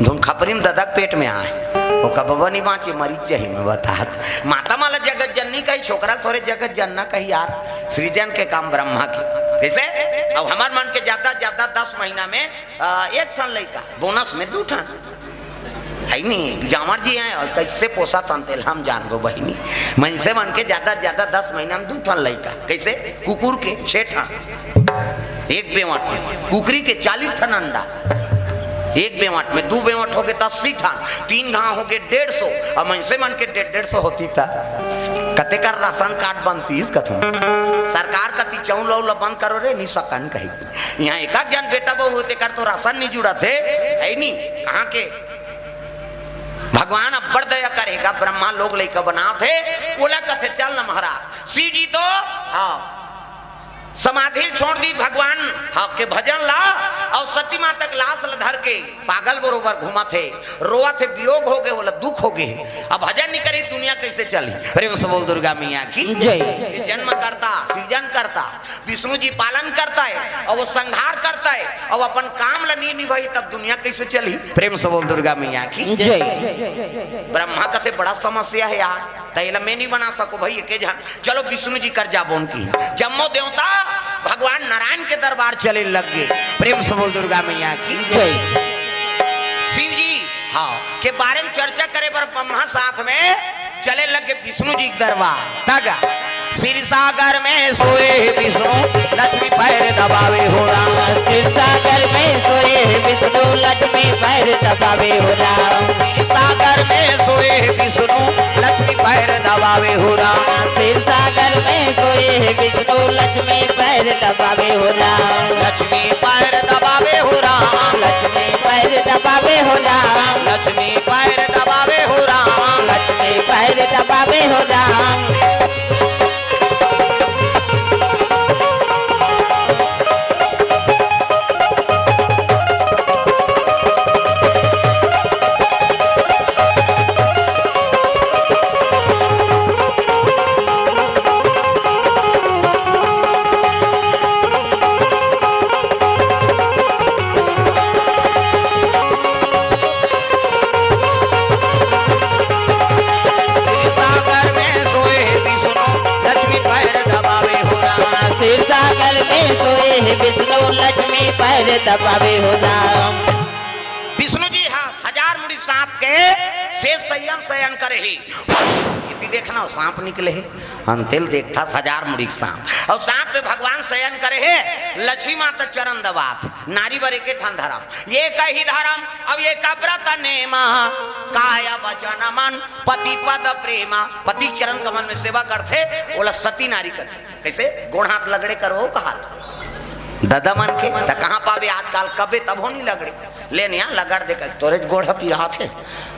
धुन खपरी में ददा के पेट में आए। ओका बबा नहीं बाँचे, मरीच जही में बतात। माता माला जगत जननी कही, छोकरा थोरे जगत जनना कही यार। सृजन के काम ब्रह्मा के। जैसे अब हमार मन के ज्यादा ज्यादा दस महीना में, आ, एक ठन लइका, बोनस में दू ठन। है नी, जांवर जी हैं अउ कैसे पोसत हन तेला हम जानबो बहिनी। मनसे मन के ज्यादा से ज्यादा दस महीना में दू ठन लइका, कैसे? कुकुर के छह ठन, एक बेंवट में, कुकरी के चालीस ठन अंडा, एक बेंवट में, दू बेंवट होगे त अस्सी ठन, तीन घांव होगे डेढ़ सौ, अउ मनसे मन के डेढ़ डेढ़ सौ होती त कते कर राशन कार्ड बनतीस कथों। सरकार कती चौल वौल बंद करो रे, नी सकन कही। इहाँ एक आध जन बेटा बहू होते कर तो राशन नहीं जुड़त हे, है नी? कहाँ के? भगवान अब्बड़ दया करेगा, ब्रह्मा लोग लइका बनात हे, ओला कथे, "चल न महाराज।" शिव जी तो, हाँ, समाधि ल छोड़ दी भगवान, हाँ, के भजन ला, अउ सती माता के लाश ल धर के पागल बरोबर घूमत हे, रोवत हे, वियोग हो गे, ओला दुख हो गे। अब भजन नहीं करी, दुनिया कैसे चली? प्रेम से बोल दुर्गा मैया की। जय। ये जन्म करता, सृजन करता, विष्णु जी पालन करता है अउ वो संहार करता है, अउ अपन काम ल नहीं निभाई, तब दुनिया कैसे चली? प्रेम से बोल दुर्गा मैया की। जय। ब्रह्मा कथे, "बड़ा समस्या है यार, त एला मैं नहीं बना सको भाई, एके झन, चलो विष्णु जी कर जाबो उनकी।" जम्मो देवता भगवान नारायण के दरबार चले लग गे। प्रेम से बोल दुर्गा मैया की। जय। शिव जी, हाँ, के बारे में चर्चा करे बर ब्रह्मा साथ में चले लग गे विष्णु जी के दरबार। तगा, "क्षीर सागर में सोए विष्णु, लक्ष्मी पैर दबावे हो राम।" क्षीर सागर में सोए विष्णु, लक्ष्मी पैर दबावे हो राम। क्षीर सागर में सोए विष्णु, लक्ष्मी पैर दबावे हो राम। क्षीर सागर में सोए विष्णु, लक्ष्मी पैर दबावे हो राम। लक्ष्मी पैर दबावे हो राम। लक्ष्मी पैर दबावे हो राम। लक्ष्मी पैर दबावे हो राम। लक्ष्मी पैर दबावे हो राम। सागर में सोए हे विष्णु, लक्ष्मी पैर दबावे हो राम। क्षीर सागर में सोए हे विष्णु, लक्ष्मी पैर दबावे हो राम। विष्णु जी, हाँ, हजार मुड़ी सांप के शेष सैयन शयन करे हे। इति देखना, सांप निकले हे, अंतेल देखता हजार मुड़ी सांप, अउ सांप पे भगवान शयन करे हे, लक्ष्मी माता चरण दबात। नारी बर एके ठन धरम, एकहि धरम, अउ एक व्रत नेमा, काय वचन मन पति पद प्रेमा। पति चरण कमल में सेवा करथे, ओला सती नारी कथे। कैसे? गोड़ हाथ लगड़े करवो कहात। ददा मन के, त कहाँ पाबे आजकल, कबे तभो नहीं लगड़े। ले निया लगड़ दे, कहि तोरे गोड़ ह पिरात हे,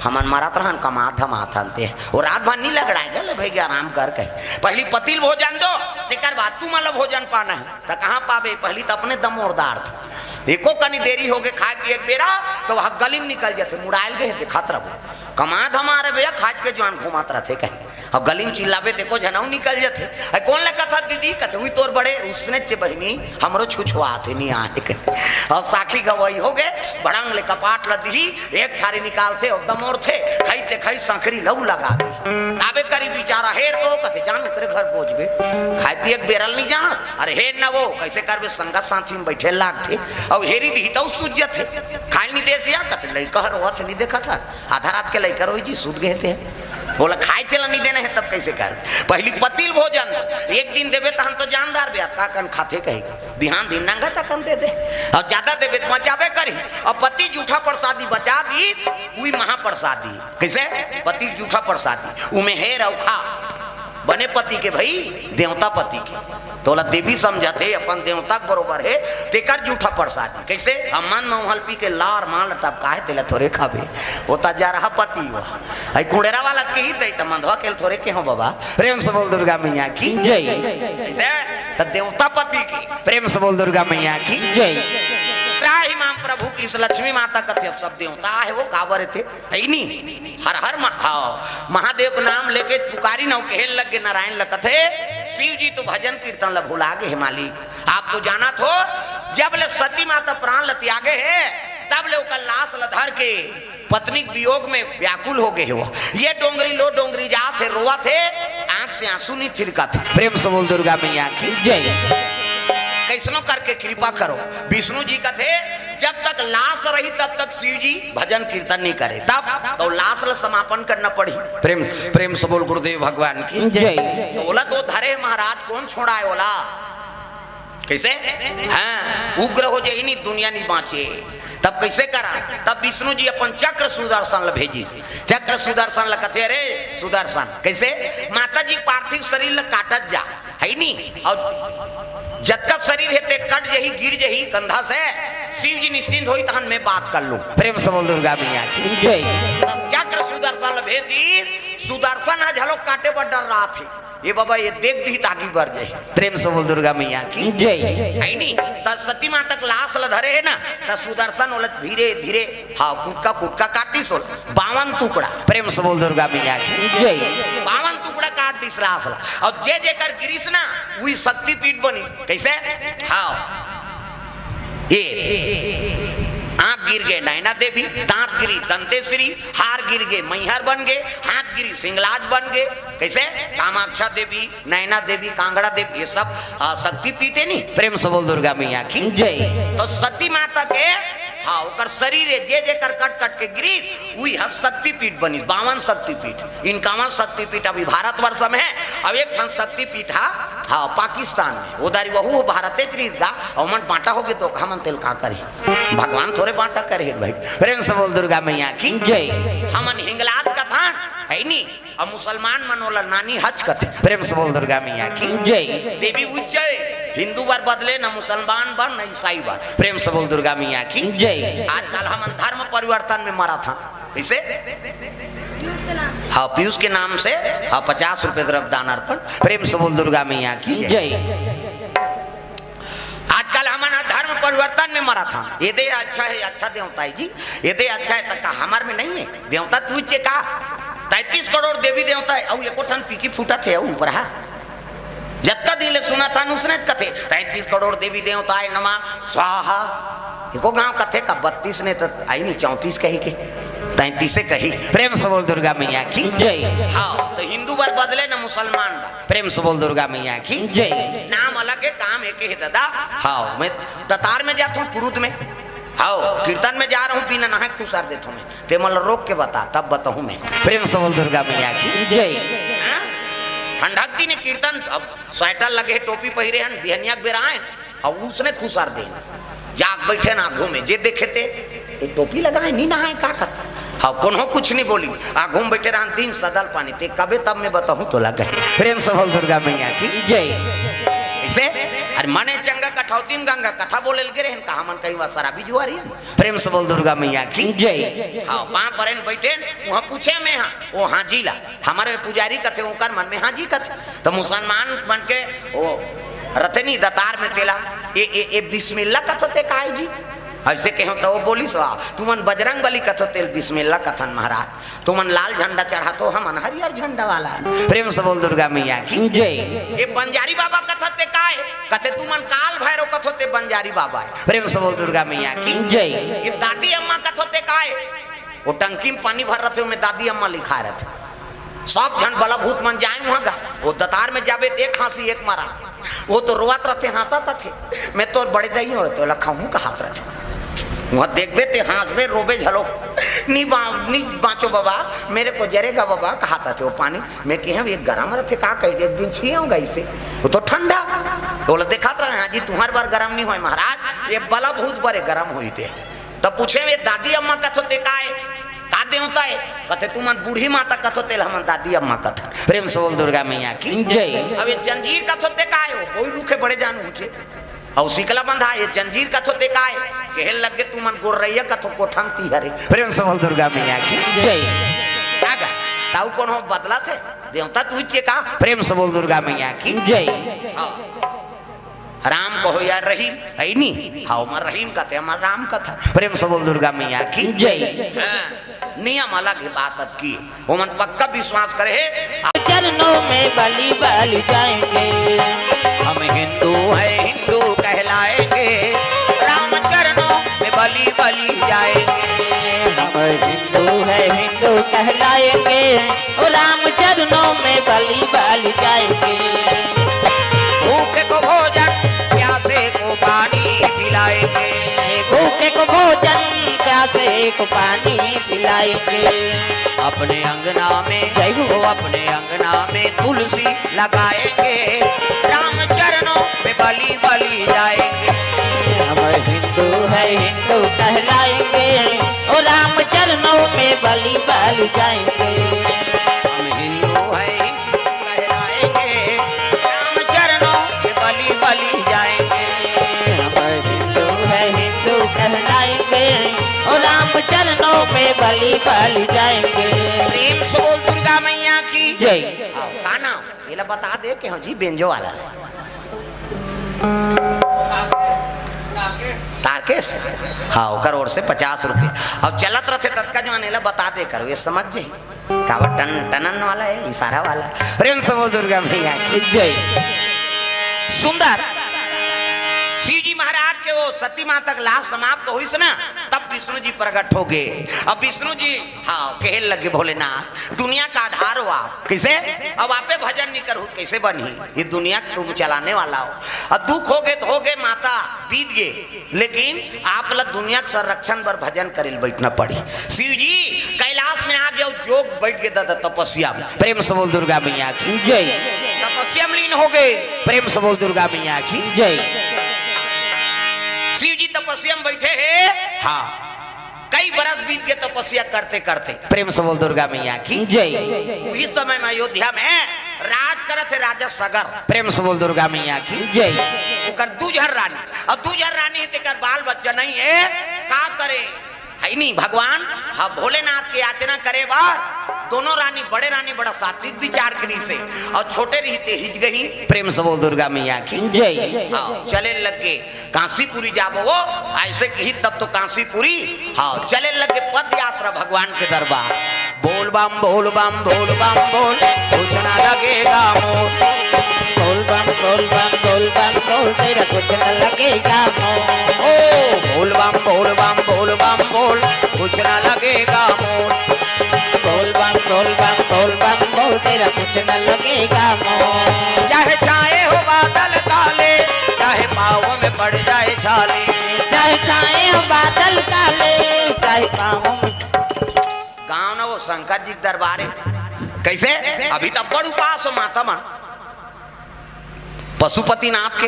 हमन मरत रहन, कमात धमात हन ते। वो रात भर नहीं लगड़ाए, गले भई आराम कर कहे। पहली पति ल भोजन दो, तेकर बाद तुमन ल भोजन पाना हे। त कहाँ पाबे, पहली त अपने दमोरदार थे। एको कनी देरी होगे खाए पिए के बेरा, त वह गली म निकल जथे, मुड़ायल गे हे, देखत रहो। कमा धमा रे भैया, खाज के जुआन घूमत रथे कहे। अब गली म चिल्लाबे ते को झनऊ निकल जथे। "अरे कोन ल कथस दीदी?" कथे, "उही तोर बड़े उसने चे बहिनी, हमरो छुछुआथे नहीं आहे।" कथे। अब साखी गवाही होगे, भड़ंग ले कपाट ल दिही, एक थारी निकालथे, अउ दमोरथे, खई ते खई संखरी लऊ लगा दी। आबे करी बिचारा, "हेर तो," कथे, "जान ओकरे घर बोझबे, खाए पिए के बेरा ल नहीं जानस, अरे हेर न वो, कइसे करबे, संगत साथी म बइठे लागथे, अउ हेरी दिही तऊ सूझ जथे, खाए ल नहीं देस या," कथे, "लइका हर रोवत नहीं देखत हस, आधा रात के लइका रोई जी, सूत गे ते।" बोला, "खाए चला नहीं देना हे, तब कइसे कर? पहली पति ल भोजन दे। एक दिन देबे, तहन तो जानदार बे, का कन खाथे कहे। बिहान दिन नंगा तकन दे दे। अउ ज्यादा देबे, त बचाबे करी। अउ पति जूठा प्रसादी बचा दी, उही महाप्रसादी।" कइसे? पति जूठा प्रसादी, उमे हेर अउ खा। बने पति के भई, देवता पति के। तोला देवी समझत हे, अपन देवता के बरोबर हे, तेकर जूठा प्रसादी। कइसे? अमन मौहल पी के लार माल टपकाए, तेला थोरे खाबे। वो त जरहा पति हुआ। अई कुड़ेरा वाला के ही दई त मंधवा के ल थोरे के हो बाबा। प्रेम से बोल दुर्गा मैया की। जय। कइसे? त देवता पति के। प्रेम से बोल दुर्गा मैया की। जय। त्राहि माम प्रभु की इस लक्ष्मी माता कथे, अब सब देवता आहे वो काबर थे। अई नी? हर हर म-, हाँ, महादेव के नाम लेके पुकारी न, कहे लग गे नारायण ल कथे, "शिव जी तो भजन कीर्तन ल भुला गे हे मालिक। आप तो जानत हो, जब ले सती माता प्राण ल त्यागे हे, तब ले ओकर लाश ल धर के पत्नी के वियोग में व्याकुल हो गे हे वो। ये डोंगरी लो डोंगरी जात हे, रोवत हे, आंख से आंसू नहीं थिरकत हे।" प्रेम से बोल दुर्गा मैया की। जय। कइसनो करके कृपा करो। विष्णु जी कथे, जब तक लाश रही, तब तक शिव जी भजन कीर्तन नहीं करे, तब तो लाश ल समापन करना पड़ी। प्रेम, प्रेम से बोल गुरुदेव भगवान की। जय। त ओला तो धरे महाराज, कोन छोड़ाए ओला? कइसे? हाँ, उग्र हो जाही नहीं, दुनिया नहीं बाँचे। तब कइसे करा? तब विष्णु जी अपन चक्र सुदर्शन ल भेजिस। चक्र सुदर्शन ल कथे, "अरे सुदर्शन," कइसे? "माता जी के पार्थिव शरीर ल काटत जा।" हे नी? अउ जतका शरीर हे ते कट जही, गिर जही कंधा से, शिव जी निश्चिंत होही, तहन मैं बात कर लूं। प्रेम से बोल दुर्गा मैया की। जय। त चक्र सुदर्शन ल भेज दी, सुदर्शन ह घलो काटे बर डर्राथे। ये बाबा, ये देख दी त आगी बर जाही। प्रेम से बोल दुर्गा मैया की। जय। हे नी? त सती माता के लाश ल धरे हे ना, त सुदर्शन ओला धीरे धीरे हाँ, कुटका, कुटका काटिस ओला। बावन टुकड़ा। प्रेम से बोल दुर्गा मैया की। जय। बावन टुकड़ा काट दिस लाश ला। अउ जे जेकर गिरिस ना, उही शक्तिपीठ बनिस। कइसे? हाँ। ये आँख गिर गे नैना देवी, दाँत गिरी दंतेश्वरी, हार गिर गे मैहर बन गे, हाथ गिरी सिंगलाज बन गे। कइसे? कामाक्षा देवी, नैना देवी, कांगड़ा देवी, ये सब, आ, शक्तिपीठ हे नी। प्रेम से बोल दुर्गा मैया की। जय। त सती माता के, हाँ, ओकर शरीर हे, जे जेकर कट कट के गिरिस, उही ह शक्तिपीठ बनिस, बावन शक्तिपीठ। इनकावन शक्तिपीठ अभी भारतवर्ष में हे, अउ एक ठन शक्तिपीठ ह, हाँ, पाकिस्तान में। ओ दारी वहू भारते च रिहिस गा, अउ मन बाँटा होगे त हमन तेला का करही? भगवान थोरे बाँटा करे हे भाई। प्रेम से बोल दुर्गा मैया की। जय। हमन हिंगलाज कथन, हे नी? अउ मुसलमान मन ओला नानी हज कथे। प्रेम से बोल दुर्गा मैया की। जय। देवी उच्च हे, हिंदू बर बदले, न मुसलमान बर, न ईसाई बर। प्रेम से बोल दुर्गा मैया की। जय। आजकल हमन धर्म परिवर्तन में मरत हन। कइसे? हाँ, पीयूष के नाम से, हाँ, पचास रुपए द्रव्य दान अर्पण। प्रेम से बोल दुर्गा मैया की। जय। आजकल हमन ह धर्म परिवर्तन में मरत हन। ये दे अच्छा हे, अच्छा देवता हे जी, ये दे अच्छा हे, त का हमर में नहीं हे? देवता तू चे का? तैंतीस करोड़ देवी देवता हे, अउ एको ठन पीकी फूटत हे, अउ ऊपर हा। जतका दिन ले सुनत हन, उसने कथे, "तैंतीस करोड़ देवी देवताय नमः स्वाहा।" एको गांव कथे का बत्तीस ने त आई नहीं, चौंतीस कही के। तैंतीसे कही। प्रेम से बोल दुर्गा मैया की। जय। हाँ, त हिंदू बर बदले न मुसलमान बर। प्रेम से बोल दुर्गा मैया की। जय। नाम अलग हे, काम एके हे दादा। हाँ, मैं दतार में जात हूँ, कुरुद में। हाँ, कीर्तन में जा रहा हूँ, बिना नहाए खुसार देत हूँ मैं। ते मन ल रोक के बता, तब बताहूँ मैं। प्रेम से बोल दुर्गा मैया की। जय। हाँ? ठंडक दिन कीर्तन, अब स्वेटर लगे, टोपी पहिरे हन, बिहनिया के बेरा आए, अउ उसने खुसार दे। जाग बइठे ना आघू में, जे देखे ते, "ए टोपी लगाए, नी नहाए, का करता?" हाँ, कोनो कुछ नहीं बोली। आघू में बइठे रहन, दिन सदल पानी, ते कबे तब मैं बताहूँ तोला कहे। प्रेम से बोल दुर्गा मैया की। जय। कइसे? अरे मने चंगा कठौती में गंगा कथा बोले लगे रहन, कहा मन कहीं वह शराबी जुआरी हन। प्रेम से बोल दुर्गा मैया की। जय। हाँ, पाँव परेन बैठेन, वहाँ पूछे में हाँ, वो हाँ जी ला, हमारे पुजारी कथे, ओकर मन में हाँ जी कथे। तो मुसलमान मन के वो रतनी दतार में तेला, ए, ए, ए बिस्मिल्ला कथो ते काय जी? ऐसे कहो तो वो बोलिस, "वाह, तुमन बजरंग बली कथो तेल बिस्मिल्ला कथन महाराज, तुमन लाल झंडा चढ़ा तो हमन हरियर झंडा वाला।" प्रेम से बोल दुर्गा मैया की। जय। ये बंजारी बाबा कथो ते काय? कथे, "तुमन काल भैरव कथो ते बंजारी बाबा है।" प्रेम से बोल दुर्गा मैया की। जय। ये दादी अम्मा कथो ते काय? वो टंकी में पानी भर रहे थे, उनमें दादी अम्मा लिखा रहे थे। सब झन बला भूत मन जाए वहाँ गा, वो दतार में जाबे, एक हाँसी एक मरा। वो तो रोवत रहते, हँसत रहते। मैं तो बड़े दई हो रहते, ओला खाऊं कहात रहते। वहाँ देखबे ते हँसबे, रोबे झलो। "नी बा-, नी बाँचो बाबा, मेरे को जरेगा बाबा," कहात रहते वो पानी। मैं कहे, "ये गरम रहते, का कही दे, एक दिन छिए होगा इसे, वो तो ठंडा।" तो बोला, "देखात रहे, हाँ जी, तुम्हार बार गरम नहीं होए महाराज, ये बला भूत बरे गरम होई थे।" तब पूछे, "ये दादी अम्मा कथो ते काय? का देवता है?" कथे, "तुमन बूढ़ी माता कथो तेल हमन दादी अम्मा कथन।" प्रेम से बोल दुर्गा मैया की। जय। अब ये जंजीर कथो ते काय हो? कोई रुखे बड़े जान ऊंचे। और सिकला बंधा, ये जंजीर कथो ते काय? कहे लगे, "तुमन गोर्रैया कथो कोठम ती हरे।" प्रेम से बोल दुर्गा मैया की। जय। का गा? ताऊ कौन हो बदला थे? देवता तू चे का? प्रेम से बोल दुर्गा मैया की। जय। हाँ। राम कहो या रहीम, है नी? हाँ, ओमा रहीम कथे, ओमा राम कथा। प्रेम से बोल दुर्गा मैया की। जय। हाँ, नियम अलग है, बात अतकी। ओमन पक्का विश्वास करे हे। चरणों में बलि बलि जाएंगे। हम हिंदू हैं, हिंदू कहलाएंगे। राम चरणों में बलि बलि जाएंगे। हम हिंदू हैं, हिंदू कहलाएंगे। ओ राम चरणों में बलि बलि जाएंगे। भूखे को भोजन, प्यासे को पानी पिलाएंगे। भूखे को भोजन, प्यासे को पानी पिलाएंगे। अपने अंगना में, जय हो। अपने अंगना में तुलसी लगाएंगे। राम चरणों में बलि बलि जाएंगे। हम हिंदू हैं, हिंदू कहलाएंगे। ओ राम चरणों में बलि बलि जाएंगे। हम हिंदू हैं, हिंदू कहलाएंगे। राम चरणों में बलि बलि जाएंगे। हम हिंदू हैं, हिंदू कहलाएंगे। ओ राम चरणों में बलि बलि जाएंगे। प्रेम से बोल दुर्गा मैया की। जय। हाँ, का नाम? एला बता दे के हाँ जी, बेंजो वाला ले। तारकेश? हाँ, ओकर ओर से पचास रुपये। अब चलत रहते ततका जो एला बता दे करो, ये समझ जाई। काबर टन, टनन वाला है, इशारा वाला है। प्रेम से बोल दुर्गा मैया की। जय। सुंदर। शिव जी महाराज के वो सती माता के लाश समाप्त होइस ना, तब विष्णु जी प्रकट हो गए। अब विष्णु जी, हाँ, कहे लगे, "भोलेनाथ, दुनिया का आधार हो आप, कैसे? अब आपे भजन नहीं करहु, कैसे बनही? ये दुनिया तुम चलाने वाला हो। अब दुख हो गए तो हो गए, माता बीत गए, लेकिन आप ला दुनिया के संरक्षण बर भजन करे ल बैठना पड़ी।" शिव जी कैलाश में आ गए, जोग बैठ गए दादा तपस्या में। प्रेम से बोल दुर्गा मैया की। जय। तपस्या में लीन हो गए। प्रेम से बोल दुर्गा मैया की। जय। शिव जी तपस्या में बैठे हैं। हाँ, कई बरस बीत गए तपस्या करते करते। प्रेम से बोल दुर्गा मैया की। जय। उही समय में अयोध्या में राज करत हे राजा सगर। प्रेम से बोल दुर्गा मैया की। जय। ओकर दू झन रानी, अब दू झन रानी हे, तेकर बाल बच्चा नहीं है, का करे? है नहीं भगवान। हाँ, भोलेनाथ के याचना करे बार दोनों रानी, बड़े रानी बड़ा सात्विक विचार करिस हे, और छोटे रहिते हिज गई। प्रेम से बोल दुर्गा मैया की। जय। हाँ, चले लग गए। कांसीपुरी जाबो वो, ऐसे कही तब तो कांसीपुरी। हाँ, चले लगे पद यात्रा भगवान के दरबार। बोल बम, बोल बम, बोल बम, बोल, कुछ ना लगेगा मोल। बोल बम, बोल बम, बोल बम, बोल, तेरा कुछ ना लगेगा मोल। ओ, बोल बम, बोल बम, बोल बम, बोल, कुछ ना लगेगा मोल। बोल बम, बोल बम, बोल बम, बोल, तेरा कुछ ना लगेगा मोल। चाहे छाए हो बादल काले, चाहे पाँव में पड़ जाए छाले। चाहे छाए हो बादल काले, चाहे पाँव में। गाँव ना वो शंकर जी के दरबार है। कैसे? अभी तो बड़ उपास हो माता मन। पशुपतिनाथ के।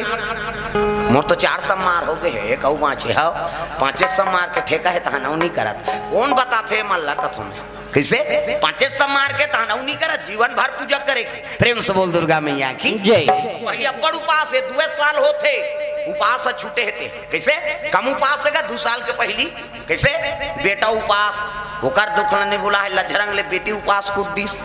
मोर तो चार सम्मार हो गए हे, एक अउ बाँचे हव। पाँचे सम्मार के ठेका हे, तहाँ नौ नहीं करत। कौन बताथे मल्ला कथों में? कइसे? पाँचे सब मार के तहन अउ नहीं करा, जीवन भर पूजा करे के। प्रेम से बोल दुर्गा मैया की। जय। पहले अब्बड़ उपास हे, दुए साल होथे, उपास ह छूटे हे ते। कइसे? कम उपास हे का दू साल के पहिली? कइसे? बेटा उपास, ओकर दुख ल नहीं भुलाय, लझरंग ले बेटी उपास कूद दिस।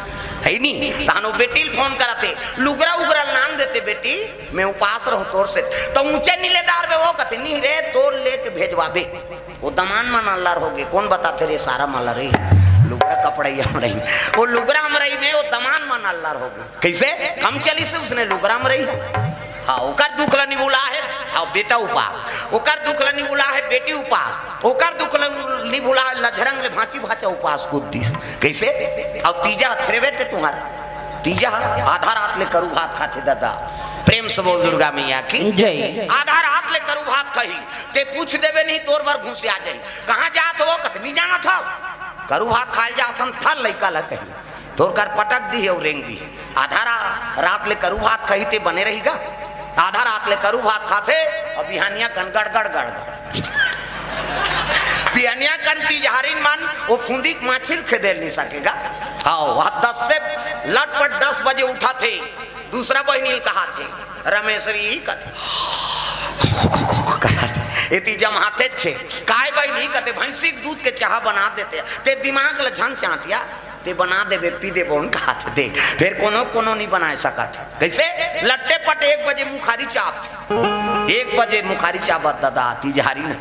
हे नी? तहन ओ बेटी ल फोन करत हे, लुगरा उगरा ल नान देते बेटी, मैं उपास रहूं तोर से। त ऊंचे नीलेदार में ओ कथे, नहीं रे, तोर लेके भेजवाबे। ओ दमान मन अल्लर होगे, कोन बताथे रे सारा माला रे? लुगरा कपड़ा ही हमरही। ओ लुगरा हमरही में ओ दमान मन अल्लर होगे। कइसे? कम चलिस हे उसने लुगरा हमरही हे। हाँ, ओकर दुख ल नहीं भुलाय हे। हाँ, बेटा उपास। ओकर दुख ल नहीं भुलाय हे, बेटी उपास। ओकर दुख ल नहीं भुलाय हे, लझरंग ले भांची भांचा उपास कूद दिस। कइसे? अउ तीजा थ्रेवेट तुम्हारा। तीजा आधा रात ले करू भात खाथे दादा। प्रेम से बोल दुर्गा मैया की। जय। आधा रात ले करू भात खाही, ते पूछ देबे नहीं, तोर बर घुसिया जाही। कहाँ जात हो? कथे नहीं जानत हव, करू भात खाय जात हन, थल लइका ल कही, तोर कर पटक दिही अउ रेंग दिही। आधा रा-, रात ले करू भात खाही ते बने रही गा? आधा रात ले करू भात खाथे अउ बिहानिया कन गड़गड़ गड़गड़। बिहानिया कन तीजहारिन मन ओ फुंदी के माछी ल खेदेल नहीं सके गा। हाँ, वह दस से लटपट दस बजे उठाथे, दूसरा बहिनी ल कहाथे, रमेश्वरी कथे, करत, एती जमाथे छे, काय बहिनी कथे, भैंसी के दूध के चाहा बना देते, ते दिमाग ल झन चाटिया, ते बना देबे, पी देबो, उन कहाथे दे। फिर कोनो, कोनो नहीं बनाय सकत। कइसे? लट्टे पट एक बजे मुखारी चाबथे। एक बजे मुखारी चाबत दादा, तीजहारी न।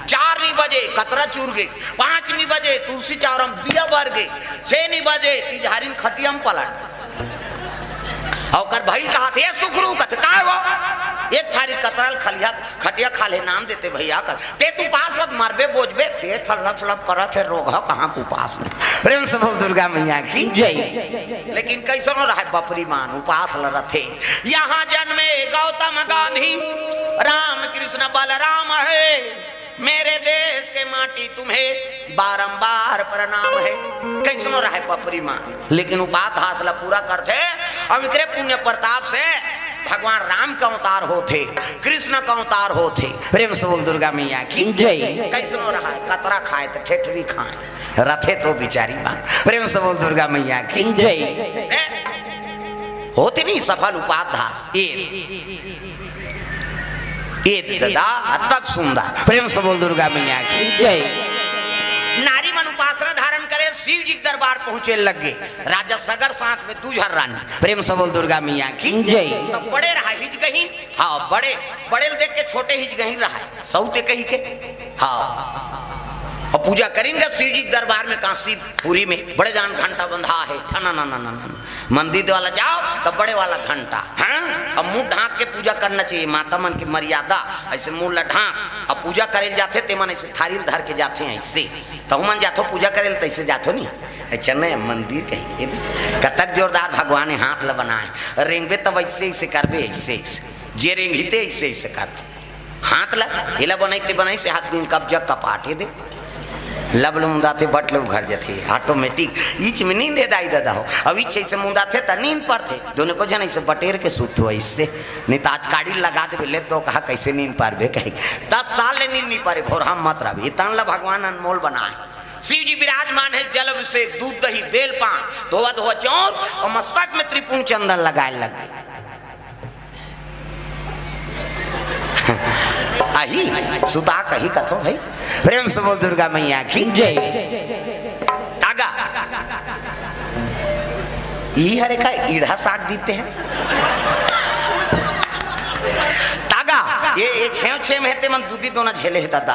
चार नहीं बजे कतरा चूर गे, पाँच नहीं बजे तुलसी चौरा म दिया बर गे, छह नहीं बजे तीजहारी न खटिया म पलट। अउ ओकर भई कहाथे, "ए सुखरू," कथे, "काय वो?" "एक थारी कतरा ल खलिहा, खटिया खाल्हे नाम देते भैया," कथे, "ते त उपास हस, मरबे बोजबे, पेट ह लप लप करत हे, रोग ह कहाँ के उपास नहीं।" प्रेम से बोल दुर्गा मैया की। जय। लेकिन कइसनो रहय बपरी मान, उपास ल रथे। यहाँ जन्मे गौतम गांधी, राम कृष्ण बलराम है। मेरे देश के माटी तुम्हें बारंबार प्रणाम है। कइसनो रहय बपरी मान, लेकिन उपास धास ल पूरा करथे, अउ एकरे पुण्य प्रताप से भगवान राम का अवतार होथे, कृष्ण का अवतार होथे। प्रेम से बोल दुर्गा मैया की। जय। कइसनो रहय, कतरा खाय त ठेठरी खाय, रथे तो बिचारी मान। प्रेम से बोल दुर्गा मैया की। जय। से होथे नहीं सफल उपास धास। ए ए ददा, अतक सुंदर। प्रेम से बोल दुर्गा मैया की। जय। नारी मन उपासना धारण करे, शिव जी के दरबार पहुंचे लगे। राजा सगर सांस में दू झन रानी। प्रेम से बोल दुर्गा मैया की। जय। तो बड़े रहा हिजगही। हाँ, बड़े, बड़े ल देख के छोटे हिजगही रहा। सौते कही के। हाँ। अउ पूजा करिन गा शिव जी के दरबार में, काशीपुरी में। बड़े जान घंटा बंधा हे, ठना ना ना ना ना। मंदिर वाला जाव त बड़े वाला घंटा, हाँ? अब मुंह ढांक के पूजा करना चाहिए, माता मन के मर्यादा। अइसे मुंह ला ढांक, अब पूजा करे ल जाथे ते मन अइसे थारी ल धर के जाथे अइसे। तहू मन जाथो पूजा करे ल, तइसे जाथो नहीं। अच्छा नहीं, मंदिर कही, कतक जोरदार भगवान हे, हाथ ला बनाय, रेंगबे तब अइसे अइसे करबे, अइसे अइसे, जे रेंगही ते अइसे अइसे करथे। हाथ ला, एला बनाई ते बनाई से हाथ दिन कब्जा कपाटे दे। लब ले मुंदाथे, बट ले उघर जथे, automatic। इच में नींद हे दाई ददा हो। अब इच अइसे मुंदाथे त नींद परथे। दोनों को झन अइसे बटेर के सुत हो अइसे। नहीं त आज काड़ी लगा देबे, ले दो कहा कइसे नींद पारबे कही। दस साल ले नींद नहीं पारे, भोरहा मत रहबे। ये तन ला भगवान अनमोल बनाय। शिव जी विराजमान हे, जल अभिषेक, दूध दही, बेल पान, धोवा धोवा चौर अउ मस्तक में त्रिपुंड चंदन लगाय लग गे। अही, सुता कही कथो भाई। प्रेम से बोल दुर्गा मैया की। जय। तागा। ई हरे का ईढ़ा साग दीते हैं। तागा, ये, ये छेव छेव में ते मन दूधी दोना झेले हे दादा।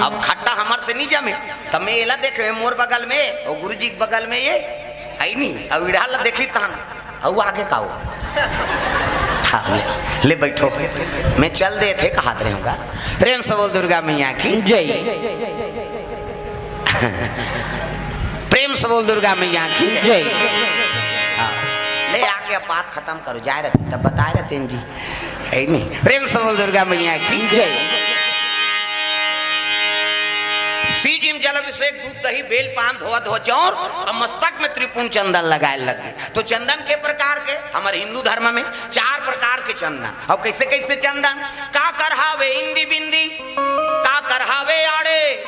अब खट्टा हमर से नहीं जमे, त मैं एला देखे मोर बगल में, ओ गुरुजी के बगल में ये, आई नहीं, अब ईढ़ा ला देखी तहन। अउ आगे का हो? हाँ, ले, ले बैठो। मैं चल देथे, कहात रहूंगा। प्रेम से बोल दुर्गा मैया की। जय। प्रेम से बोल दुर्गा मैया की। जय। हाँ, ले आके अब बात खत्म करो, जाय रथे, तब बताय रथे जी। हे नहीं? प्रेम से बोल दुर्गा मैया की। जय। शिव जी में जल अभिषेक, दूध दही, बेल पान, धोवा धोवा चौर अउ मस्तक में त्रिपुंड चंदन लगाय लग गे। तो चंदन के प्रकार के, हमर हिंदू धर्म में चार प्रकार के चंदन। अउ कइसे कइसे चंदन? काकर हावे इंदी बिंदी, काकर हावे आड़े,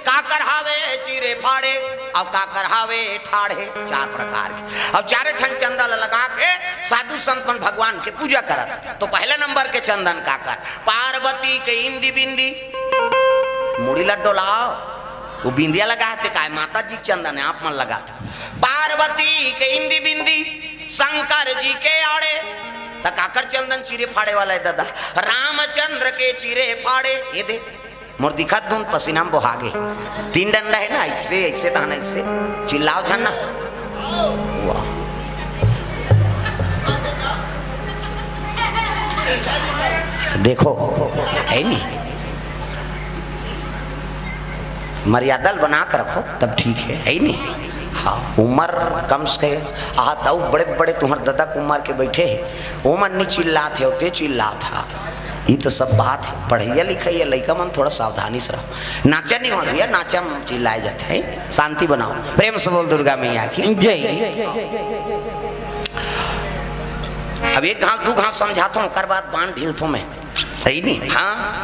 काकर करहावे चीरे फाड़े, अउ काकर हावे ठाढ़े, चार प्रकार के। अब चारे ठन चंदा ल लगा के साधु संत मन भगवान के पूजा करत। तो पहला नंबर के चंदन काकर, पार्वती के इंदी बिंदी, मुड़ी ल डोलाव, वो बिंदिया लगाथे काय, माता जी चंदन हे, आप मन लगाथव। पार्वती के इंदी बिंदी, शंकर जी के आड़े, त काकर चंदन चीरे फाड़े वाला हे दादा, रामचंद्र के चीरे फाड़े, ये दे मोर दिखत दुन पसीना म बोहागे। तीन डंडा हे ना, अइसे, अइसे तहन अइसे, चिल्लाव झन ना। वाह। देखो, हे नी? मर्यादा ल बना के रखो, तब ठीक हे, हे नी? हाँ, उमर कम से, हाँ, त अउ बड़े-बड़े तुम्हर ददा के उमर के बइठे हे, ओमन नी चिल्लात हे, ते चिल्लात हे। ई तो सब बात हे, पढ़इया लिखइया लइका मन थोड़ा सावधानी से रहो। नाचा नहीं हो भैया, नाचा म चिल्लाए जाथे, शांति बनाओ। प्रेम से बोल दुर्गा मैया की। जय। अब एक घाव, दू घाव समझाथों, ओकर बाद बांध ढीलथों मैं। सही नहीं? हाँ।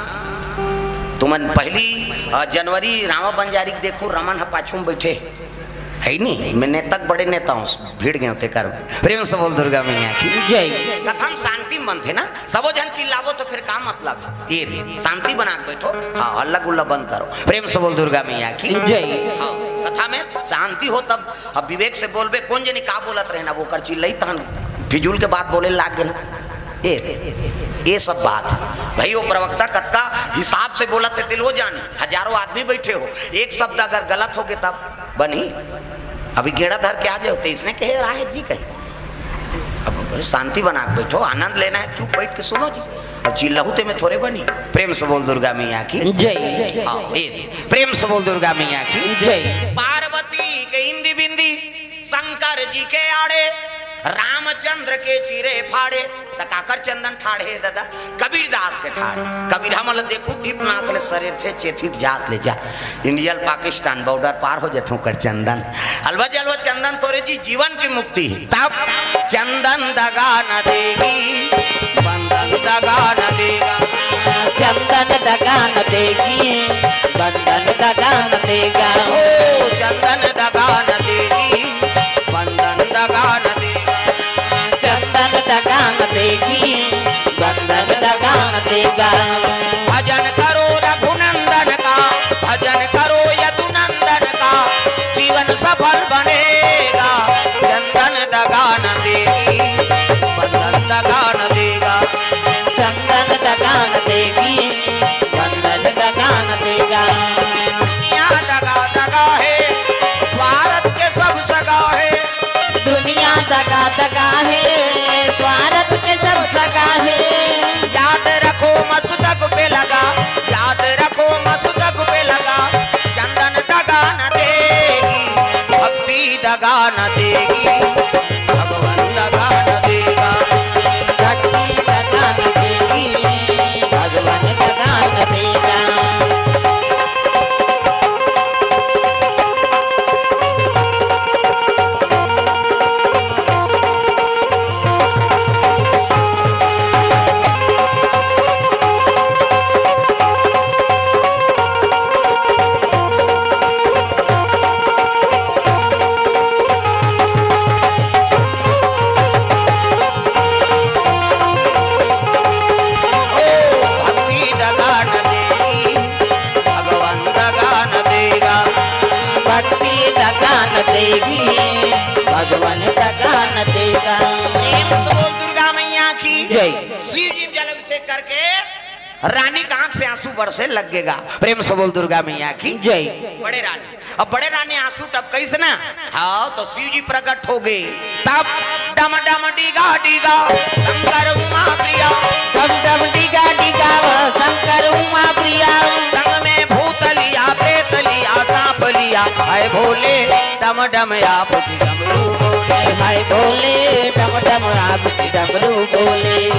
तुमन पहली, अ, जनवरी रामा बंजारी के देखो, रमन ह पाछू में बैठे। हे नी? मैं नेता के बड़े नेता हूँ, भिड़ गए तेकर। प्रेम से बोल दुर्गा मैया की। जय। कथा म शांति म बनथे ना, सबो झन चिल्लाबो तो फिर का मतलब? ये रे, शांति बना के बैठो। हाँ, हल्ला गुल्ला बंद करो। प्रेम से बोल दुर्गा मैया की। जय। हाँ, कथा में शांति हो तब। अब विवेक से बोलबे, कोन जनी का बोलत रहे ना, वो कर चिल्लाई तहन फिजूल के बात बोले लाग गे ना। ये, ये सब बात भाई, वो प्रवक्ता कतका हिसाब से बोलत हे, तेला वो जानी। हजारों आदमी बैठे हो, एक शब्द अगर गलत होगे तब बनी। अभी गेड़ा धर के आ जाओ, तो इसने कहे राहे जी कहे। अब शांति बना के बैठो, आनंद लेना है, चुप बैठ के सुनो जी। अब चिल्लाहू ते में थोड़े बनी। प्रेम से बोल दुर्गा मैया की। जय। हाँ, ये प्रेम से बोल दुर्गा मैया की। जय। पार्वती के इंदी बिंदी, शंकर जी के आड़े, रामचंद्र के चीरे फाड़े, त काकर चंदन ठाढ़े दादा? कबीरदास के ठाढ़े। कबीर हमन ल देखू, टिप नाक ले सरेरथे, चेथिक जात ले जा। इंडिया ल पाकिस्तान बॉर्डर पार हो जथे ओकर चंदन। अलवा जलवा चंदन तोरे जी जीवन की मुक्ति हे। तब चंदन दगा न देगी, बंधन दगा न देगा। चंदन दगा न देगी, बंधन दगा न देगा। ओ चंदन दगा न देगी, बंधन दगा न देगा। चंदन दगा न देगी, बंधन दगा न देगा। भजन करो रघुनंदन का, भजन करो यदुनंदन का, जीवन सफल बनेगा। चंदन दगा न देगी, बंधन दगा न देगा। चंदन दगा न देगी, बंधन दगा न देगा। दुनिया दगा दगा हे, स्वार्थ के सब सगा हे। दुनिया दगा दगा हे, स्वार्थ के सब सगा हे। याद रखो मस्तक पे लगा, याद रखो मस्तक पे लगा। चंदन दगा न देगी, भक्ति दगा न देगी, भगवान दगा न देगा। भक्ति दगा न देगी, भगवान दगा न देगा। ओ भक्ति दगा न देगी, भगवान दगा न देगा। भक्ति दगा न देगी, भगवान दगा न देगा। प्रेम से बोल दुर्गा मैया की। जय। शिव जी में जल अभिषेक करके रानी के आंख से आंसू बरसे लगेगा। प्रेम से बोल दुर्गा मैया की। जय। बड़े रानी, अब बड़े रानी आंसू टपकइस ना, हाँ, तो शिव जी प्रकट हो गए। तब डम डम डीगा डीगा शंकर उमा प्रिया। डम डम डीगा डीगा शंकर उमा प्रिया। संग में भूत लिया, प्रेत लिया, सांप लिया, हाय भोले डम डम आप जी डमरू बोले। हाय भोले डम डम आप जी डमरू बोले।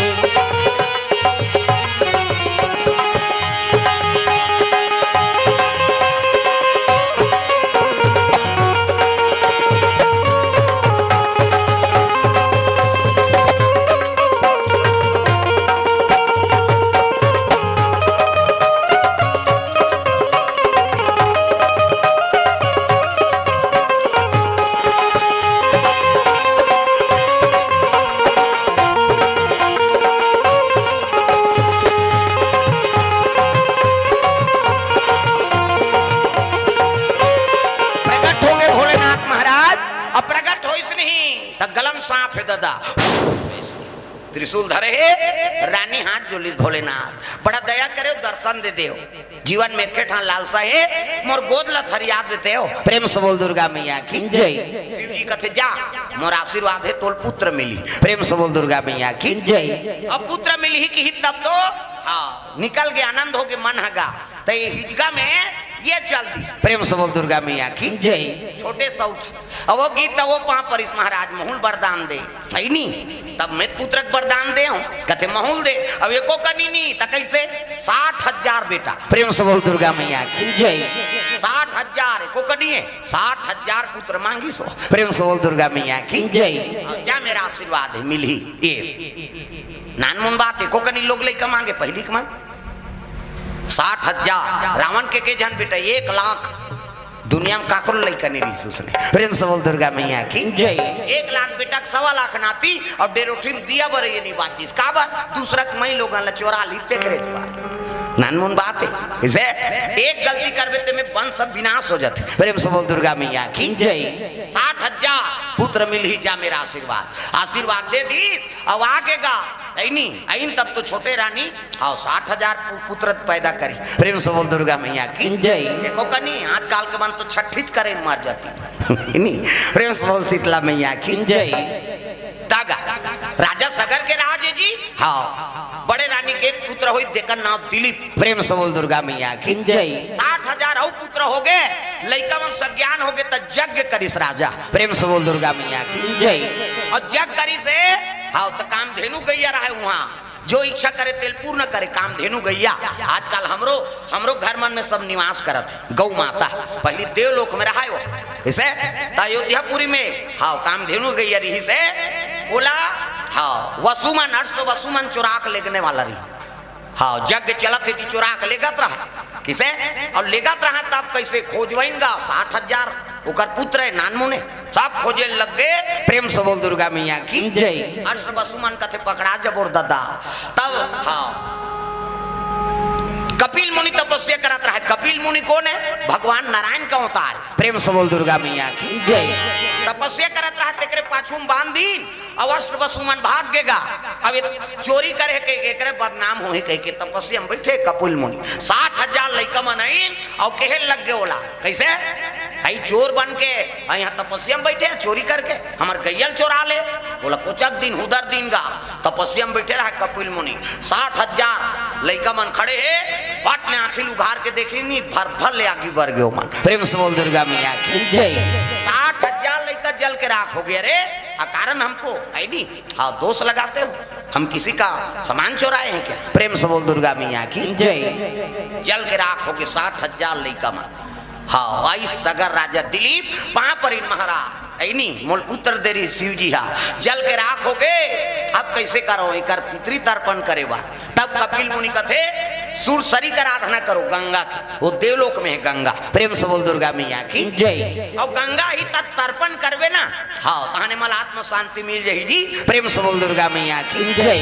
हे दादा, त्रिशूल धरे हे, रानी हाथ जोड़िस, भोलेनाथ बड़ा दया करे, दर्शन दे देव। जीवन में एके ठन लालसा हे, मोर गोद ला थरिया दे देव। प्रेम से बोल दुर्गा मैया की जय। शिव जी कथे, जा, मोर आशीर्वाद हे, तोल पुत्र मिली। प्रेम से बोल दुर्गा मैया की जय। अब पुत्र मिलही किही तब तो, हाँ, निकल गे, आनंद हो गे मन हगा। त ये हिजगा में ये चल दिस। प्रेम से बोल दुर्गा मैया की जय। छोटे सउत। अब वो गीत त वो पाँव परिस, महाराज महूँ ल वरदान दे। सही नी? तब मैं पुत्र के वरदान दे हूँ, कथे महूँ ल दे। अब एको कनी नी, त कैसे? साठ हजार बेटा। प्रेम से बोल दुर्गा मैया की जय। साठ हजार, एको कनी हे, साठ हजार पुत्र मांगिस हो। प्रेम से बोल दुर्गा मैया की जय। अब जा, मेरा आशीर्वाद हे, मिलही। ये नानमुन बात हे, एको कनी लोग लइका मांगे, पहिली के मन साठ हजार, रावण के के झन बेटा, एक लाख। दुनिया में काकरो लइका नहीं रहिस उसने। प्रेम से बोल दुर्गा मैया की जय। एक लाख बेटा के सवा लाख नाती, अउ डेरोठी में दिया बर ये नहीं बाचिस। काबर? दूसरा के मई लोगन ला चोरा ली, तेकरे दुआर। नानमुन बात हे। इसे एक गलती करबे ते में वंश सब विनाश हो जाथे। प्रेम से बोल दुर्गा मैया की जय। साठ हजार पुत्र मिलही, जा मेरा आशीर्वाद। आशीर्वाद दे दिस, अब आगे गा, अइनी, अइन तब तो छोटे रानी, हाँ, साठ हजार पु-, पुत्र पैदा करी। प्रेम से बोल दुर्गा मैया की जय। एको कनी, आजकल के मन तो छठीच करे मर जाती। नी, प्रेम से बोल शीतला मैया की जय। तागा, राजा सगर के राज हे जी, हाँ, बड़े रानी के एक पुत्र होइस, तेकर नाम दिलीप। प्रेम से बोल दुर्गा मैया की जय। साठ हजार अउ पुत्र हो गे, लइका मन सज्ञान हो गे, त यज्ञ करिस राजा। प्रेम से बोल दुर्गा मैया की जय। अउ यज्ञ करिस हे, हाँ, त कामधेनु गैया रहे उहाँ, जो इच्छा करे तेल पूर्ण करे, कामधेनु गैया। आजकल हमरो, हमरो घर मन में सब निवास करत हे गौ माता। पहिली देवलोक में रहे वो, कइसे? त अयोध्यापुरी में, हाँ, कामधेनु गैया रहिस हे, ओला, हाँ, वसुमन, अश्व वसुमन चोरा के लेगने वाला रही। हाँ, यज्ञ चलत हे जी, चोरा के लेगत रहा। कइसे? अउ लेगत रहा तब कइसे? खोजवइन गा, साठ हजार ओकर पुत्र हे, नानमुन हे, सब खोजे लग गे। प्रेम से बोल दुर्गा मैया की जय। अश्व वसुमन कथे पकड़ा जबोर दादा। तब, हाँ, कपिल मुनि तपस्या करत रहा। कपिल मुनि कोन हे? भगवान नारायण के अवतार। प्रेम से बोल दुर्गा मैया की जय। तपस्या करत रहा, तेकरे पाछू में बांध दीन। अउ अश्व वसुमन भाग गे गा। अब ये चोरी करे के, एकरे बदनाम होही कहिके तपस्या में बइठे कपिल मुनि। साठ हजार लइका मन आइन अउ कहे लग गे ओला, कइसे? हई चोर बन के, हई इहाँ तपस्या में बइठे, चोरी करके हमर गैया ल चोरा ले। ओला कोचक दीन, हुदर दीन गा। तपस्या में बइठे रहा कपिल मुनि। साठ हजार लइका मन खड़े हे, फट ले आँखी ल उघार के देखिन, भर भर ले आगी बर गे ओमन। प्रेम से बोल दुर्गा मैया की जय। साठ हजार लइका जल के राख हो गे रे। अ कारण हमको, अइनी, हाँ, दोष लगाते हो, हम किसी का सामान चोराए हैं क्या? प्रेम से बोल दुर्गा मैया की जय। जल के राख हो गे साठ हजार लइका मन। हाँ, अइस सगर राजा दिलीप पाँव परिन महाराज, अइनी, मोल पुत्र दे रहिस शिव जी हा, जल के राख हो गे, अब कइसे करँव, एकर पितृ तर्पण करे बर। तब कपिल मुनि कथे, सुरसरी के आराधना करो, गंगा के, वो देवलोक में हे गंगा। प्रेम से बोल दुर्गा मैया की जय। अउ गंगा ही तक तर्पण करबे ना, हाँ, तहने मोला आत्म शांति मिल जाही जी। प्रेम से बोल दुर्गा मैया की जय।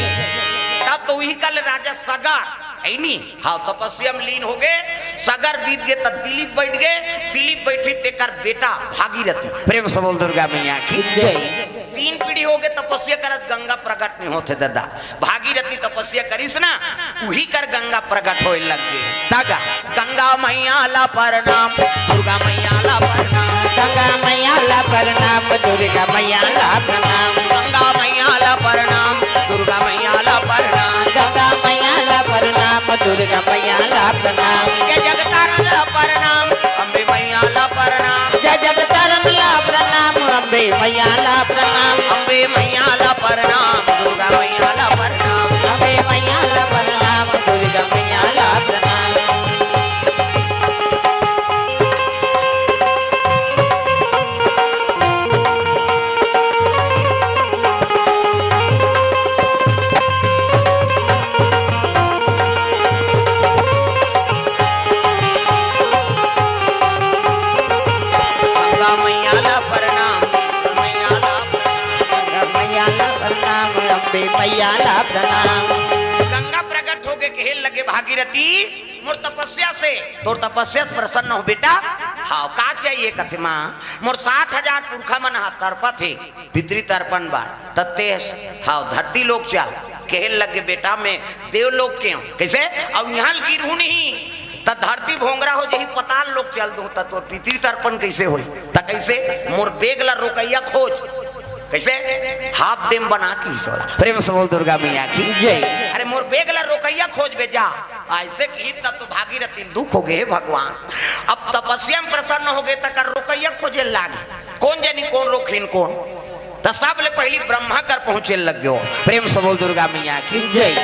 तब तो उही काल राजा सगर, अइनी, हाँ, तपस्या में लीन हो गे, सगर बीत गे, त दिलीप बइठ गे, दिलीप बइठे तेकर बेटा भागीरथी। प्रेम से बोल दुर्गा मैया की जय। तीन पीढ़ी हो गे तपस्या करत, गंगा प्रकट नहीं होत हे दादा। भागीरथी तपस्या करिस ना, उही कर गंगा प्रकट होए लग गे। तगा, गंगा मैया ला प्रणाम, दुर्गा मैया ला प्रणाम। गंगा मैया ला प्रणाम, दुर्गा मैया ला प्रणाम। गंगा मैया ला प्रणाम, दुर्गा मैया ला प्रणाम। गंगा मैया ला प्रणाम, दुर्गा मैया ला प्रणाम। जय जगतारण ला प्रणाम, अम्बे मैया ला प्रणाम। जय जगतारण ला प्रणाम, अम्बे मैया ला प्रणाम। अम्बे मैया ला प्रणाम, दुर्गा मैया ला प्रणाम। अम्बे मैया ला प्रणाम, दुर्गा मैया ला प्रणाम। गंगा मैया ला प्रणाम, मैया ला प्रणाम। गंगा मैया ला प्रणाम, अम्बे मैया ला प्रणाम। गंगा प्रकट होके कहे लगे, भागीरथी, मोर तपस्या से, तोर तपस्या से प्रसन्न हो बेटा। हाँ, का चाहिए? कथे माँ, मोर साठ हजार पुरखा मन हा तड़पत हे, पितृ तर्पण बर। त तें, हाँ, धरती लोक चल। कहे लगे, "बेटा, मैं देव लोक के हूँ।" कइसे? "अउ इहाँ ल गिरहूँ नहीं, त धरती भोंगरा हो जही, पताल लोक चल दूँ, त तोर पितृ तर्पण कइसे होही?" त कइसे? "मोर बेग ला रोकइया खोज।" कइसे? हाथ देम बना के ही सोला। प्रेम से बोल दुर्गा मैया की जय। "अरे, मोर बेग ला रोकइया खोज बे जा।" अइसे किही तब तो भागीरथी ल दुख होगे, "हे भगवान, अब तपस्या म प्रसन्न होगे, त कर रोकइया खोजे लागे, कोन जनी कोन रोकहिन कोन।" त सबले पहिली ब्रह्मा कर पहुँचे लग गयो। प्रेम से बोल दुर्गा मैया की जय।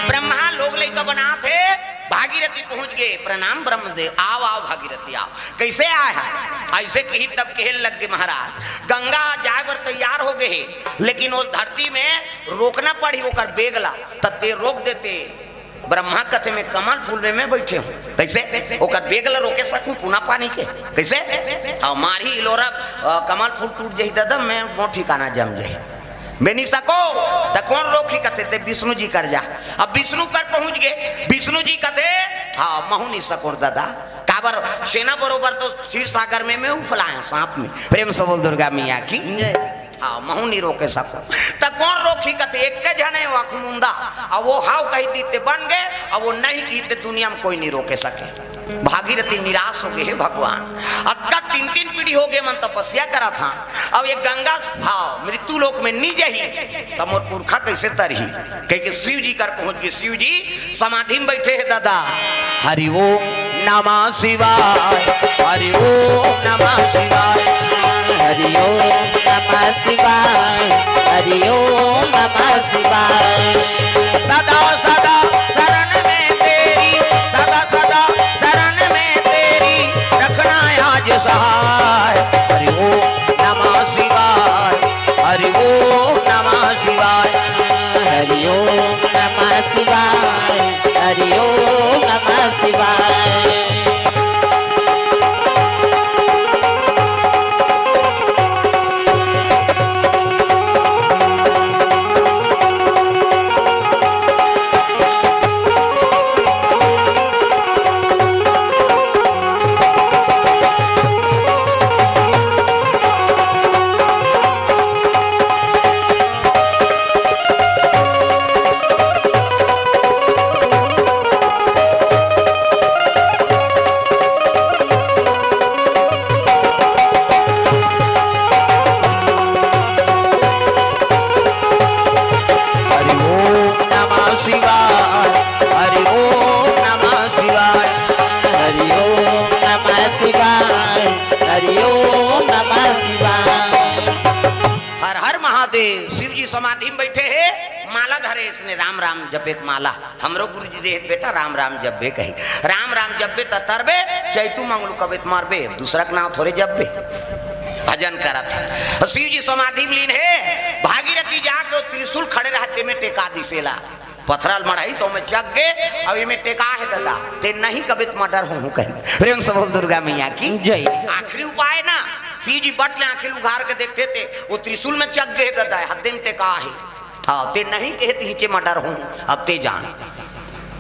ब्रह्मा लोग लइका बनात हे, भागीरथी पहुँच गे। "प्रणाम ब्रह्मदेव।" "आव, आव भागीरथी, आव।" "कइसे आय हस?" अइसे किही तब कहे लग गे, "महाराज, गंगा जाय बर तैयार होगे हे, लेकिन ओ धरती में रोकना पड़ही ओकर बेग ला, त तें रोक देते।" ब्रह्मा कथे, "मैं कमल फूल में मैं बइठे हूँ।" कइसे? "ओकर बेग ला रोके सकहूँ पुना पानी के?" कइसे? "हाँ, मारही इलोरा, अ, कमल फूल टूट जही ददा, मैं मोर ठिकाना जम जही।" "बे नइ सको।" "त कोन रोकही?" कथे, "तें विष्णु जी कर जा।" अब विष्णु कर पहुँच गे। विष्णु जी कथे, "हाँ, महूँ नइ सकों ददा।" "काबर?" "छेना बरोबर तो क्षीर सागर में मैं उफलाय हँव साँप में।" प्रेम से बोल दुर्गा मैया की जय। "हाँ, महूँ नइ रोके सकों।" "त कोन रोकही?" कथे, "एक्के झन हे, ओ आँखमुंदा, अउ ओ हव कही दिही ते बन गे, अउ ओ नहीं किही ते दुनिया म कोई नइ रोके सके।" भागीरथी निराश होगे, "हे भगवान, अतका तीन तीन पीढ़ी होगे मन तपस्या करत हन, अउ ये गंगा, हाँ, मृत्यु लोक में नइ जही, त मोर पुरखा कइसे तरही?" कहिके शिव जी कर पहुँच गे। शिव जी समाधि में बइठे हे ददा। हरि ओम नमः शिवाय, हरि ओम नमः शिवाय, हरि ओम नमः शिवाय, हरि ओम नमः शिवाय। सदा सदा शरण में तेरी, सदा सदा शरण में तेरी, रखना आज सहाय। हरि ओम नमः शिवाय, हरि ओम नमः शिवाय, हरि ओम नमः शिवाय, हरि ओम नमः शिवाय। हरि ओम नमः शिवाय, हरि ओम नमः शिवाय, हरि ओम नमः शिवाय, हरि ओम नमः शिवाय। हर हर महादेव। शिव जी समाधि में बइठे हे, माला धरे हे इसने, राम राम जपे के माला। हमरो गुरुजी दे हे बेटा, राम राम जपबे कही। राम राम जपबे त तरबे, चैतू मंगलू कबे त मरबे, दूसरा के नाम थोरे जपबे। भजन करत हे। अउ शिव जी समाधि में लीन हे, भागीरथी जाके ओ त्रिशूल खड़े रहिथे तेमे टेका दिस एला। पथरा ल मढ़ाइस, ओमे चघ गे, अउ एमे टेका हे ददा, तें नहीं कबे त मर्डर होहूँ कही। प्रेम से बोल दुर्गा मैया की जय। आखिरी उपाय ना, शिव जी बट ले आँखी ल उघार के देखथे ते, ओ त्रिशूल में चघ गे हे ददा, हद्दे में टेका हे। हाँ, तें नहीं कहे त हिचे मर्डर होहूँ, अब तें जान।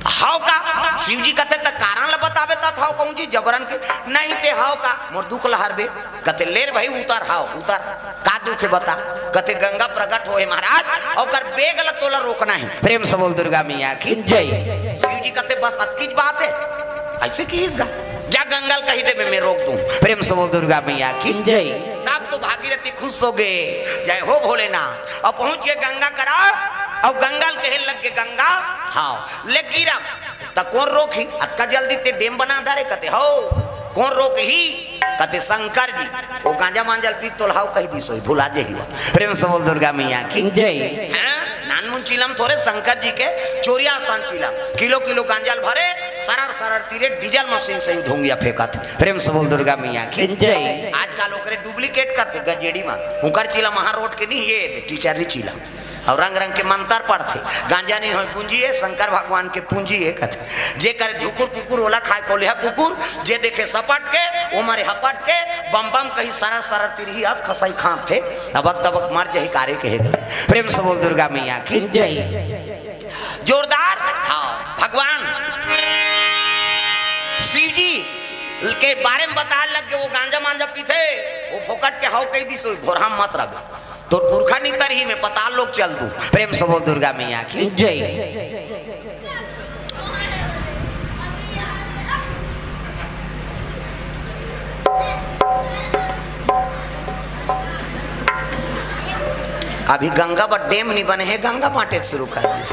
हव का? शिव जी कथे, "त कारण ल बताबे, त हव कहूँ जी, जबरन के।" "नहीं, तें हव का? मोर दुख ल हरबे।" कथे, "ले रे भाई, उतर, हव, उतर। का दुख हे बता?" कथे, "गंगा प्रकट होहे महाराज, ओकर बेग ल तोला रोकना हे।" प्रेम से बोल दुर्गा मैया की जय। शिव जी कथे, "बस अतकीच बात हे?" अइसे किहिस गा, "जा गंगा ल कहि देबे, मैं रोक दूँ।" प्रेम से बोल दुर्गा मैया की जय। तब तो भागीरथी खुश होगे, "जय हो भोलेनाथ।" अउ पहुँच गे गंगा करा, अउ गंगा ल कहे लग गे, "गंगा, हाँ, ले गिरव।" "त कोन रोकही? अतका जल्दी तें डेम बना डारे?" कथे, "हव, कोन रोकही?" कथे, "शंकर जी।" ओ गांजा मांजा ल पीथे त ओला हव कहि दिस होही, भुला जही वा। प्रेम से बोल दुर्गा मैया की जय। हाँ, नानमुन चिलम थोरे शंकर जी के, चोरिया असन चिलम, किलो किलो गांजा ल भरे, सरर सरर तीरे डीजल मशीन सही धोंगिया फेंकत। प्रेम से बोल दुर्गा मैया की जय। आजकल ओकरे डुप्लीकेट करथे गंजेड़ी मन, उंकर चिलम महारोड के नहीं, ये टीचर री चिलम। अउ रंग रंग के मंतर पढ़थे, गांजा नहीं होय गुंजी हे, शंकर भगवान के पूंजी हे कथे। जे करे धुकुर कुकुर ओला खाय कोलिहा कुकुर, जे देखे सपट के ओ मरे हपट के, बम बम कही सरर सरर तिरही अस खसई खांपथे, अबक तबक मर जही कारे कहे गले। प्रेम से बोल दुर्गा मैया की जय। जोरदार। हाँ, भगवान शिव जी के बारे में बताय लग गे, ओ गांजा मांजा पीथे, ओ फोकट के हव कहि दिस होही, भोरहा मत रबे। तोर पुरखा नितर ही में पताल लोक चल दू। प्रेम से बोल दुर्गा मैया की। जय। अभी गंगा बर डेम नहीं बने हे, गंगा बांटे के शुरू कर दिस।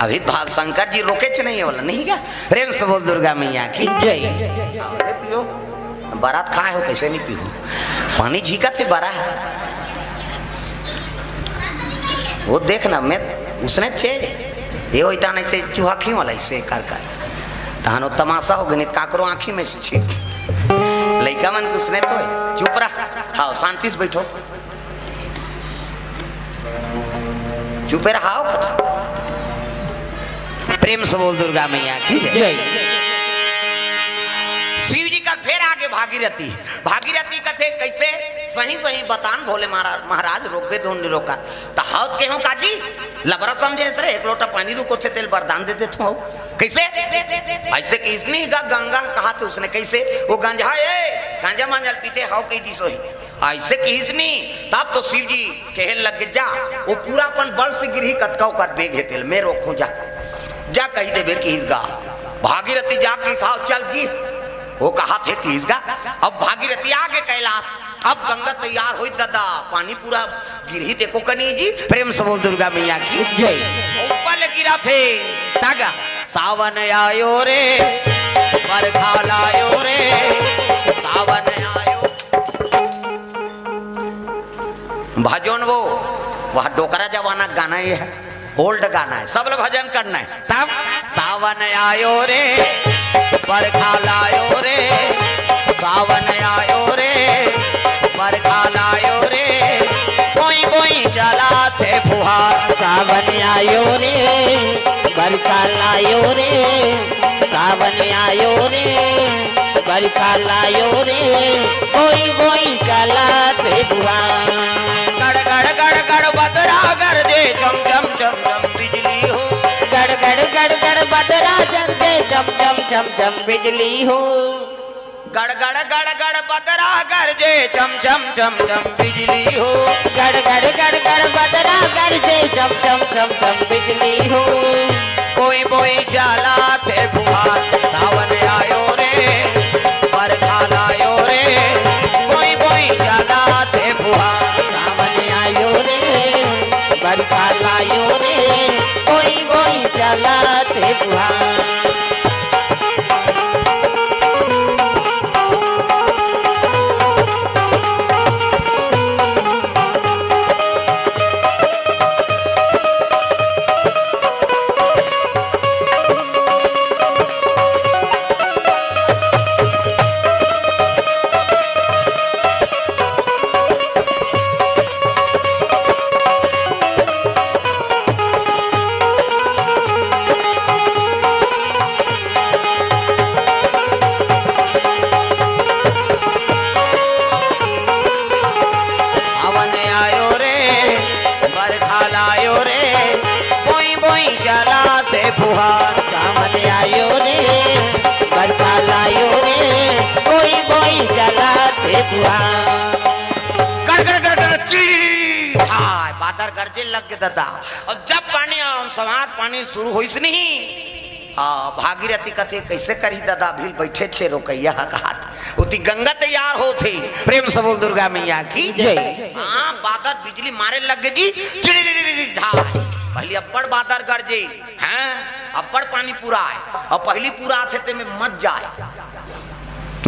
अभी भाव शंकर जी रोकेच नहीं हे वाला, नहीं क्या? प्रेम से बोल दुर्गा मैया की। जय। बारात खाए हो, कैसे नहीं पीहू? पानी झींकत हे, बरा हे। वो देखना, मैं उसने चे, ये होता नहीं से चूहा खी वाला इसे कर कर। तहन वो तमाशा हो गए, नहीं तो काकरो आँखी में से छीट। लइका मन के उसने तो है। चुप रह। हाँ, शांति से बैठो। चुपे रहा हो। प्रेम से बोल दुर्गा मैया की जय। जय। शिव जी का फेर आगे भागीरथी। भागीरथी कथे कैसे? सही सही बतान भोले महाराज, महाराज रोकबे धुन निरोका। त हौत के हो काजी? लबरा समझे सरे, एक लोटा पानी रुको थे, तेल वरदान दे देते हो। कैसे? ऐसे कि इसने गा गंगा कहा थे उसने, कैसे? वो गंजा ए, गांजा मांजल पीते हौ कही दिसो ही। ऐसे किहिस नी, तब तो शिव जी कहे लग गे, "जा, वो पूरा अपन बल से गिरही, कतका ओकर बेग हे तेल, मैं रोकहूँ, जा, जा," कही देबे किहिस गा। भागीरथी जा किहिस, "हाव, चल गी।" वो कहा थे किहिस गा। अब भागीरथी आगे कैलाश, अब गंगा तैयार होई दादा, पानी पूरा गिरही देखो कनी जी। प्रेम से बोल दुर्गा मैया की जय। ऊपर ले गिरा थे, तागा, "सावन आयो रे, बरखा लायो रे, सावन आयो।" भजन वो, वह डोकरा जमाना गाना ये है, ओल्ड गाना है, सब लोग भजन करना है। तब सावन आयो रे, बरखा लायो रे, सावन आयो रे, बरखा लायो रे, कोई कोई चला थे फुहार। सावन आयो रे, बरखा लायो रे, सावन आयो रे, बरखा लायो रे, कोई कोई चला थे फुहार। गड़ गड़ गड़ गड़ बदरा गरजे, चम चम चम चम बिजली हो। गड़ गड़ गड़ गड़ बदरा गरजे, चम चम चम चम बिजली हो। गड़ गड़ गड़ गड़ बदरा गरजे, चम चम चम चम बिजली हो। गड़ गड़ गड़ गड़ बदरा गरजे, चम चम चम चम बिजली हो। कोई बोई चला थे फुहार, सावन आयो रे, बरखा लायो रे। कोई बोई चला थे फुहार। सावन आयो रे, बरखा लायो रे, कोई बोई चला थे फुहार। सावन आयो रे, बरखा लायो रे, बोई बोई चला थे फुहार। सावन आयो रे, बरखा लायो रे, बोई बोई चला थे फुहार। कर कर कर कर ची, हाय, बादर गरजे लग गे दादा। और जब पानी, हम सवार पानी शुरू होइस नहीं, हाँ, भागीरथी कथे, "कैसे करी दादा, अभी बैठे छे रोकैया ह कहात।" उती गंगा तैयार होथे। प्रेम से बोल दुर्गा मैया की जय। हाँ, बादर बिजली मारे लग गे जी, चिड़ी ढाय। पहली अब्बड़ बादर गरजे, हाँ, अब्बड़ पानी पूरा आय, और पहली पूरा आथे ते में मत जाय।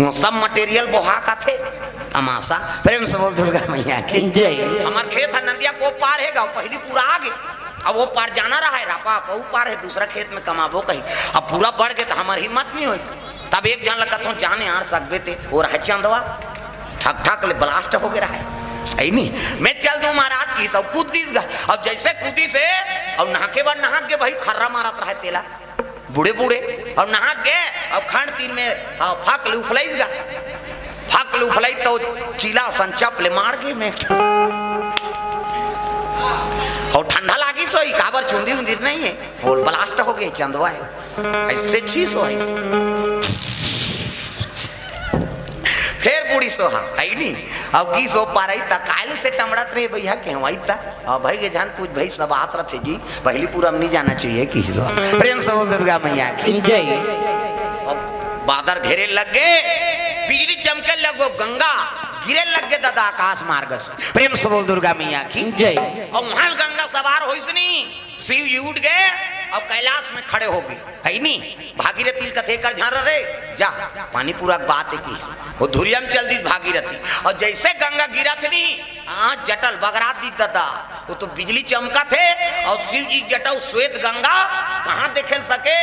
वो सब मटेरियल बोहा का थे, तमाशा। प्रेम से बोल दुर्गा मैया की जय। हमार खेत है नदिया को पार है गा, पहली पूरा आगे, अब वो पार जाना रहा है, रापा, अब वो पार है, दूसरा खेत में कमाबो कही। अब पूरा बढ़ गे तो हमार हिम्मत नहीं होई। तब एक जन ला कथों, "जाने यार सकबे ते, वो रहे चंदवा, ठक ठक ले ब्लास्ट हो गे रहा है, है नी? मैं चल दूं महाराज" किहिस, कूद दिस गा। अब जैसे कूदिस हे, अब नहाके बाद नहाके भाई खर्रा मारत रहे तेला, बूढ़े बूढ़े, अब नहाके गे, अब खंड तीन में, हाँ, फाक ले उफलाइस गा। फाक ले उफलाई तो चीला संचप ले मार गे में। और ठंडा लागिस होई, काबर चुंदी उंदी नहीं है, और ब्लास्ट हो गे चंदवा है, ऐसे चीज हो है। फेर बूढ़ी सोहा, है नी? अब की सो पारई त काल से टमड़त रहे भैया, के हवाई त। अब भाई के जान पूछ भाई, सब आत रथे जी, पहली पूरा हम नहीं जाना चाहिए कि सो। प्रेम से बोल दुर्गा मैया की। जय। अब बादर घेरे लग गए, बिजली चमके लगो, गंगा गिरे लग गए दादा आकाश मार्ग से। प्रेम से बोल दुर्गा मैया की। जय। और वहां गंगा सवार होइस नी, शिव जी उठ गए और कैलाश में खड़े हो गए, है नी? भागीरथी ल कथे कर झार रे, जा, पानी पूरा बात है की। वो धुरिया में चल दी भागीरथी, और जैसे गंगा गिरा थे नी, हाँ, जटा ल बगरा दी दादा। वो तो बिजली चमका थे, और शिव जी जटा श्वेत गंगा कहाँ देखे सके?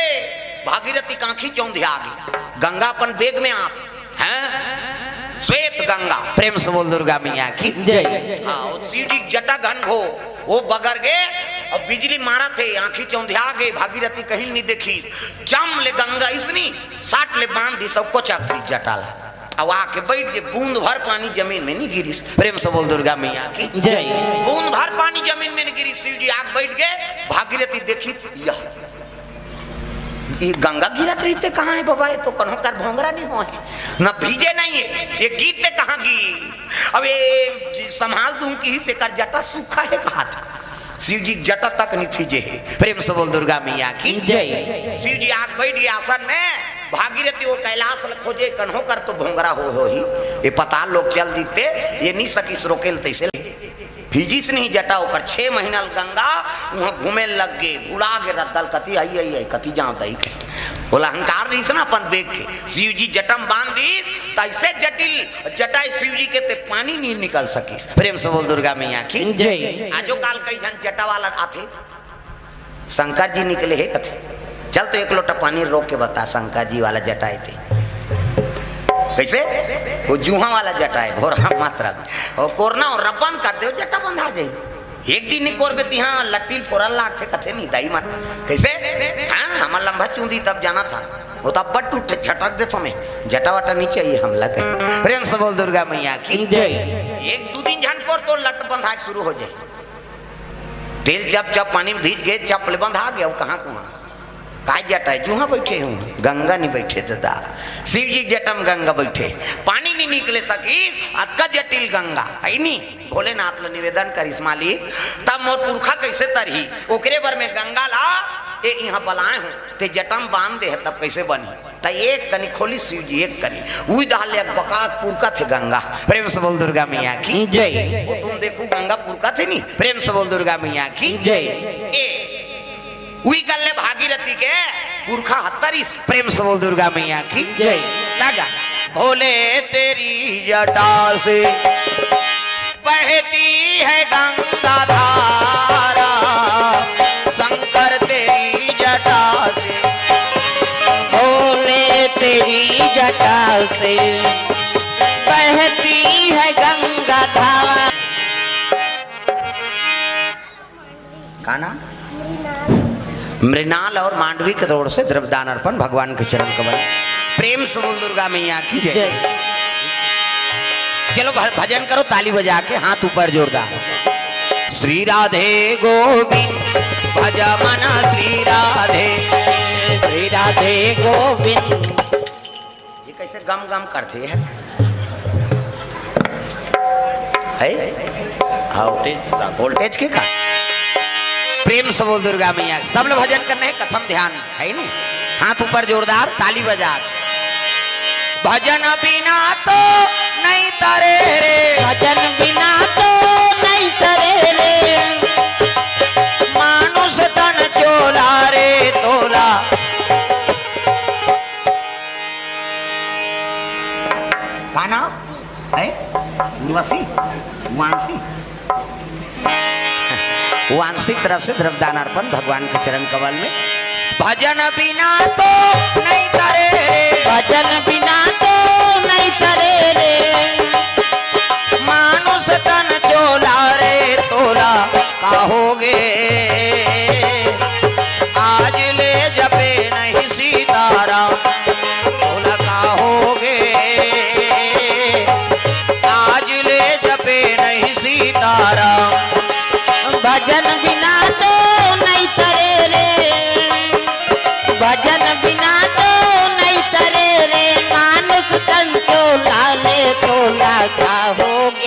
भागीरथी कांखी चौंधिया गई, गंगा अपन बेग में आत हैं? श्वेत गंगा। प्रेम से बोल दुर्गा मैया की। जय। हाँ, वो शिव जी जटा घन घो, वो बगर गए, और बिजली मारा थे, आंखी चौंधिया गए, भागीरथी कहीं नहीं देखी। जम ले गंगा इसनी, साट ले बांध दी, सबको चक दी जटा ला। अब आके बैठ गए, बूंद भर पानी जमीन में नहीं गिरी। प्रेम से बोल दुर्गा मैया की। जय। बूंद भर पानी जमीन में नहीं गिरी। शिव जी आके बैठ गए, भागीरथी देखी, यह ये गंगा गिरत रहिते कहाँ है बाबा? ये तो कन्हो कर भोंगरा नहीं हो है, न भीजे नहीं है, ये गिरते कहाँ गी? अब ये संभाल दूं कि से कर जटा सूखा है कहा था। शिव जी जटा तक नहीं भीजे है। प्रेम से बोल दुर्गा मैया की। जय। शिव जी आके बैठ गए आसन में, भागीरथी वो कैलाश ल खोजे, कन्हो कर तो भोंगरा हो हो ही, ये पताल लोग चल दीते, ये नहीं सकिस रोकेल तैसे। भीजिस नहीं जटा ओकर, छह महीना ल गंगा उहाँ घूमे लग गे, भुला गे रद्दा ल कति आई, आई, आई, कति जाँव दई कहे। बोला अहंकार रहिस ना अपन बेग के, शिव जी जटा म बांध दी, त ऐसे जटिल जटा शिव जी के ते पानी नहीं निकल सकिस। प्रेम से बोल दुर्गा मैया की। जय। आजो काल कई झन जटा वाला आथे, शंकर जी निकले हे कथे, चल तो एक लोटा पानी रोक के बता, शंकर जी वाला जटा हे ते। कैसे? वो जूहा वाला जटा हे, भोरा मात्रा में। और कोरना और रब्बन कर दे, जटा बंधा जाए। एक दिन नहीं कोरबे तिहाँ लट्टी ल फोरन लागथे कथे नहीं दाई मन। कैसे? हाँ, हमर लंबा चूंदी तब जाना था। वो तो अब्बड़ टूट झटक देथो मैं। जटा वटा नहीं चाहिए हमला कहे। प्रेम से बोल दुर्गा मैया की। जय। एक दू दिन झन कोर तो लट बंधा के शुरू हो जाए। तेल चप चप पानी में भीज गए, चप ले बंधा गए, अब कहाँ कुहाँ? काय जटा हे? जूहा बैठे हूँ, गंगा नहीं बैठे दादा। शिव जी जटा म गंगा बैठे, पानी नहीं निकले सकी, अतका जटिल गंगा, है नी? भोलेनाथ ल निवेदन करिस मालिक, तब मोर पुरखा कैसे तरही? ओकरे बर में गंगा ला ए इहाँ बलाए हूँ, ते जटा म बांध दे हे, तब कैसे बनही? त एक कनी खोली शिव जी, एक कनी। उई डाल ले बका पुरका थे गंगा। प्रेम से बोल दुर्गा मैया की। जय। वो तुम देखो गंगा पुरका थे नी। प्रेम से बोल दुर्गा मैया की। जय। ए, उई कर ले भागीरथी के पुरखा हत्तरिस। प्रेम से बोल दुर्गा मैया की। जय। तागा। भोले तेरी जटा से बहती है गंगा धारा, शंकर तेरी जटा से। भोले तेरी जटा से बहती है गंगा धारा। का नाम? मृणाल और मांडवी के ओर से द्रव्यदान अर्पण भगवान के चरण कमल। प्रेम से बोल दुर्गा मैया की जय। जय। चलो भ-, भजन करो, ताली बजा के, हाथ ऊपर जोरदार। श्री राधे गोविंद भज मन श्री राधे, श्री राधे गोविंद। ये कैसे गम गम करथे है? है? हाँ, वोल्टेज, वोल्टेज के का? प्रेम से बोल दुर्गा मैया। सब लोग भजन करने हैं, कथम ध्यान है नी? हाथ ऊपर जोरदार, ताली बजा। भजन बिना तो नहीं तरे रे, भजन बिना तो नहीं तरे रे। मानुष तन चोला रे तोला। का नाम है? उर्वशी? वांशी? वांशिक तरफ से द्रव्यदान अर्पण भगवान के चरण कमल में। भजन बिना तो नहीं तरे रे, भजन बिना तो नहीं तरे रे। मानुष तन चोला रे तोला, का होगे? आज ले जपे नहीं सीताराम, तोला का होगे? आज ले जपे नहीं सीताराम। भजन बिना तो नहीं तरे रे, भजन बिना तो नहीं तरे रे। मानुष तन चोला रे तोला, का होगे?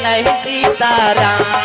नहीं सीताराम।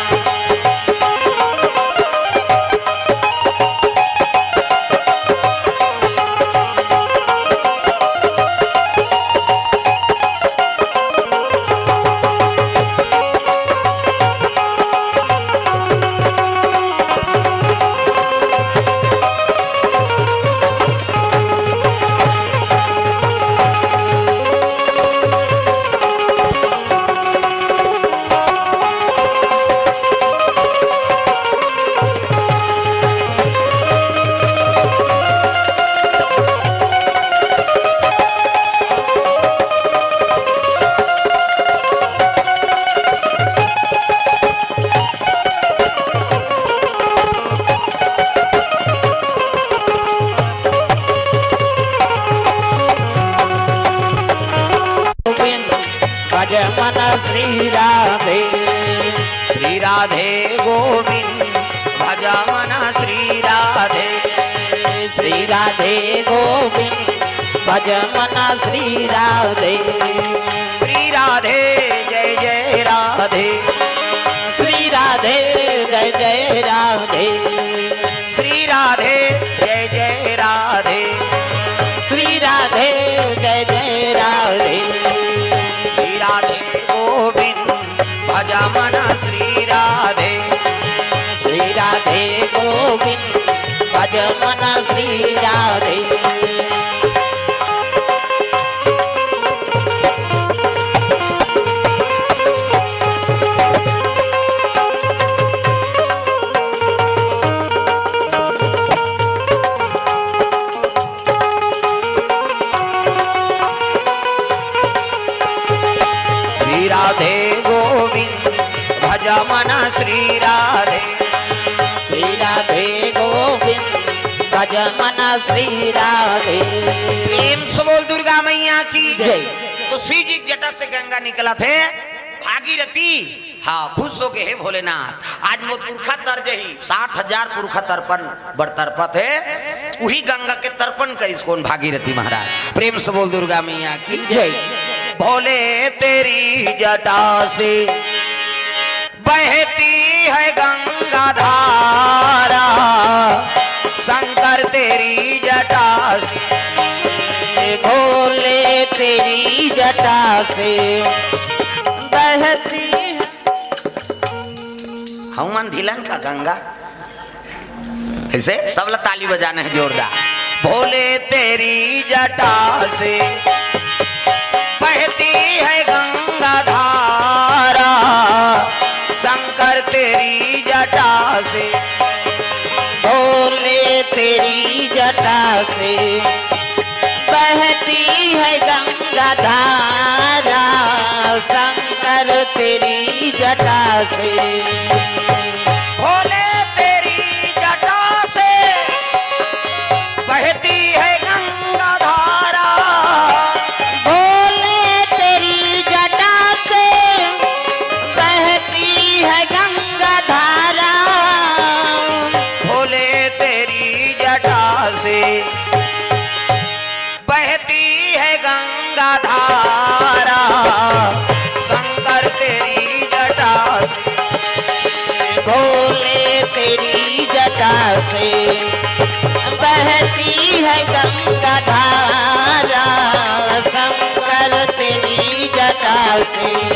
गोविंद भज मन श्री राधे। श्री राधे गोविंद भज मन श्री राधे। श्री राधे गोविंद भज मन श्री राधे। श्री राधे जय जय राधे। श्री राधे जय जय राधे। श्री राधे जय जय राधे। श्री राधे जय जय राधे। श्री राधे गोविंद भज मन श्री राधे। श्री राधे गोविंद भज मन श्री राधे। श्री राधे गोविंद भज मन श्री राधे। श्री राधे गोविंद भज मन श्री राधे। प्रेम से बोल दुर्गा मैया की जय। तो शिव जी की जटा से गंगा निकलथे, भागीरथी। हाँ, खुश होके, "हे भोलेनाथ, आज मोर पुरखा तर जही, साठ हजार पुरखा तर्पण बर तरपत हे, उही गंगा के तर्पण करिस कोन? भागीरथी महाराज।" प्रेम से बोल दुर्गा मैया की जय। भोले तेरी जटा से बहती है गंगा धारा, शंकर तेरी जटा से। भोले तेरी जटा से बहती है। हनुमान धिलन का गंगा। ऐसे सब ला ताली बजाना है जोरदार। भोले तेरी जटा से बहती है गंगा धारा, शंकर तेरी जटा से। भोले तेरी जटा से बहती है गंगा धारा, शंकर तेरी जटा से। भोले तेरी जटा से बहती है गंगा धारा। भोले तेरी जटा से बहती है गंगा धारा। भोले तेरी जटा से बहती है गंगा धारा, शंकर तेरी जटा से। भोले तेरी जटा से बहती है गंगा धारा, शंकर तेरी जटा से।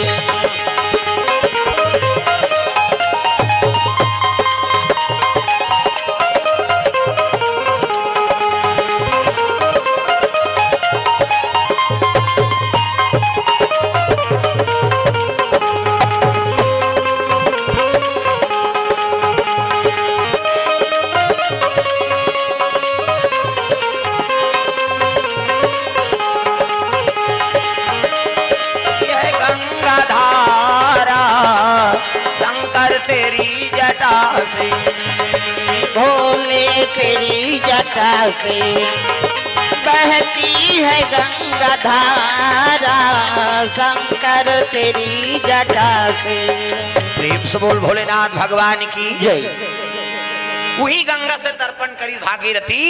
यह गंगा धारा शंकर तेरी जटा से। भोले तेरी जटा से बहती है गंगा धारा, शंकर तेरी जटा से। प्रेम से बोल भोलेनाथ भगवान की जय। उही गंगा से तर्पण करी भागीरथी,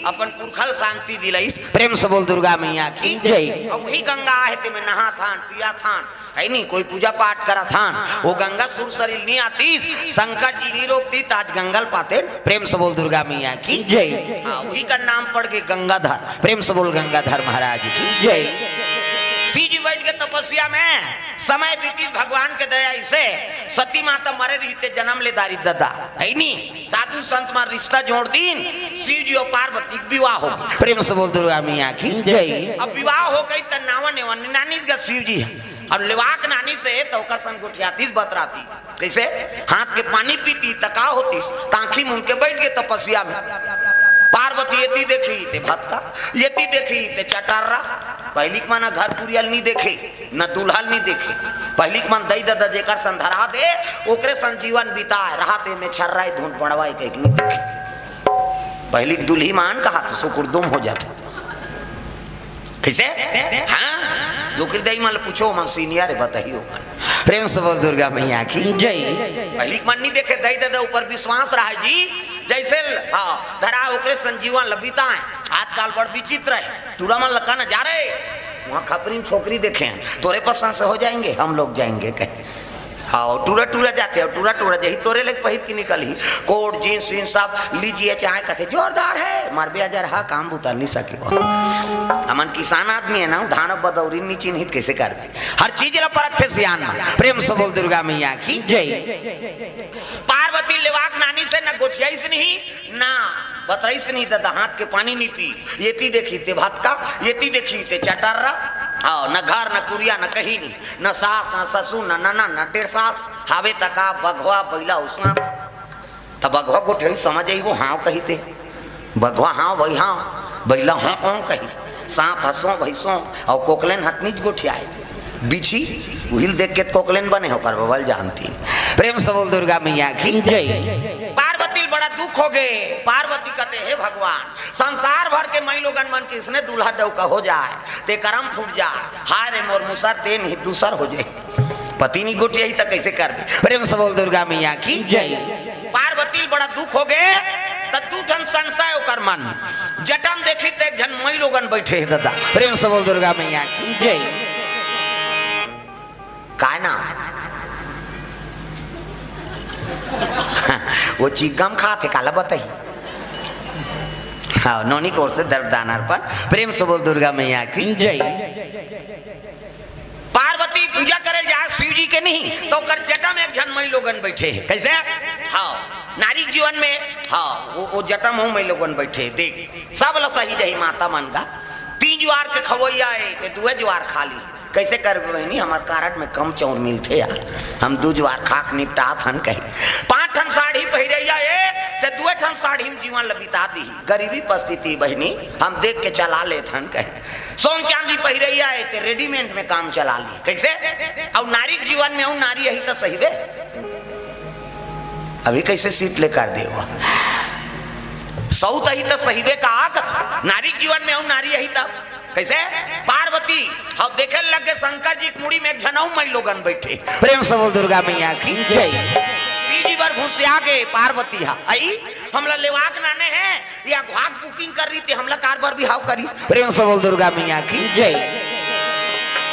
अपन पुरखा ल शांति दिलाइस। प्रेम से बोल दुर्गा मैया की जय। अउ उही गंगा आहे, तेमे नहाथन, पियाथन, है नी, कोई पूजा पाठ करत हन, वो गंगा सुरसरी ल नी आतिस, शंकर जी नी रोकतिस, त आज गंगा ल पातेन। प्रेम से बोल दुर्गा मैया की। जय। हाँ, वही का नाम पड़ गे गंगाधर। प्रेम से बोल गंगाधर महाराज की। जय। शिव जी बैठ के तपस्या में समय बीतिस, भगवान के दया से सती माता मरे रहिते जनम ले डारिस ददा, है नी? साधु संत मन रिश्ता जोड़ दिन, शिव जी अउ पार्वती के विवाह हो गे। प्रेम से बोल दुर्गा मैया की। जय। अब विवाह हो गे त नावा नेवा नानिस गा शिव जी ह। अब लेवाक नानिस हे त ओकर संग गोठियातिस बतरातिस। कइसे? हाथ के पानी पीतिस त का होतिस? त आँखी मूंद के बैठ गे तपस्या में। पार्वती एती देखही ते भतका, एती देखही ते चटर्रा। पहिली के मन घर कुरिया ल नी देखे, न दूल्हा ल नी देखे। पहिली के मन दई ददा जेकर संग धरा दे, ओकरे संग जीवन बिताय, रहत एमे छर्राई धुन पड़वाई कहिके नी देखे। पहिली के दुल्ही मन कहा तो सुकुरदुम हो जाथे। कइसे? हाँ, डोकरी दई मन ल पूछो, मन senior हे, बताही ओमन। प्रेम से बोल दुर्गा मैया की। जय। पहिली के मन नी देखे, दई ददा ऊपर विश्वास रहय जी, जइसे ल-, हाँ, धरा ओकरे संग जीवन ल बिताय। आजकल बड़ विचित्र हे, टूरा मन ल कहना जा रे, वहाँ खपरी में छोकरी देखे हन, तोरे पसंद से हो जाएंगे, हम लोग जाएंगे कहे। हाँ, टूरा टूरा जाथे, अउ टूरा टूरा जाही, तोरे लइक पहिर के निकलही। कोट, जींस वींस सब लीजिए, चाहे कथे जोरदार हे, मरबे अजरहा, काम बुता नी सके। हमन किसान आदमी हन ना, धान बदौरी नी चिन्हित, कइसे करबे? हर चीज ला परखथे सियान मन। प्रेम से बोल दुर्गा मैया की। जय। पार्वती लेवाक नानिस हे, न गोठियाइस नहीं, ना बतराइस नहीं, ददा हाथ के पानी नी पी। एती देखही ते भतका, एती देखही ते चटर्रा। हाँ, न घर, न कुरिया, न कहीं नी, न सास, न ससुर, न ननद, न टेर सास। हावे त का बघवा, बइला, उसना। त बघवा गोठियाही, समझ आही, वो हाँ कही ते। बघवा हाँ भई हाँ, बइला हाँ हाँ कही, सांप हसों भैसों, अउ कोकलेन हतनीच गोठियाए। बिछी, उही ल देख के त कोकलेन बने हे, ओकर बबल जानती। प्रेम से बोल दुर्गा मैया की। जय। पार्वती ल बड़ा दुख हो गे। पार्वती कथे, हे भगवान, संसार भर के मइलोगन मन के इसने दूल्हा डउका हो जाय, ते करम फूट जाय। हाय रे मोर मुसर, ते नहीं दूसर हो जाय। पति नी गोठियाही त कइसे करबे? प्रेम से बोल दुर्गा मैया की। जय। पार्वती ल बड़ा दुख हो गे, त दू ठन संशय ओकर मन। जटा म देखही त एक झन मइलोगन बइठे हे ददा। प्रेम से बोल दुर्गा मैया की। जय। काय नाम? वो चिग्गम खात हे, काला बताही। हाँ, नोनी कोर से दर्प दान अर्पण। प्रेम से बोल दुर्गा मैया की। जय। पार्वती पूजा करे ल जाय शिव जी के नहीं, त ओकर जटा में एक झन मइलोगन बइठे हे। कइसे? हाँ, नारी जीवन में, हाँ, वो, वो जटा में मइलोगन बइठे हे। देख, सब ल सही जाही माता मन गा। तीन जुवार के खवइया हे, ते दुए जुवार खा ली। कइसे करबे बहिनी, हमर कारड में कम चाउर मिलथे यार, हम दू जुवार खा के निपटात हन कही। पाँच ठन साड़ी पहिरइया हे, ते दुए ठन साड़ी में जीवन ल बिता दिही। गरीबी परिस्थिति बहिनी, हम देख के चला लेत हन कही। सोन चांदी पहिरइया हे, ते readymade में काम चला ली। कइसे? अउ नारी के जीवन में अउ नारी अही त सहिबे। अभी कइसे सीट ले कर दे वो? सऊत अही त सहिबे का कथे? नारी के जीवन में अउ नारी अही त कइसे? पार्वती, हाँ, देखे लग गे शंकर जी के मुड़ी में एक झन अउ मइलोगन बइठे। प्रेम से बोल दुर्गा मैया की। जय। शिव जी बर घुसिया गे पार्वती हा। अई, हमला लेवाक नाने हे, या घाक booking कर रही ते हमला कार बर बिहाव करिस। प्रेम से बोल दुर्गा मैया की। जय।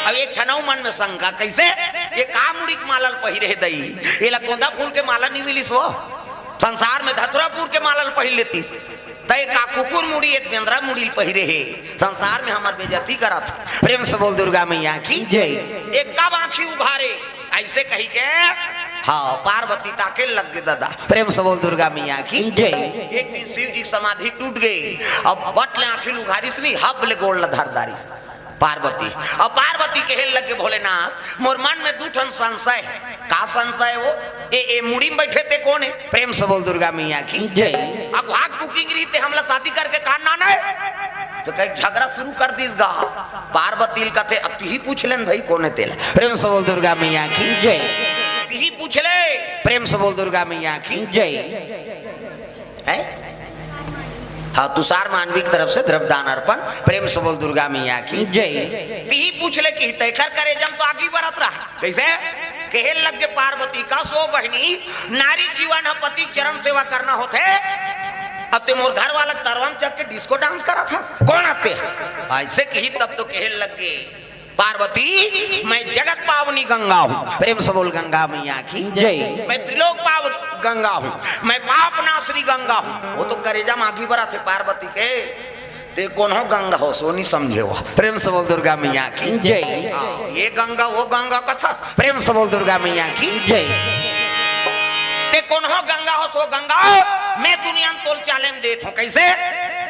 अब एक ठन अउ मन में शंका, कइसे? ये का मुड़ी के माला ल पहिरे हे दई? एला गोंदा फूल के माला नी मिलिस वो? संसार में धतुरा फूल के माला ल पहिर लेतिस। त ये का कुकुर मुड़ी, ये त बेंदरा मुड़ी ल पहिरे हे। संसार में हमर बेइज्जती करत हे। प्रेम से बोल दुर्गा मैया की। जय। एक कब आँखी उघारे, अइसे कहि के, हाँ, पार्वती ताके लग गे ददा। प्रेम से बोल दुर्गा मैया की। जय। एक दिन शिव जी के समाधि टूट गे। अब बट ले आँखी ल उघारिस नहीं, हब ले गोड़ ल धर डारिस पार्वती। अब पार्वती कहे लग गे, भोलेनाथ, मोर मन में दू ठन संशय हे। का संशय हे वो? ए, ए मुड़ी में बइठे ते कोन हे? प्रेम से बोल दुर्गा मैया की। जय। अब घाक booking रही ते हमला शादी करके का नाने? त कहि झगरा शुरू कर दिस गा। पार्वती ल कथे, अब तिही पूछ ले न भई, कोन हे तेला? प्रेम से बोल दुर्गा मैया की। जय। तिही पूछ ले। प्रेम से बोल दुर्गा मैया की। जय। हैं? हाँ, तुषार मांडवी की तरफ से द्रव्य दान अर्पण। प्रेम से बोल दुर्गा मैया की। जय। तिही पूछ ले कि तेखर करेजा म तो आगी बरत रहा। कइसे? कहे लग गे पार्वती, कस ओ बहिनी, नारी जीवन ह पति चरण सेवा करना होथे, अब ते मोर घर वाला के तरवा म चघ के disco dance करत हस, कोन आते? अइसे कही तब तो कहे लग गे, पार्वती, मैं जगत पावनी गंगा हूँ। प्रेम से बोल गंगा मैया की जय। मैं त्रिलोक पावनी गंगा हूँ, मैं पाप नाशनी गंगा हूँ। वो तो करेजा मागी बरत हे पार्वती के, ते कोनो गंगा होस, ओ नी समझे हो। प्रेम से बोल दुर्गा मैया की जय। हाँ, ये गंगा, वो गंगा कथस। प्रेम से बोल दुर्गा मैया की जय। ते कोनो गंगा होस, ओ गंगा, मैं दुनिया में तोल challenge देत हूँ। कैसे?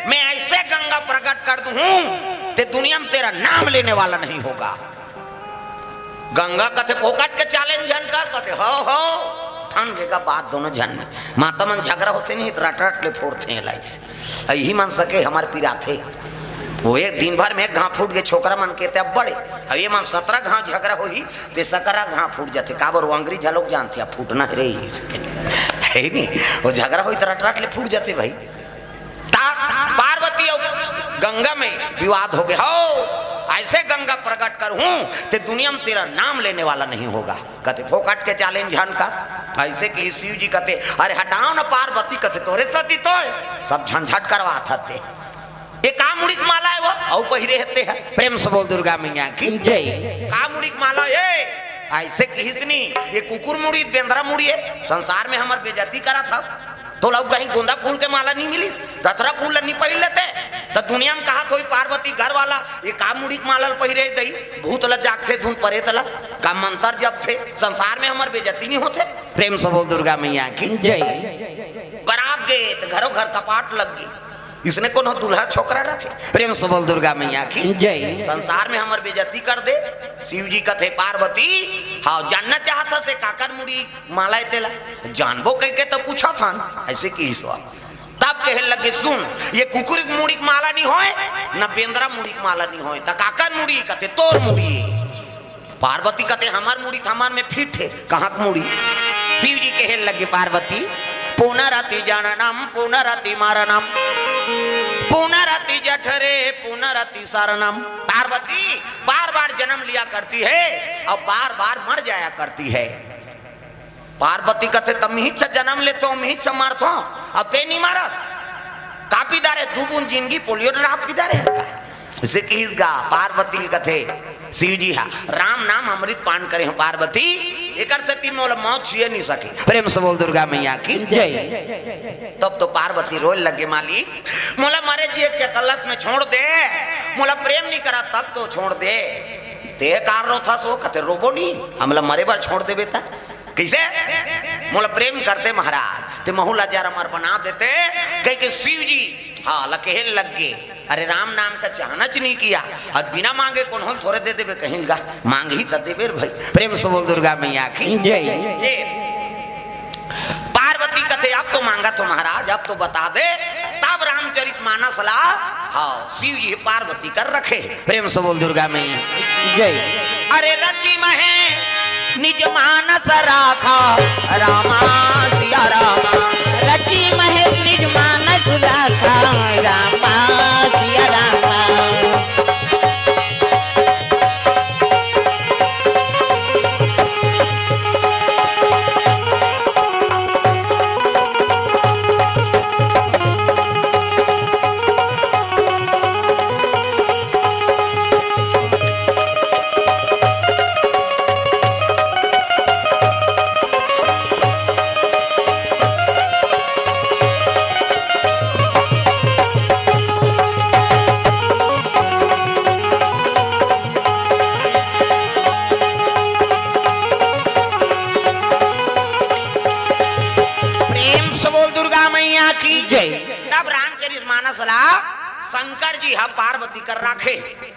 मैं ऐसे गंगा प्रकट कर दूँ, ते दुनिया में तेरा नाम लेने वाला नहीं होगा। गंगा कथे फोकट के challenge झन कर, कथे हो हो। ठन के का बात दोनों झन में। माता मन झगरा होथे नहीं, त रट रट ले फोड़थे एला अइसे। अइही मन सके हमर पिराथे। वो एक दिन भर में एक घांव फूट गे छोकरा मन के ते अब्बड़े। अब ये मन सतरा घांव झगरा होही, ते सकरा घांव फूट जाथे। काबर वो अंग्रेज लोग जानथे, अब फूटना हे रे इसके। हे नहीं, वो झगरा होही त रट रट ले फूट जाथे भाई। ता पार्वती अउ गंगा में विवाद हो गे। हो, ऐसे गंगा प्रकट करहूं, ते दुनिया में तेरा नाम लेने वाला नहीं होगा। कथे फोकट के challenge झन कर। ऐसे कि शिव जी कथे, अरे हटाओ ना पार्वती, कथे तोरे सती तो है, सब झंझट करवात हते। ये का मुड़ी के माला हे वो, अउ पहिरे हते है। प्रेम से बोल दुर्गा मैया की जय। का मुड़ी के माला हे? ऐसे किहिस नी, ये कुकुर मुड़ी, बेंदरा मुड़ी हे, संसार में हमर बेइज्जती करत हव। तोला कहीं गोंदा फूल के माला नहीं मिलिस, धतरा फूल ला नहीं पहिर लेते, त दुनिया में कहात होही पार्वती घर वाला, ये का मुड़ी के माला ल पहिरे दई, भूत ला जागथे धुन परेत ला, का मंतर जपथे, संसार में हमर बेइज्जती नहीं होथे। प्रेम से बोल दुर्गा मैया की जय। बरात गे त घरो घर कपाट लग गे, इसने कोनो दूल्हा छोकरा रथे। प्रेम से बोल दुर्गा मैया की जय। संसार में हमर बेइज्जती कर दे। शिव जी कथे पार्वती, हाँ जानना चाहत हस से काकर मुड़ी माला हे तेला, जानबो कहिके त पूछत हन, ऐसे किहिस वा। तब कहे लगे, सुन, ये कुकुर के मुड़ी के माला नहीं होय, न बेंदरा मुड़ी के माला नहीं होय, त काकर मुड़ी? कथे तोर मुड़ी। पार्वती कथे हमर मुड़ी त हमर में fit हे, कहाँ के मुड़ी? शिव जी कहे लगे पार्वती, पुनरपि जननम पुनरपि मरणम, पुनरपि जठरे पुनरपि शरणम। पार्वती बार बार जन्म लिया करती है और बार बार मर जाया करती है। पार्वती कथे, त मिहिच जनम लेथों, मिहिच मरथों, अउ ते नी मरस। का पीदा रे, दू बूंद जिनगी पोलियो ड्राप पीदा रे का? अइसे किहिस गा, पार्वती ल कथे, शिव जी हा, राम नाम अमृत पान करे हंव पार्वती, एकर सेती मोला मौत छुए नी सके। प्रेम से बोल दुर्गा मैया की जय। तब तो पार्वती रोए लगे, मालिक, मोला मरे जिए के कलश में छोड़ दे, मोला प्रेम नी करा तब तो छोड़ दे। ते कार रोथस ओ? कथे रोबो नी, हमला मरे बर छोड़ देबे त। कइसे? मोला प्रेम करते महाराज, ते महू ला जर अमर बना देते, कहिके शिव जी, हाँ, ला कहे लग गे, अरे राम नाम का चाहना च नहीं किया, अउ बिना मांगे कोनो ल थोरे दे देबे कहिन गा, मांगही त देबे रे भाई। प्रेम से बोल दुर्गा मैया की जय। ये पार्वती कथे, अब तो मांगत हों महाराज, अब तो बता दे। तब रामचरित मानस ला, हाँ, शिव जी पार्वती कर रखे। प्रेम से बोल दुर्गा मैया जय। अरे रचि महे निज मानस राखा, रामा सिया रामा। रचि महे निज मानस राखा, रामा सिया रामा। प्रेम से बोल दुर्गा मैया की जय। तब रामचरित मानस ला शंकर जी ह पार्वती कर राखे।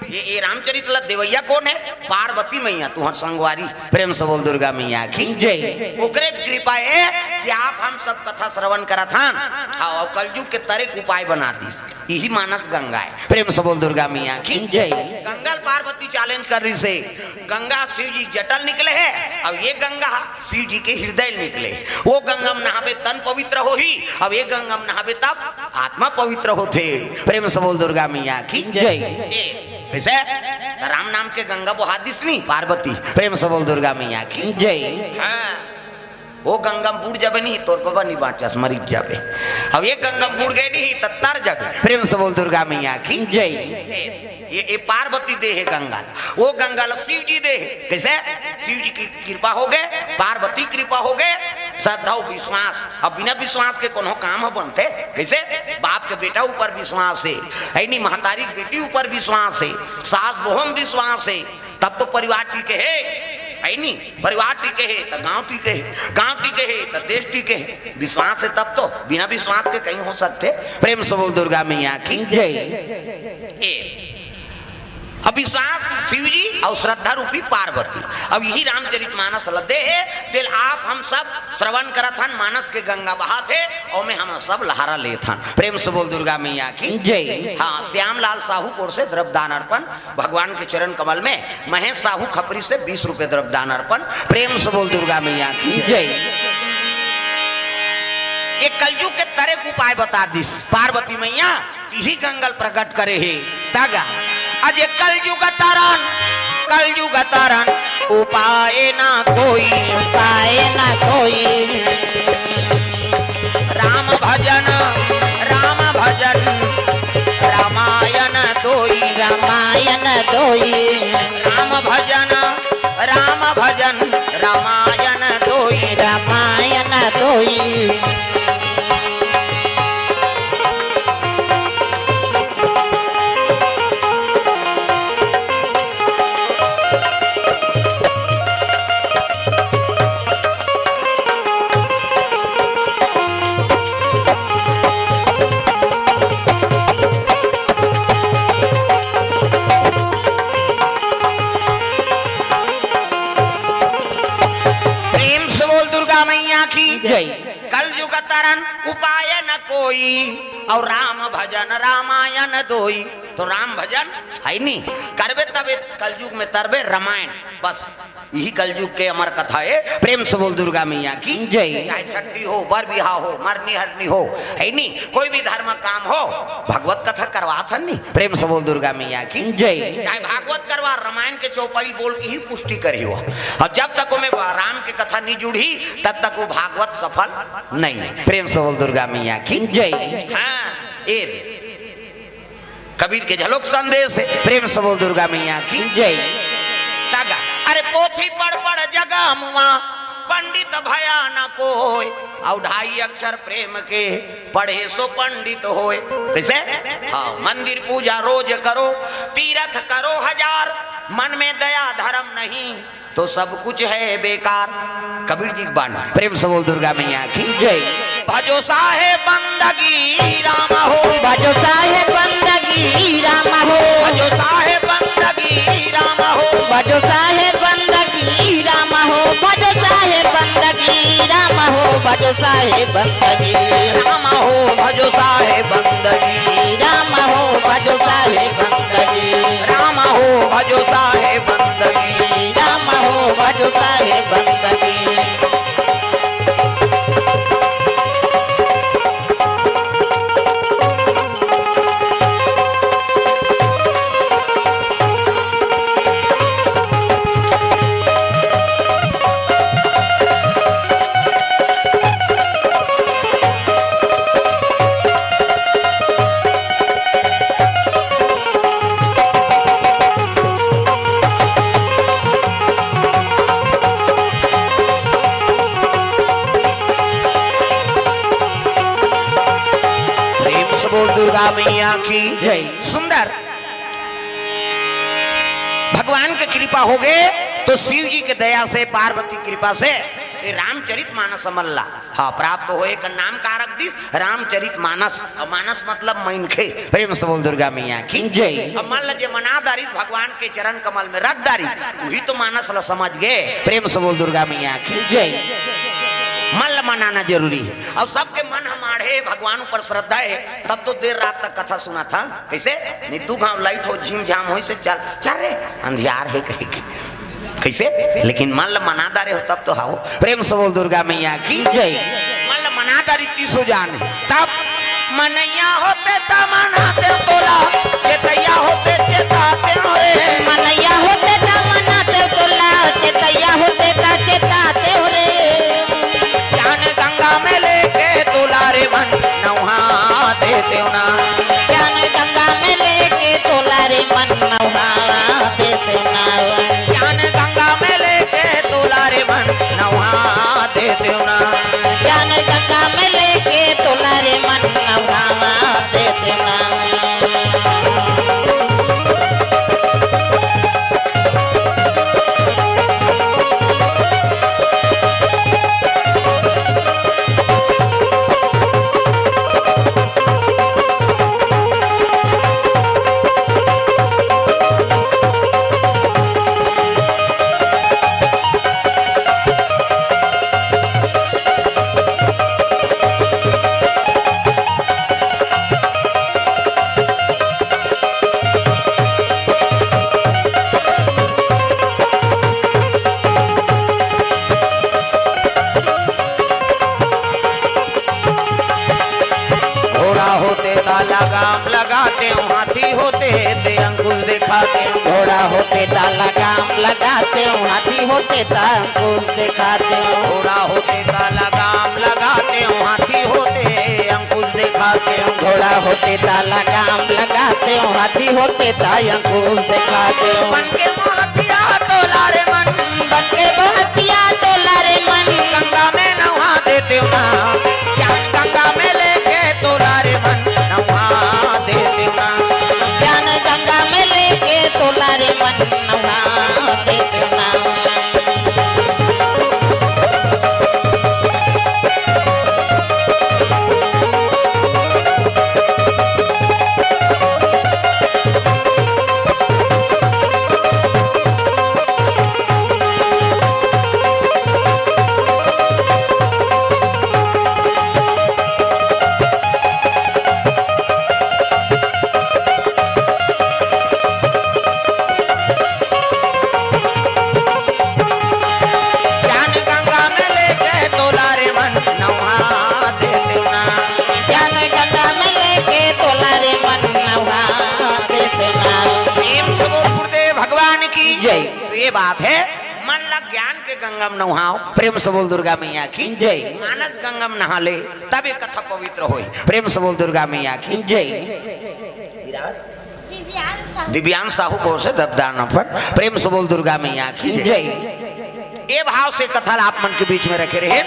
ये, ये रामचरित ला देवैया कोन हे? पार्वती मैया, तुहर संगवारी। प्रेम से बोल दुर्गा मैया की जय। ओकरे कृपा हे कि आप हम सब कथा श्रवण करत हन। हाँ, अउ कलयुग के तरे के उपाय बना दिस। इही मानस गंगा हे। प्रेम से बोल दुर्गा मैया की जय। गंगा ल पार्वती challenge कर रही से, गंगा शिव जी जटा ले निकले हे, अउ ये गंगा शिव जी के हृदय ले निकले। वो गंगा में नहाबे तन पवित्र होही, अउ ये गंगा में नहाबे तब आत्मा पवित्र होथे। प्रेम से बोल दुर्गा मैया की जय। ए, कइसे? त राम नाम के गंगा बोहा दिस नी पार्वती। प्रेम से बोल दुर्गा मैया की जय। हाँ। ओ गंगा में बूड़ जाबे नहीं, तोर बबा नहीं बाँचस, मरिक जाबे। अब ये गंगा में बूड़ गए नहीं, त तर जाबे। प्रेम से बोल दुर्गा मैया की जय। ए, ये, ये पार्वती दे हे गंगा ल, वो गंगा ल शिव जी दे हे। कैसे? शिव जी की कृपा हो गए, पार्वती कृपा हो गए, श्रद्धा अउ विश्वास। अब बिना विश्वास के कोनो काम ह बनथे? कैसे? बाप के बेटा ऊपर विश्वास हे, है नी? महतारी के बेटी ऊपर विश्वास हे, सास बहू म विश्वास हे, तब तो परिवार टिके हे, है नी? परिवार टिके हे, त गांव टिके हे, गांव टिके हे, त देश टिके हे। विश्वास हे तब तो, बिना विश्वास के कहीं हो सकथे? प्रेम से बोल दुर्गा मैया की जय। ए, अब विश्वास शिव जी अउ श्रद्धा रूपी पार्वती। अब यही रामचरित मानस ल दे हे, तेल आप हम सब श्रवण करत हन, मानस के गंगा बहात हे, ओमे हम सब लहरा लेत हन। प्रेम से बोल दुर्गा मैया की जय। हाँ, श्यामलाल साहू कोर से द्रव्य दान अर्पण, भगवान के चरण कमल में। महेश साहू खपरी से बीस रुपए द्रव्य दान अर्पण। प्रेम से बोल दुर्गा मैया की जय। ये कलयुग के तरे के उपाय बता दिस पार्वती मैया, इही गंगा ल प्रकट करे हे। तगा, अज कलयुग तरन, कलयुग तरन उपाय ना कोई, उपाय ना कोई। राम भजन, राम भजन, रामायण दोई। रामायण दोई। राम भजन, राम भजन, रामायण दोई। रामायण दोई। प्रेम से बोल दुर्गा मैया की जय। कलयुग तरन उपाय न कोई, अउ राम भजन रामायण दोई। तो राम भजन है नी, करबे तबे कलयुग में तरबे रामायण। बस यही कलयुग के अमर कथा हे। प्रेम से बोल दुर्गा मैया की जय। चाहे छट्ठी हो, बर बिहाव हो, मरनी हरनी हो, है नी, कोई भी धर्म काम हो, भगवत कथा करवात हन नी। प्रेम से बोल दुर्गा मैया की जय। चाहे भागवत करवा, रामायण के चौपाई बोल के ही पुष्टि करी हो। अब जब तक ओमे राम के कथा नहीं जुड़ही, तब तक वो भागवत सफल नहीं हे। प्रेम से बोल दुर्गा मैया की जय। हाँ, ए दे। कबीर के झलक संदेश हे। प्रेम से बोल दुर्गा मैया की जय। तगा, अरे पोथी पढ़ पढ़ जगा मुआ, पंडित भया न कोय। अउ ढाई अक्षर प्रेम के, पढ़े सो पंडित होय। कैसे? हाँ, मंदिर पूजा रोज करो, तीरथ करो हजार, मन में दया धर्म नहीं, तो सब कुछ है बेकार। कबीर जी की बाणी। प्रेम से बोल दुर्गा मैया की जय। भजो साहेब बंदगी राम हो। भजो साहेब बंदगी राम हो। भजो साहेब बंदगी राम हो। भजो साहेब बंदगी राम हो। भजो साहेब बंदगी राम हो। भजो साहेब बंदगी राम हो। भजो साहेब बंदगी राम हो। भजो साहेब बंदगी राम हो। भजो साहेब बंदगी राम हो। भजो साहेब बंदगी। प्रेम से बोल दुर्गा मैया की जय। सुंदर भगवान के कृपा हो गए, तो शिव जी के दया से, पार्वती कृपा से ये रामचरित मानस हमन ला, हाँ, प्राप्त होए का नाम का रख दिस रामचरित मानस। अउ मानस मतलब मनखे। प्रेम से बोल दुर्गा मैया की जय। अब मन ला जे मना दारिस भगवान के चरण कमल में रख दारिस, वही तो मानस ला समझ गए। प्रेम से बोल दुर्गा मैया की जय। मन ला मनाना जरूरी हे। अउ सबके मन हमारे भगवान ऊपर श्रद्धा हे, तब तो देर रात तक कथा सुनत हन। कैसे? नहीं, दू घाव लाइट हो, झीम झाम हो, इसे चल, चल रे, अंधियार हे कहे के। कैसे? लेकिन मन ल मना डारे हो तब तो हाओ। प्रेम से बोल दुर्गा मैया की जय। मन ल मना डारी तीसो जान, तब मनैया होते त मनाते तोला, चेतैया होते चेताते हो रे। मनैया होते त मनाते तोला, चेतैया होते त चेताते हो रे। मन नहा देतेव ना। ज्ञान गंगा में लेके तोला रे मन नहा देतेव ना। ज्ञान गंगा में लेके तोला रे मन नहा देतेव ना। ज्ञान गंगा में लेके तोला रे मन नहा देतेव ना। घोड़ा होते ता लगाम लगातेव, हाथी होते ते अंकुश देखातेव। घोड़ा होते ता लगाम लगातेव, हाथी होते ता अंकुश देखातेव। घोड़ा होते ता लगाम लगातेव, हाथी होते अंकुश देखातेव। घोड़ा होते ता लगाम लगातेव, हाथी होते ता अंकुश देखातेव। बन के महतिया तोला रे मन, बन के महतिया तोला रे मन, गंगा में नहा देतेव ना। ज्ञान गंगा में लेके तोला रे मन नहा देतेव ना। ज्ञान गंगा में लेके तोला रे मन नहा देतेव ना। ज्ञान गंगा में लेके तोला रे मन नहा देतेव ना। ज्ञान गंगा में लेके तोला रे मन नहा देतेव ना। प्रेम से बोल गुरुदेव भगवान की जय। तो ये बात है, मन ला ज्ञान के गंगा में नहाओ। प्रेम से बोल दुर्गा मैया की जय। मानस गंगा में नहा ले, तब ये कथा पवित्र होई। प्रेम से बोल दुर्गा मैया की जय। दिव्यांश साहू को से दबदान पर प्रेम से बोल दुर्गा मैया की जय। जय। ये भाव से कथा ला आप मन के बीच में रखे रहे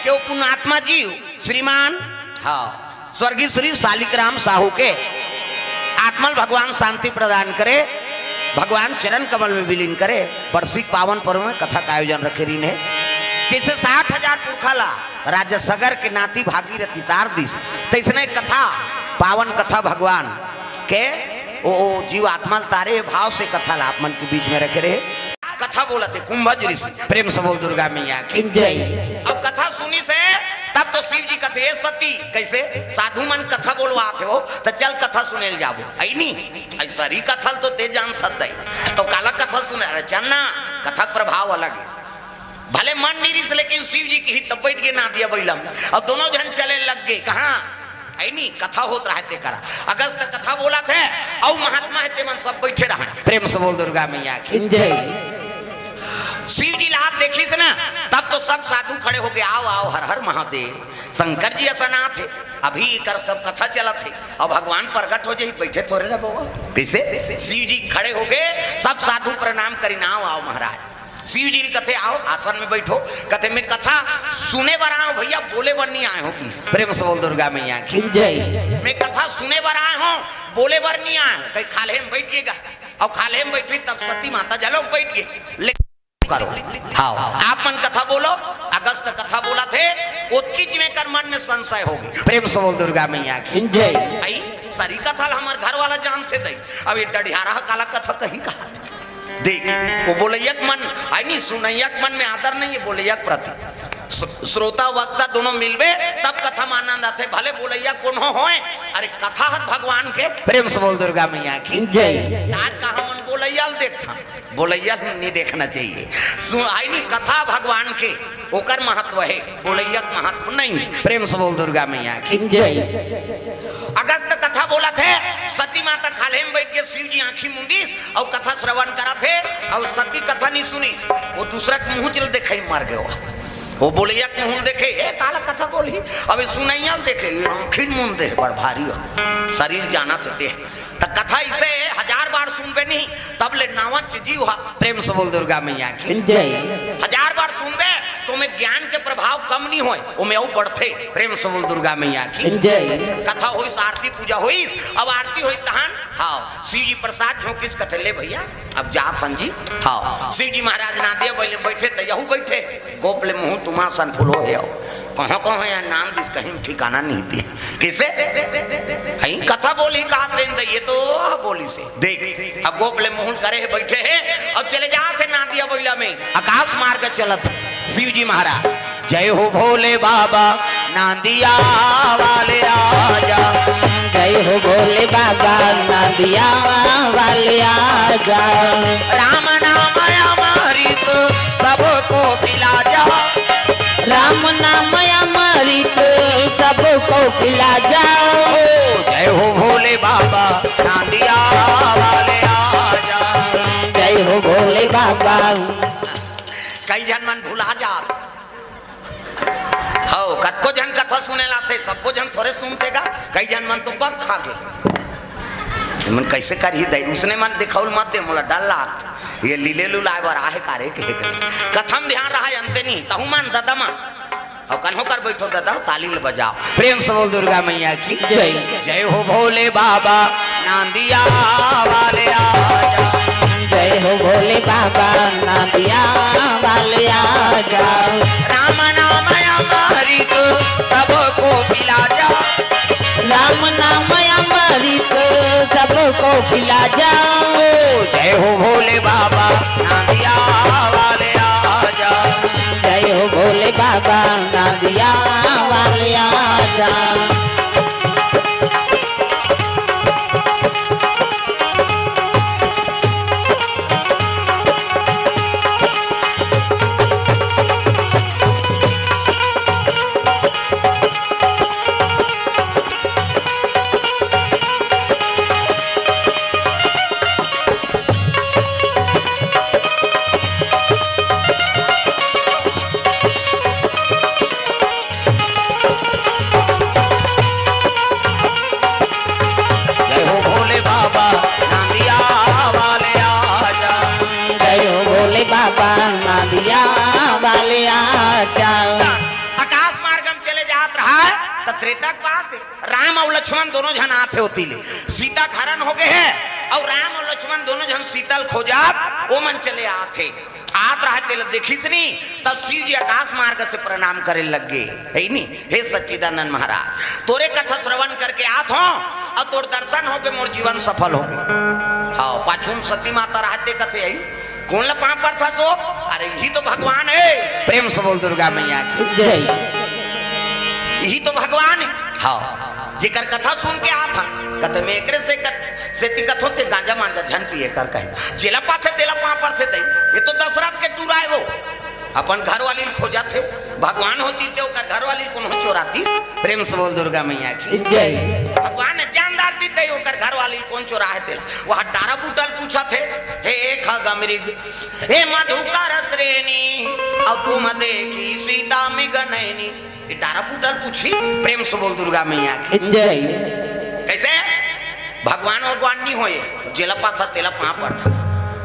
कि वो पुण्यात्मा जी श्रीमान, हाँ, स्वर्गीय श्री शालिक राम साहू के आत्मा ल भगवान शांति प्रदान करे, भगवान चरण कमल में विलीन करे। बरसी पावन पर्व में कथा का आयोजन रखे रहिन हे। जैसे साठ हजार पुरखा ला राजा सगर के नाती भागीरथी तार दिस, तैसने कथा, पावन कथा भगवान के ओ, ओ जीव आत्मा ल तारे भाव से कथा ला आप मन के बीच में रखे रहे। कथा बोलत हे कुंभज ऋषि, प्रेम से बोल दुर्गा मैया की जय। अब कथा सुनिस हे, तब तो शिव जी कथे, "ए सती, कैसे साधु मन कथा बोलवात हे हो, त चल कथा सुने ल जाबो।" अई नी, अई सरी कथा ल तो ते जानथस दई, तो काला कथा सुने? अरे चल ना, कथा के प्रभाव अलग हे। भले मन नी रिस, लेकिन शिव जी किहिस तब बैठ गे नादिया बइला म, अउ दोनों झन चले लग गे। कहाँ? अई नी, कथा होत रहय ते करा। अगस्त कथा बोलत हे, अउ महात्मा हे, ते मन सब बैठे रहय। प्रेम से बोल दुर्गा मैया की जय। शिव जी ला हाथ देखिस ना, तब तो सब साधु खड़े होके, "आओ, आओ, हर हर महादेव, शंकर जी असन आत हे, अभी एकर सब कथा चलत हे, अउ भगवान प्रगट हो जाही, बैठे थोरे रह बउआ।" कैसे? शिव जी खड़े होके सब साधु प्रणाम करिन, "आओ, आओ महाराज।" शिव जी ल कथे, "आओ, आसन में बैठो।" कथे, "मैं कथा सुने बर आए हों भैया, बोले बर नहीं आए हों।" किहिस, प्रेम से बोल दुर्गा मैया की जय। "मैं कथा सुने बर आए हों, बोले बर नहीं आए हों।" कहि खाल्हे में बैठ गे गा, अउ खाल्हे में बैठे तब सती माता घलो बैठ गे। ले करो, हाँ, आप मन कथा बोलो। अगस्त कथा बोलत हे, ओतकी जिमे कर मन में संशय होगे। प्रेम से बोल दुर्गा मैया की जय। अई सरी कथा ल हमर घर वाला जानथे दई, अब ये डढ़ियारा ह काला कथा कही कहा। देख, वो बोलैया के मन, अई नी, सुनैया के मन में आदर नहीं हे, बोलैया के प्रति। श्रो-, श्रोता वक्ता दोनों मिलबे, तब कथा में आनंद आथे, भले बोलैया कोनो होय। अरे, कथा हर भगवान के। प्रेम से बोल दुर्गा मैया की जय। आज का हमन बोलैया ल देखथन, बोलैया ल नहीं देखना चाहिए। सु-, अई नी, कथा भगवान के, ओकर महत्व हे, बोलैया के महत्व नहीं हे। प्रेम से बोल दुर्गा मैया की जय। अगस्त कथा बोलत हे, सती माता खाल्हे में बैठ के शिव जी आँखी मूंदिस अउ कथा श्रवण करत हे, अउ सती कथा नहीं सुनिस, वो दूसरा के मुँह चल देखाई मर गयो। वो बोलइया के मुहूँ ल देखे, ए, काला कथा बोलही। अब ये सुनइया ल देखे, ये आँखी ल मूंद दे, बड़ भारी हो। शरीर जानथे ते। त कथा इसे हजार बार सुनबे नहीं, तब ले नावच जीव हा। प्रेम से बोल दुर्गा मैया की। जय। हजार बार सुनबे, त ओमे ज्ञान के प्रभाव कम नहीं होय, ओमे अउ बढ़थे। प्रेम से बोल दुर्गा मैया की। जय। कथा होइस, आरती पूजा होइस, अब आरती होइस तहन, हाँ, शिव जी प्रसाद झोंकिस, कथे, ले भइया, अब जात हन जी। हाँ, शिव जी महाराज नांदिया बइला म बइठे, त यहू बइठे। गोप ले मुहूँ ल तुम्हार सन फुलो हे अउ। कहाँ कहाँ हे नांदिस, कहीं ठिकाना नहीं दिस। कइसे? हई कथा बोलही कहत रहेन त ये तो बोलिस हे। देख, अब गोप ले मुहूँ ल करे हे, बइठे हे, अब चले जात हे नांदिया बइला में, आकाश मार्ग चलत हे शिव जी महाराज। जय हो भोले बाबा, नांदिया वाले आजा। जय हो भोले बाबा, नांदिया वाले आजा। राम नाम अमृत सबको पिला जा। राम नाम अमृत सबको पिला जा। ओ, जय हो भोले बाबा, नांदिया वाले आजा। जय हो भोले बाबा। कई झन मन भुला जात। हव, कतको झन कथा सुने ल आथे, सबो झन थोरे सुनथे गा, कई झन मन तो बक खा गे। मन कइसे करही दई, उसने मन दिखउल मत दे, मोला डर लागत। ये लीले लुलाय बर आहे का रे, कहे कहे। कथा म ध्यान रहा, अंते नहीं, तहु मन ददा मन। अउ कन्हो कर बइठो ददा, ताली ल बजाव। प्रेम से बोल दुर्गा मैया की। जय। जय हो भोले बाबा, नांदिया वाले आजा। जय हो भोले बाबा, नांदिया वाले आजा। राम नाम अमृत सबको पिला जा। राम नाम अमृत सबको पिला जा। ओ, जय हो भोले बाबा, नांदिया वाले आजा। जय हो भोले बाबा, नांदिया वाले आजा। जय हो भोले बाबा, नांदिया वाले आजा। जय हो भोले बाबा, नांदिया वाले आजा। आकाश मार्ग म चले जात रहा हे, त त्रेता के बात हे। राम अउ लक्ष्मण दोनों झन आथे ओती ले। सीता के हरन हो गे हे, अउ राम अउ लक्ष्मण दोनों झन सीता ल खोजत, ओमन चले आथे। आत रहा हे तेला देखिस नी, तब शिव जी आकाश मार्ग से प्रणाम करे लग गे, हे नी, हे सच्चिदानंद महाराज, तोरे कथा श्रवण करके आत हों, अउ तोर दर्शन होके मोर जीवन सफल होगे। हाँ, पाछू म सती माता रहा हे ते कथे, "अई, कोन ला पाँव परथस ओ? अरे, इही तो भगवान हे।" प्रेम से बोल दुर्गा मैया की। जय। इही तो भगवान हे। हाँ, जेकर कथा सुन के आत हन, कथे, "मैं एकरे से कत-, सेती कथों ते गांजा मांजा झन पिए कर कहे। जेला पाथे तेला पाँव परथे दई। ये तो दशरथ के टूरा हे वो। अपन घरवाली ल खोजत हे। भगवान होतिस ते ओकर घरवाली ल कोनो चोरातिस?" प्रेम से बोल दुर्गा मैया की। जय। भगवान जानदार होतिस ते ओकर घरवाली ल कोन चोराही तेला। वहाँ डारा बूटा ल पूछत हे, "हे खग मृग, हे मधुकर श्रेणी, अउ तुम देखी सीता मृग नैनी।" ये डारा बूटा ल पूछही, प्रेम से बोल दुर्गा मैया की। जय। कइसे? भगवान भगवान नहीं होय, जेला पाथा तेला पाँव परथा।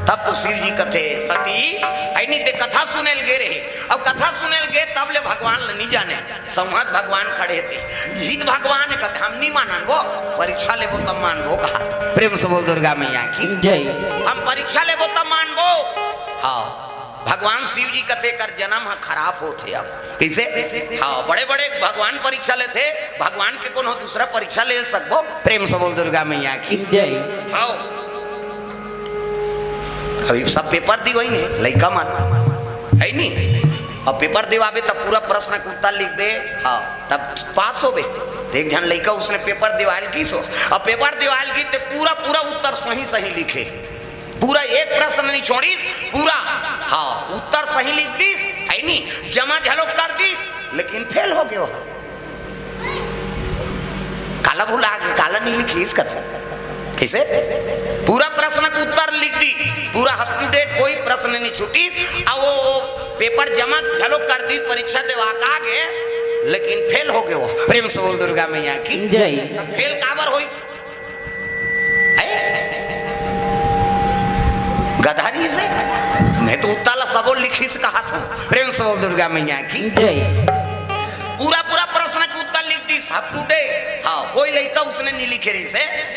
तब तो शिव जी कथे, "सती, अई नहीं ते कथा सुने ल गे रहे, अब कथा सुने ल गे तब ले भगवान ल नहीं जाने, संवत भगवान खड़े थे, इही त भगवान हे।" कथे, "हम नहीं मानन वो, परीक्षा लेबो तब मानबो," कहा। प्रेम से बोल दुर्गा मैया की। जय। "हम परीक्षा लेबो तब मानबो।" हाँ। भगवान शिव जी कथे, "कर जन्म ह खराब होथे अब।" कइसे? हाँ, बड़े-बड़े भगवान परीक्षा लेथे, भगवान के कोनो दूसरा परीक्षा ले सकबो? प्रेम से बोल दुर्गा मैया की। जय। हाँ। अभी सब पेपर दिवइन हे, लइका मन। हे नी? अब पेपर दिवाबे तब पूरा प्रश्न के उत्तर लिखबे, हाँ, तब पास होबे। त एक झन लइका उसने पेपर दिवाल गिस हो, अब पेपर दिवाल गिस ते पूरा, पूरा उत्तर सही, सही लिखे। पूरा एक प्रश्न नहीं छोड़िस, पूरा, हाँ, उत्तर सही लिख दिस, हे नी, जमा घलो कर दिस, लेकिन फेल हो गे। काला भुला गे, काला नहीं लिखिस कथे। ऐसे पूरा प्रश्न के उत्तर लिख दी, पूरा अप टू डेट, कोई प्रश्न नहीं छूटी। अब वो, वो पेपर जमा घलो कर दी, परीक्षा देवा का गे, लेकिन फेल हो गए वो। प्रेम से बोल दुर्गा मैया की। जय। तो फेल काबर होइस? है? गधारी से मैं तो उत्तर ला सबो लिखिस कहा था। प्रेम से बोल दुर्गा मैया की। जय। पूरा पूरा प्रश्न के उत्तर लिख दी, अप टू डेट। हाँ, कोई लइका उसने नहीं लिखे रहिसे।